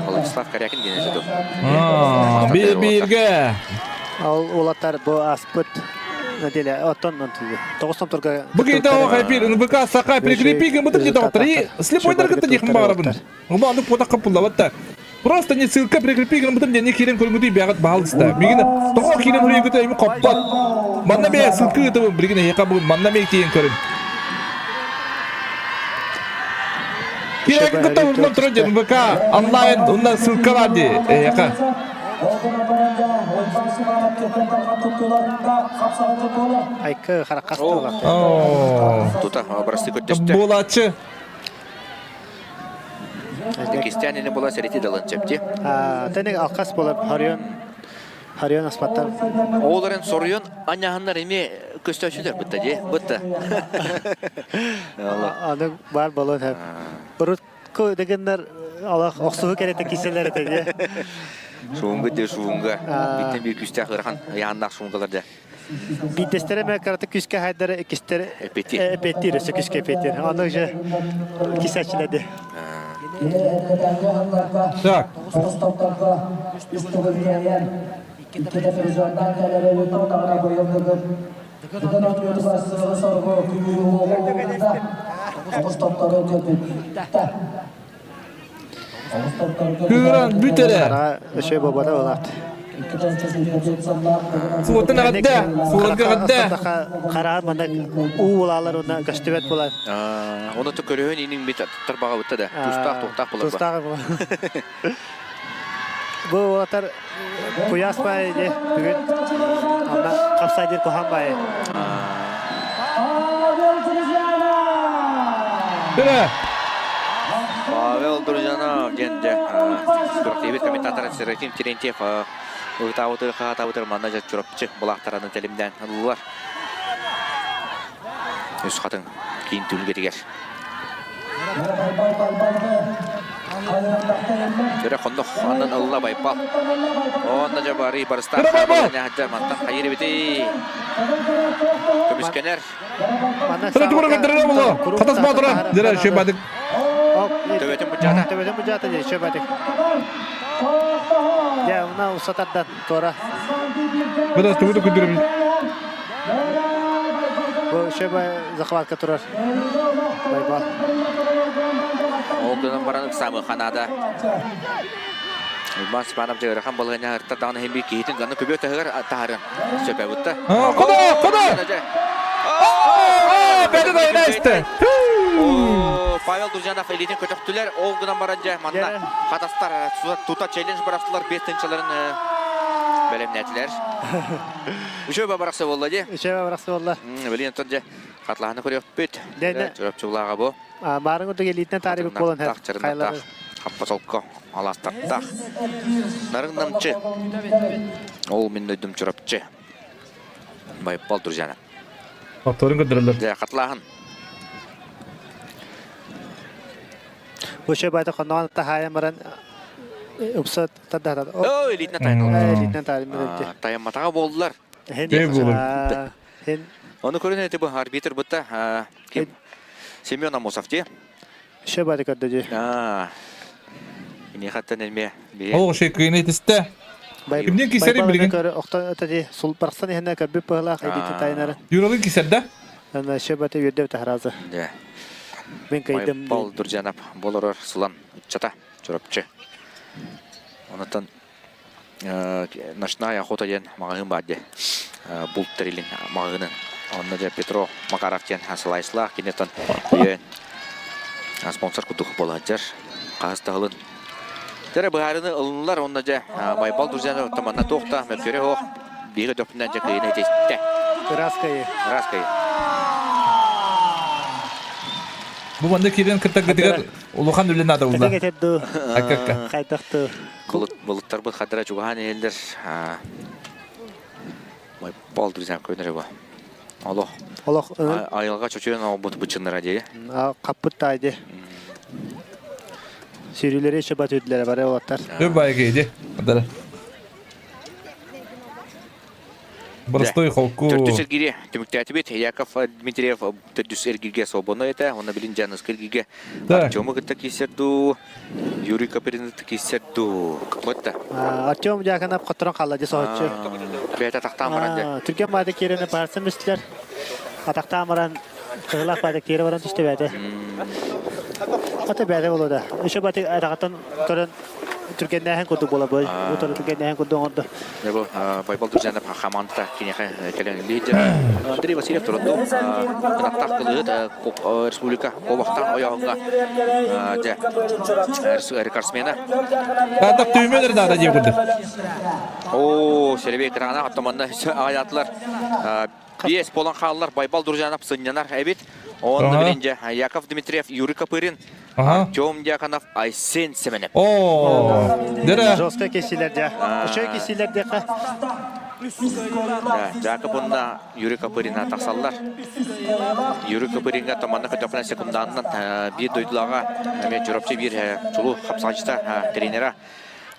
Владислав Корякин диэн этэ дуу. Биир бииргэ. Ол уолаттар бу аспыт неделя оттон тоҕус томторго Бу киһитэ оҕо хайпир НВК саха прикрепи гымытым не доҕоттор. Слепойдар кытта диэхин баҕарабын. Ону потаққа пуллабат да. Просто не ссылка прикрепи гыммытым диэн киирэн көрүҥүтүй бэҕэт баһалыста. Мигин тоҕо киирэн көрүҥүтүй эми хоппот. Манна мэ ссылка ыытабын билигин эһиэхэ бүгүн манна мэ тиийэн көрүн. Киирэн кытта урнан туран дьэ ВК онлайн онна ссылка бар дии эһиэхэ. Айкы хараккас Тута образцы көрдөстө. Буолааччы. Кистээн ини була сэрити далын чэпти. Тэник алкас болар харион харион аспаттар. Ооларын соруйун аньаһаннар эми көстөөчүлөр бытта ди бытта. Аны бар болон хэп. Урут дегеннер алах охсуһу керете киселер эте ди. Шуунга де шуунга. Биттен бир күстәх ырахан яаннах шунгалар да. Биирдэстэрэ мэ карата күскэ хайдара иккистэрэ эппиэттиир өссө күскэ эппиэттиир. Аны уже кисээччилэрди. Так. Кыыран бүт эрэ. Өшө бобата болат. Суотун аҕадда, суоларга аҕадда. Хараан манда уу булалар уна көстүбэт булар. Оны то көрөһөн инин бит тарбаға бытта да. Тустаах туохтаах булар. Тустаах булар. Бу уолаттар куйаас бай де бүгүн анда қапсай дир кухан бай. Бire. Павел Друзьянов диэн дьэ күрэхтэһиибит комментатора Серафим Терентьев ыытаабытыр хаатаабытыр манна дьэ Чурапчы былаахтараны тэлимнээн ыллылар. Үс хатыҥ киин түһүлгэтигэр. Төрө хоннох аннан ылла Байбал. Онно дьэ барый барыстаах мантан хайыр эбитий. Көмүскэнэр. Хатас Баатыра, дера шебадык. Төбөтүн быдьаата. Төбөтүн быдьаата дии, шебадык. Дьэ, уна усатардан туора. Бына тугу күндүрөбүн. Бу шеба захватка турар. Байбал. Ол гынан баран ыксамы ханаада. Иван Степанов дьыгырахан балыгanya ырта даҕаны иһин биир киһитин ганы көбүө таһыгар таһарын сөпө бутта. Куда, куда? Бэдэ дайна истэ. Павел Друзьянов илиитин көтөхтүлэр. Ол гынан баран дьэ манна хатастар тута челлендж бырахтылар бес тынчаларын бэлэмнээтилэр. Үчүгэй барахса буолла дии. Үчүгэй барахса буолла. Билин оттон дьэ хатлаһаны көрүөхпүт. Чурапчылааҕа бу. Баарын курдук илиитинэн таарыйбыт буолан Чарыннартаах, хаппа солко, алаастартаах. Нарын намчы. Ол мин дойдум Чурапчы. Байпал друзьяна. Отторун көрдөрөллөр. Дьэ, хатлааһын. Бу баата хонноон таһаайан баран упса тардатар. Ой, илиитинэн тайан. Илиитинэн тайан. Тайамматаҕа буоллар. Хин. Ону көрүн эти бу арбитр бутта ким? Семен Амосов дии. Шө баата көрдө дии. Ини хаттан элме. Ол шей кыйны тисте. Кимден кисерин билигин? Охтон өтөди сул барсан иһинэ көрбүт быһылаах илиитин тайнары. Юралын кисерде. Ана шө баата үөрдө таһаразы. Да. Мен кайдым. Пал Дуржанап болорор сылан чата чорапчы. Онотон Ночная охота диэн маҕаһыын баар дии. Булт тэрилин маҕаһыынын. Онно дьэ Петро Макаров диэн салайсылаах киниттэн өйөөн спонсор курдук буола сылдьар. Хаһыс таһылын. Дьэ быһаарыны ылыннылар онно дьэ Байбал Друзьянов манна туох да мөккүөрэ суох биир өтөхпүнэн дьэ кыайыыны итистэ. Ыраас кыайыы. Ыраас кыайыы. Бу манна киирэн кыттаргытыгар улахан үлэ наада буолла. Этиҥ этэр дуу? Акка. Хайдах дуу? Былыттарбыт хадара чугаһаан иһэллэр. Байбал друзьям көнөрө бу. Олох. Олох. Айылҕа чочуйан оҕобут бычыннара дии. Хаппыт таайди. Сүүрүүлэри еще батүрдилere бары олаттар. Өр байга иди. Адара. Простой холку. Төрдүс эргири түмүктээтибит. Яков Дмитриев төрдүс эргирге свободно этэ. Онно билин Жаныскы эргирге Артему кытта киирсэр дуу, Юрий Каприн киирсэр дуу. Кымытта. Артем Дьяконов хотторон хаалла дии соһуччу. Бэйэтэ атахтаан баран дьэ. Түргэн баада киирэни баарсан түстүлэр. Атахтаан баран кыһылаах баада киирэ баран түстэ бэйэтэ. Ата бэйэтэ буолуо да. Еще баты атаҕыттан көрөн түргэннээһин курдук буола бу. Утары түргэннээһин курдук оҥордо. Дьэ бу Байбал Туржанов хамаандата киниэхэ кэлэн лидер. Андрей Васильев турунду. Кынаттаах кылыһыт республика Кобахтан ойоһуҥҥа дьэ рекордсмена. Таатах түймөлөр наада диye курдук. О, Серебей крана оттоманна аятылар. Биэс болан хааллар Байбал Друзьянов сынньанар эбит. Он билинже Яков Дмитриев, Юрий Копырин, Артем Дьяконов, Айсен Семенев. О, дere. Жестко кесилер дя. Үшөө кесилер дяка. Жакобунна Юрий Копырина тахсаллар. Юрий Копыринга томанна көтөпүнэ секунданынан биир дойдулаға эме Чурапчы биир чулуу хапсаачыта тренера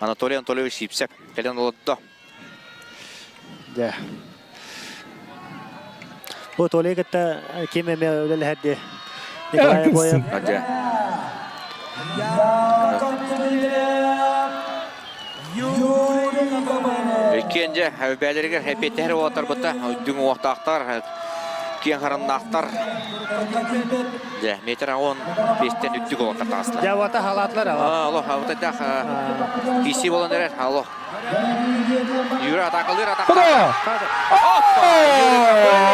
Анатолий Анатольевич Сипсеп кэлэн олордо. Да. Бу Толей кытта ким эме үлэлэһэрди? Николай Боев. Иккиэн дьэ бээлэригэр эпиэттэһэр уолаттарбыта дүҥ уохтаахтар, киэҥ хараннаахтар. Дьэ, метр он биэстэн үрдүк уолаттар таҕыстылар. Дьэ, уота халаатылар. Алло, утайдаах киси болан эрэр. Алло. Юра атакалыыр, атакалыыр.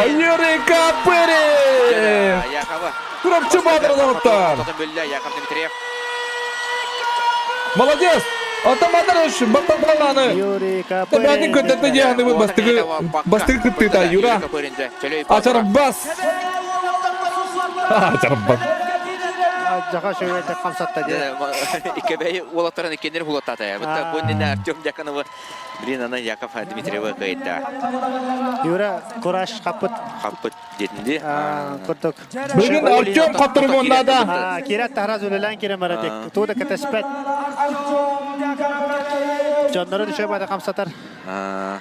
Юрий Копырин! Якова. Туропчу Баатыралаҕыттан. Яков Дмитриев. Молодец! Атамадарыш батталааны. Юрий Копырин. Бәтин көтөртө диэхныбыт бастыгы бастыгы кыттыыта Юра. Ачарбас. Ачарбас. Жаха шөйөтө хамсатта дии. Иккэбэй уолаттарын иккеннер хулаттата. Бутта бу иннинэ Артем Дьяконова, блин, ана Яков Дмитриева кыайда. Юра кураж хаппыт. Хаппыт детинди. Курдук. Бүгүн Артем каттырмоннада. Кират тахраз үлэлээн кирен барадык. Тууда кэтэспэт. Дьоннорун үчүгэй бата хамсатар.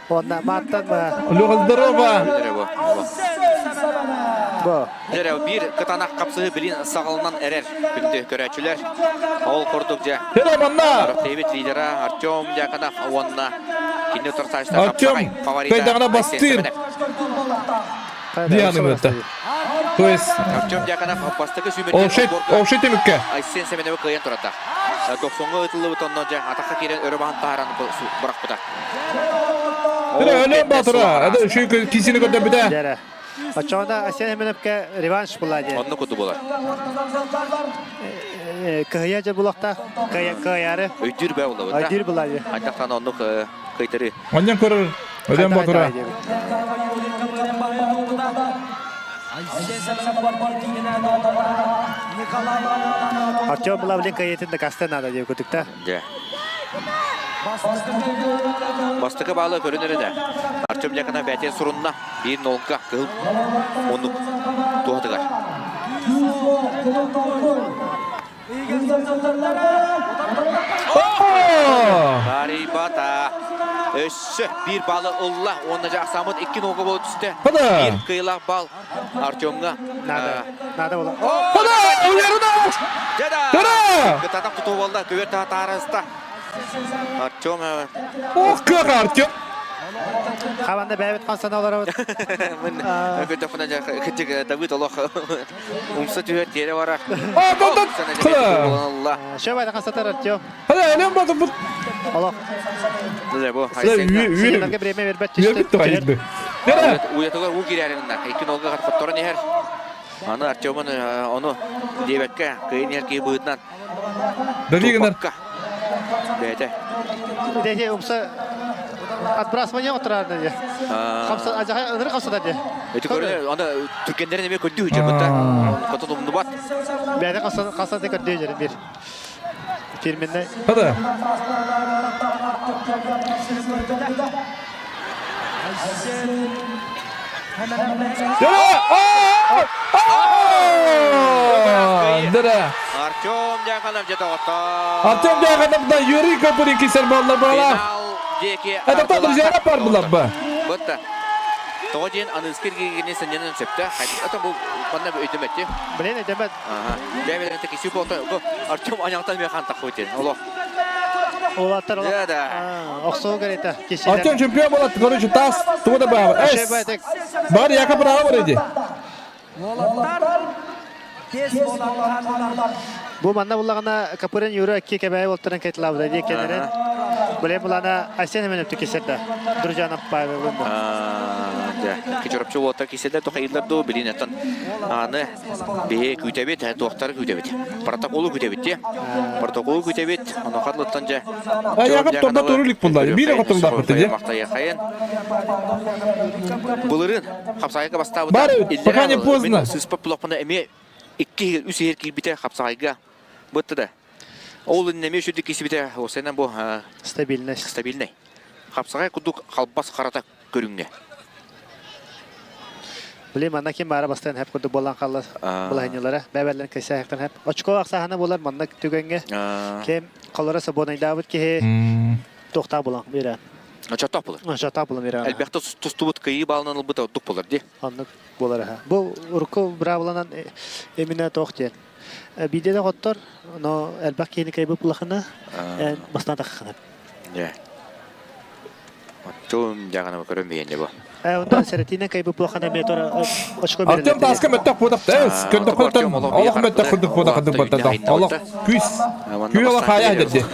Онна мааттан Леха, здорово! Бу. Дьэ, биир кытаанах хапсыһы билин саҕаланан эрэр күндү көрөөччүлэр. Ол курдук дьэ. Хера манна! Дэвид лидера Артем Дьяконов уонна кини утарсааччыта Артем кайдаҕына бастыыр. Дианы мытта. То есть Артем Дьяконов бастакы сүүмэрдиир Овши түмүккэ. Айсен Семеновы кыайан турата. Тохсоҥҥо ытыллыбыт онно дьэ атахха киирэн өрө баһан таһааран бырахпыта. Өлөн Батыра, это үшүй кисini көрдөрбүтэ. Оччоҕуна Айсен Семеновка реванш була диэн. Онно куду буолар. Кыһыйа дьэ булахта кыайары. Өйдүүр бэ буолла. Өйдүүр була диэн. Антахтан оннук кыйтары. Онньон көрөр Өлөн Батыра. Артем Лавлин кыйытын да касты надо диэн күтүктэ. Дьэ. Бастакы баалы көрүнэр этэ. Артем Дьяконов бэйэтин сурунна. Биир нолга кыһыл муннук туһатыгар. Харибата өссө биир баалы ылла уонна дьаахсааммыт икки нолга буола түстэ. Биир кыайыылаах баал Артемҥа. Надо. Надо было. Дьада! Кытатах тутуу буолла, көбүөр таһаарыста. Артем Ох, кыах Артем! Хабанда бэйэбит хамсана олоробут. Мин көтөхпүнэ кытык Давид олох умса түһэр тиэрэ барар. Шөбай хасатар Артем. Хада, элем бу бу. Олох. Бу Сенерге время бербет түстө. Уятыгар уу киирэрин икки нолга хотторон иһэр. Аны Артемын ону диэбэккэ кыйын иһэр киһи быһыытынан Давигинар. Бэйэтэ. Дети умса отбрасывание отырар деді. Хамса ажаха ыныры хамсата де. Эти көрүнэ анда түркендерин эме көрдүү жүр бутта. Котон умнубат. Бэйэтэ хамса хамса де көрдүү жүр бир. Фирменне. Хада. Артем Дьяконов дьэ тоҕотто. Артем Дьяконов да Юрий Копырин кисер буолла буола. Это то, друзья, пар была бы. Бытта. Тоҕо диэн аныыскы эргигини сынньанан сөптөөх. Это бу манна өйдөмөттү. Блин, өйдөмөт. Ага. Бэйбэлэрин кисүү болта. Артем аняқтан механ тахуйтен. Олох. Улаттар олох. Да, да. Охсуу кэрэтэ. Кисилер. Артем чемпион болот, короче, тас, тугу да баабы. Эс. Бар, яка право бар иди. Бу манна буллаҕына Капырин Юра икки кэбээйи уолтарын кайталаабыта дии кэлэрин. Биле булана Айсен Семенов кисерде. Дружанов Павел Дьэ, кичоропчу уолтар киселер тохайылар дуу билин оттон аны биһи күүтэбит, туохтары күүтэбит. Протоколу күүтэбит дии. Протоколу күүтэбит. Ону хатлыттан дьэ. Аягым торда турулик булла. Биир хотурлаах бит дии. Мактайахайын. Былырын хапсаайга бастаабыта. Бары, пока не поздно. Сыспа пулохпуна эмиэ икки үс иһэр киирбитэ хапсаайга. Бытты да. Ол иннеме сүрдүк кисибитэ осенен бу стабильность. Стабильный. Хапсаҕай курдук халбас харата көрүҥҥэ. Блин, манна ким баара бастан хэп курдук буолан хаалла былаһынньылара. Бэбэллэн кэсээхтэн хэп. Очко ахсаһана буолар манна түгэҥҥэ. Кем колора собуонайдаабыт киһи туохтаах булан биэрэ. Очотоох булар. Очотоох булан биэрэ. Элбэхтэ тустубут кыйыы баалынан ылбыта ордук болар дии. Оннук буолар аха. Бу урукку браавыланан именно туох диэн. Биирдэ да хоттор, но элбэх киһини кыайбыт булахына бастаан таххана. Дьэ. Оттон дьаҕана көрөн биһиэннэ бу. Онтон сэрэтиинэн кайбыт буолхана эмиэ тура очко Артем тааска мөттөх буотах эс көрдөххөттөн олох мөттөх курдук буотах курдук буотах олох күүс күү олох хаайа дедди.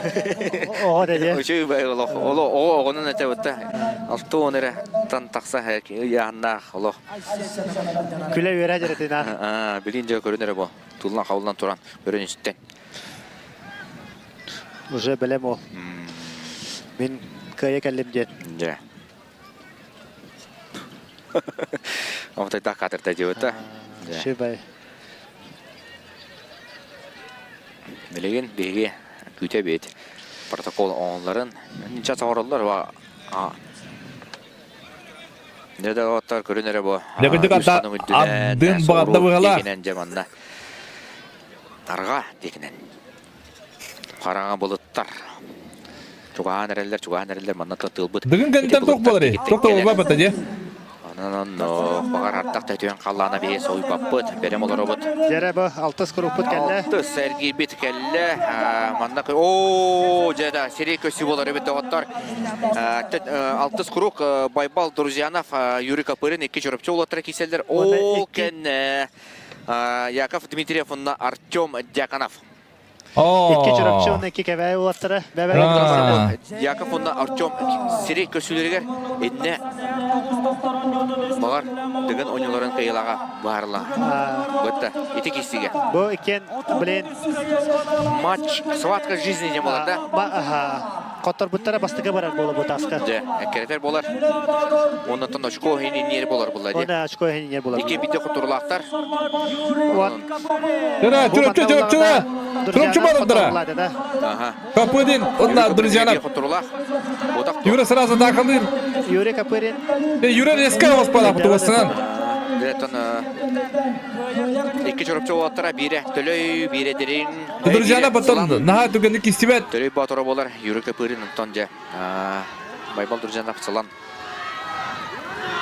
Оҕо деді. Үчүгэй бай олох оло оҕо оҕонун этэ бутта алты эрэ тан тахса ыйааннаах олох. Күлэ үөрэ дьэрэтина. Билин дьэ көрүн эрэ бу туллан хабыллан туран көрөн истэн. Уже бэлэм ол. Мин кыайа кэллим диэн. Дьэ. Оҕотойдоох катерда диэбитэ. Шибай. Билигин биһиги күүтэбит. Протокол оҥоллорун нча соҕороллор ва Дьэ да оттор көрүн эрэ бу. Дьэ ардын баҕарда быһалаах. Дьэ манна. Арҕаа диэкинэн. Хараҥа былыттар. Чугаһаан эрэллэр, чугаһаан эрэллэр, манна тылбыт. Дыгын кэнниттэн туох буоларый? Туох да буолбат бата дии. Онон онно баҕар ардах да түһэн халлаана биһи соһуйбаппыт, бэлэм олоробут. Дьэрэ бу алтыс куруппут кэллэ. Алтыс эргийбит кэллэ. Манна оо дьэ да сири көсүү болар эбит доҕоттор. Алтыс курук Байбал Друзьянов, Юрий Копырин икки чоропчу уолаттара киирсэллэр. Ол кэннэ Яков Дмитриев уонна Артем Дьяконов. Икки Чурапчы уонна икки Кэбээйи уолаттара бэбэ Яков уонна Артем сири көсүүлэригэр иннэ баҕар Дыгын оонньууларын кыайыылааҕа быһаарылла. Бытта ити киирсиигэ. Бу иккиэн блин матч схватка жизни диэн буолар да? Хотторбуттара бастакы барар буола бу таска. Дьэ, эккирэтэр буолар. Оннуттан очко иһин инниэр болар булла дии. Онна очко иһин инниэр болар. Икки бидде хотурлаахтар. Төра, чурапчы, чурапчы, чурапчы барандара. Ага. Капырин, онна друзья. Хотурлаах. Юра сразу атакалыр. Юрий Капырин. Юра резко воспала кутугасынан. Дэтон икки чурапчы уолаттара биирэ төлөй, биирэ дириҥ. Друзьяна потом наһаа түгэнник истибэт. Төлөй боотура буолар Юрий Капырин онтон дьэ Байбал Друзьянов сылан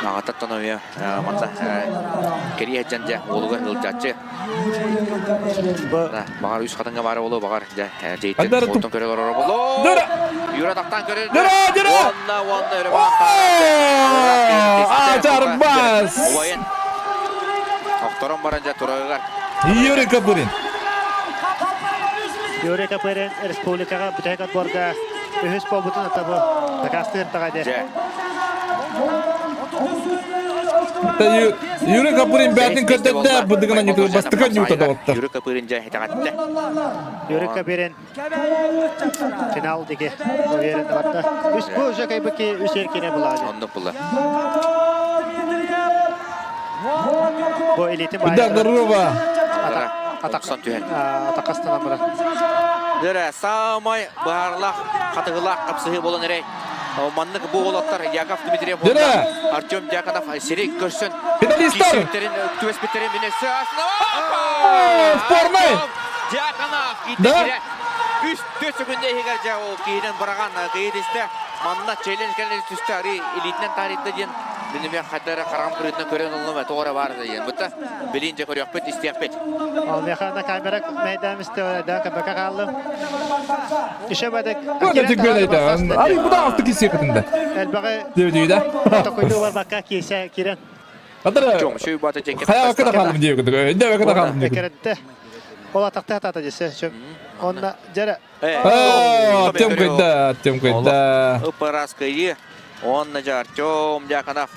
аҕататтан ойо манна кэрийэ сылдьан дьэ уолугар ыалдьааччы баҕар үс хатыҥҥа баара буолуо баҕар дьэ дьиэттэн уоттан көрө олороро буолуо Юра тахтаан көрөр уонна уонна өрө Ачарбас убайын охторон баран дьэ турарыгар Юрий Копырин Юрий Копырин республикаҕа бүтэһик отборга үһүс буолбутун атабы дакаастыыр таҕа Дьэ. Юрий Копырин бээтин көрдөрдө быдыгынан ньуту бастыка ньута доҕоттор. Юрий Копырин дьэ итэҕэттэ. Юрий Копырин финал диги уверен барда. Үс бу уже кайбыки үс эркине булады. Оннук була. Бу элитин Удар здорово. Атаксан түһэн. Атакастан бара. Дөрө самай быһаарылаах хатыгылаах хапсыһыы болон эрэй. Маннык бу уолаттар Яков Дмитриев уонна Артем Дьяконов сири көрсөн Финалистар! түбэспиттерин минесе Спорный! Дьяконов Да? Үс төс секунда иһигэр дьэ ол киһинэн быраҕан кыйы манна челлендж кэлэн түстэ ары илиитинэн таарыйда диэн мин эмиэ хайда эрэ хараҕым кырыытынан көрөн ыллым тоҕо эрэ баар диэн бытта билин дьэ көрүөхпүт истиэхпит Ол меха на камера мэйдэмисте да кабака хааллым Еще бадык Көтө түгөн айда. Ары буда алты кисе кытында. Элбэҕи Дебедүйдэ. токойду барбакка кисе кирен. Атара. Чоң шүй бата жеке. Хая ката хаалым дие кытык. Дебе ката хаалым дие. Керетте. Ол атакта атата десе. Онна жара. Артем кайда, Артем кайда. Ыпыраскайы. Онна жа Артем Дьяконов.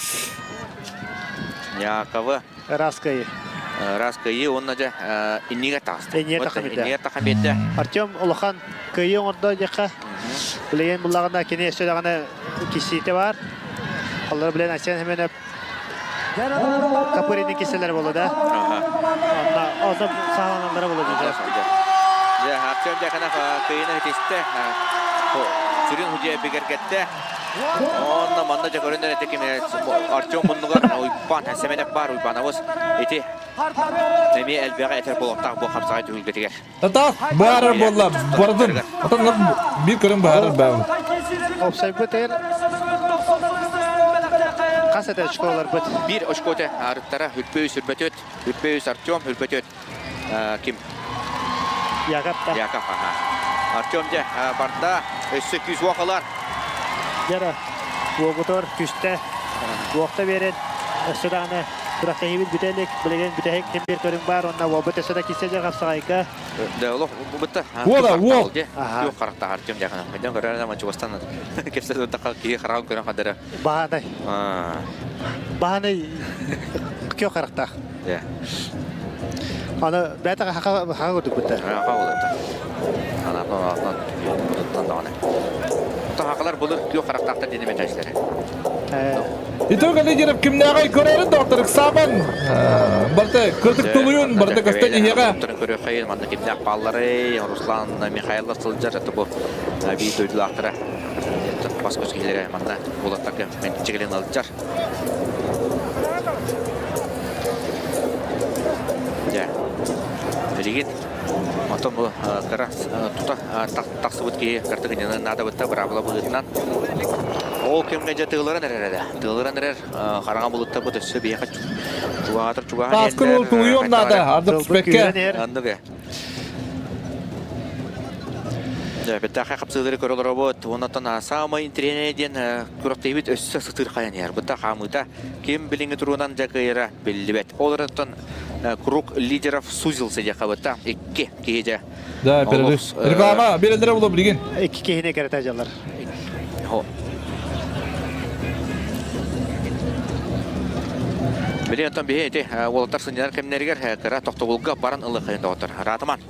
Яковы. Раскайы. Раскайы онна жа инниге таҕыста. Инниге тахамидде. Инниге тахамидде. Артем улахан кыйы оҥордо диэххэ. Билигин буллаҕына кини өссө даҕаны кисиитэ бар. Олор билэн Айсен Семенов Капырины киселер болу да. Онна онно сааланаллара болу дии. Дьэ, Артем Дьяконов кыйыны хитистэ. Сүрүн худья бигэргэттэ. Онно манна дьэ көрүнэр этэ ким Артем муннугар Уйбан Семенов бар Уйбанабыз ити эмиэ элбэҕи этэр буолуохтаах бу хапсаҕай түһүлгэтигэр. Тата баарар буолла бардын. Отон биир көрүн баарар баабын. Опсайбыт эр хас этэ очколарбыт? Биир очкоте арыттара Үрпөйүс Үрбөтөт, Үрпөйүс Артем, Үрбөтөт ким? Яков да. Яков, аха. Артем дьэ барда, өссө күүс уох ылар. Дьара, уогутор күстэ, уохта биэрэн, өссө даҕаны күрэхтэһиибит бүтэ илик, билигин бүтэһик ким биир көрүҥ баар, уонна уолбут өссө да киирсэ дьэ хапсаҕайга. Да, олох бутта. Уола, уол. Күөх харахтаах Артем дьахана. Хайдан көрөр ама чугастан кепсе турдахха киһи хараҕын көрөн хадара. Баһанай. Баһанай күөх харахтаах. Дьэ. Аны бэйэтэ хаха хаха курдук бутта. Хаха болута. Ана ана даҕаны. Хахалар былыр күөх харахтаахтар диэн эметээчилэр. Итог лидеров кимнээҕэй көрөрүн доктор Ыксаабан барта кырдык тулуйун барта көстөн иһиэҕэ. Көрүөххэйин манна кимнээх баалларый Руслан Михайлов сылдьар это бу биир дойдулаахтара бас көс киһилэрэ манна уолаттарга чигилин ылдьар. Дьэ, билигин оттон бу кыра тута тахсыбыт киһи картыгынньаны наадабытта быраабыла быһыытынан ол кэмҥэ дьэ тыыларан эрэр эрэ тыыларан эрэр хараҥа булуттарбыт өссө биһиэхэ чугаһаатар чугаһан Тааскын ол тулуйуон наада ардык түспэккэ Аннык Дьэ, бэттээхэй хапсыылары көрө олоробут. Оннотон саамай интэриэһинэй диэн күрэхтэһиибит өссө сытыырхайан иһэр. Быта хаамыыта ким билиҥҥи туругунан дьэ кыайара биллибэт. Ол эрэн круг лидеров сузился диэххэ бытта. Икки киһи дьэ. Да, перерыв. Реклама берелдере була билигин. Икки киһини кэрэтэ дьаллар. Билигин оттон биһи ити уолаттар сынньанар кэмнэригэр кыра тохтобулга баран ылыаххайын доҕоттор. Ратыман.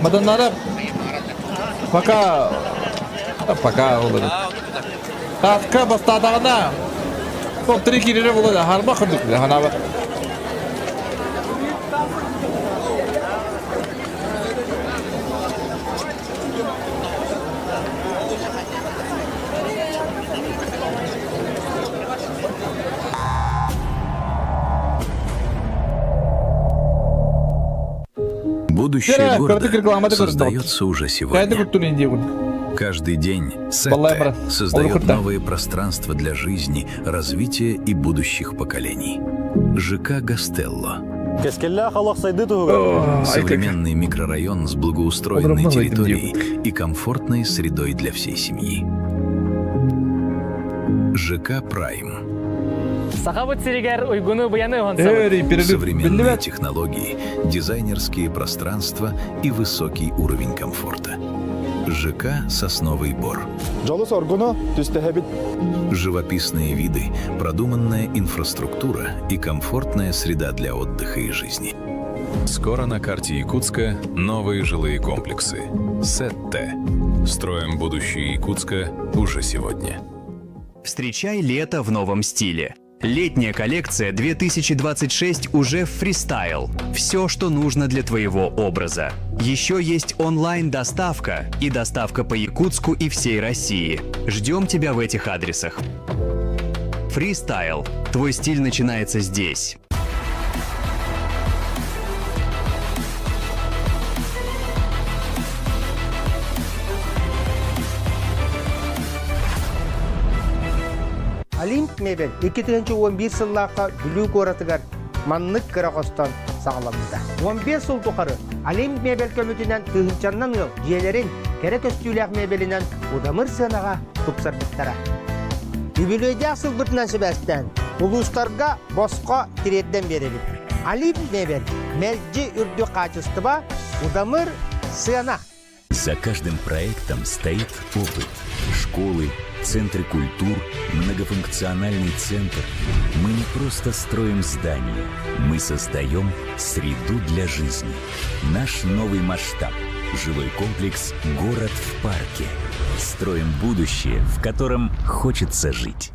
Маданнара пока пока олорор. Таска бастаатаҕына топ-3 киирэрэ буолуо харбах курдук ханаабат. Будущее города создается уже сегодня. Каждый день Сетте создает новые пространства для жизни, развития и будущих поколений. ЖК «Гастелло». Современный микрорайон с благоустроенной территорией и комфортной средой для всей семьи. ЖК «Прайм». Сахабыт сиригэр уйгуну быйаны уһансабыт. Современные технологии, дизайнерские пространства и высокий уровень комфорта. ЖК «Сосновый бор». Дьолу-соргуну түстэһэбит. Живописные виды, продуманная инфраструктура и комфортная среда для отдыха и жизни. Скоро на карте Якутска новые жилые комплексы. СЭТ. Строим будущее Якутска уже сегодня. Встречай лето в новом стиле. Летняя коллекция 2026 уже в фристайл. Все, что нужно для твоего образа. Еще есть онлайн-доставка и доставка по Якутску и всей России. Ждем тебя в этих адресах. Фристайл. Твой стиль начинается здесь. Олимп мебель 2011 сыллаахха Бүлүү куоратыгар маннык кыра хостон саҕаламмыта. 15 сыл тухары Олимп мебель көмөтүнэн тыһыынчаннан ыал дьиэлэрин кэрэ көстүүлээх мебелинэн удамыр сыанаҕа тупсарбыттара. Үбүлүөйдээх сылбытынан сибээстээн улуустарга босхо тириэрдэн биэрэбит. Олимп мебель мэлдьи үрдүк хаачыстыба, удамыр сыана. За каждым проектом стоит опыт. Школы, центры культур, многофункциональный центр. Мы не просто строим здания, мы создаем среду для жизни. Наш новый масштаб – жилой комплекс «Город в парке». Строим будущее, в котором хочется жить.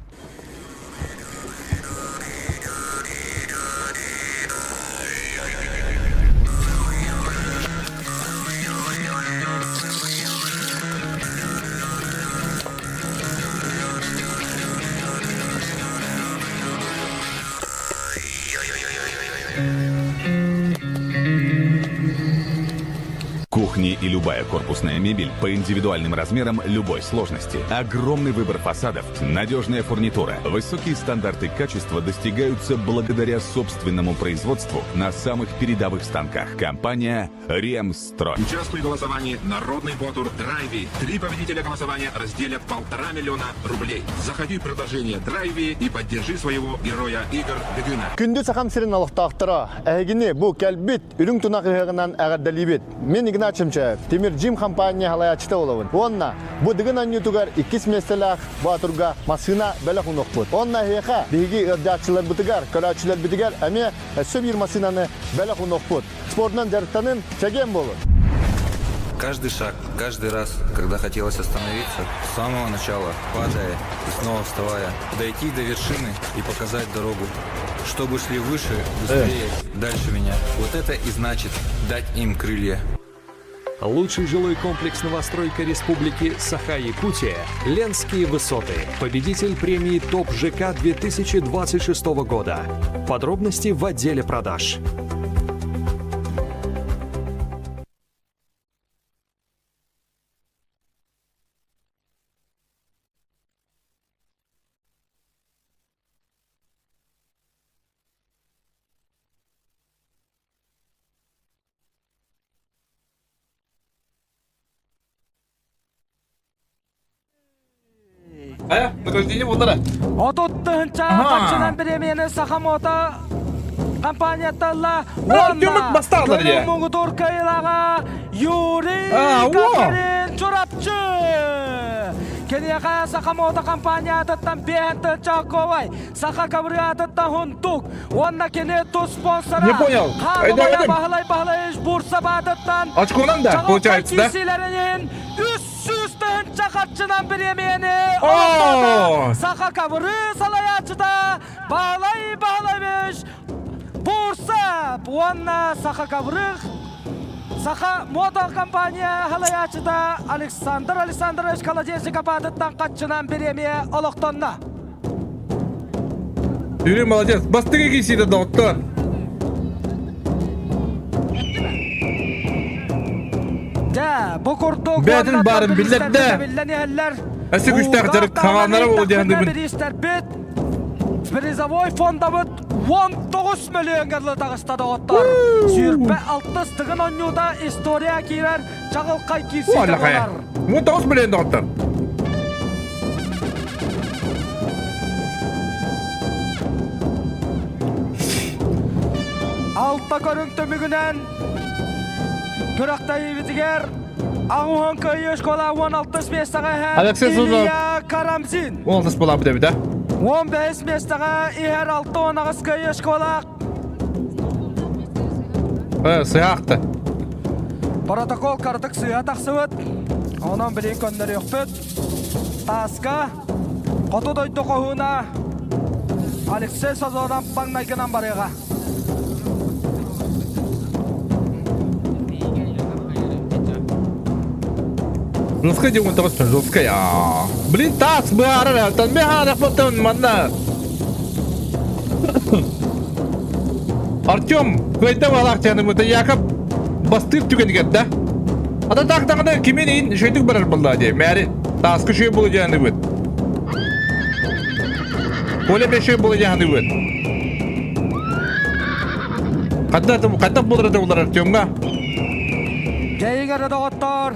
Кухни и любая корпусная мебель по индивидуальным размерам любой сложности. Огромный выбор фасадов, надежная фурнитура, высокие стандарты качества достигаются благодаря собственному производству на самых передовых станках. Компания «Ремстрой». Участвуй в голосовании «Народный Ботур Драйви». Три победителя голосования разделят полтора миллиона рублей. Заходи в приложение «Драйви» и поддержи своего героя Игорь Дыгына. Күндү Сахам сирин олохтоохторо, эһигини бу кэлбит үрүҥ тунах ыһыаҕынан эҕэрдэлиибит. Мин Игнат Чемчаев, Тимир Джим компания халайааччыта буолабын. Уонна бу Дыгын оонньуутугар иккис миэстэлээх Боотурга массыына бэлэх уунуохпут. Уонна эһиэхэ биһиги ыалдьааччыларбытыгар, көрөөччүлэрбитигэр эмиэ өссө биир массыынаны бэлэх уунуохпут. Спордунан дьарыктанын, чэгиэн буолун! Каждый шаг, каждый раз, когда хотелось остановиться, с самого начала, падая и снова вставая, дойти до вершины и показать дорогу. Чтобы шли выше, быстрее, дальше меня. Вот это и значит дать им крылья. Лучший жилой комплекс новостройка Республики Саха-Якутия «Ленские высоты». Победитель премии «Топ ЖК» 2026 года. Подробности в отделе продаж. Хайа, награждение буоллара. 30 тыһынча харчынан бириэмийэни Сахамото компаниятталла уонна бастаалар көрүҥ муҥутуур кыайыылааҕа Юрий Катерин Чурапчы! Киниэхэ Саха Мото компания атыттан Петр Чаковай, Саха Кабры атыттан Хунтук уонна кини тус спонсора Не понял. Хаалыбая Баһылай Баһылаевич Бурсов аатыттан Очконан да, получается, да? киирсиилэрин иһин 300 тыһыынча харчынан бириэмийэни олохтоото Саха Кабры салайааччыта Баһылай Баһылаевич Бурсов уонна Саха Кабрых Саха Мото компания салайааччыта Александр Александрович Колодезников аатыттан хаччынан бириэмийэ олохтонно. Юрий молодец. Бастыгы киирсиитэ доҕоттор. Дьэ, бу курдук Бэйэтин баарын биллэрдэ. биллэн иһэллэр. Өссө күүстээх дьарык хаҕааннара буолуо диэн Бириистэрбит призовой фондабыт 19 мөлүйүөнгө дылы таҕыста доҕоттор. Сүүрбэ алтыс тыгын оонньуута история киирэр чаҕылхай киирсиитэ буолар. 19 мөлүйүөн доҕоттор. Алта көрүҥ түмүгүнэн күрэхтэһиибитигэр Аҕуһун кыайыы школа 16 миэстэҕэ иһэр Илья Карамзин. 16 буолаабыт эбит, а? 15 миэстэҕэ иһэр 68 кыайыы школа. Э, сыһаахта. Протокол картык сыыһа тахсыбыт. Онон билигин көннөрүөхпүт. Тааска хоту дойду хоһууна Алексей Сазонов маҥнайгынан барыаҕа. Жесткая диэн тоҕус жесткая. Блин, таас быһаарар, тан быһаарар манна. Артем, кыайда балаахтаанымыта Яков бастыыр түгэнигэр да. Ата так даҕаны кимин иин үчүгэйдик барар буолла дии. Мээри тааска үчүгэй буолуо диэн Коля бешөй буола дьаһаныбыт. Ханна ханна буолар да булар Артемҥа? Дьэйигэр доҕоттоор,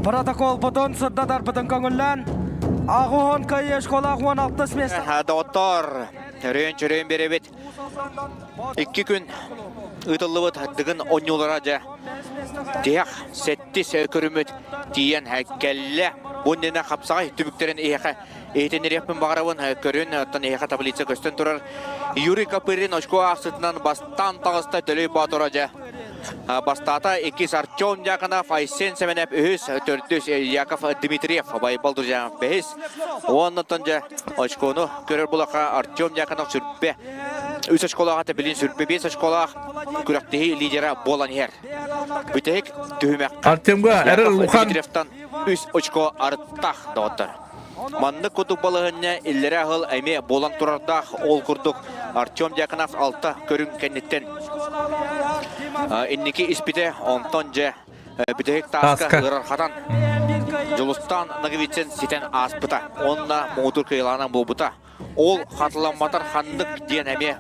протоколбутун сырдатарбытын көҥүллээн, аҕыһын кыайыы школа 16 место. Доҕоттоор, өрөйөн-чөрөйөн биэрэбит. Икки күн ыытыллыбыт Дыгын оонньуулара дьэ тиһэх сэттис көрүммүт тиийэн кэллэ. Бу иннинэ хапсаҕай түмүктэрин эһиэхэ иһитиннэриэхпин баҕарабын. Көрүн, оттон эһиэхэ таблица көстөн турар. Юрий Копырин очко аахсытынан бастаан таҕыста Төлөй Боотура дьэ бастаата. Иккис Артем Дьяконов, Айсен Семенов үһүс, төрдүс Яков Дмитриев, Байбал Друзьянов бэһис. Уоннаттан дьэ очкону көрөр булаха Артем Дьяконов сүрбэ үс очколоох ата билин сүрбэ биэс очколоох күрэхтэһии лидера буолан иһэр. Бүтэһик түһүмэххэ Артемга эрэл улахан Дмитриевтан үс очко арыттаах доҕоттор. Маннык курдук балаһынньа иллэрээ аһыл эмиэ буолан турардаах. Ол курдук Артем Дьяконов алта көрүҥ кэнниттэн инники испитэ. Онтон дьэ бүтэһик тааска ыарархатан Дьулустаан Ноговицын ситэн ааспыта. Уонна муҥутуур кыайыылаанан буолбута. Ол хатыламматар ханнык диэн эмиэ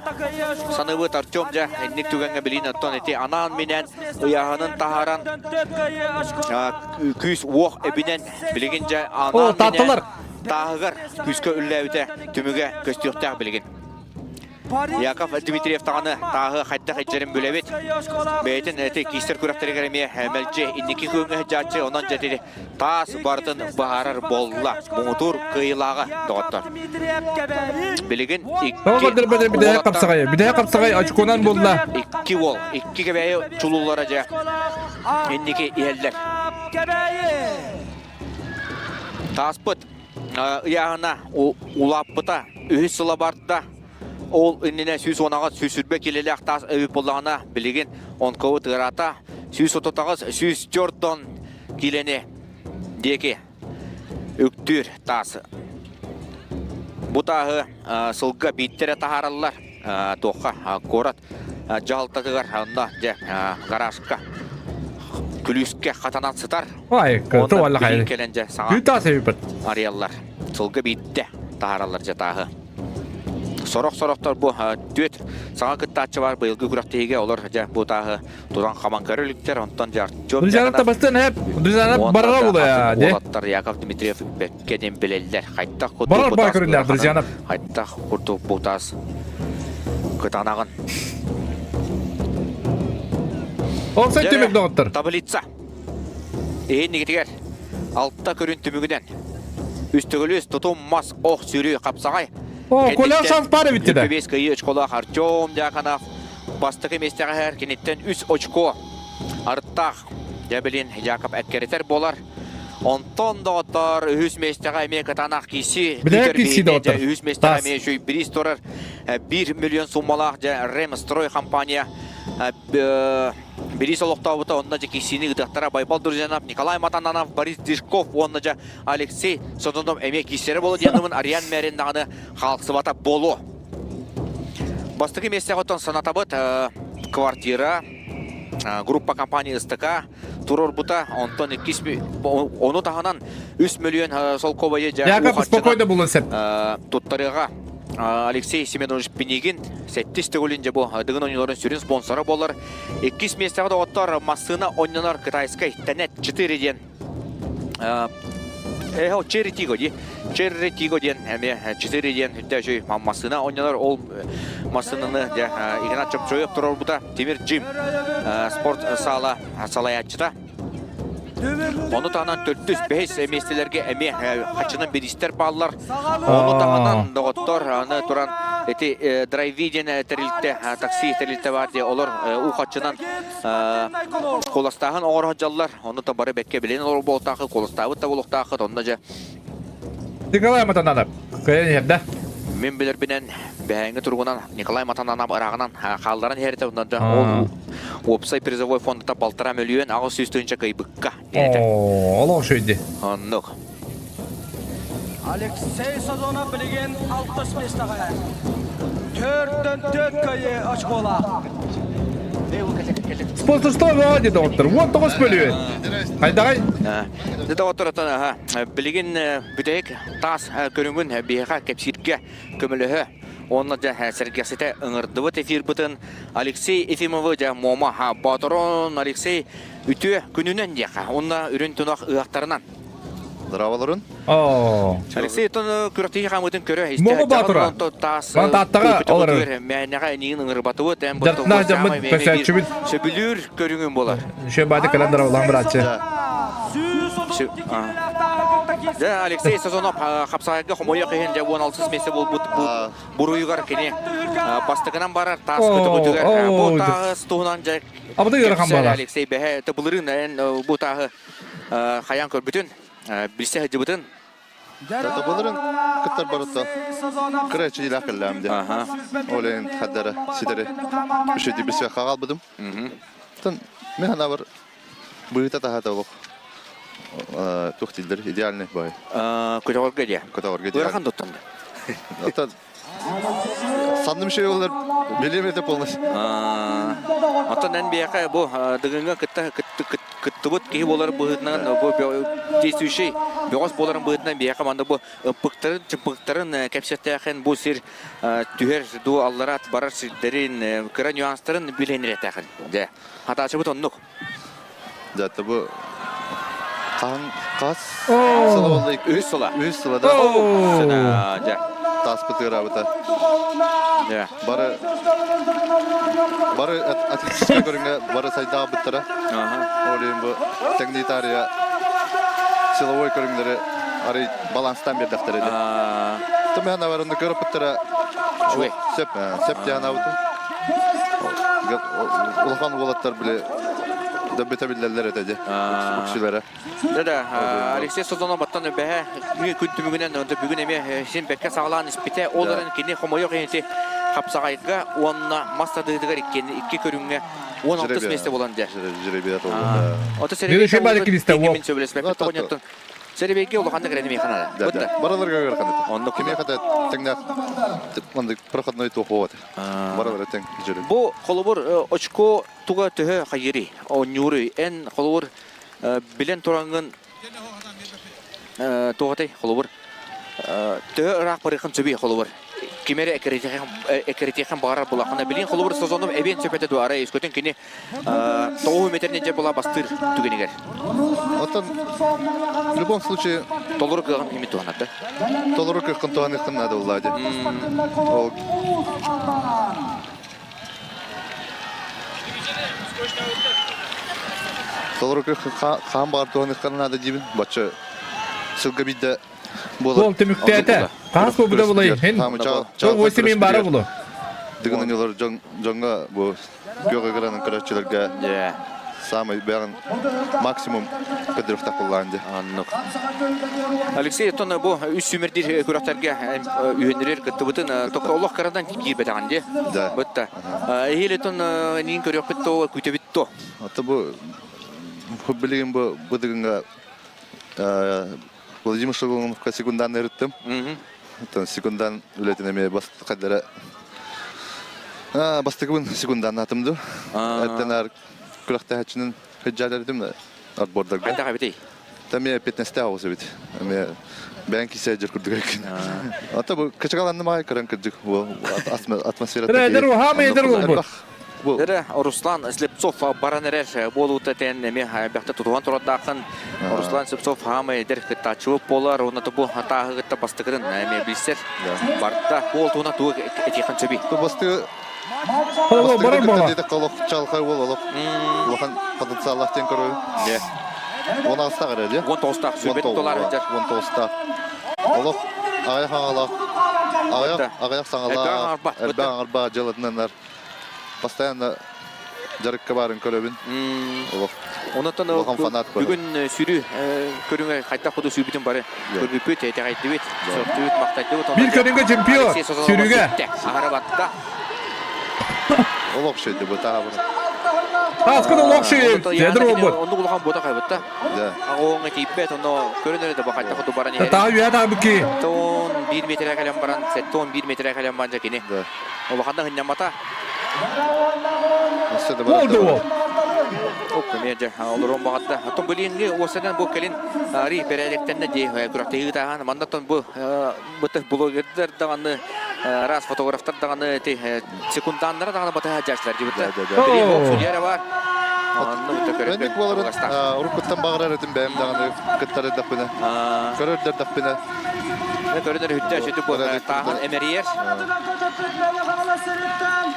саныыбыт Артем дьэ инник түгэҥҥэ билиин оттон ити анаан-минээн ыйааһынын таһааран күүс-уох эбинэн билигин дьэ анаан-минээн тааһыгар күүскэ үллээбитэ түмүгэ көстүөхтээх билигин. Яков Дмитриев даҕаны тааһы хайдах илдьэрин билэбит. Бэйэтин эти киистэр күрэхтэригэр эмиэ мэлдьи инники күөҥҥэ сылдьааччы, онон дьэ таас барытын быһаарар буолла. Муҥутуур кыайыылааҕа доҕоттор. Билигин икки Бүтэһик хапсаҕай, бүтэһик хапсаҕай очконан буолла. Икки уол, икки кэбээйи чулуулара дьэ инники иһэллэр. Тааспыт ыйааһына улааппыта үһүс сыла барда. Ол иннинэ 110 120 килэлээх таас эбит буоллаҕына, билигин онкобут ыараата 138 104 киилэни диэки үктүүр таас. Бу тааһы сылга биирдэ эрэ таһаараллар. Туохха куорат дьаһалтатыгар онно дьэ гаражка күлүүскэ хатанан сытар. Ой, Онно билин кэлэн дьэ саҥа арыйаллар. Сылга биирдэ таһаараллар дьэ тааһы. Сорох-сорохтор бу түөт саҥа кыттааччы бар быйылгы күрэхтэһиигэ олор дьэ бу тааһы тутан хаман көрө иликтэр. Онтон дьэ Артем Друзья, бастан эп, друзья, барара була я, Уолаттар Яков Дмитриев бэккэ диэн билэллэр. Хайдах курдук Барар бар көрүннэр, друзья. Хайдах курдук бу таас кытанаҕын. Ол сай түмүк доҕоттор. Таблица. Иһин нигитигэр алта көрүн түмүгүнэн. Үстөгүлүс тутум мас ох сүрүү хапсаҕай. О, Коля шанс пара битти да. Бес кыйы очколаах Артем Дьяконов бастакы миэстэҕэ иһэр киниттэн үс очко арыттаах Дьэбилин Яков эккирэтэр буолар. Онтон доҕоттор үһүс миэстэҕэ эмиэ кытаанах киси Билэр киси доҕоттор. Үһүс миэстэҕэ эмиэ үчүй бириис турар 1 миллион суммалаах дьэ Ремстрой компания бириис олохтообута онно дьэ киисиини ыытыахтара Байбал Друзьянов, Николай Матананов, Борис Дишков уонна дьэ Алексей Содунов эмиэ киисэрэ буолуо диэн Ариан Мэрин даҕаны хаалсыбата буолуо. Бастакы миэстэҕэ оттон санатабыт квартира группа компания СТК туруорбута, онтон иккис ону таһынан 3 миллион солкуобайы дьэ Яков спокойно булун сеп. туттарыаҕа Алексей Семенович Пинигин сэттис төгүлүн дьэ бу Дыгын оонньууларын сүрүн спонсора буолар. Иккис миэстэҕэ доҕоттор массыына оонньонор китайскай Тенет 4 диэн Эхо Черри Тиго дии. Черри Тиго диэн эмиэ 4 диэн үтэ үчүй массыына оонньонор ол массыынаны дьэ Игнат Чопчоев туруорбута Тимир Джим спорт саала салайааччыта. Ону таһынан төрдүс, бэһис миэстэлэргэ эмиэ хаччынан бириистэр бааллар. Ону таһынан доҕоттор аны туран ити драйви диэн тэрилтэ, такси тэрилтэ баар дии олор уу хаччынан куоластааһын оҥоро сылдьаллар. Ону та бары бэккэ билэн олорор буолтаахы, куоластаабыт да буолуохтааххыт, онно дьэ Николай Матананов кыайан иһэр да? Мин билэрбинэн, бэһээҥҥи туругунан Николай Матананов ырааҕынан хаалларан иһэритэ, онно да ол уопсай призовой фондата 1,5 миллион кыайбыкка диэтэ. Оо, олох үчүгэй Оннук. Алексей Сазонов билигин алтыс миэстэҕэ. Төртөн төрт кыайыы очколаах. Спонсорство вроде доҕоттор. 19 бөлүөн. Хайдаҕай? Доҕоттор отон билигин бүтэһик таас көрүҥүн биһиэхэ кэпсииргэ көмөлөһө уонна дьэ сэргэхситэ ыҥырдыбыт эфирбытын Алексей Ефимовы дьэ Муома Боотурун Алексей үтүө күнүнэн диэхэ уонна үрүн тунах ыһыахтарынан Здраволорун. Оо. Алексей тон күрэхтэһии хаамыытын көрө истэ Муома Боотура. таас Ман Тааттаҕа олорор. мээнэҕэ эниин ыҥырбатыбыт эн Дьарыктаах дьаммыт көсөөччүбүт. Сөбүлүүр көрүҥүн буолар. Үшө баады кэлэн дарабылаан бырааччы. Дьэ, Алексей Сазонов хапсаҕайга хомойуох иһин дьэ 16 миэстэ буолбут буруйугар кини бастакынан барар таас көтөҕүтүгэр бу тааһы туһунан дьэ Абыты ыарахан буолар. Алексей бэһэ былырыын эн бу тааһы хайаан көрбүтүн, билсэ сылдьыбытын Табаларын кыттар барыта кыра эчилээх кэллэм де. Олен хаддара ситэри үшөдү билсэ хаалбытым. Тон мен ханабар быыта таһата олох тух тилдер идеальный бай. Көтөҕөргө дии. Көтөҕөргө дии. Ыарахан туттан. Оттон Санным şey олар билем это полностью. Оттон эн биэхэ бу дыгыҥҥа кытта кыттыбыт киһи буолар быһыытынан бу действующий бөҕөс буоларын быһыытынан биэхэ манна бу ыппыктарын чыппыктарын кэпсэтээхин бу сир түһэр дуу аллараат барар сирдэрин кыра нюанстарын билэн иретээхин дьэ хатаачыбыт оннук Дьэ, бу хаһан хас сыла буолла? Үһүс сыла. Үһүс сыла да. Дьэ. Тааспыт ыараабыта. Дьэ. Бары бары атлетическай көрүҥҥэ бары сайдаабыттара. Ол иһин бу тэҥнии таарыйа силовой көрүҥнэри арый баланстаан биэрдэхтэрэ дии. Тымыһана барынны көрөппүттэрэ сөп сөп диэн анаабытым. Улахан уолаттар били дөббүтэ биллэллэр этэ дии үксүлэрэ. Да-да, Алексей Созонов баттан бэһэ күн түмүгүнэн бүгүн эмиэ син бэккэ саҕалаан испитэ. Ол эрэн кини хомойуох иһин хапсаҕайга уонна мас тардыытыгар икки көрүҥҥэ 16 миэстэ буолан дьэ. Жеребия Ото Сергей сөбүлэспэппит тоҕонньоттон Сэрэбиэйгэ улаханнык эрэнимиэхэ наада. Бытта. Барыларга ыарахан этэ. Оннук. Кимиэхэ да тэҥнээх маннык проходной туох буолбат. Барылара тэҥ дьөрү. Бу холобур очко туга төһө хайыырый, оонньууруй? Эн холобур билэн тураҥҥын туохатай холобур төһө ыраах барыаххын сөбүй холобур? Ким эрэ эккирэтиэххин баҕарар булаххына билин холобур сезоном эбиэн сөп этэ дуо арай өскөтүн кини тоҕуһу метринэн дьэ була бастыыр түгэнигэр. Оттон в любом случае толору кыаҕын кими туһанар да? Толору кыаххын туһаныаххын наада буоллаа дии. Ол Толору кыаххын хаан баҕар туһаныаххын наада диибин. Бачча. сылга биирдэ буолар. Ол түмүктээтэ. Хаас буолбута булай. Хин. Ол 8 мин бара булу. Дыгын оонньуулар дьоҥҥо бу күөх ыгыранан көрөөччүлэргэ самый бэҕин максимум көдөрүхтэх буллаан дии. Аннык. Алексей, оттон бу үс сүүмэрдиир күрэхтэргэ үһүннэрэр кыттыбытын токка олох кырадан киирбэтэҕин дии. Да. Бытта. Эһиил оттон ниин көрүөхпүт то, күтэбит то. Ата бу билигин бу быдыгынга Владимир Шагоновка секундан ырыттым. Оттон секундан үлэтин эмиэ хайдара бастакыбын секунданнаатым ду. Эттен күрэхтэһээччинин хыджаалэрдим отбордарга. Хайдах эбитий? Та эмиэ 15 оҕус эбит. Эмиэ бэйэн кисе жыр курдук экен. Ата бу кычагаланным аҕай көрөн кырдьык бу атмосфера Эдэр уһаама эдэр уолбут. Эрэ Руслан Слепцов баран эрэр буолуута тэн эми бэхтэ тутуһан турардаахын Руслан Слепцов хаама эдэр кыттааччыбыт буолар уонна бу тааһы кытта бастакытын эми билсэр барда буол туһунан тугу этиэхин сөбүй? Бастыы барар буола. Олох чалхай уол олох улахан потенциаллаах диэн көрөбүн. 16-таах эрэ дии. 19-таах сүбэт доллар сылдьар. 19-таах. Олох аҕыйах аҥалаах аҕыйах аҕыйах саҥалаах элбэх аҥарбаах дьыалатынан постоянно дьарыкка баарын көрөбүн. Олох Онотон улахан фанат бүгүн сүрү көрүҥэ хайдах куду сүүрбүтүн бары көрбүппүт, итэҕэйдибит, сөхтүбүт, махтайдыбыт. Биир көрүҥгэ чемпион сүрүгэ. Аһара батта. Олох шөйдү бу таабыр. Тааскын олох шөйдү. Эдэр уолбут. Оннук улахан буота хайбытта. Оҕоҥо тиийбэт, онно көрөн эрэ да бахайта хоту баран иһэр. Таа үйэ таабыки. Тон 1 метрэ кэлэн баран, 71 метрэ кэлэн баран кини. Улаханна хынньаммата. Болду ол. Оп, олорон баҕатта. Оттон билиҥҥи уосанан бу кэлин ари бэрээдэктэннэ дии күрэхтэһии таһаан маннаттан бу бытых блогердар даҕаны раз фотографтар даҕаны ити секунданнара даҕаны батыһа дьаачылар дибитэ. Били судья бар. Өнник буоларын уруккуттан баҕарар этим бэйэм даҕаны кыттар эрдэхпинэ. Көрөр эрдэхпинэ. Көрөнөр үттэ сүтүк тааһын эмэрийэр.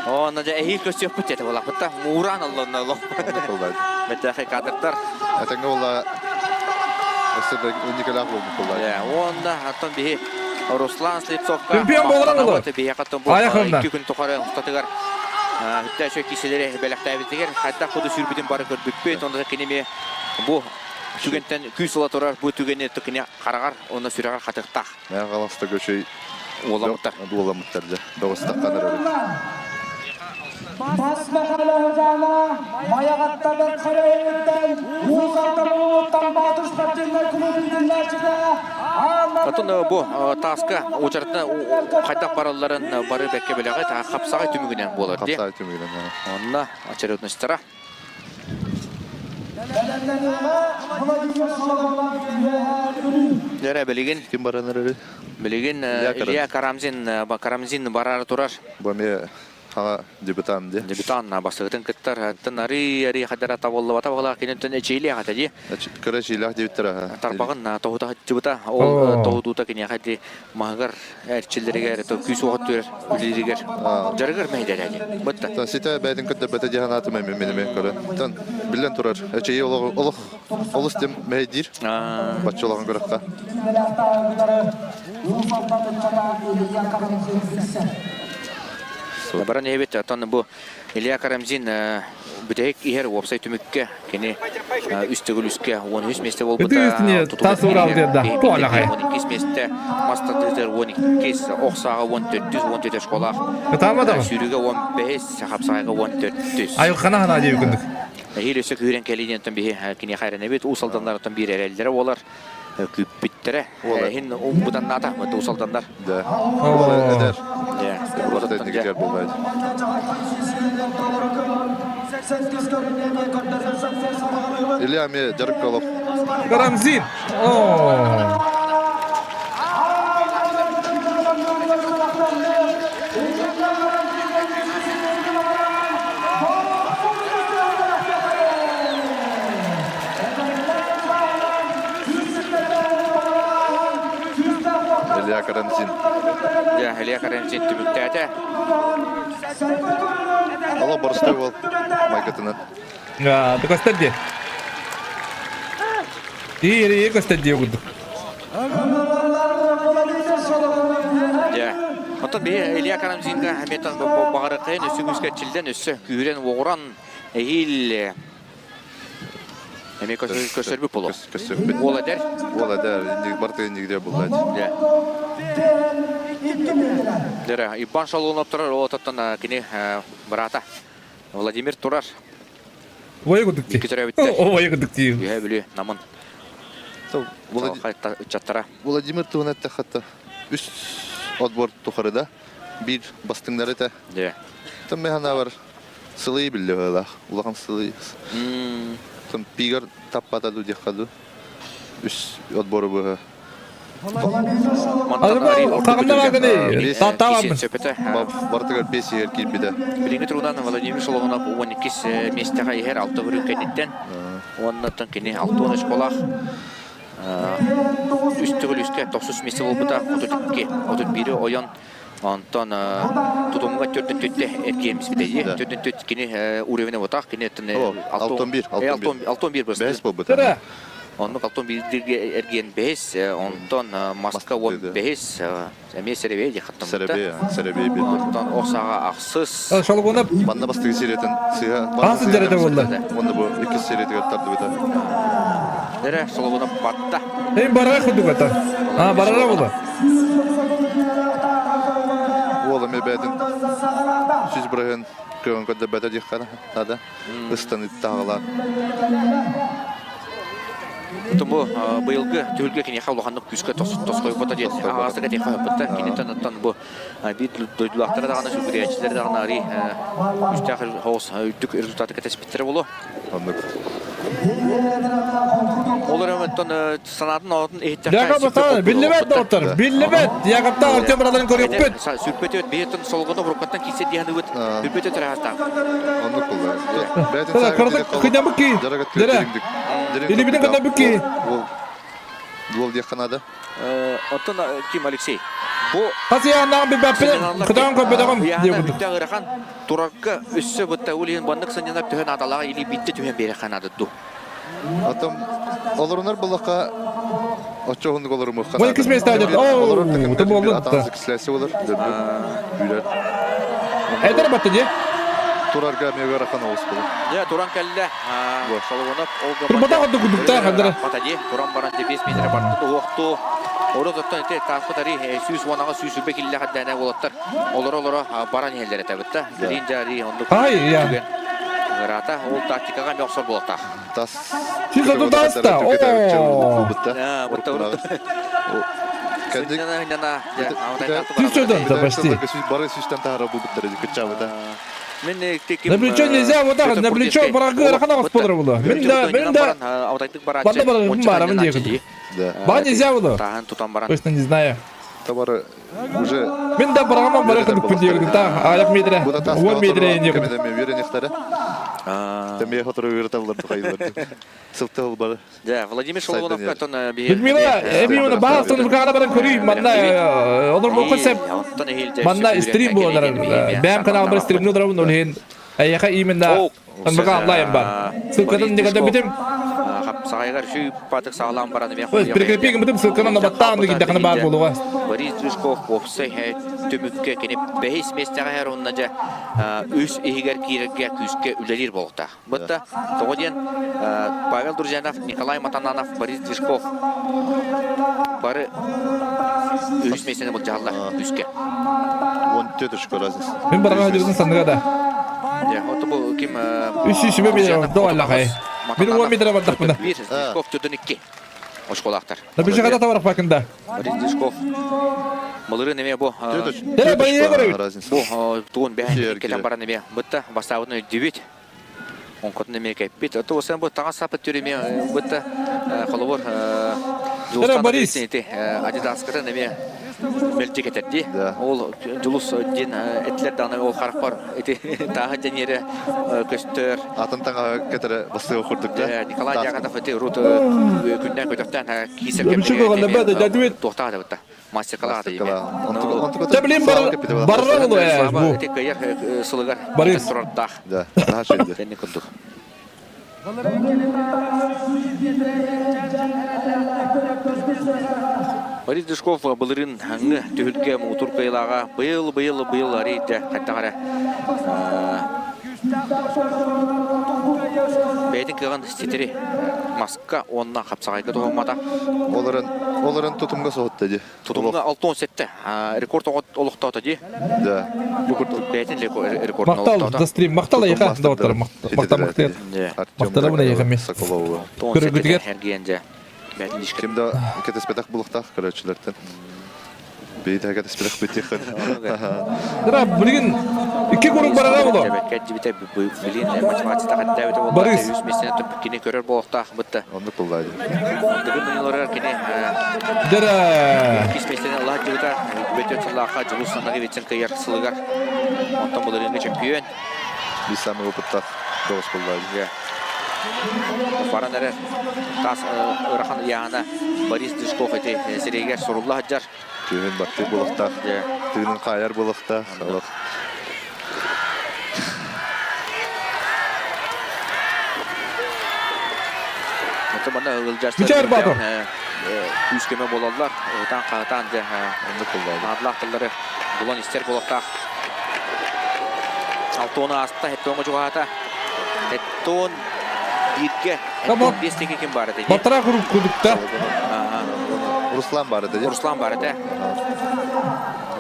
Онно дьэ эһиил көстүөхпүт дэтэ буолахпытта. Муураан оллонно олох. Бэттэхэй кадрдар. Этэҥҥэ буолла өссө да инникилээх буолбут буолла. Уонна оттон биһи Руслан Слепцовка Чемпион буолан олор. Биһиэхэ оттон бу икки күн тухары устатыгар үтэ үчүгэй киселери бэлэхтээбитигэр хайдах куду сүүрбүтүн бары көрбүппүт. Онно кини эмиэ бу түгэнтэн күүс ыла турар бу түгэни кини хараҕар уонна сүрэҕэр хатыктаах. Мэҥэ Хаҥаласта көчөй уоламмыттар. Уоламмыттар дьэ. Бөҕөстөххө эрэр. Бас Михайловна Майаҕатта Бэрт Харайыттан Уус Алдан улууттан Баатыр спортивнай клуб иитиллээччитэ Оттон бу тааска уочаратына хайдах баралларын бары бэккэ билэҕит. Хапсаҕай түмүгүнэн буолар дии. Хапсаҕай түмүгүнэн. Онно очередностара. Дьэрэ билигин ким баран эрэр? Билигин Илья Карамзин Карамзин барар турар. Бу эмиэ Хаҥа дебютант дии. Дебютант бастакытын кыттар. Оттон арый-арый хадара табыллыбата баҕалаах киниттэн эчиилиэх этэ дии. Кыра эчиилээх диэбиттэрэ. Тарбаҕын тоһута сылдьыбыта. Ол тоһутуута киниэхэ ди маһыгар эрчиллэригэр күүс уоҕа түһэр үлэлииригэр дьарыгар мэһэйдэрэ дии. Бытта. Ситэ бэйэтин көрдөрбөтө дии санаатым эми мин эмиэ көрөн. Тон биллэн турар эчэйии олох олох олус дем мэһэйдиир. Бачча улахан күрэххэ. Баран иһэбит, оттон бу Илья Карамзин бүтэһик иһэр уопсай түмүккэ кини үс төгүл үскэ 13 миэстэ буолбута. Тас урал диэн туолаҕай. 12 миэстэ мас тардыытыгар 12 ох сааҕа 14 14 школаах. Сүүрүүгэ 15 хапсаҕайга 14. Айылхана хана диэбит күндүк. Эһиил өссө күүрэн кэлиинэн биһи киниэхэ эрэнэбит. Уус Алданнарыттан биир эрэллэрэ буолар. Күүппүттэрэ. Иһин бутаннаата Уус Алданнар. Да. Эдэр. Илья эмиэ дьарыкка олох. Карамзин. Илья Карамзин. Дьэ, Илья Карамзин түмүктээтэ. Ало боростой уол майгытынан. Көстөр дии. Ири көстөр дии курдук. Дьэ, оттон биһи Илья Карамзинга эмиэтэн баҕарыаххайын өссө күүскэ эрчиллэн, өссө күүрэн уоҕуран эһиил эмиэ көстөрбүт буолуо. Көстөрбүт. Уол эдэр. Уол эдэр, барыта иннигиде булла. Дьэ. Дьэ, Иван Шалунов турар, ол оттон кини быраата Владимир турар. Ой кудук дии. Икки төрөөбүттэр. Ой кудук дии. Үһэ Бүлүү, Намын. Ыччаттара. Владимир туһунан эттэххэ үс отбор тухары да биир бастыҥнар этэ. Дьэ. Тым механавар сылый биллэ быһыылаах. Улахан сылый. Тым пигар таппата ду диэххэ ду. Үс отбору быһа. Бартыгар бес иһэр киирбитэ. Билиҥҥи туругунан Владимир Солоһунов 12 миэстэҕэ иһэр алта көрүҥ кэнниттэн уоннаттан кини 60 очколаах үс төгүл үскэ тохсус миэстэ буолбута 32 31 ойон онтон тутумга төрдүн түттэ эргиэмиспитэ төрдүн түт кини уровень ботах кини 61 61 бэс буолбута Оннук алтон биирдиргэ эргиэн бэһис, онтон маска уон бэһис, эмиэ сэрэбиэй дии хаттаммыта. Сэрэбиэй, сэрэбиэй биэрдэ. Онтон ох саҕа ахсыс. Шолгунап. Манна бастакы сериятын сыыһа. Хас сылдьар буолла? Уонна бу иккис сериятыгар тардыбыта. Эрэ, Сологунап батта. Эм барара курдук ата. А, барара була. Уол эмиэ бэйэтин сүз бырыһын кыаҕын көрдөрбөтө диэххэ наада. Ыстаныт таҕалаан. Бу быйылгы түһүлгэ киниэхэ улаханнык күүскэ тосхойбото диэн аҕаастык этиэхэ сөппүттэ. Киниттэн оттон бу биир дойдулаахтара даҕаны сүгүрүйээччилэр даҕаны арый күүстээх соҕус үрдүк результаты кэтэспиттэрэ буолуо. Оннук. Ол эрэн оттон санаатын оҕотун иһиттэххэ Яков биллибэт доҕоттор, биллибэт. Яковтаах Артем быраларын көрүөхпүт. Сүрпөтүөт биһиттэн солгону буруккаттан киирсэ диэн ыбыт. Сүрпөтүөт ыраастаах. Оннук булла. Бэйэтин Кыдамыки. Илибитин кыдамыки. Дуол диэххэ наада. Оттон ким Алексей? Бу Хас ыйааннаах билбэппин, кытаан көрбөтөҕүм диye курдук. ыарахан турарга өссө бытта улиһин баннык сынньанар төһө наадалаах или биитте түһэн биэрэххэ наада дуу. Атом олорунар буллахха оччо уһуннук олорумуохха Ой, кис места идет. Оу, ты болдун. Атаҕасы кислээси болар. Үүрэр. Эдэр батты дии. Турарга эмиэ ыарахан оҕус болар. Дьэ, туран кэллэ. Соловонов ол Турбата ордук кудуктаах хандара. Бата дии, туран баран 5 метр барты уохту. Орот оттон ити тааспыт ари 110-аҕа 120 киллээх эрдээнэ уолаттар олоро-олоро баран иһэллэр этэ бытта. Билин дьари оннук Ай, я. Ыраата ол тактикаҕа эмиэ охсор буолуохтаах. Тас. Сиз отутааста. Оо. Сүүс почти. Бары сүүстэн таһара булбуттар кыччаабыта. На плечо нельзя, вот так, на плечо врагы ыарахан оҕус буолар буолуо. Мин да, мин да, манна барарым баарабын диэкин. Ба нельзя было. Точно не знаю. Табары уже Мин да бараман бары кыдыкпын диэбитим та аяк метре, 10 метре диэбитим. Үөрэнихтэрэ. Тэмиэ хотору үөрэтэллэр тухайылар. Сылтыл бары. Да, Владимир Шолоновка тон Людмила, эми баастан букаана баран көрүй, манна олор бокко сеп. Манна стрим болар. Бэм канал бар стримни олорабын ол иһин эйэхэ именно Онбука онлайн бар. Ссылкатын дигада битим. Сағайгар шүй патык сағалан баран эме Прикрепи битим ссылканы набаттаан дигидахына бар болуга. Борис Дружков опсай түмүккэ кини бэһис миэстэҕэ иһэр уонна дьэ үс иһигэр киирэргэ күүскэ үлэлиир буолуохтаах. Бытта тоҕо диэн Павел Друзьянов, Николай Матананов, Борис Движков бары үһүс миэстэни былдьаһаллар күүскэ. 14 очко разница. Мин бараҕа дьыбытын санныга да. Дьэ, вот бу ким Үс үс үбэ биэрэ доҕаллахай. Бир уон метр бардахпына. Бир Движков төрдөн икки очколаахтар. Да bir şakada тавар факында. Борис Движков Малырын эме бу. Э, байы көрөбүт. Бу тугун бэһэн кетен баран эме бытта бастаабытын өйдүбүт. Онкотун эмиэ кэппит. Ото sen бу таҥас сапыт түр эмиэ бытта холобур Дьулустан Борис Адидаскатын эмиэ мэлдьи кэтэрди. Ол Дьулус диэн этилэр даҕаны ол харахпар ити тааһы дьэниэрэ көстөр. Атын таҥаһы кэтэрэ бастыга курдук да. Николай Дьяконов ити урут күннээн көтөхтөөн киисэр кэмигэр туохтаах да бытта. Мастер-класс Та блин барра булу э бу. Сылыгар Борис. турардаах. Да, наһаа шөйдө. Тэнни курдук. Борис Дышков былырыын аңы түһүлгэ муҥутуур кыайыылааҕа быйыл быйыл быйыл арыйда хайдах эрэ бэйэтин кыаҕын ситэри маска уонна хапсаҕайга туһаммата. Олорон олорон тутумга соһутта дии. Тутумга 67 рекорд олохтоото дии. Да. Бу курдук бэйэтин рекордун Махтал олохтоото. за стрим. Махтал эйиэхэ доҕоттор. Махтал Махталабын эйиэхэ эмиэ. Соколову. Көрөргүтүгэр. Эргиэн дьэ. Ким да кэтэспэтэх булуктаах көрөөччүлэртэн. Бэйэтэ кэтэспэтэх бүтиэххин. Дра, билигин икки куруук барара боло. Кэддибитэ билин математика хаттаабыта буолла. Борис. Үс мессене кини көрөр буолуохтаах бытта. Оннук буллаа дии. Дыгын муньуларыгар кини Дра. иккис мессене ылаат дьыбыта бөтөн сыллаахха Дьулус Санаговицын кыйар сылыгар. Онтон былырыыҥҥы чемпион. Биир самый опыттаах доҕос буллаа дии. Баран эрэр таас ыарахан ыйааһына Борис Дышков ити сирэйигэр сурулла сылдьар. Түһүн баттыы буолуохтаах, тыынын хаайар буолуохтаах. Олох. Ото манна ылдьарса Мичээр Баатыр. күүс көмө буолаллар. Ыытаан хаһытаан дьэ наадалаах тыллары булан истэр буолуохтаах. Алтуону ааста, Хеттоҥҥа чугаһаата. Хеттон бииргэ, Хеттон биэс диэки ким баар этэ? Батара курдукта. Руслан баар этэ. Руслан баар этэ.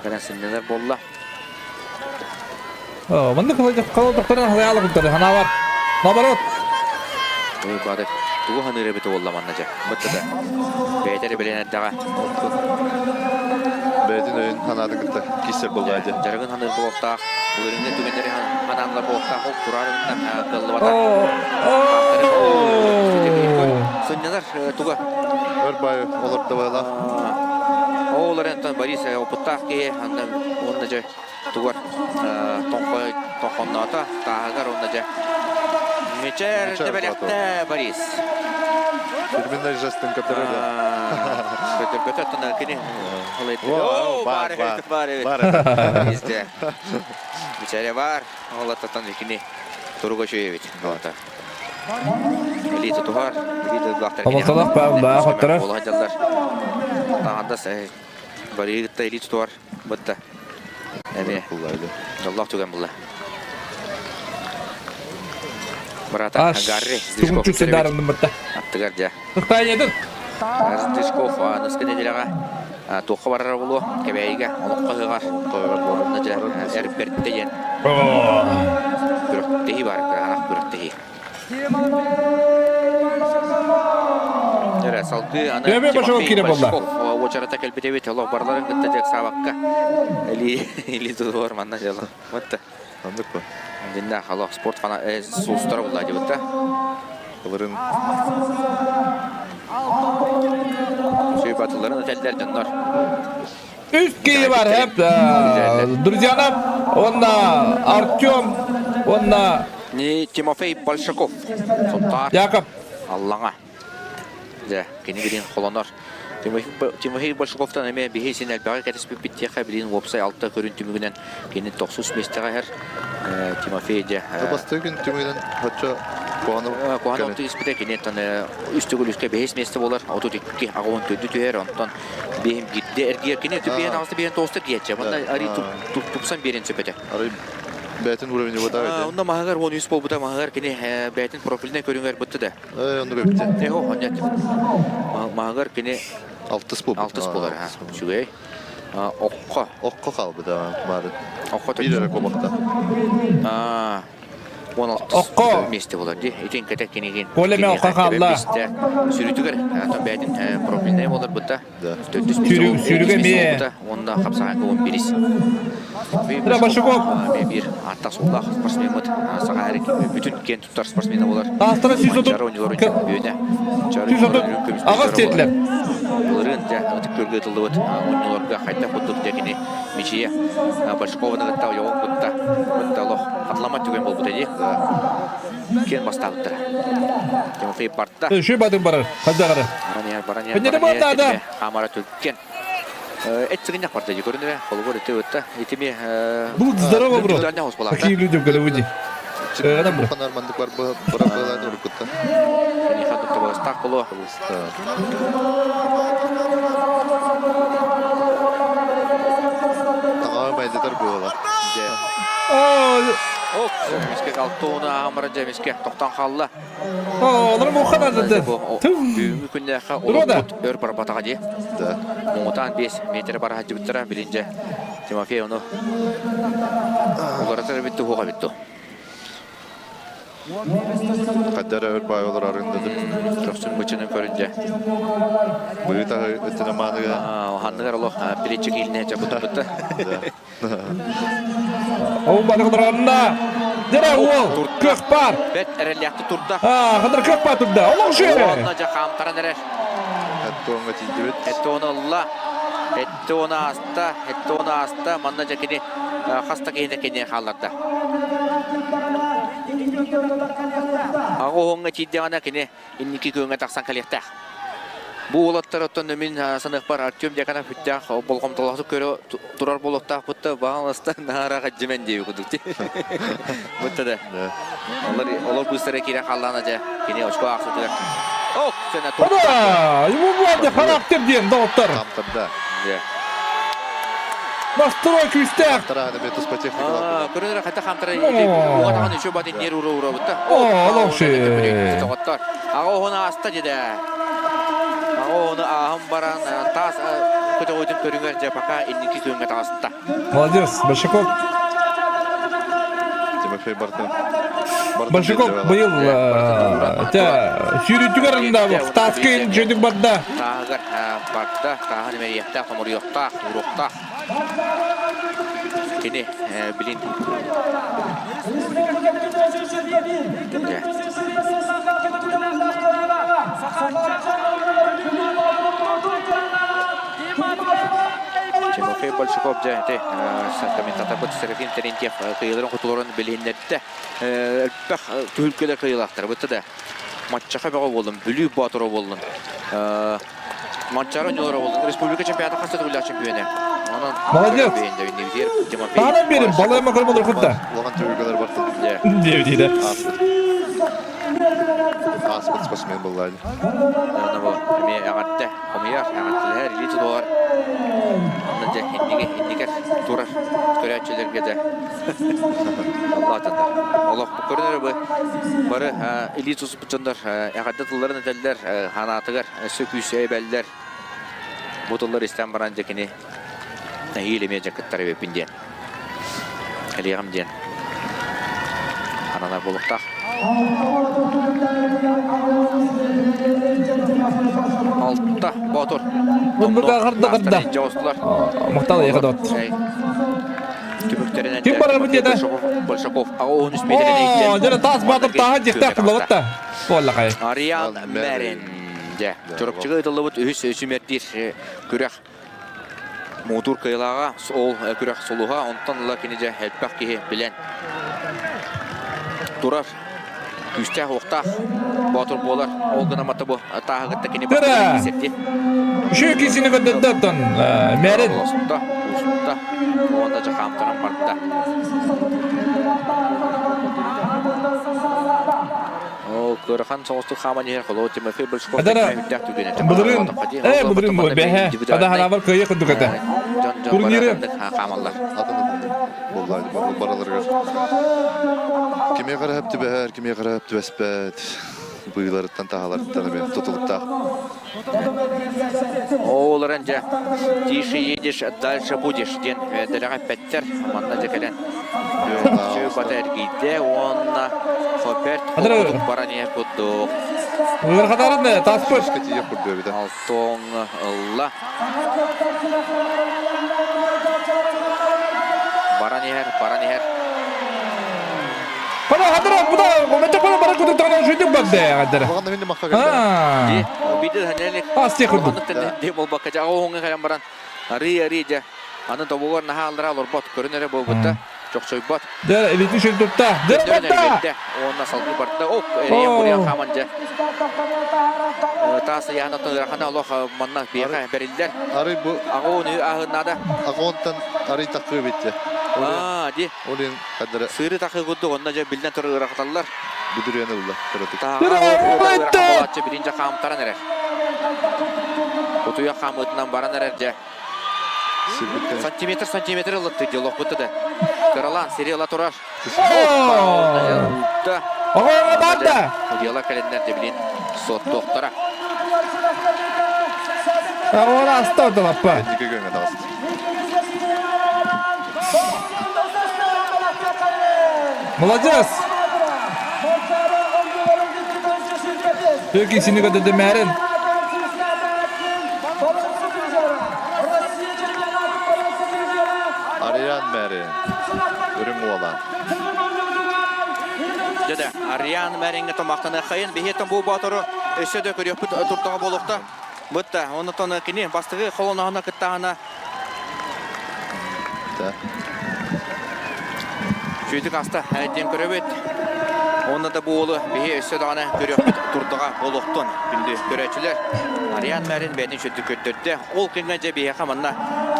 Кэлэн сынньанар буолла. Маннык халатахтарын халаялы куттары ханаабар. Наоборот. Ой, бады. Тугу ханыыр эбит буолла манна дьэ. Бытта да. Бэйэтэ эрэ билэн эрдэҕэ. Бэйэтин өйүн ханаатын кытта киссер буолла дьэ. Дьарыгын ханыыр буолуохтаах. Былырыыҥҥы түгэннэри ханааннар буолуохтаах. Ол тураарынна кыаллыбата. Сынньанар туга. Өр бай олордо байлаах. Ол эрэн Борис опыттаах киһи уонна дьэ тугар тоҥхонноото тааһыгар уонна дьэ Мичээр дэбэлэхтэ Борис. Фирменный жестын көрдөрөр да. Көрдөрбөтө оттон кини О, бар бар бар. Изде. Мичээрэ бар. Ол аттан кини туруга үчүгэй эбит. Элита туһар, элита дулаахтар Хамалталаах баах оттара. Буола сылдьаллар. Таҥардас барыгытта элита туһар бытта. Эми дьоллоох түгэн булла. Брата Гарри Тугун чүксүн бытта. Аттыгар дьэ. Тахтаайдын. Дышков аныскы нэдиэлэҕэ туохха барара буолуо Кэбээйигэ олоххо ыһыаҕар онно дьэ эр бэртэ диэн күрэхтэһии баар кыраанах күрэхтэһии. Эрэ салгыы аны Тимофей Большаков уочарата кэлбит эбит олох барыларын кытта дьэ ыксаабакка или или тутуор манна дьыала вот Оннук ба. Диннээх олох спорт фана сулустара булла дебитта. Ылырын. Сүй батыларын өтеллер дьоннор. Үс киһи бар хэп. Друзьянам, онна Артем, онна Не Тимофей Большаков. Сунтаар. Яков. Аллаҥа. Дьэ, кини билин холонор. Тимофей Большаковтан эмиэ биһи син элбэҕи кэтэспиппит диэххэ билин уопсай алта көрүн түмүгүнэн кини тохсус миэстэҕэ иһэр. Тимофей дьэ Бастакы күн түмүгүнэн оччо куһаҕаны куһаҕаны оту испитэ кини үс төгүл үскэ бэһис миэстэ буолар 32 аҕа төрдү түһэр онтон биэһин биирдэ эргийэр кини биэһин аҕыста биэһин тоҕуста эргийээччи манна арый тупсан биэрэн сөп этэ арый бэйэтин уровень быта онно маһыгар 13 буолбута маһыгар кини бэйэтин профильнай көрүҥэр бытты да Оннук эбит. Эһо, онньат. Маһыгар кини алтыс буолбут. Алтыс буолар, ha. Үчүгэй. Окко. Окко хаалбыта бары. Окко Биир эрэ куобахта. Аа. 16 миэстэ буолар дии. Итин кэтэ кинигин. Коля мен окко хаалла. Сүрүтүгэр атын бэйэтин профильнай буолар бытта. Сүүрүгэ эмиэ. Уонна хапсаҕайга он бирис. Башуков. Биир аттах суллаах спортсменмыт саха бүтүн киэн туттар спортсмена болар. Таастара 130. Манчары оонньууларын чөмпүйүөнэ. 130. Аҕыс тиэтилэр. Былырыын дьэ ытык көргө ытыллыбыт оонньууларга хайдах курдук дьэ кини Мичийэ Большкованы кытта ойоҕун кытта кытта олох хатыламмат түгэн буолбута дии. Киэн бастаабыттара. Тимофей барда. Үшүй бадын барар. Хаддагары. Баран иһэр, баран иһэр, баран иһэр. Хамара түргэн. Эт сыгынньах барда дии көрүнүбэ. Холобур ити ытта. Итими Будь здорово, бро. Какие люди в Голливуде. Ханар мандык бар бырабылаан уруккуттан. табыгастаах болуо. Таҥаҕа майдатар буола. Ок, эмискэ Алтуна амара эмискэ тохтон хаалла. Олору муха надо. Бүгүҥҥү күннээххэ олохпут өр барбатаҕа дии. Муҥутаан 5 метр бара сылдьыбыттара билинчэ Тимофей ону уларытар эбит туһуох эбит ту. Хаддар өр баай олорарын дадым. Көхсүн бычынын көрүнчэ. Быыта өттүнэ мааныга. Ханныгар олох плечик илне чапытыппыта. Ол барыгыларына Дера уол көх бар. Бет эрэллээхти турда. Аа, хадыр көх бар турда. Олох жүйе. Онна жа хаамтаран эрэр. Эттуонга тиийдибит. Эттуон ылла. Эттуон ааста. Эттуон ааста. Манна жа кини хаста киһини кини хаалларда. Аҕа оһоҥҥо тиийдэҕинэ кини инники күөҥҥэ тахсан кэлиэхтээх. Бу уолаттар оттон мин саныахпар Артем Дьяконов бүттээх болҕомтолоохтук көрө турар буолуохтаахпыт да баҕаласта наара хадьымэн диэби курдук дии. Бутта да. Олор олор быыстара киирэн халлаана дьэ кини очко аахсытыгар. Ок, сена турда. Да, ему было характер диэн доҕоттор. Хамтарда. Дьэ. Настрой күүстээх. Тарааны бе туспа техникалар. Көрөнөр хата хамтара уҕатаҕын үчү батын нер ура ура бутта. О, олох Доҕоттор. Аҕа оһон ааста деді. Аҕа оһону ааһын баран таас көтөҕүтүн көрүҥэр дьэ пока инники күөҥҥэ таҕыста. Молодец, Большаков. Тимофей Бартын. Большаков быйыл сүүрүүтүгэр тааска жөдүк барда. Тааһыгар барда, тааһын эмэриэхтээх, хомуруйуохтаах, ууруохтаах. Кини билин Тимофей Большаков дьэ ити комментаторбыт Серафим Терентьев кыйыларын хотуларын билиһиннэрдэ. Элбэх түһүлгэлэр кыйылаахтар. Бытта да матчаха бөҕө буоллун, Бүлүү Боотура буоллун. Манчаары оонньуулара буоллун. Республика чемпионата хас да төгүллээх чемпионы. Онон Молодец. Таанан берин, балайма көрмөлөр кутта. Улахан түһүлгэлэр бартын. Диэбитиде. Ааспыт спортсмен буллаады. Оны бу эмиэ эҕэрдэ хомуйар, эҕэрдэлэһэр, илии тутуһар. Онно дьэ иннигэ иннигэр турар көрөөччүлэргэ дьэ Аллаатаннар. Олох бу көрүнэр бу бары илии тутуспут дьоннор эҕэрдэ тылларын этэллэр, ханаатыгар өссө күүс эбэллэр. Бу тыллар истэн баран дьэ кини нэһиил эмиэ дьэ кыттар эбиппин диэн. Кэлиэҕим диэн ананар буолуохтаах. Алта Боотур. Муннуга харда харда. Махтал эйиэхэ дот. Түмүктэринэн Ким барар диэтэ? Большаков 13 метрин Оо, дьэ таас баатыр тааһа дьиэхтээх тыллабат да. Буолла Ариан Мэрин. Дьэ, Чурапчыга ыытыллыбыт үһүс сүүмэрдиир күрэх муҥутуур кыайыылааҕа ол күрэх сулуһа, онтон ыла кини дьэ элбэх киһи билэн турар күүстээх уохтаах боотур буолар. Ол гына мата бу тааһыгытта кини Тыра! Үшөө кисини көрдөрдө оттон мэрин. Уста, уста, уонна дьэ хаамтаран барда. Ол кыарахан соҕустук хааман иһэр холоо Тимофей Большаков Адара былырыын э былырыын бу бэһэ ада хараабар кыайы курдук этэ. Турниры хаамаллар. Бараларыгар кимиэхэ эрэ сөп түбэһэр, кимиэхэ эрэ сөп түбэспэт быыларыттан таһаларыттан эмиэ тутулуктаах. Оолорон дьэ тише едешь, дальше будешь диэн дэлэҕэ эппэттэр. Манна дьэ кэлэн бата эргийдэ уонна Хоберт курдук баран иһэр курдук. Ыархатарын таспыт. Алтоҥ ылла. Баран иһэр, баран иһэр. Пана хадара буда мэтэ пана бара кудук тагана шүдүк бадда хадара. Баганда минни махха кэллэ. Биде ханелик. Ас те курдук. Де болбакка жага оңга кэлэн баран арый арый дьэ аны тобугар наһаа аллара олорбот көрүнэрэ буолбутта чохчойбот. Дэ илити шүн тутта. Дэ барда. Уонна салгыы барда. Ок, эрийэн буруйан хааман дьэ. Таас ыйаһына ыарахана олох манна биэхэ бэриллэр. Арый бу Аҕа уну аһыннада. Аҕонтан арый такыы битте. Аа, ди. Олин кадара. Сыыры такыы курдук онно дьэ биллэн турар ыарахаталлар. Бүдүрүйэн ылла кыратык. Таһаҕа билинчэ хаамтаран эрэр. Утуйа хаамыытынан баран эрэр дьэ. Сантиметр сантиметр ылытты дьолохпут да. Кыралаан сири ыла турар. Оҕо барда. Удьуола кэлиннэр дьэ билин суоттуохтара. Оҕо аста лаппа. Молодец! Пeki сини көтөдө мээрин. Ариан Мэрин. Үрүҥ уолан. Дьэ Ариан Мэриҥҥэ томахтаныаххайын биһиэтэн бу боотуру өссө да көрүөхпүт турдаҕа буолуохта. Бытта, оннотон кини бастакы холоноһуна кыттаһына Сүүтүк аста диэн көрөбүт. Онно да буолу биһи өссө даҕаны көрүөхпүт турдаҕа буолуохтун күндү көрөөччүлэр. Ариан Мэрин бэйэтин сүрдүк көрдөрдө. Ол кэмҥэ дьэ биһиэхэ манна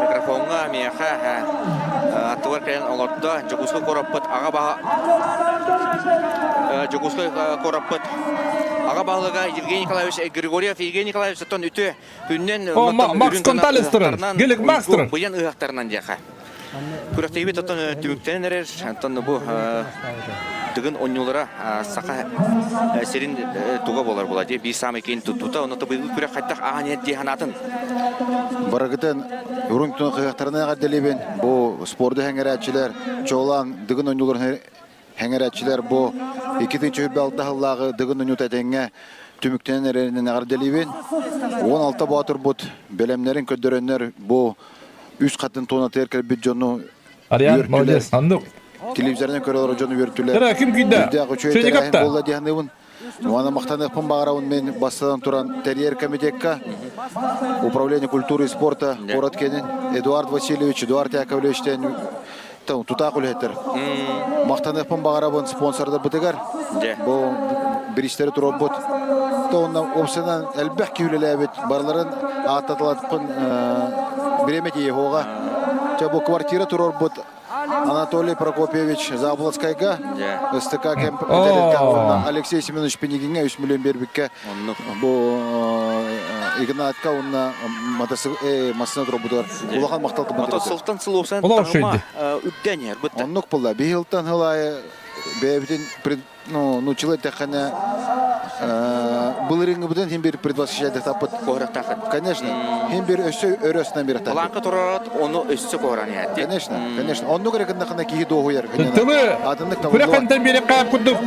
микрофоҥҥа миэхэ аттыбар кэлэн олордо. Дьокуускай куораппыт аҕа баһа Дьокуускай куораппыт аҕа баһылыга Евгений Николаевич Григорьев. Евгений Николаевич оттон үтүө Күннэн О, Макс Конталес турар. Гелик Макс турар. Быйан ыһыахтарынан диэхэ. Күрэхтэһиибит оттон түмүктэнэн эрэр. Оттон бу Тыгын онньуулара саха сирин туга буолар була дии биир саамай киин туттуута онно быйылгы күрэх хайдах ааһан иһэр дии санаатын Барыгытын урун тун кыахтарынан эҕэрдэлиибин. Бу спорду хэҥэрээччилэр чуолаан Дыгын оонньууларын Хэҥэрээччилэр бу 2026 сыллааҕы Дыгын оонньуута этэҥҥэ түмүктэнэн эрэринэн эҕэрдэлиибин. 16 боотурбут бэлэмнэрин көрдөрөннөр бу үс хатын туонатыгар кэлбит дьону Ариан, молодец, андык. Телевизорынан көрө олорор дьону үөртүлэр. Тара, ким күйдэ? Үрдээх үчүгэй Сөйнүк тэрээһин апта. буолла дии саныыбын. Уонна махтаныахпын баҕарабын мен бастатан туран тэрийэр комитекка Управление культуры и спорта куорат кэнин Эдуард Васильевич, Эдуард Яковлевичтен тутаах үлэһиттэр. Махтаныахпын баҕарабын спонсордарбытыгар. Бу бириистэри туруорбут. Онно уопсайынан элбэх киһи үлэлээбит. Барыларын ааттаталатпын бириэмэ тиийэ Чэ бу квартира туруорбут Анатолий Прокопьевич Заболоцкайга СТК кемп Алексей Семенович Пинигиҥҥэ 3 миллион биэрбиккэ бу Игнатка уонна массыына турбутугар улахан махтал Ото сылтан сыл уопсан таһыма үрдээн иһэр бытта. Оннук буолла. Биһилтан сыл аайы бэйэбитин ну, нууччалыы эттэххинэ, былырыыҥҥыбытын хин бир предвосхищать таппыт. Конечно. Хин бир өссө өрөсүнэн бир Планка турарат, ону өссө коһоран иһэтти. Конечно, конечно. Оннук эрэ гыннахына киһи дуоһуйар. Тылы Атыннык күрэххэнтэн биэри каап курдук.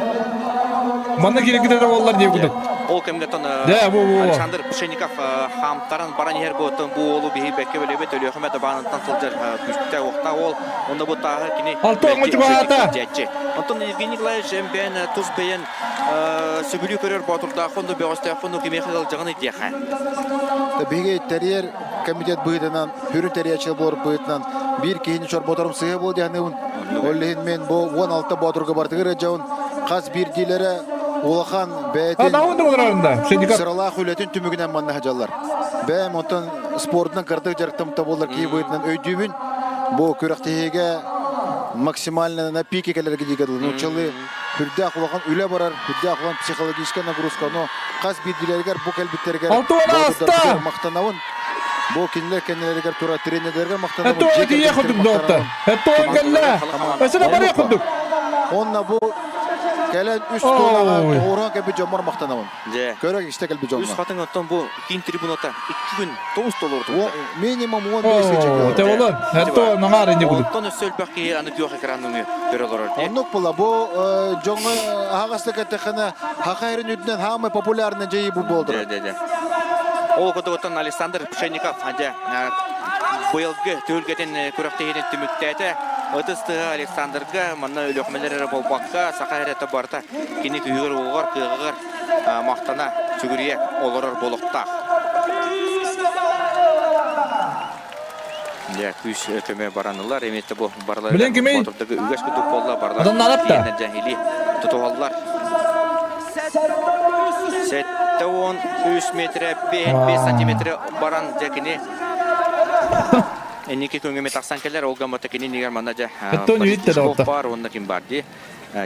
Манна киирэ боллар дии курдук. Ол кэмҥэ тон Александр Пшенников хаамтаран баран иһэр буотун бу уолу биһи бэккэ билэбит Өлүөхүмэ Дабаанынтан сылдьар күүстээх уохтаах уол. Онно бу тааһы кини Алты оҥо чугаһаата. Онтон Евгений Николаевич МБН тус бэйэн сөбүлүү көрөр боотурдааххын да бөҕөстөөххүн да кимиэхэ ыалдьаҕын диэхэ. Биһиги тэрийэр комитет быһыытынан, сүрүн тэрийээччи буолар быһыытынан биир киһини чорботорум сыыһа буол диэхнибин. Ол иһин мен бу 16 боотурга бартыгар ыалдьабын. Хас биирдиилэрэ улахан бэйэтин сыралаах үлэтин түмүгүнэн манна сылдьаллар. Бэйэм онтон спордунан кырдык дьарыктаммыта буоллар киһи быһыытынан өйдүүбүн. Бу күрэхтэһиигэ максимально на пике кэлэргэ диэки дылы нууччалыы үрдээх улахан үлэ барар, үрдээх улахан психологическая нагрузка, но хас биирдиилэригэр бу кэлбиттэригэр махтанабын. Бу кинилэр кэннилэригэр тура тренердэригэр махтанабын. Онно бу кэлэн үс туонаҕа тоҕуруһан кэлбит дьоммор махтанабын. Дьэ. Көрө истэ кэлбит дьоҥҥо. Үс хатыҥ оттон бу киин трибуната икки күн тоҕус толору турда. Минимум 15 тысяча. Те олор, это наҥаар инни кудук. Онтон өссө элбэх киһи аны күөх экранныҥы көрө олорор. Оннук була. Бу дьоҥҥо аһаҕастык эттэххинэ, Хаха эрин үрдүнэн самый популярный дьайыы бу буолдура. Дьэ, дьэ. Ол курдук Александр Пшенников дьэ быйылгы түһүлгэтин күрэхтэһиитин түмүктээтэ. Ытыс тыһа Александрга манна өлүөхүмэлэр эрэ буолбакка, саха эрэтэ барыта кини күүһүгэр-уоҕар, кыаҕыгар махтана, сүгүрүйэ олорор буолуохтаах. Дьэ, күүс көмө баран ылар. Эмиэ бу барылар Билен кимий? Боотурдагы үгэс курдук буолла барылар Аданнарап да. дьаһили тутуһаллар. 73 метрэ 5 сантиметры баран дьэ кини инники көҥүмэ тахсан кэлэр. Ол гаммата кини нигер манна дьэ Эттон үйтте да бар, онна ким бар ди.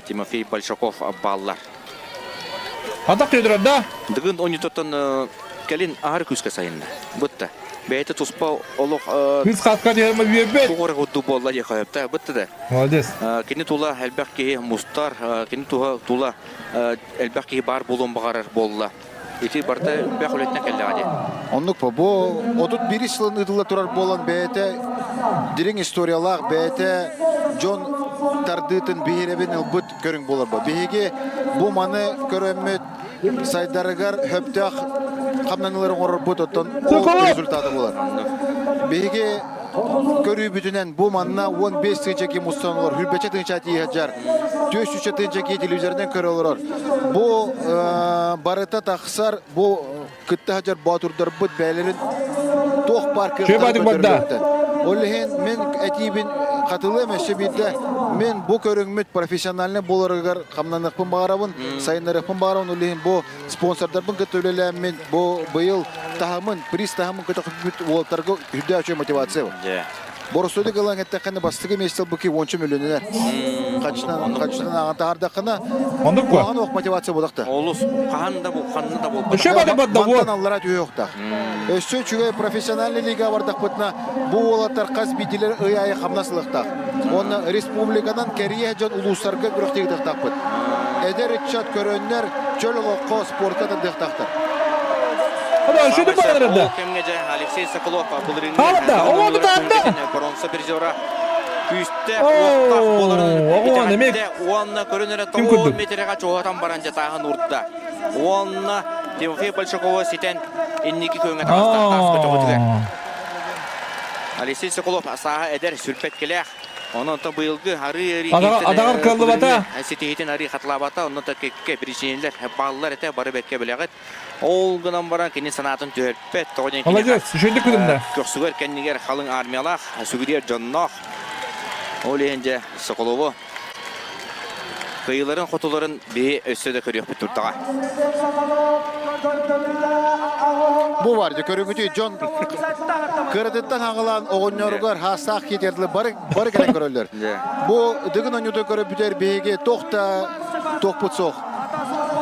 Тимофей Большаков бааллар. Атах көдөрөр да? Дыгын онньутуттан кэлин аһар күүскэ сайынна. Бытта. Бэйэтэ туспа олох Кыыс хаска түһэрмэ үөрбэт. Тугура курдук буолла диye хайапта. Бытта да. Молодец. Кини тула элбэх киһи мустар, кини тула тула элбэх киһи баар буолуон баҕарар буолла. Ити барыта элбэх үлэттэн кэллэҕэ дии. Оннук бу бу 31 сылын ыытылла турар буолан бэйэтэ дириҥ историялаах бэйэтэ дьон тардыытын биһирэбин ылбыт көрүҥ буолар бу. Биһиги бу маны көрөммүт сайдарыгар хөптөөх хамнаныылары оҥорорбут оттон ол результата буолар. Биһиги көрүүбүтүнэн бу манна 15 тыһыынча киһи мустан олорор, хүрбэчэ тыһыынча тиийэ сылдьар, 400 тыһыынча киһи телевизорынан көрө олорор. Бу барыта тахсар, бу кытта сылдьар боотурдарбыт бэйэлэрин туох баар кыахтарын көрдөрүөхтэр. Ол иһин мин этиибин хатылыам өссө биирдэ мин бу көрүҥмүт профессиональный буоларыгар хамнаныахпын баҕарабын, сайыннарыахпын баҕарабын. Ол иһин бу спонсордарбын кытта үлэлээммин бу быйыл таһымын, приз таһымын көтөхпүт уолтарга үрдээх үчүгэй мотивация. Боростуойдук ылан эттэххинэ бастакы миэстэ ылбыки уонча миллионер. Хачынан хачынан ааҕан таһаардаххына Оннук куһаҕан ох мотивация буолахта. Олус хаһан да бу ханна да буолбат. Өссө бада бада Мантан аллара түһүөхтэх. Өссө үчүгэй профессиональный лига бардахпытына бу уолаттар хас биирдилэр ый аайы хамнас ылыахтаах. Уонна республиканан кэрийэ дьон улуустарга күрэхтэһии ыытыахтаахпыт. Эдэр ыччат көрөннөр чөл олоххо спортка тардыахтаахтар. Ол кэмҥэ дьэ Алексей Соколов былырыыҥҥы бронза призера күүстээх уохтаах буоларын итэҕэттэ уонна көрөн эрэ 9 метрэҕэ чугаһатан баран дьэ тааһын уурда. Уонна Тимофей Большакова ситэн инники күөҥҥэ таҕыста таас көтөҕүтүгэр. Алексей Соколов сааһа эдэр сүрпэткэлээх. Онон то быйылгы арыы Адаҕар кыаллыбата. Ситиһитин арыы хатылаабата. Онно та кэккэ биричиинэлэр бааллар этэ бары бэркэ билэҕит. Ол гынан баран кини санаатын түһэрпэт. Тоҕо диэн Молодец, үчүгэйдик күлүмнэ. Көхсүгэр кэннигэр халыҥ армиялаах, сүгүрүйэр дьонноох. Ол иһин дьэ Соколову кыайыыларын хотуларын биһи өссө да көрүөхпүт турдаҕа. Бу бар дьэ көрүҥүтүй дьон кыратыттан хаҥылаан оҕонньоругар хаастаах киитэрдилэр бары бары кэлэн көрөллөр. Бу дыгын оонньуутун көрөбүтэр биһиги туох да туохпут суох.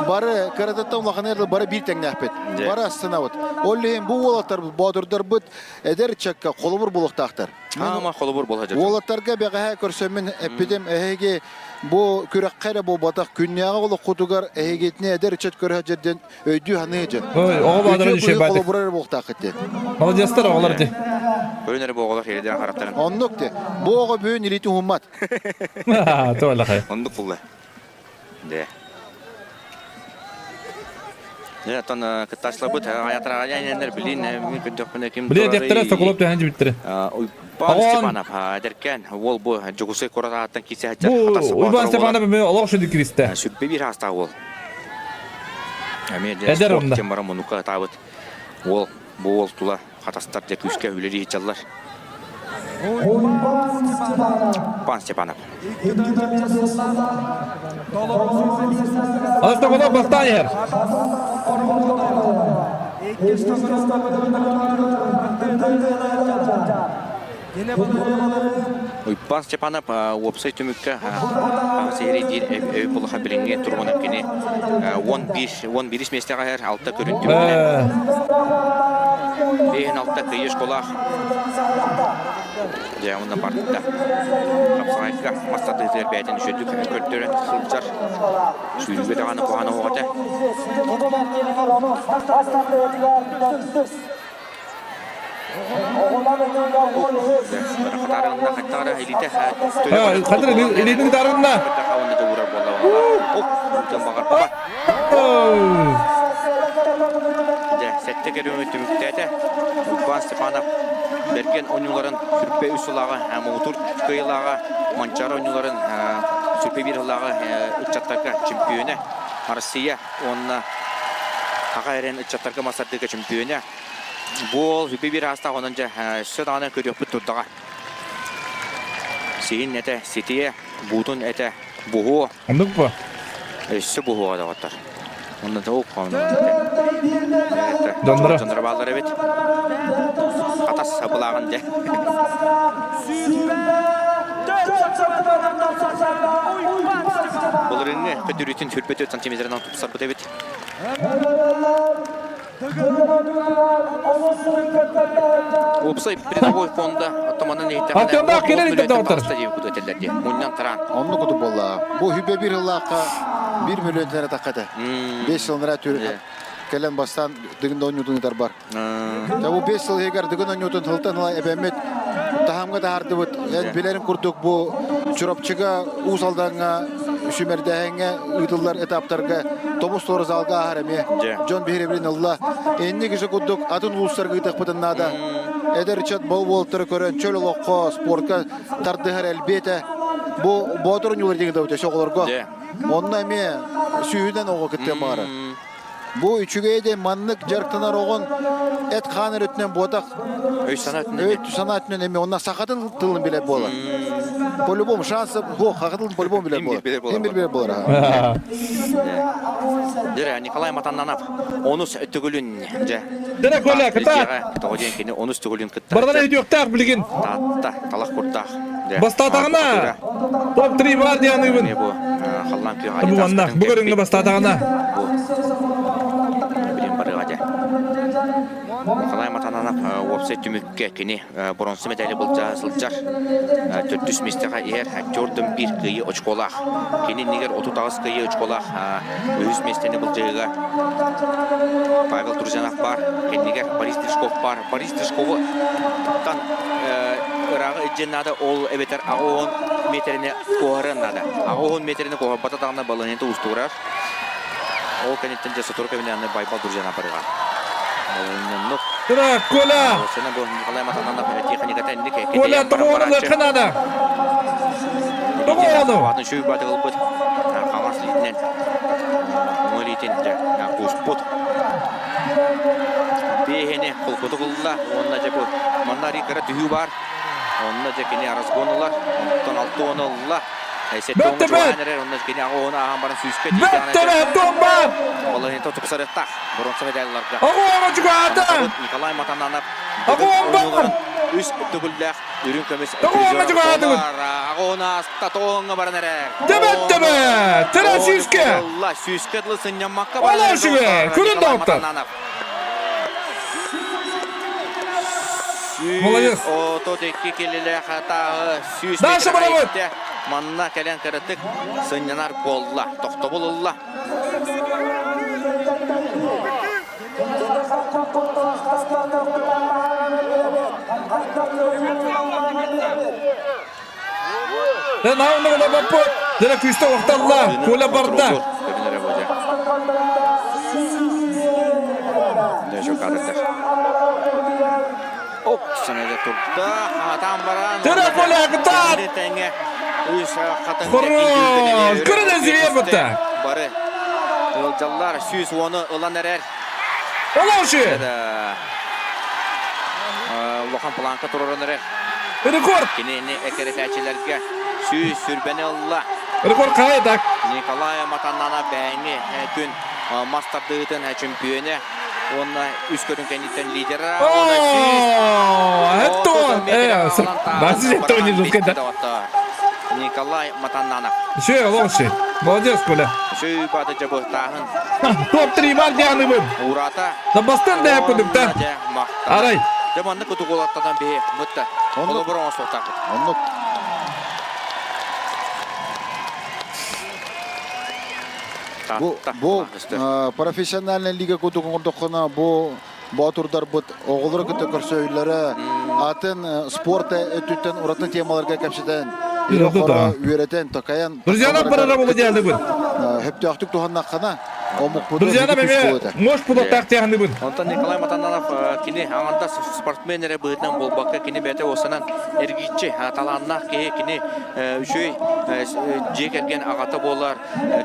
Бары кыратыттан улаханыгар бары биир тэҥнээхпит. Бары астынабыт. Ол иһин бу уолаттарбыт, боотурдарбыт эдэр ыччакка холобур буолуохтаахтар. Ама холобур буола сылдьар. Уолаттарга бэҕэһээ көрсөммүн эппитим, эһиги бу күрэххэ эрэ буолбатах, күннээҕи олоххутугар эһигитини эдэр ыччат көрө сылдьар диэн өйдүү саныы сылдьар. Ой, оҕо баадара Үтүө düşüyor быһыы баадыр. холобура эрэ буолуохтааххыт диэн. Молодецтар оҕолор ди. Көрүн эрэ бу оҕолор иэдээн харахтарын. Оннук де. Бу оҕо бүгүн илиитин уһуммат. Туолахай. Оннук булла. Дэ. Дэ, оттон кыттааччыларбыт аятар билин мин көрдөхпүнэ ким Биле диэхтэрэ Соколов түһэн дьибиттэрэ. Уйбаан Степанов эдэркээн уол бу Дьокуускай куорат ааттан киирсэ сылдьар Бу Уйбаан Степанов эмиэ олох шүдү киристэ. Сүрбэ биир аастаах уол. Эмиэ дьэ спорт диэн баран муннукка ытаабыт уол бу уол тула хатастар дьэ күүскэ үлэлии сылдьаллар. Пан Степанов. Астаколов бастаан иһэр. Уйбаан Степанов уопсай түмүккэ сиһири диир өй булаха билиҥҥи туругунан кини 11 11 миэстэҕэ иһэр алта көрүн түмүгүнэн биэһин алта кыйы школаах дьэ онно барда хапсаҕайга мас тардыытыгар бэйэтин үчүгдүк көрдөрөн сылдьар сүүрүүгэ даҕаны куһаҕан оһох этэ. Хатыр илиитин тарынна. Дьэ, сэттэ көрүҥү түмүктээтэ. Уйбаан Степанов Бэргэн оонньууларын сүрбэ үс сылааҕы муҥутуур кыайыылааҕа, Манчаары оонньууларын сүрбэ биир сыллааҕы ыччаттарга чемпиона, Россия уонна Аҕа эрэн ыччаттарга мас тардыыга чемпиона. Буол үбү биир аастаах онон дьэ өссө даҕаны көрүөхпүт турдаҕа. Сиһин этэ ситиэ, буутун этэ буһуо. Оннук бу. Өссө буһуоҕа доҕоттор. Онно да ол Дьонноро. Дьонноро бааллар эбит. Хатас сабылааҕын дьэ. Былырыыҥҥы көтүрүүтүн сүрбэ 4 сантиметрынан тупсарбыт эбит. Уопсай призовой фонда оттоманан иһиттэҕинэ Артемдаах кэлэр итэ доҕоттор. этэллэр дии. Мунньан тараан. Оннук куту буолла. Бу хүбэ бир ыллаахха бир миллион тахха этэ. Бес сылынара түр кэлэн бастаан дыгын да онньутун ытар бар. Бу 5 сыл иһигэр Дыгын оонньуутун сылтан ыла эбэммит таһамга таһаардыбыт. Эн билэрин курдук бу Чурапчыга, Уус Алдаҥҥа, Сүмэрдээһиҥҥэ ыытыллар этаптарга томус туора залга ааһар эмиэ. Дьон биһирэбилин ылла. Инник ise курдук атын улуустарга ыытыахпытын наада. Эдэр ыччат бол буолтары көрөн чөл олоххо, спортка тардыһар элбиэ этэ. Бу Боотур оонньуулар диэн ыытабыт өссө оҕолорго. Онно эмиэ сүүһүнэн оҕо кыттыан баҕарар. Бу үчүгэй диэн маннык дьарыктанар оҕон эт-хаан өрүтүнэн буотах өй-санаа өттүнэн эмиэ онно сахатын тылын билэр буолар. По-любому шанс суох, саха тылын по-любому билэр буолар. Ким билэр буолар. Дьэ, Николай Матаннанов онус төгүлүн дьэ. Дьэ, Коля, кытаат. Тоҕо диэн кини онус төгүлүн кытта. Бардан өйдүөхтээх билигин. Таатта, талах курдаах. Бастаатаҕына топ-3 бар диэн аныыбын. Бу халлаан күөх Бу манна, бу көрүҥҥэ бастаатаҕына. Бу билим барыга дьэ. Николай Матананов уопсай түмүккэ кини бронза медали былдьаһа сылдьар. Төрдүс миэстэҕэ иһэр Jordan биир кыайыы очколаах. Кини иннигэр 38 кыайыы очколаах үһүс миэстэни былдьаһыыга Павел Друзьянов баар. Кэннигэр Борис Тришков баар. Борис Тришкову тан ырааҕы илдьэн наада, ол эбэтэр 80 миэтэрэни куоһарыан наада. 80 миэтэрэни куоһарбата даҕаны балаһыанньата уустугурар. Ол кэнниттэн дьэ сотору кэминэн аны Байбал Друзьяна барыаҕа. Балаһыанньаннык. Тура, Коля! Сена бу Николай Матананов техниката инник Коля, тоҕо лыахха наада. Тоҕо ону? Атын шүй батылбыт хаҥас илиитинэн оҥо илиитин дьэ куспут. Биэһини холкутук ылла уонна дьэ бу манна арыы кыра түһүү баар. Онно дьэ кини разгон ылар. Онтон алта уону ылла. Сэттэ уоҥҥа чугаһаан эрэр. Онно кини аҕа уону ааһан баран сүүскэ Бэттэ бэт, Балаһыанньата тупсарыахтаах. Боруонса медалларга. Аҕа уоҥҥа чугаһаата. Николай Матананов Аҕа уон үс төгүллээх үрүҥ көмүс Тоҕо уоҥҥа чугаһаатыбыт? Аҕа уону ааста, тоҕо уоҥҥа баран эрэр. Тэбэт-тэбэ! Тыра сүүскэ! Ылла, сүүскэ дылы сынньаммакка баран Олор үчүгэй! Күрүн доҕоттор! Молодец! 32 килилээх тааһы сүүс Даша барабыт! Манна кэлэн кыратык сынньанар буолла, тохтобул ылла. Дэн аунна баппыт. Дэнэ күүстэ охталла. Коля барда. Оп, санада турда. Атан баран. Тыра Коля кытаат. Хорош! Көрүнэ зря бутта. Бары. Ыалдьаллар 110 ылан эрэр. Олооши! Улахан планка тураран эрэр. Рекорд! Кинини эккирэтээччилэргэ сүүс сүрбэни ылла. Рекорд хайа так? Николай Матаннана бэйэҥи күн мас тардыытын чөмпүйүөнэ уонна үс көрүҥ кэнниттэн лидера. О, это он! Николай Матаннанов. Все, лучше. Молодец, Коля. Шүй бады жабыктааһын. Топ-3 бар дианыбын. Урата. Да бастан да кудукта. Арай. Дьэ маннык кутугулаттан биһи мытта. Холобур оҥостуохтаахпыт. Оннук. Бу, бу профессиональная лига кудук оҥордоххуна бу боотурдарбыт оҕолору кытта көрсөһүүлэрэ атын спорт өттүттэн ураты темаларга кэпсэтэн хоро үөрэтэн такайан Друзья, барара була дианыбын. Хөптөөхтүк туһаннаххына омукпутун Друзья, эме мош пулаттаах тианыбын. Онтон Николай Матананов кини аҥардас спортсмен эрэ быһыытынан буолбакка кини бэйэтэ уосанан эргиччи талааннаах киһи кини үчүгэй дьиэ кэргэн аҕата буолар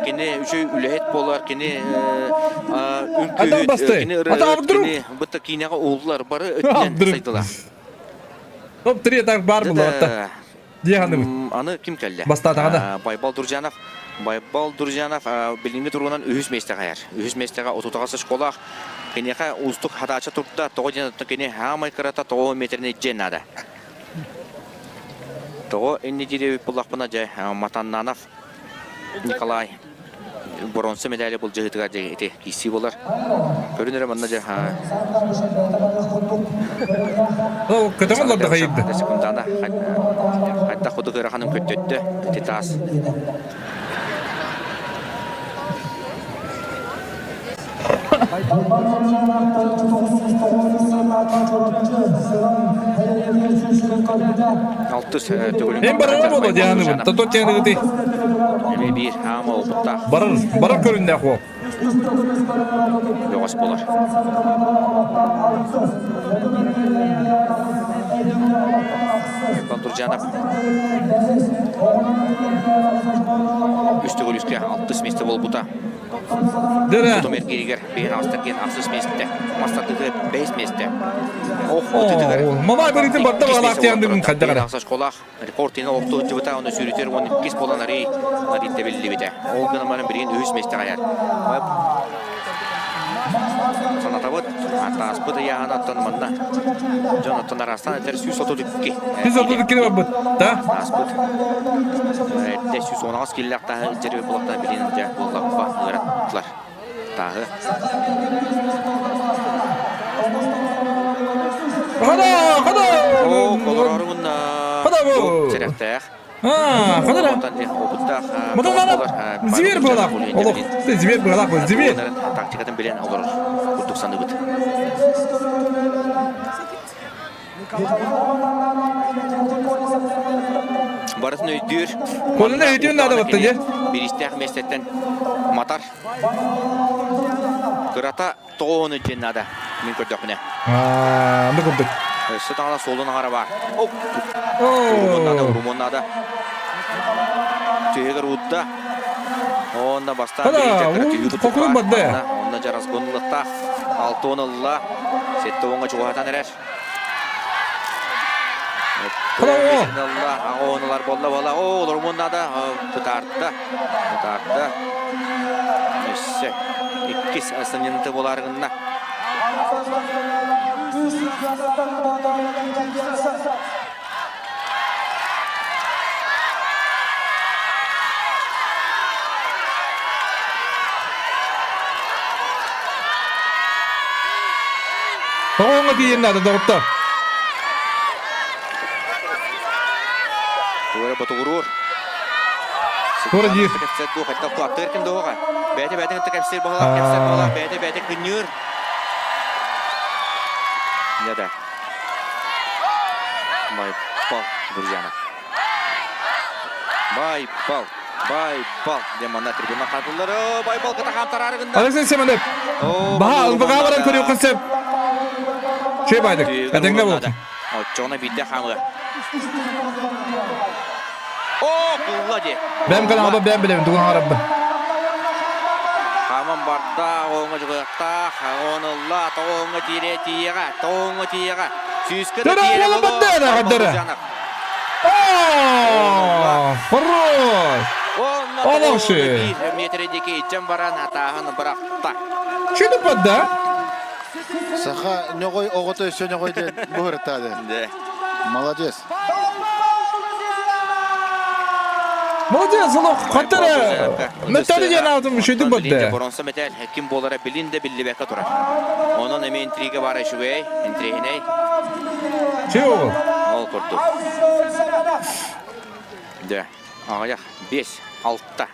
кини үчүгэй үлэһит буолар, кини үҥкүүһүт, кини ырыаһыт, кини бытта киинэҕэ уһуллар, бары өттүнэн сайдылар. Топ-3 так бар булар. Диэханыбыт. Аны ким кэллэ? Бастаатаҕына. Байбал Друзьянов. Байбал Друзьянов билиҥҥи туругунан үһүс миэстэҕэ иһэр. Үһүс миэстэҕэ 38 очколаах. Киниэхэ уустук хатаача турда. Тоҕо диэн кини хаамай кырата 9 метрини дьиэн наада. Тоҕо инни диэбит буллахпына дьэ Матаннанов Николай. Бронза медали былдьаһыытыгар дьэ ити киирсии буолар. Көрүн эрэ манна дьэ Көтөҕөн олордо хайырды. Секундана хайдах кудук ыараханын көттөттө ити таас. Алтыс төгүлүн Эн барара буолуо диааныбын. Тото тианыгыты. Эми биир хаама опыттаах. Барар, барар көрүннээх уол. Бөҕөс болар. Бандуржанов үс төгүл үскэ алтыс миэстэ буолбута. Дөрө. Тутум эргииригэр биһин астарген ахсыс миэстэ. Мастардыгы бэһис миэстэ. Ох, отытыгар. Мамай барытын барда балаах тиандыгын хайдагара. Ахсас школах рекорд тина охту жыбыта оны сүүрүтер 12 болан ари аритте биллибите. Ол гынан баран билигин үһүс миэстэ кайар. Санатабыт, атааспыт ыйааһын оттон манна. Дьон оттон арастан этер 132. 132 барбыт, да? Ааспыт. Эрдэ 118 киллээх тааһы илдьэр булактан билин дьэ буоллаппа ыараттылар. Тааһы. Хада, хада! О, колорорун Хада бу! Сэрэхтээх. А, хада. Муталара зверь буолах. Олох, зверь буолах, зверь. Тактикатын билэн олорор курдук саныыбыт. Барытын өйдүүр. Колуна өйдүүр наада батта дьэ. Биристээх миэстэттэн матар. Кырата тоҕуһуну диэн наада. Мин көрдөхпүнэ. Аа, аны курдук. Өссө таҕана суолун аҥара баар. Оп. Урумун наада, урумун наада. Түһүгэр уутта. Онно бастаан Хокурун барда. Онно жарасгон ылыктаах. Алтон ылла. Сетте оҥа чугаһатан эрэр. Оҕонулар болла бола о олорумун наада пытаарда пытаарда өссө иккис саньынты болаарыгынна Тоҕоҥҥо тиийэн наада доҕоттор. Туора ботугуруур. Туора диир. Кэпсэр ким дуоҕа. Бэйэтэ бэйэтин кытта кэпсиир баһылаах, кэпсэр баһылаах, бэйэтэ бэйэтэ кынньыыр. Да. Байпал, Бурьянов. Байпал, Байпал. Диэн манна трибуна хатыллар. Байпал кыта хаамтараары гынна. Алексей Семенов. Баха ылбыга баран көрүөххүн сөп. Чүй байдык. Этэҥҥэ буолсун. Оччоҕуна биирдэ хаамыа. О, кылла дии. Бэм каналба бэм билэбин тугун хаҥарабын. Хаман барда, оҥо дьугуйахтаах, оҥонулла, тоҕоҥо тиирэ тиийэҕэ, тоҕоҥо тиийэҕэ. Сүүскэ да тиэрэ боло. О, хорош! Олохши! Метр диэки иччэн баран атааһын бырахта. Чүнү подда? Саха ньоҕой оҕото өссө ньоҕой диэн быһыртаады. Молодец. Молодец, олох хаттара. Метали диэн аатым үчүгэй бадда. Боронсо металь ким буолара билин да биллибэккэ турар. Онон эмиэ интрига баара үчүгэй, интриэһинэй. Чего? Ол курдук. Дьэ, аҕыйах, 5, 6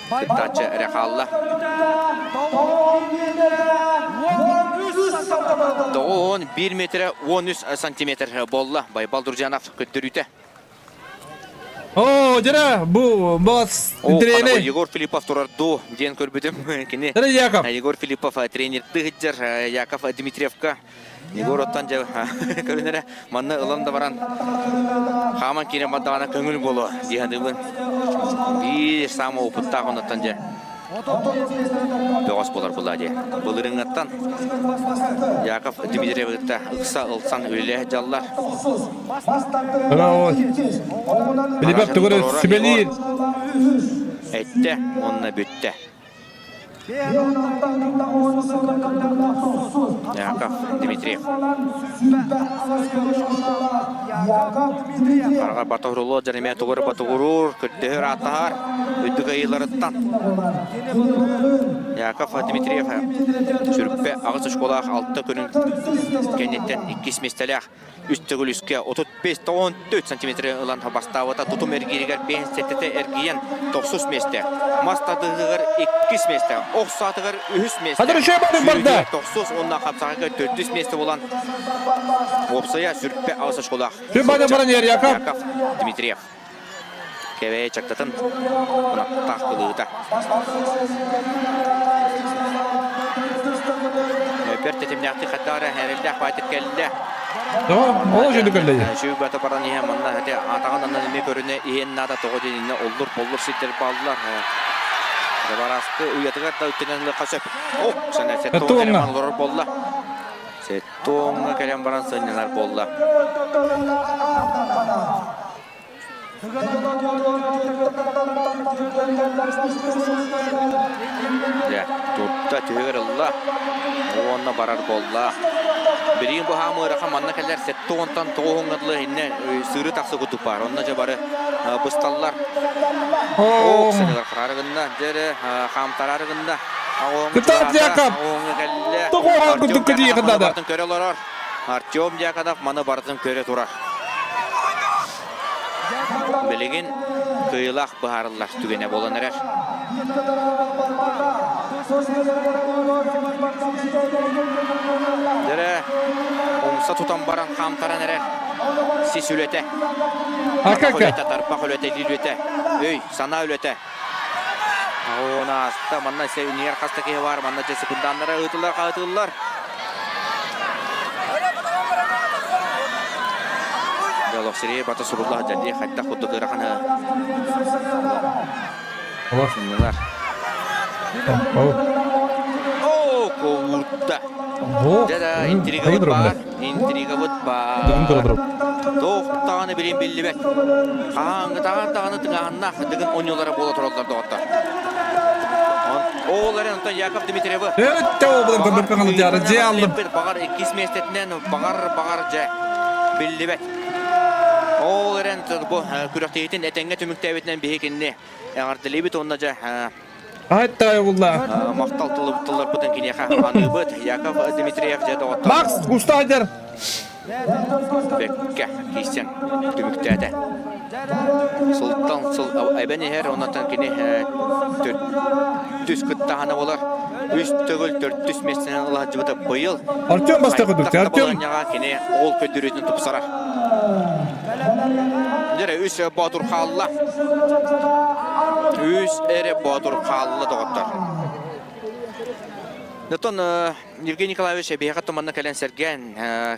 кыттааччы эрэ хаалла. Тоҕуон 1 метрэ 13 сантиметр буолла Байбал Друзьянов көрдөрүүтэ. О, дьара, бу бас тренер. Егор Филиппов турар дуу диэн көрбүтүм. Кини Яков. Егор Филиппов тренердыы сылдьар Яков Дмитриевка. Егор оттон дьэ көрүнэрэ манна ылан да баран хааман киирэн бардаҕына көҥүл буолуо дии саныыбын. Биир саамай опыттаах оннуттан дьэ бөҕөс буолар буолла дии. Былырыҥҥаттан Яков Дмитриевы кытта ыкса ылсан үлэлэһэ дьаллар. Браво. Билибэт тугу сүбэлиир. Эттэ уонна бүттэ. Яков Дмитриев. Хараҕа батуһурулуо дьаримэ тугур батугуруур, көрдөһөр ааттаһар, үрдүк айыыларыттан. Яков Дмитриев сүрүппэ аҕыс очколаах алта күнүн кэнниттэн иккис миэстэлээх үс төгүл үскэ 35-14 сантиметры ылан бастаабыта тутум эргииригэр 5-7 эргийэн тохсус миэстэ мас тардыһыгар иккис миэстэ ох саатыгар үһүс миэстэ сүүрүүтүгэр тохсус уонна хапсаҕайга төрдүс миэстэ буолан уопсайа сүрпэ аҕыс очколаах Яков Дмитриев Кэбээйи чактатын ынахтаах кылыыта. Бэрт тэтимнээхтик хаддаара эрэллээх баайтык кэллэ. Ол жөнү кэллэ. Сүүбата баран иһэ манна хати атаҕын аннан эмиэ көрүнэ иһэн наада тоҕо диэнинэ оллур боллур сирдэр бааллар. Дабараскы уйатыгар да үттэнэн ылыахха сөп. О, сана сеттоҥ кэлэн олорор буолла. Сеттоҥҥа кэлэн баран сынньанар буолла. Дьэ, турда түһүгэр ылла уонна барар буолла. Билигин бу хаам ыарахан манна кэлэр сэттэ уонтан тоҕуһуҥҥа дылы иннэ сыыры тахса курдук баар. Онно дьэ бары бысталлар. Ох, сэнигэр хараары гынна, дьэ эрэ хаамтараары гынна. Кытаат Яков! Тоҕуһан курдук кытыйыхын надо. Көрө олорор. Артем Дьяконов маны барытын көрө турар. Билигин кыайыылаах быһаарыллар түгэнэ буолан эрэр. Дэрэ умса тутан баран хаамтаран эрэр. Сис үлэтэ. Тарбах үлэтэ, тарбах үлэтэ, илии үлэтэ, өй, санаа үлэтэ. Оона ааста, манна иннигэр хаста киһи бар, манна дьэ секунданнара ыытыллар, хаһытыллар. Олох сири бата сурулла дьадди хайдах курдук ыараханы Сыннылар. О, куурда. Дьэ интригабыт баар, интригабыт баар. Туох даҕаны билин биллибэт. Хаһааҥҥытааҕар даҕаны тыҥааһыннаах дыгын оонньуулара буола тураллар доҕоттор. Ол эрэн онтон Яков Дмитриевы баҕар иккис миэстэтинэн баҕар баҕар дьэ биллибэт. Ол эрэн бу күрэхтэһиитин этэҥҥэ түмүктээбитинэн биһи кинини эҕэрдэлиибит уонна дьэ Айттай булла. Махтал тылларбытын киниэхэ аныыбыт. Яков Дмитриев дьэ доҕоттор. Макс Густадер. Бэккэ киирсэн түмүктээтэ. Сылтан сыл эбэн иһэр, оннуттан кини төрдүс кыттаһана болар. Үс төгүл төрдүс миэстэнэн ылаһдьыбыта быйыл. Артем бастакы дүкте. Артем. Кини ол көдүрүтүн тупсарар. Дьэрэ үс боотур хаалла. Үс эрэ боотур хаалла доҕоттор. Оттон Евгений Николаевич биһиэхэ туманна кэлэн сэргээн,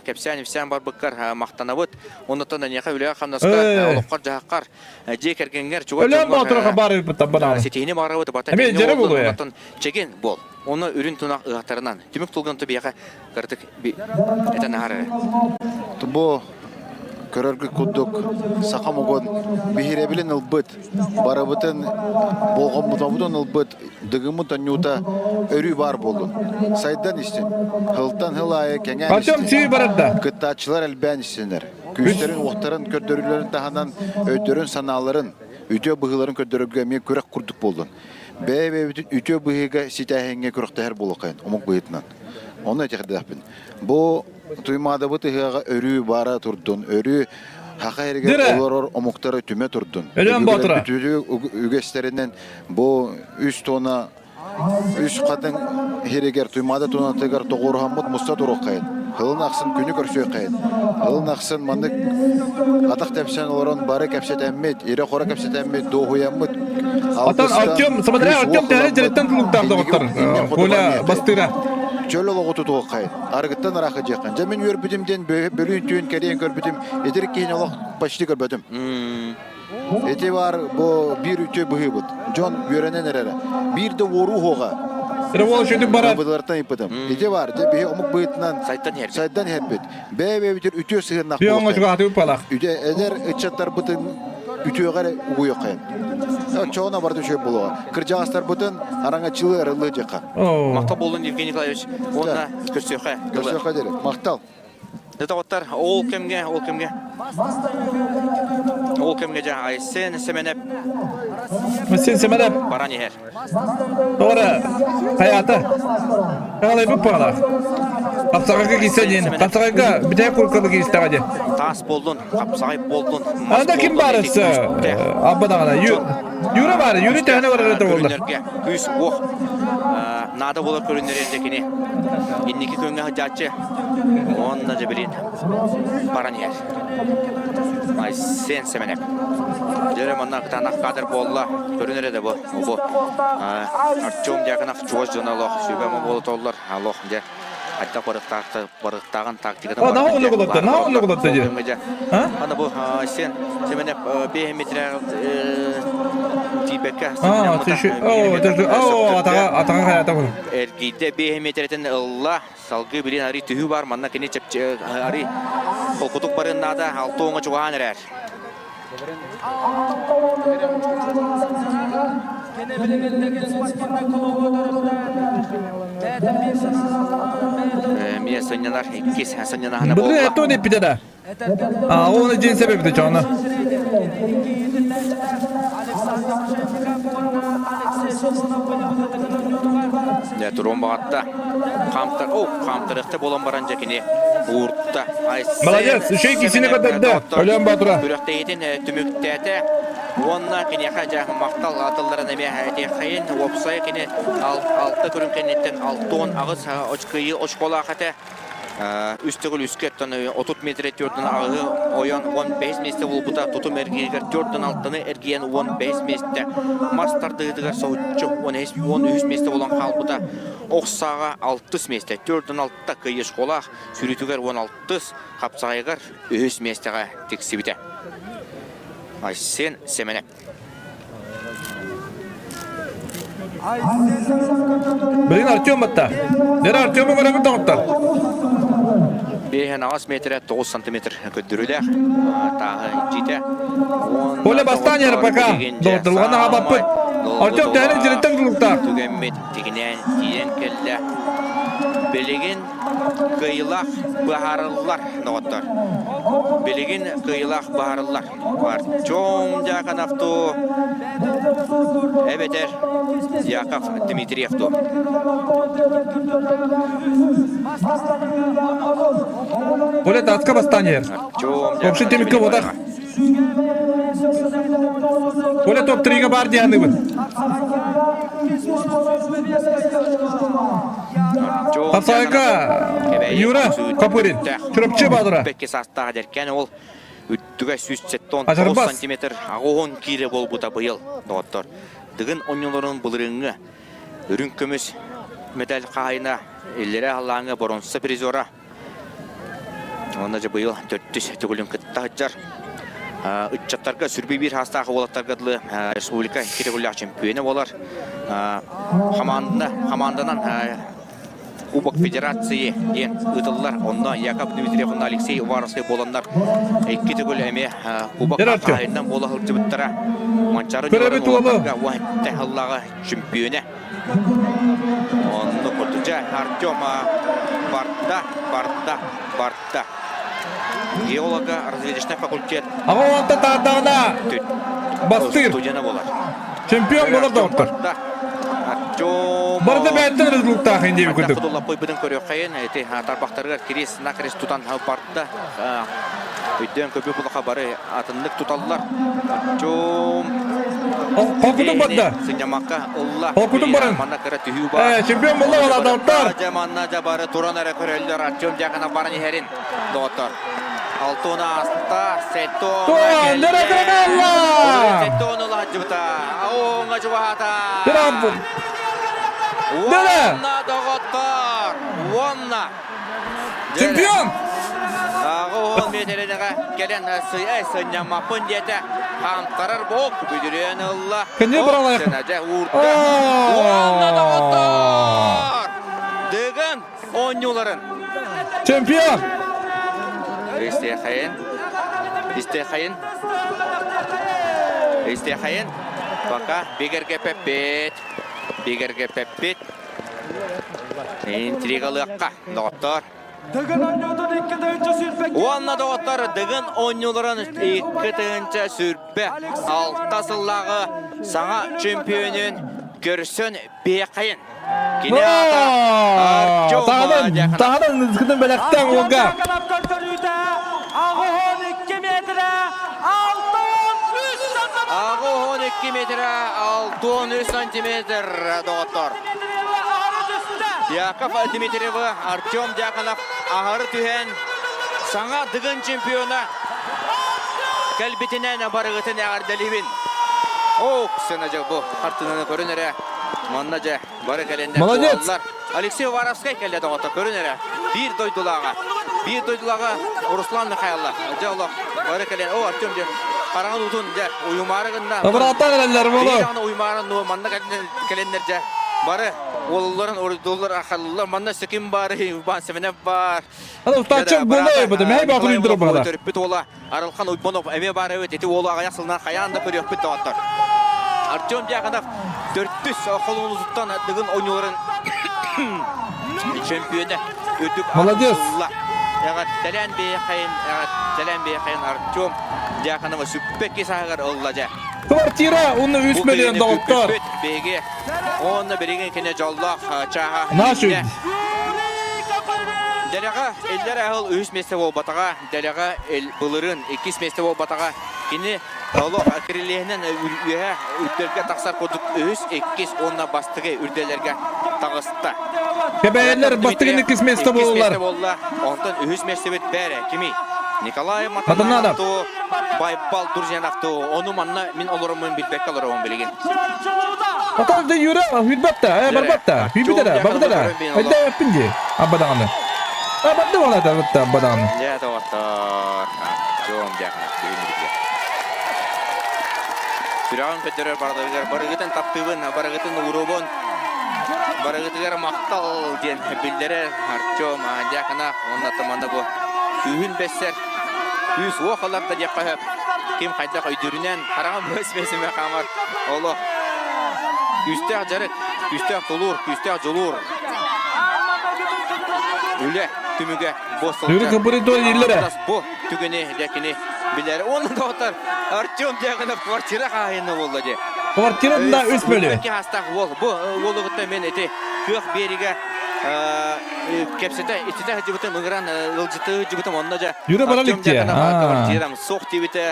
кэпсээн-ипсээн барбыккар махтанабыт. Оннуттан эйиэхэ үлэҕэ-хамнаска, олоххор-дьаһаххар, дьиэ кэргэҥҥэр, чугас дьоҥҥор ситиһиини баҕарабыт. Бата оннуттан чэгин буол. Оны үрүн тунах ыһахтарынан түмүк тулган биһиэхэ кыратык этэн аһар эрэ. Бу көрөргүт курдук саха омугун биһирэбилин ылбыт, барыбытын болҕомтобутун ылбыт дыгыммыт онньуута өрүү баар буоллун. Сайдан истин, сылтан сыл аайы кэҥээн истин, кыттааччылар элбээн истиннэр. Күүстэрин-уохтарын көрдөрүүлэрин таһынан өйдөрүн-санааларын, үтүө быһыыларын көрдөрөргө эмиэ күрэх курдук буоллун. Бэйэ-бэйэбитин үтүө быһыыга ситээһиҥҥэ күрэхтэһэр буолуоххайын омук быһыытынан. Ону этиэхтээхпин. Бу Туймаадабыт ыһыаҕа өрүү бара турдун, өрүү Саха сиригэр олорор омуктары түмэ турдун. Өлөөн Боотура. Үгэстэринэн бу үс туона үс хатыҥ сиригэр Туймаада туонатыгар тоҕуоруһаммыт муста туруоххайын. Сылын ахсын күнү көрсүөххэйин. Сылын ахсын маннык атах тэпсэн олорон бары кэпсэтэммит, ирэ-хоро кэпсэтэммит, дуоһуйаммыт. Атын Артем, смотри, Артем тэһэ дьэрэттэн тулуктаах доҕоттор. Коля бастыра. Чөл олоҕу тутуоххайын. Арыгыттан ыраах дьиэххин. Дьэ мин үөрбүтүм диэн бөлүүн түүн кэрийэн көрбүтүм, итирик киһини олох почти көрбөтүм. Ити бар бу биир үтүө быһыыбыт. Дьон үөрэнэн эрэрэ. Биир да уоруу уоҕа. Революция барар. Быдылартан ыйыппытым. Ити бар, дьэ биһи омук быһыытынан сайдан иһэрбит. Бэйэ-бэйэбитин үтүө сыһыаннаах Үтүө оҥочуга хатыы палах. Үтэ эдэр ыччаттарбытын үтүөҕэ эрэ угуйуоххайын. Оччоҕуна барыта үчүгэй буолуоҕа. Кырдьаҕастарбытын араҥаччылыы арыллыы диэххэ. Махтал буоллун Евгений Николаевич. Уонна көрсүөххэ. Көрсүөххэ диэри. Махтал. Доҕоттор, ол кэмҥэ, ол кэмҥэ ол кэмҥэ дьэ Айсен Сэмэнэп Айсен Сэмэнэп баран иһэр. Тоҕо хайаата? Хаалайбыт баҕалаах. Хапсаҕайга киирсэ диэн. Хапсаҕайга бүтэһик курканы кииристэҕэ диэн. Таас буоллун, хапсаҕай буоллун, Анда ким баар өссө? Абба даҕаны. Юра баар, Юрий төһөнө барар этэ буолла. Күүс уох наада буолар көрүннэр эрдэ кини. Инники күҥҥэ сылдьааччы уонна дьэбилин баран иһэр. Айсен Семенев. Дьэрэ манна кытаанах кадр буолла. Көрүнэр эрэ бу. Бу Артем Дьяконов чугас дьоно олох сүбэ буола Олох дьэ Айта барыктааҕын тактикатын О, наһаа оннук олордо, наһаа оннук олордо дии. Ана бу сен Семенев 5 метр тиийбэккэ О, атаҕа атаҕа хайата буну. Эргийдэ 5 метрэтин ылла. Салгыы билин ари түһүү бар, манна кини ари холкутук барын наада, алты оҥо чугаһаан эрэр. Эмиэ сынньанар иккис сынньанаһына Былыр это он эппитэ да. А, он день себебі чоно. Дэ турун бағатта. Хамтар, о, хамтарықты болан баран жекини уурта. Молодец, үчүгэй кисини көтөрдө. Өлөөн Боотура. Күрэхтэһиитин түмүктээтэ. Уонна киниэхэ дьэ махтал атылларын эмиэ этиэххэйин. Уопсайа кини алта көрүҥ кэнниттэн 68 очкыйы очколаах этэ. Үс төгүл үскэ оттон 30 метр төрдүн аҕыһы ойон 15 миэстэ булбута тутум эргииригэр төрдүн алтаны эргийэн 15 миэстэ мас тардыһыытыгар соһуччу 13 миэстэ буолан хаалбыта ох сааҕа алтыс миэстэ төрдүн алта кыйы школаах сүрүтүгэр 16 хапсаҕайыгар үһүс миэстэҕэ тиксибитэ. Айсен Сэмэнэп. Билигин Артем батта. Дера Артемы көрөбүт доҕоттор. Биэһэн аҕыс метрэ 9 сантиметр көрдөрүүлээх тааһы дьиитэ. Коля бастаан яры пока. Доҕотторлоҕун аҕабаппыт. Артем төһөнүк дьириттэн тулуктаах. Түгэммит тигинээн тиийэн кэллэ. Билигин кыайыылаах быһаарыллар, доҕоттор. Билигин кыайыылаах быһаарыллар. Артем Дьяконов ту эбэтэр Яков Дмитриев ту. Коля таска бастаан иһэр. Вообще темикке ботах. Коля топ-3-га бар дианыбын. Хапсаайка Юра Копырин. Чурапчы Баадыра. Бэкке саастаах дэркэн ол үттүгэ 179 сантиметр аҕуһун киирэ буолбута быйыл доҕоттор. Дыгын онньулорун былырыҥҥы үрүҥ көмүс медаль хаһайына иллэрэ аллааҥҥа боронса призера Уонна дьэ быйыл төрдүс төгүлүн кытта сылдьар. Ыччаттарга сүрбүй биир хаастаах уолаттарга дылы республика икки төгүллээх чемпиона буолар. Хамаанда, хамаанданан Кубок Федерации диэн ыытыллар. Онно Яков Дмитриев уонна Алексей Уваровский буоланнар икки төгүл эмиэ Кубок хаһайынан буола сылдьыбыттара. Манчаары Көрөбүт уолу. Уһатта сыллааҕы чемпиона. Оннук курдук. Дьэ, Артем барда, барда, барда. Геолого-разведочный факультет. Аҕа уолта таардаҕына бастыыр. Студена буолар. Чемпион буолар доҕоттор. Артем Барыта бэйэттэн результаттаах диэби курдук. Худуллаппыйбытын көрүөххэйин ити тарбахтарыгар кириэс накрест тутан барда. Өйдөөн көбү булаха бары атыннык туталлар. Артем Холкутун барда. Сынньамакка ылла. Холкутун баран. Манна кыра түһүү бар. Чемпион буолла балаадалттар. Дьэ манна дьэ бары туран эрэ көрөллөр. Артем Дьяконов баран иһэрин доҕоттор. Алтуна аста, Сеттон. Туон, дөрө кыргалла! Сеттон ылаһдьыбыта. Оҥа чугаһаата. Дөрө! Уонна доҕоттор! Уонна! Чемпион! Аҕа миэтэрэнэҕэ кэлэн сынньаммаппын диэтэ. Хаамтарар бок бүдүрүөн ылла. Кэнни баралайах. Дьэ уурда. Уонна доҕоттор! Дыгын оонньууларын. Чемпион! Истиэхэйин. Истиэхэйин. Истиэхэйин. Пока бигэргэппэппит. Бигэргэппэппит. Интригалыахха, доҕоттоор. Дыгын оонньуутун 2 Уонна доҕоттор Дыгын оонньууларын 2026 сыллааҕы саҥа чемпионун көрсөн биэхэйин. Кини аата Артем Таһынан, таһынан ытыкытын бэлэхтээн уолга. Көрдөрүүтэ 82 метрэ 63 82 метрэ 63 сантиметр доҕоттор. Яков Дмитриевы Артем Дьяконов аһары түһэн саҥа Дыгын чемпиона кэлбитинэн барыгытын эҕэрдэлиибин. Ох, сына дьэ бу хартыынаны көрүн эрэ. Манна дьэ бары кэлэннэр Молодец! буолаллар. Алексей Уваровскай кэллэ доҕотто көрүн эрэ. Биир дойдулааҕа. Биир дойдулааҕа Руслан Михайлов. Дьэ олох бары кэлэн. О, Артем дьэ хараҥын утун дьэ уйумаары гынна. Обратан эрэллэр болу. Биир даҕаны уйумаарын ну манна кэлэннэр дьэ бары уолларын ордуллар ахаллар манна секим бар Иван Семенов бар. Аны устааччы болой бу мэй баатыр үндүрө баада. Төрүппүт уола Арылхан Уйбанов эмиэ баар эбит. Ити уолу аҕыйах сылынан хайаан да көрүөхпүт доҕоттор. Артем Дьяконов төрдүс холонутуттан Дыгын оонньууларын чөмпүйүөнэ үрдүк Молодец! Эҕэрдэлээн биэхэйин, эҕэрдэлээн биэхэйин Артем Дьяконова сүппэкки сааһыгар ылла дьэ. Квартира уонна 3 миллион доҕоттор. Биһиги уонна билигин кини дьоллоох чааһа. Наш Дэлэҕэ иллэр аһыл үһүс миэстэ буолбатаҕа, дэлэҕэ былырыын иккис миэстэ буолбатаҕа. Кини олох кирилиэһинэн үөһэ үрдэлгэ тахсар курдук үһүс, иккис уонна бастакы үрдэллэргэ таҕыста. Кэбээйилэр бастакы иккис миэстэ буоллулар. буолла. Онтон үһүс миэстэбит бээрэ кимий? Николай Матананов Байбал Друзьянов ону манна мин олороммун билбэккэ олоробун билигин. Отон да Юра хүрбэт да, барбат да, хүрбүт да, барбыт да. Айда эппин дии, абадаҕаны. Абадды буолла да, абадаҕаны. Дьэ, доҕоттор, Артем Дьяконов бүгүн билгэ. Сүрэҕин көтөрөр барытыгар барыгытын таптыыбын, барыгытын уурубун, барыгытыгар махтал диэн биллэрэр Артем Дьяконов уонна манна бу күүһүн бэссэр күүс уох ылар да диэххэ сөп. Ким хайдах өйдүүрүнэн хараҕым бэс-бэсимэ хаамар олох күүстээх дьарык, күүстээх тулуур, күүстээх дьулуур. Үлэ түмүгэ бу Юрий Капуридо дииллэрэ. Бу түгэни дьэ кини билэр. Уонна доҕоттор Артем Дьяконов квартира хаһаайына буолла дии. Квартира да үс бөлү. Хастаах уол. Бу уолугуттан мен ити кыах биэригэ кэпсэтэ ититэ сылдьыбытым ыҥыран ыалдьыты сылдьыбытым онно дьэ Юра баран Артем икки. Дьяконов квартирам суох диэбитэ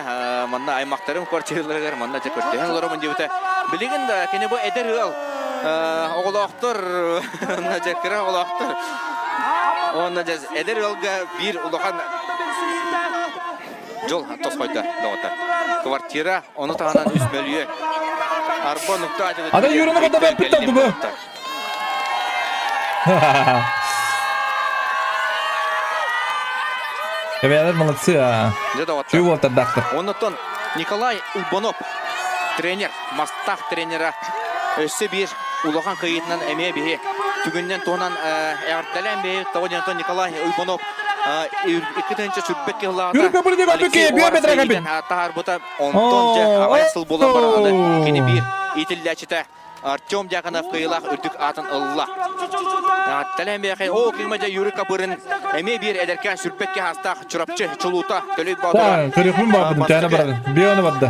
манна аймахтарым квартираларыгар манна дьэ көрдөһөн олоробун диэбитэ билигин да кини бу эдэр ыал оҕолоохтор онно дьэ кыра оҕолоохтор уонна дьэ эдэр ыалга биир улахан дьол тосхойдо доҕоттор квартира ону таһынан үс мөлүйүөн арба нукта Ада Юраны кытта бэппит бу. Ребята, молодцы, а. Дьэ доҕоттор. Чүй уолтардаахтар. Оннуттан Николай Уйбанов тренер, мастаах тренера өссө биир улахан кыайыытынан эмиэ биһи түгүннэн туһунан эҕэрдэлээн биһи тоҕо диэн Николай Уйбанов 2021 кыһыллаата Алексей Уваровскай таһаарбыта онтон дьэ аҕыйах сыл буолан баран кини биир иитиллээччитэ Артем Дьяконов кыайыылаах үрдүк аатын ылла. Тэлээн бэйэхэй оо кыыма дьэ Юрий Копырин эмиэ биир эдэркээн сүрбэккэ хаастаах Чурапчы чулуута Төлөй Боотура. Көрүөхпүн баҕарбытым тээнэ барар. Биэ барда.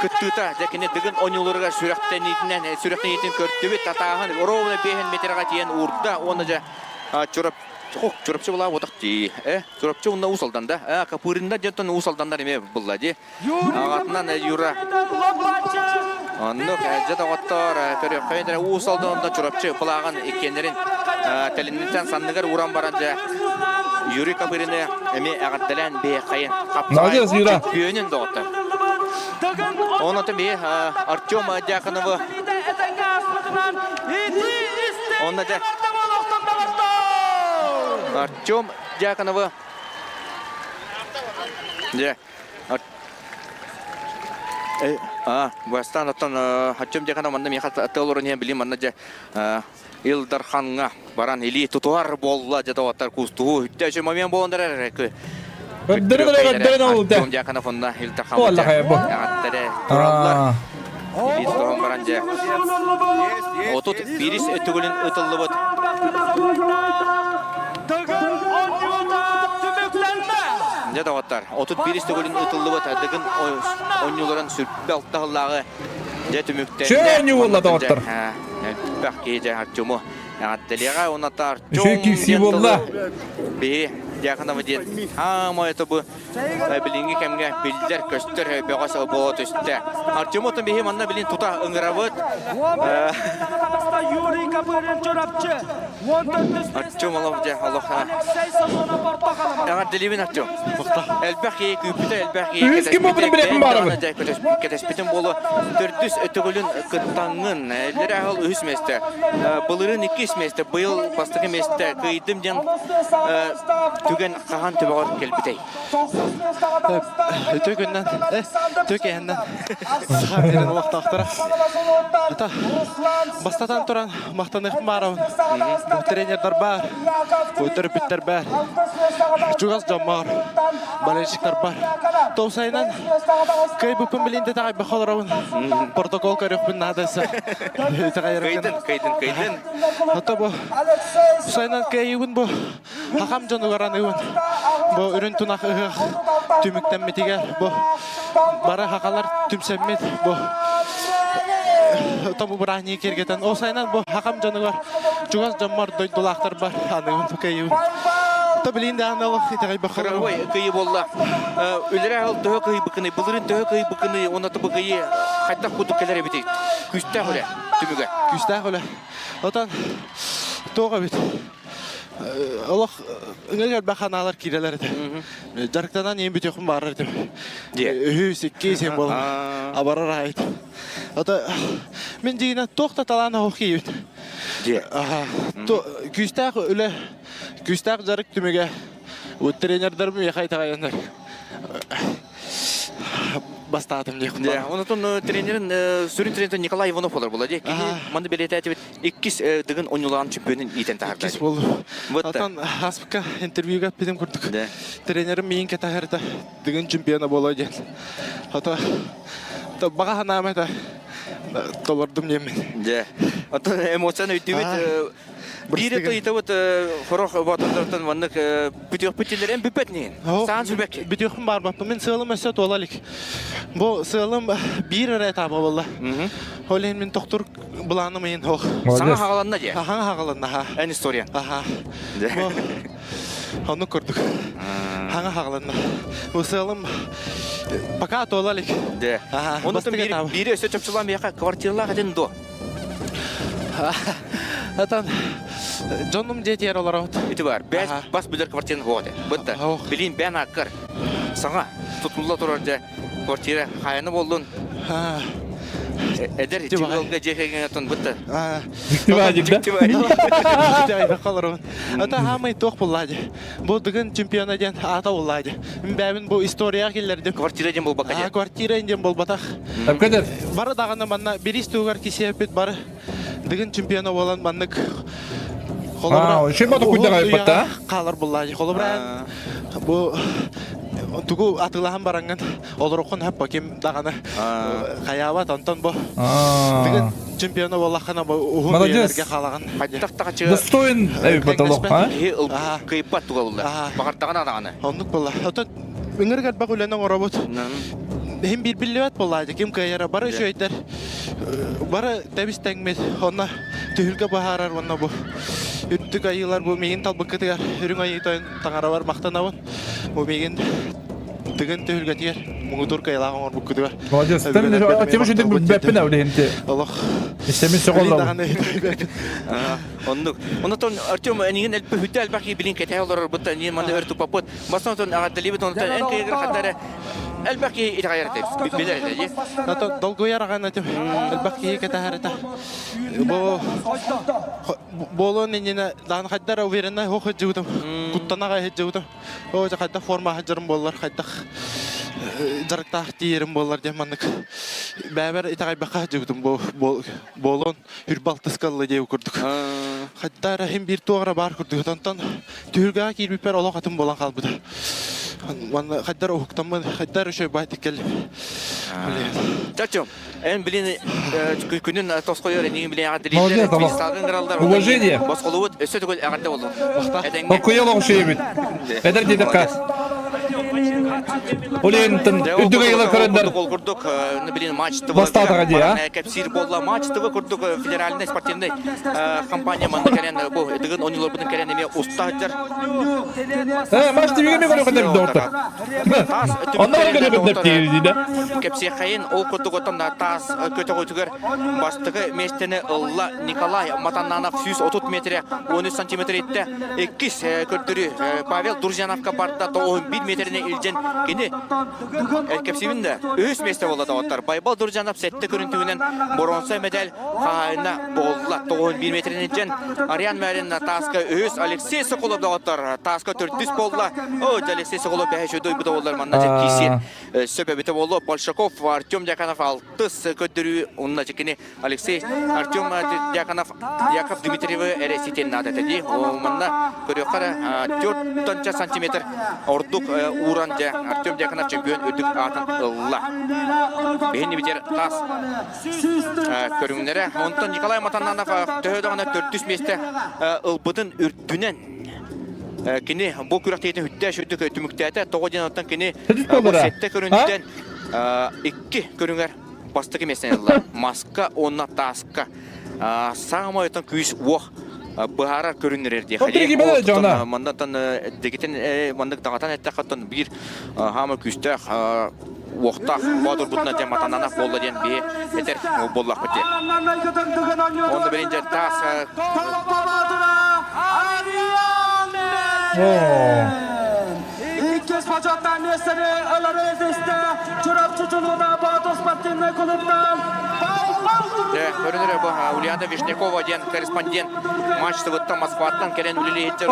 Кыттыыта дьэ кини Дыгын оонньууларыгар сүрэхтэниитинэн сүрэхтэниитин көрдүбүт. Татааһын ровно 5 метрга тиийэн уурда уонна дьэ Чурап Чурапчы была вот дии. Э, Чурапчы уонна Уус Алдан да. Э, Копыринна дьонтон Уус Алдандар эмиэ булла дии. Аҕатынан Юра. Оннук дьэ доҕоттоор көрүөххэ Уус Алдан Чурапчы былааҕын иккиэннэрин тэлинниттэн санныгар ууран баран дьэ Юрий Копырины эмиэ эҕэрдэлээн биһиэхэйин Молодец, Юра. чөмпүйүөнүн доҕоттор. Онон биһи Артем Дьяконовы Онно дьэ Артем Дьяконовы дьэ Бастаан оттон Артем Дьяконов манна миэхэ тыл олорон иһэн билим манна дьэ Ил Дархаҥҥа баран илии тутуһар буолла дьэ доҕоттор куустуһуу үттэ үчүгэй момент буолан эрэр. Көрдөрөн эрэ, көрдөрөн ол Артем Дьяконов онно Ил Дархан Буолла хайа бу. Эҕэрдэлэ тураллар. Илии тутуһан баран дьэ. 31 өтүгүлүн ытыллыбыт. Дьэ доҕоттор, 31 төгүлүн ытыллыбыт Дыгын оонньууларын сүрбэ алта сыллааҕы дьэ түмүктэннэ. Чэ оонньуу буолла доҕоттор. Элбэх киһи дьэ Артему эҕэрдэлиэҕэ уонна Артем Үчүгэй киирсии буолла. Биһи Дьяконова диэн аамай тобу билиҥҥи кэмҥэ биллэр-көстөр бөҕөс буола түстэ. Артем отун биһи манна билин тута ыҥырабыт. Юрий Копырин Чурапчы. Артем олох дьэ олох эҕэрдэлиибин Артем. Элбэх киһи күүппүтэ, элбэх киһи Үһүс ким буолбутун билэппин баарабын. кэтэспитин буолуо. Төрдүс төгүлүн кыттаҥҥын. Эллэр аһыл үһүс миэстэ. Былырыын иккис миэстэ, быйыл бастакы миэстэ. Кыйдым диэн түгэн хаһан төбөҕөр кэлбитэй? Үтүө күннэн, үтүө киэһэннэн Саха сирин олохтоохторо. Ата, бастатан туран махтаныахпын баарабын. Бу тренердар баар, бу төрөппүттэр баар, чугас дьоммор, болельщиктар бар. Тоусайынан кыайбыппын билин да таҕайбах олоробун. Протокол көрүөхпүн наадаса. Кыйдын, кыйдын, кыйдын. Ото бу сайынан кыайыбын бу Хахам дьонугар аныыбын. Бу үрүн тунах ыһыах түмүктэммитигэр бу бары хахалар түмсэммит бу тобу бырааһынньыгы киэргэтэн ол сайынан бу хахам дьонугар чугас дьоммор дойдулаахтарбар аныыбын кыайыбын. То билин даҕаны олох итэҕэйбэххэ Кырабай кыйы буолла. Үлэрэ ол төһө кыйбыкыный, былырын төһө кыйбыкыный, уонна тобу кыйы хайдах курдук кэлэр эбитий? Күүстээх үлэ түмүгэ. Күүстээх үлэ. Отон туох эбит? Олох ыҥыр элбэх ханаалар киирэлэр этэ. Дьарыктанан иин бүтүөхпүн баарар этим. Үһүс, иккис иһин буолан абарар аайыт. Ото мин дьиҥинэн туох да талаан оһох киирбит. Күүстээх үлэ, күүстээх дьарык түмүгэ тренердэрим миэхэ итэҕэйэннэр бастаатым диэх. Дьэ, онотон тренерин сүрүн тренер Николай Иванов болар була дии. Кини манны бэлиэтээтибит иккис Дыгын оонньуулаан чемпионун иитэн таһаарда. Иккис буолду. Отон ааспыкка интервьюга эппитим курдук. Тренерим миин кэтэһэртэ Дыгын чемпиона буолуо диэн. Ото баҕа санаам этэ толордум диэммин. Дьэ. Оттон эмоцияны өйдүүбүт. Биир ыйытабыт хорох боотурдартан маннык бүтүөхпүт диллэр эн бүппэт ниин. Саан сүрбэк. Бүтүөхпүн баарбаппын. Мин сыалым өссө туола илик. Бу сыалым биир эрэ этаба буолла. Ол иһин мин тохтур былааным ыйын хоох. Саҥа хаҕаланна дии. Саҥа хаҕаланна ха. Эн историян. Аха. Оннук курдук. Хаҥа хаҕаланна. Бу сыалым пока туола илик. Дэ. Оннуттан биири өссө чопчулаан биһиэхэ квартиралаах этин дуо? Атан дьонум дьиэтигэр олоробут. Ити бар. Бэс бас билэр квартираны хоот. Бытта. Билин бээн аккар. Саҥа тутулла турар дьэ квартира хайаны боллун. Эдэр чыгылга дьиэ кэргэнтэн бытта. Ата хаамай туох буллаа дии. Бу Дыгын чемпиона диэн аата буллаа дии. Бэбин бу историяҕа киллэрдим. Квартира диэн буолбакка дии. Квартира диэн буолбатах. Бары даҕаны манна бириис туһугар кисиэппит бары Дыгын чемпиона буолан маннык холобура хаалар буллаа дии. Холобура бу тугу атыылаһан бараҥҥын олороххун хаппа ким даҕаны хайаабат онтон бу Дыгын чемпиона буоллаххына бу уһун үйэлэргэ хаалаҕын Достоин эбит олох а кыйпат туга булла баҕардаҕына даҕаны оннук буолла отон ыҥырык элбэх үлэни оҥоробут иһин биир биллибэт буоллаа ким кыайара бары үчүгэйдэр бары тэбис тэҥмит онно түһүлгэ быһаарар уонна бу үрдүк айыылар бу миигин талбыккытыгар үрүҥ айыы тойон таҥарабар махтанабын бу миигин Тыгын түһүлгэтигэр муҥутуур кыайылаах оҥорбуккутугар. Молодец. Тема шүдүк бүппэппин абылыһинти. Олох. Истэмин сөҕөллөбүн. Оннук. Онотон Артем энигин элбэ хүтэ элбэх билин кэтэһэ олорор бутта нин манна өр туппаппыт. Бастан отон аҕадалибит онтон эн кыйыгыр хаттары элбэх киһи итэҕэйэр этэ. Билэр этэ. Ото долгуйар аҕан этим. Элбэх киһи кэтэһэр этэ. Бу буолуон иннинэ даан хайдар увереннай хох сылдьыбытым. Куттанаҕа сылдьыбытым. Оо, дьэ хайдах форма сылдьарым буоллар, хайдах дьарыктаах тиийэрим буоллар диэн маннык бэйэбэр итэҕэйбэххэ сылдьыбытым буолуон үрбалтыска ылла диэбит курдук. Хайда эрэ иһин биир туох эрэ баар курдук. Онтон түһүлгэҕэ киирбиппэр олох атын буолан хаалбыта. Манна хайдар уһуктаммын, хайдар үчүгэй баайтык кэллим. Чачым, эн билин күнүн тосхойор эниги билин Молодец, эҕэрдэлииллэр, Алох. фристайлын гыраллар, Уважение. босхолубут өссө төгүл эҕэрдэ боллун. Этэҥҥэ. Окуя олох үчүгэйбит. Эдэр диэтэххэ. Олентон үрдүк айылар көрөндөр. Ол курдук, билин матч ТВ Бастаатаҕа дии, а? кэпсиир буолла. Матч ТВ курдук федеральнай спортивный компания манна кэлэн бу дыгын оонньууларбытын кэлэн эмиэ уста сылдьар. Э, матч ТВ-ге мен көрө көтөр доҕоттор. Онно көрө көтөр диир да. Кэпсиэххэйин ол курдук оттон таас көтөҕүтүгэр бастакы миэстэни ылла Николай Матаннанов 130 метре 13 сантиметр иттэ. Иккис көрдөрүү Павел Друзьяновка барда 91 метрини илдьэн кини кэпсиибин да үһүс миэстэ буолла доҕоттор. Байбал Друзьянов сэттэ көрүнтүгүнэн боруонса медаль хаһаайына буолла 91 метрини илдьэн Ариан Мэрин тааска үһүс Алексей Соколов доҕоттор тааска төрдүс буолла. О, Алексей Соколов бэһэ дойбута буоллар манна киисиэн сөп эбитэ буолла. Большаков Артем Дьяконов алтыс көрдөрүү онно кини Алексей Артем Дьяконов Яков Дмитриевы эрэ ситиэн наада этэ дии. Манна көрүөххэ эрэ 4 сантиметр ордук ууран дьэ Артем Дьяконов чемпион үрдүк аатын ылла. Биһини битер тас көрүҥнэрэ. Онтон Николай Матананов төһө даҕаны төрдүс миэстэ ылбытын үрдүнэн кини бу күрэхтэһиитин үрдээх үрдүк түмүктээтэ. Тоҕо диэн оттон кини бу сэттэ көрүҥтэн икки көрүҥэр бастакы миэстэни ылла. Маска уонна тааска саамай отон күүс уох быһаарар көрүннэрэр диэхэ. Маннаттан дэгитин маннык даҕатан эттэххэ биир хаама күүстээх уохтаах боотурбутунан дьэ матананах буолла диэн биһи этэр буоллахпыт диэн. Онно билин дьэ таас Иккис бочуоттаах миэстэни ылары ситистэ Чурапчы чулууна Боотур спортивнай клубтан Көрүнэрэ бу Ульяна Вишнякова диэн корреспондент матч ТВ-ттан Москваттан кэлэн үлэлиһиттэр.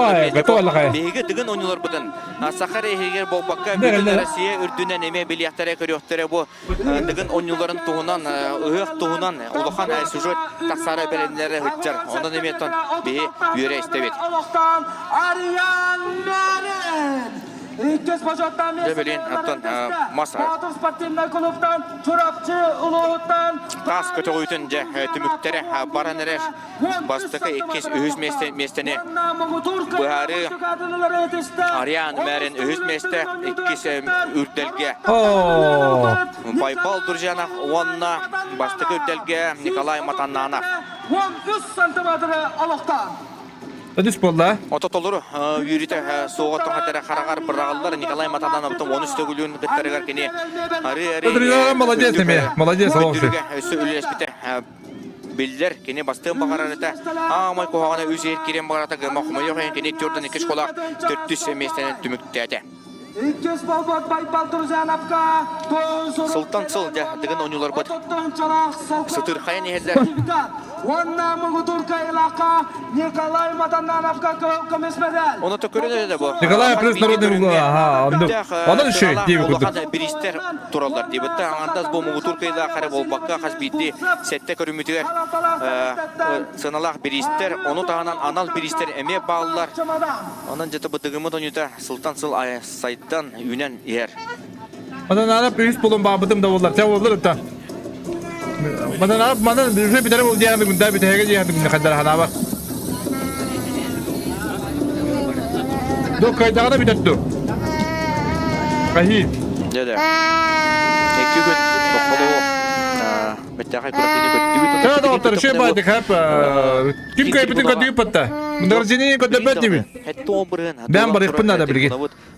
Биһиги Дыгын оонньууларбытын Саха иһигэр буолбакка бүтүн Россия үрдүнэн эмиэ билиэхтэрэ көрүөхтэрэ бу Дыгын оонньууларын туһунан ыһыах туһунан улахан сюжет тахсаары бэлэмнэрэ сылдьар. Онон эмиэ оттон биһи үөрэ истэбит. Ариан Мярин! Иккис бочуоттаах Дьэ билин оттон мас Боотур спортивнай клубтан Чурапчы улууһуттан таас көтөҕүүтүн дьэ түмүктэрэ баран эрэр Бастакы, иккис, үһүс миэстэ, миэстэни быһаарыы Ариан Мэрин үһүс миэстэ, иккис үрдэлгэ Байбал Друзьянов уонна бастакы үрдэлгэ Николай Матаннанов. 13 сантиметры олохтоон. Өтүс буолла. Ото толору үөрүтэ суоҕа тоһатара хараҕар быраҕыллар Николай Матананов 13 төгүлүн кыттарыгар кини ары-ары Молодец эмиэ, молодец өссө үлэлэспитэ Биллэр, кини бастыан баҕарар этэ. Аамай куһаҕана үс иһит киирэн баҕарата гыма хомойуох иһин кини төрдөн иккис школаах төрдүс миэстэнэн түмүктээтэ. Иккис болбот Байбал Друзьяновка Сылтан сыл дьэ дыгын оонньууларбыт сытырхайан иһэллэр. Уонна муҥутуур кыайыылаахха Николай Матаннановка кыһыл көмүс медаль. Оны төкөрөн да бу. Николай плюс народный аха, оннук. Онон үчүгэй диэбит курдук. Бириистэр тураллар диэбитте аҥардас бу муҥутуур кыайыылаах эрэ буолбакка хас биирдии сэттэ көрүммүтүгэр сыаналаах бириистэр, ону таһынан анал бириистэр эмиэ бааллар. Онон дьэ бытыгыммыт онньута сылтан сыл сайдан, үүнэн иһэр. Манан арап үһүс булун баабытым да буоллар, ча буоллар ытта. Манан арап манан уже бүтэрэ бол диэхэ күндэ бүтэһигэ диэхэ күндэ хайдара ханаабар. До кайдаҕына бүтэр ду. Кахи. Дьэ дэ. Икки күн тоххолуу бэттээхэй күрэхтэһиини көрдүбүт. Ча доҕоттор, үчүгэй баайдык хап. Ким кыайбытын көрдүбүт батта. Награждение көрдөрбөт дибин. Бэм барыхпын наада билигин.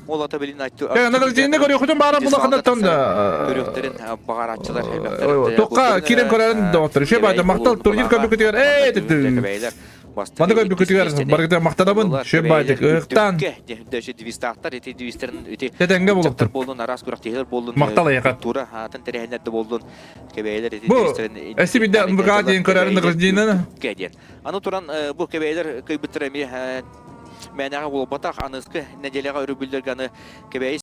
Ол ата билин айтты. Награждение көрүөхүтүн баара булахынаттан да. Көрүөхтэрин баҕарааччылар элбэхтэр. Тоққа кирен көрөрүн доҕоттор. Үчүгэй баайдык махтал турнир көрбүкүтүгэр ээ Маны көрбүккүтүгэр барыгыта махтанабын, шөп баайдык ыһыктаан. Девизтаахтар ити девизтерин ити Тэтэнгэ булуктур. боллун араас күрэхтэһиилэр боллун Махтал эйэхэ. тура атын тэрээһиннэр да боллун кэбэйэлэр ити Бу девизтерин эси бидэ МВК диэн көрөрүн награждениены диэн. Аны туран бу кэбэйэлэр кыйбыттар эмиэ мээнэҕэ буолбатах аныскы нэдиэлэҕэ өрөбүллэргэ аны кэбэйи.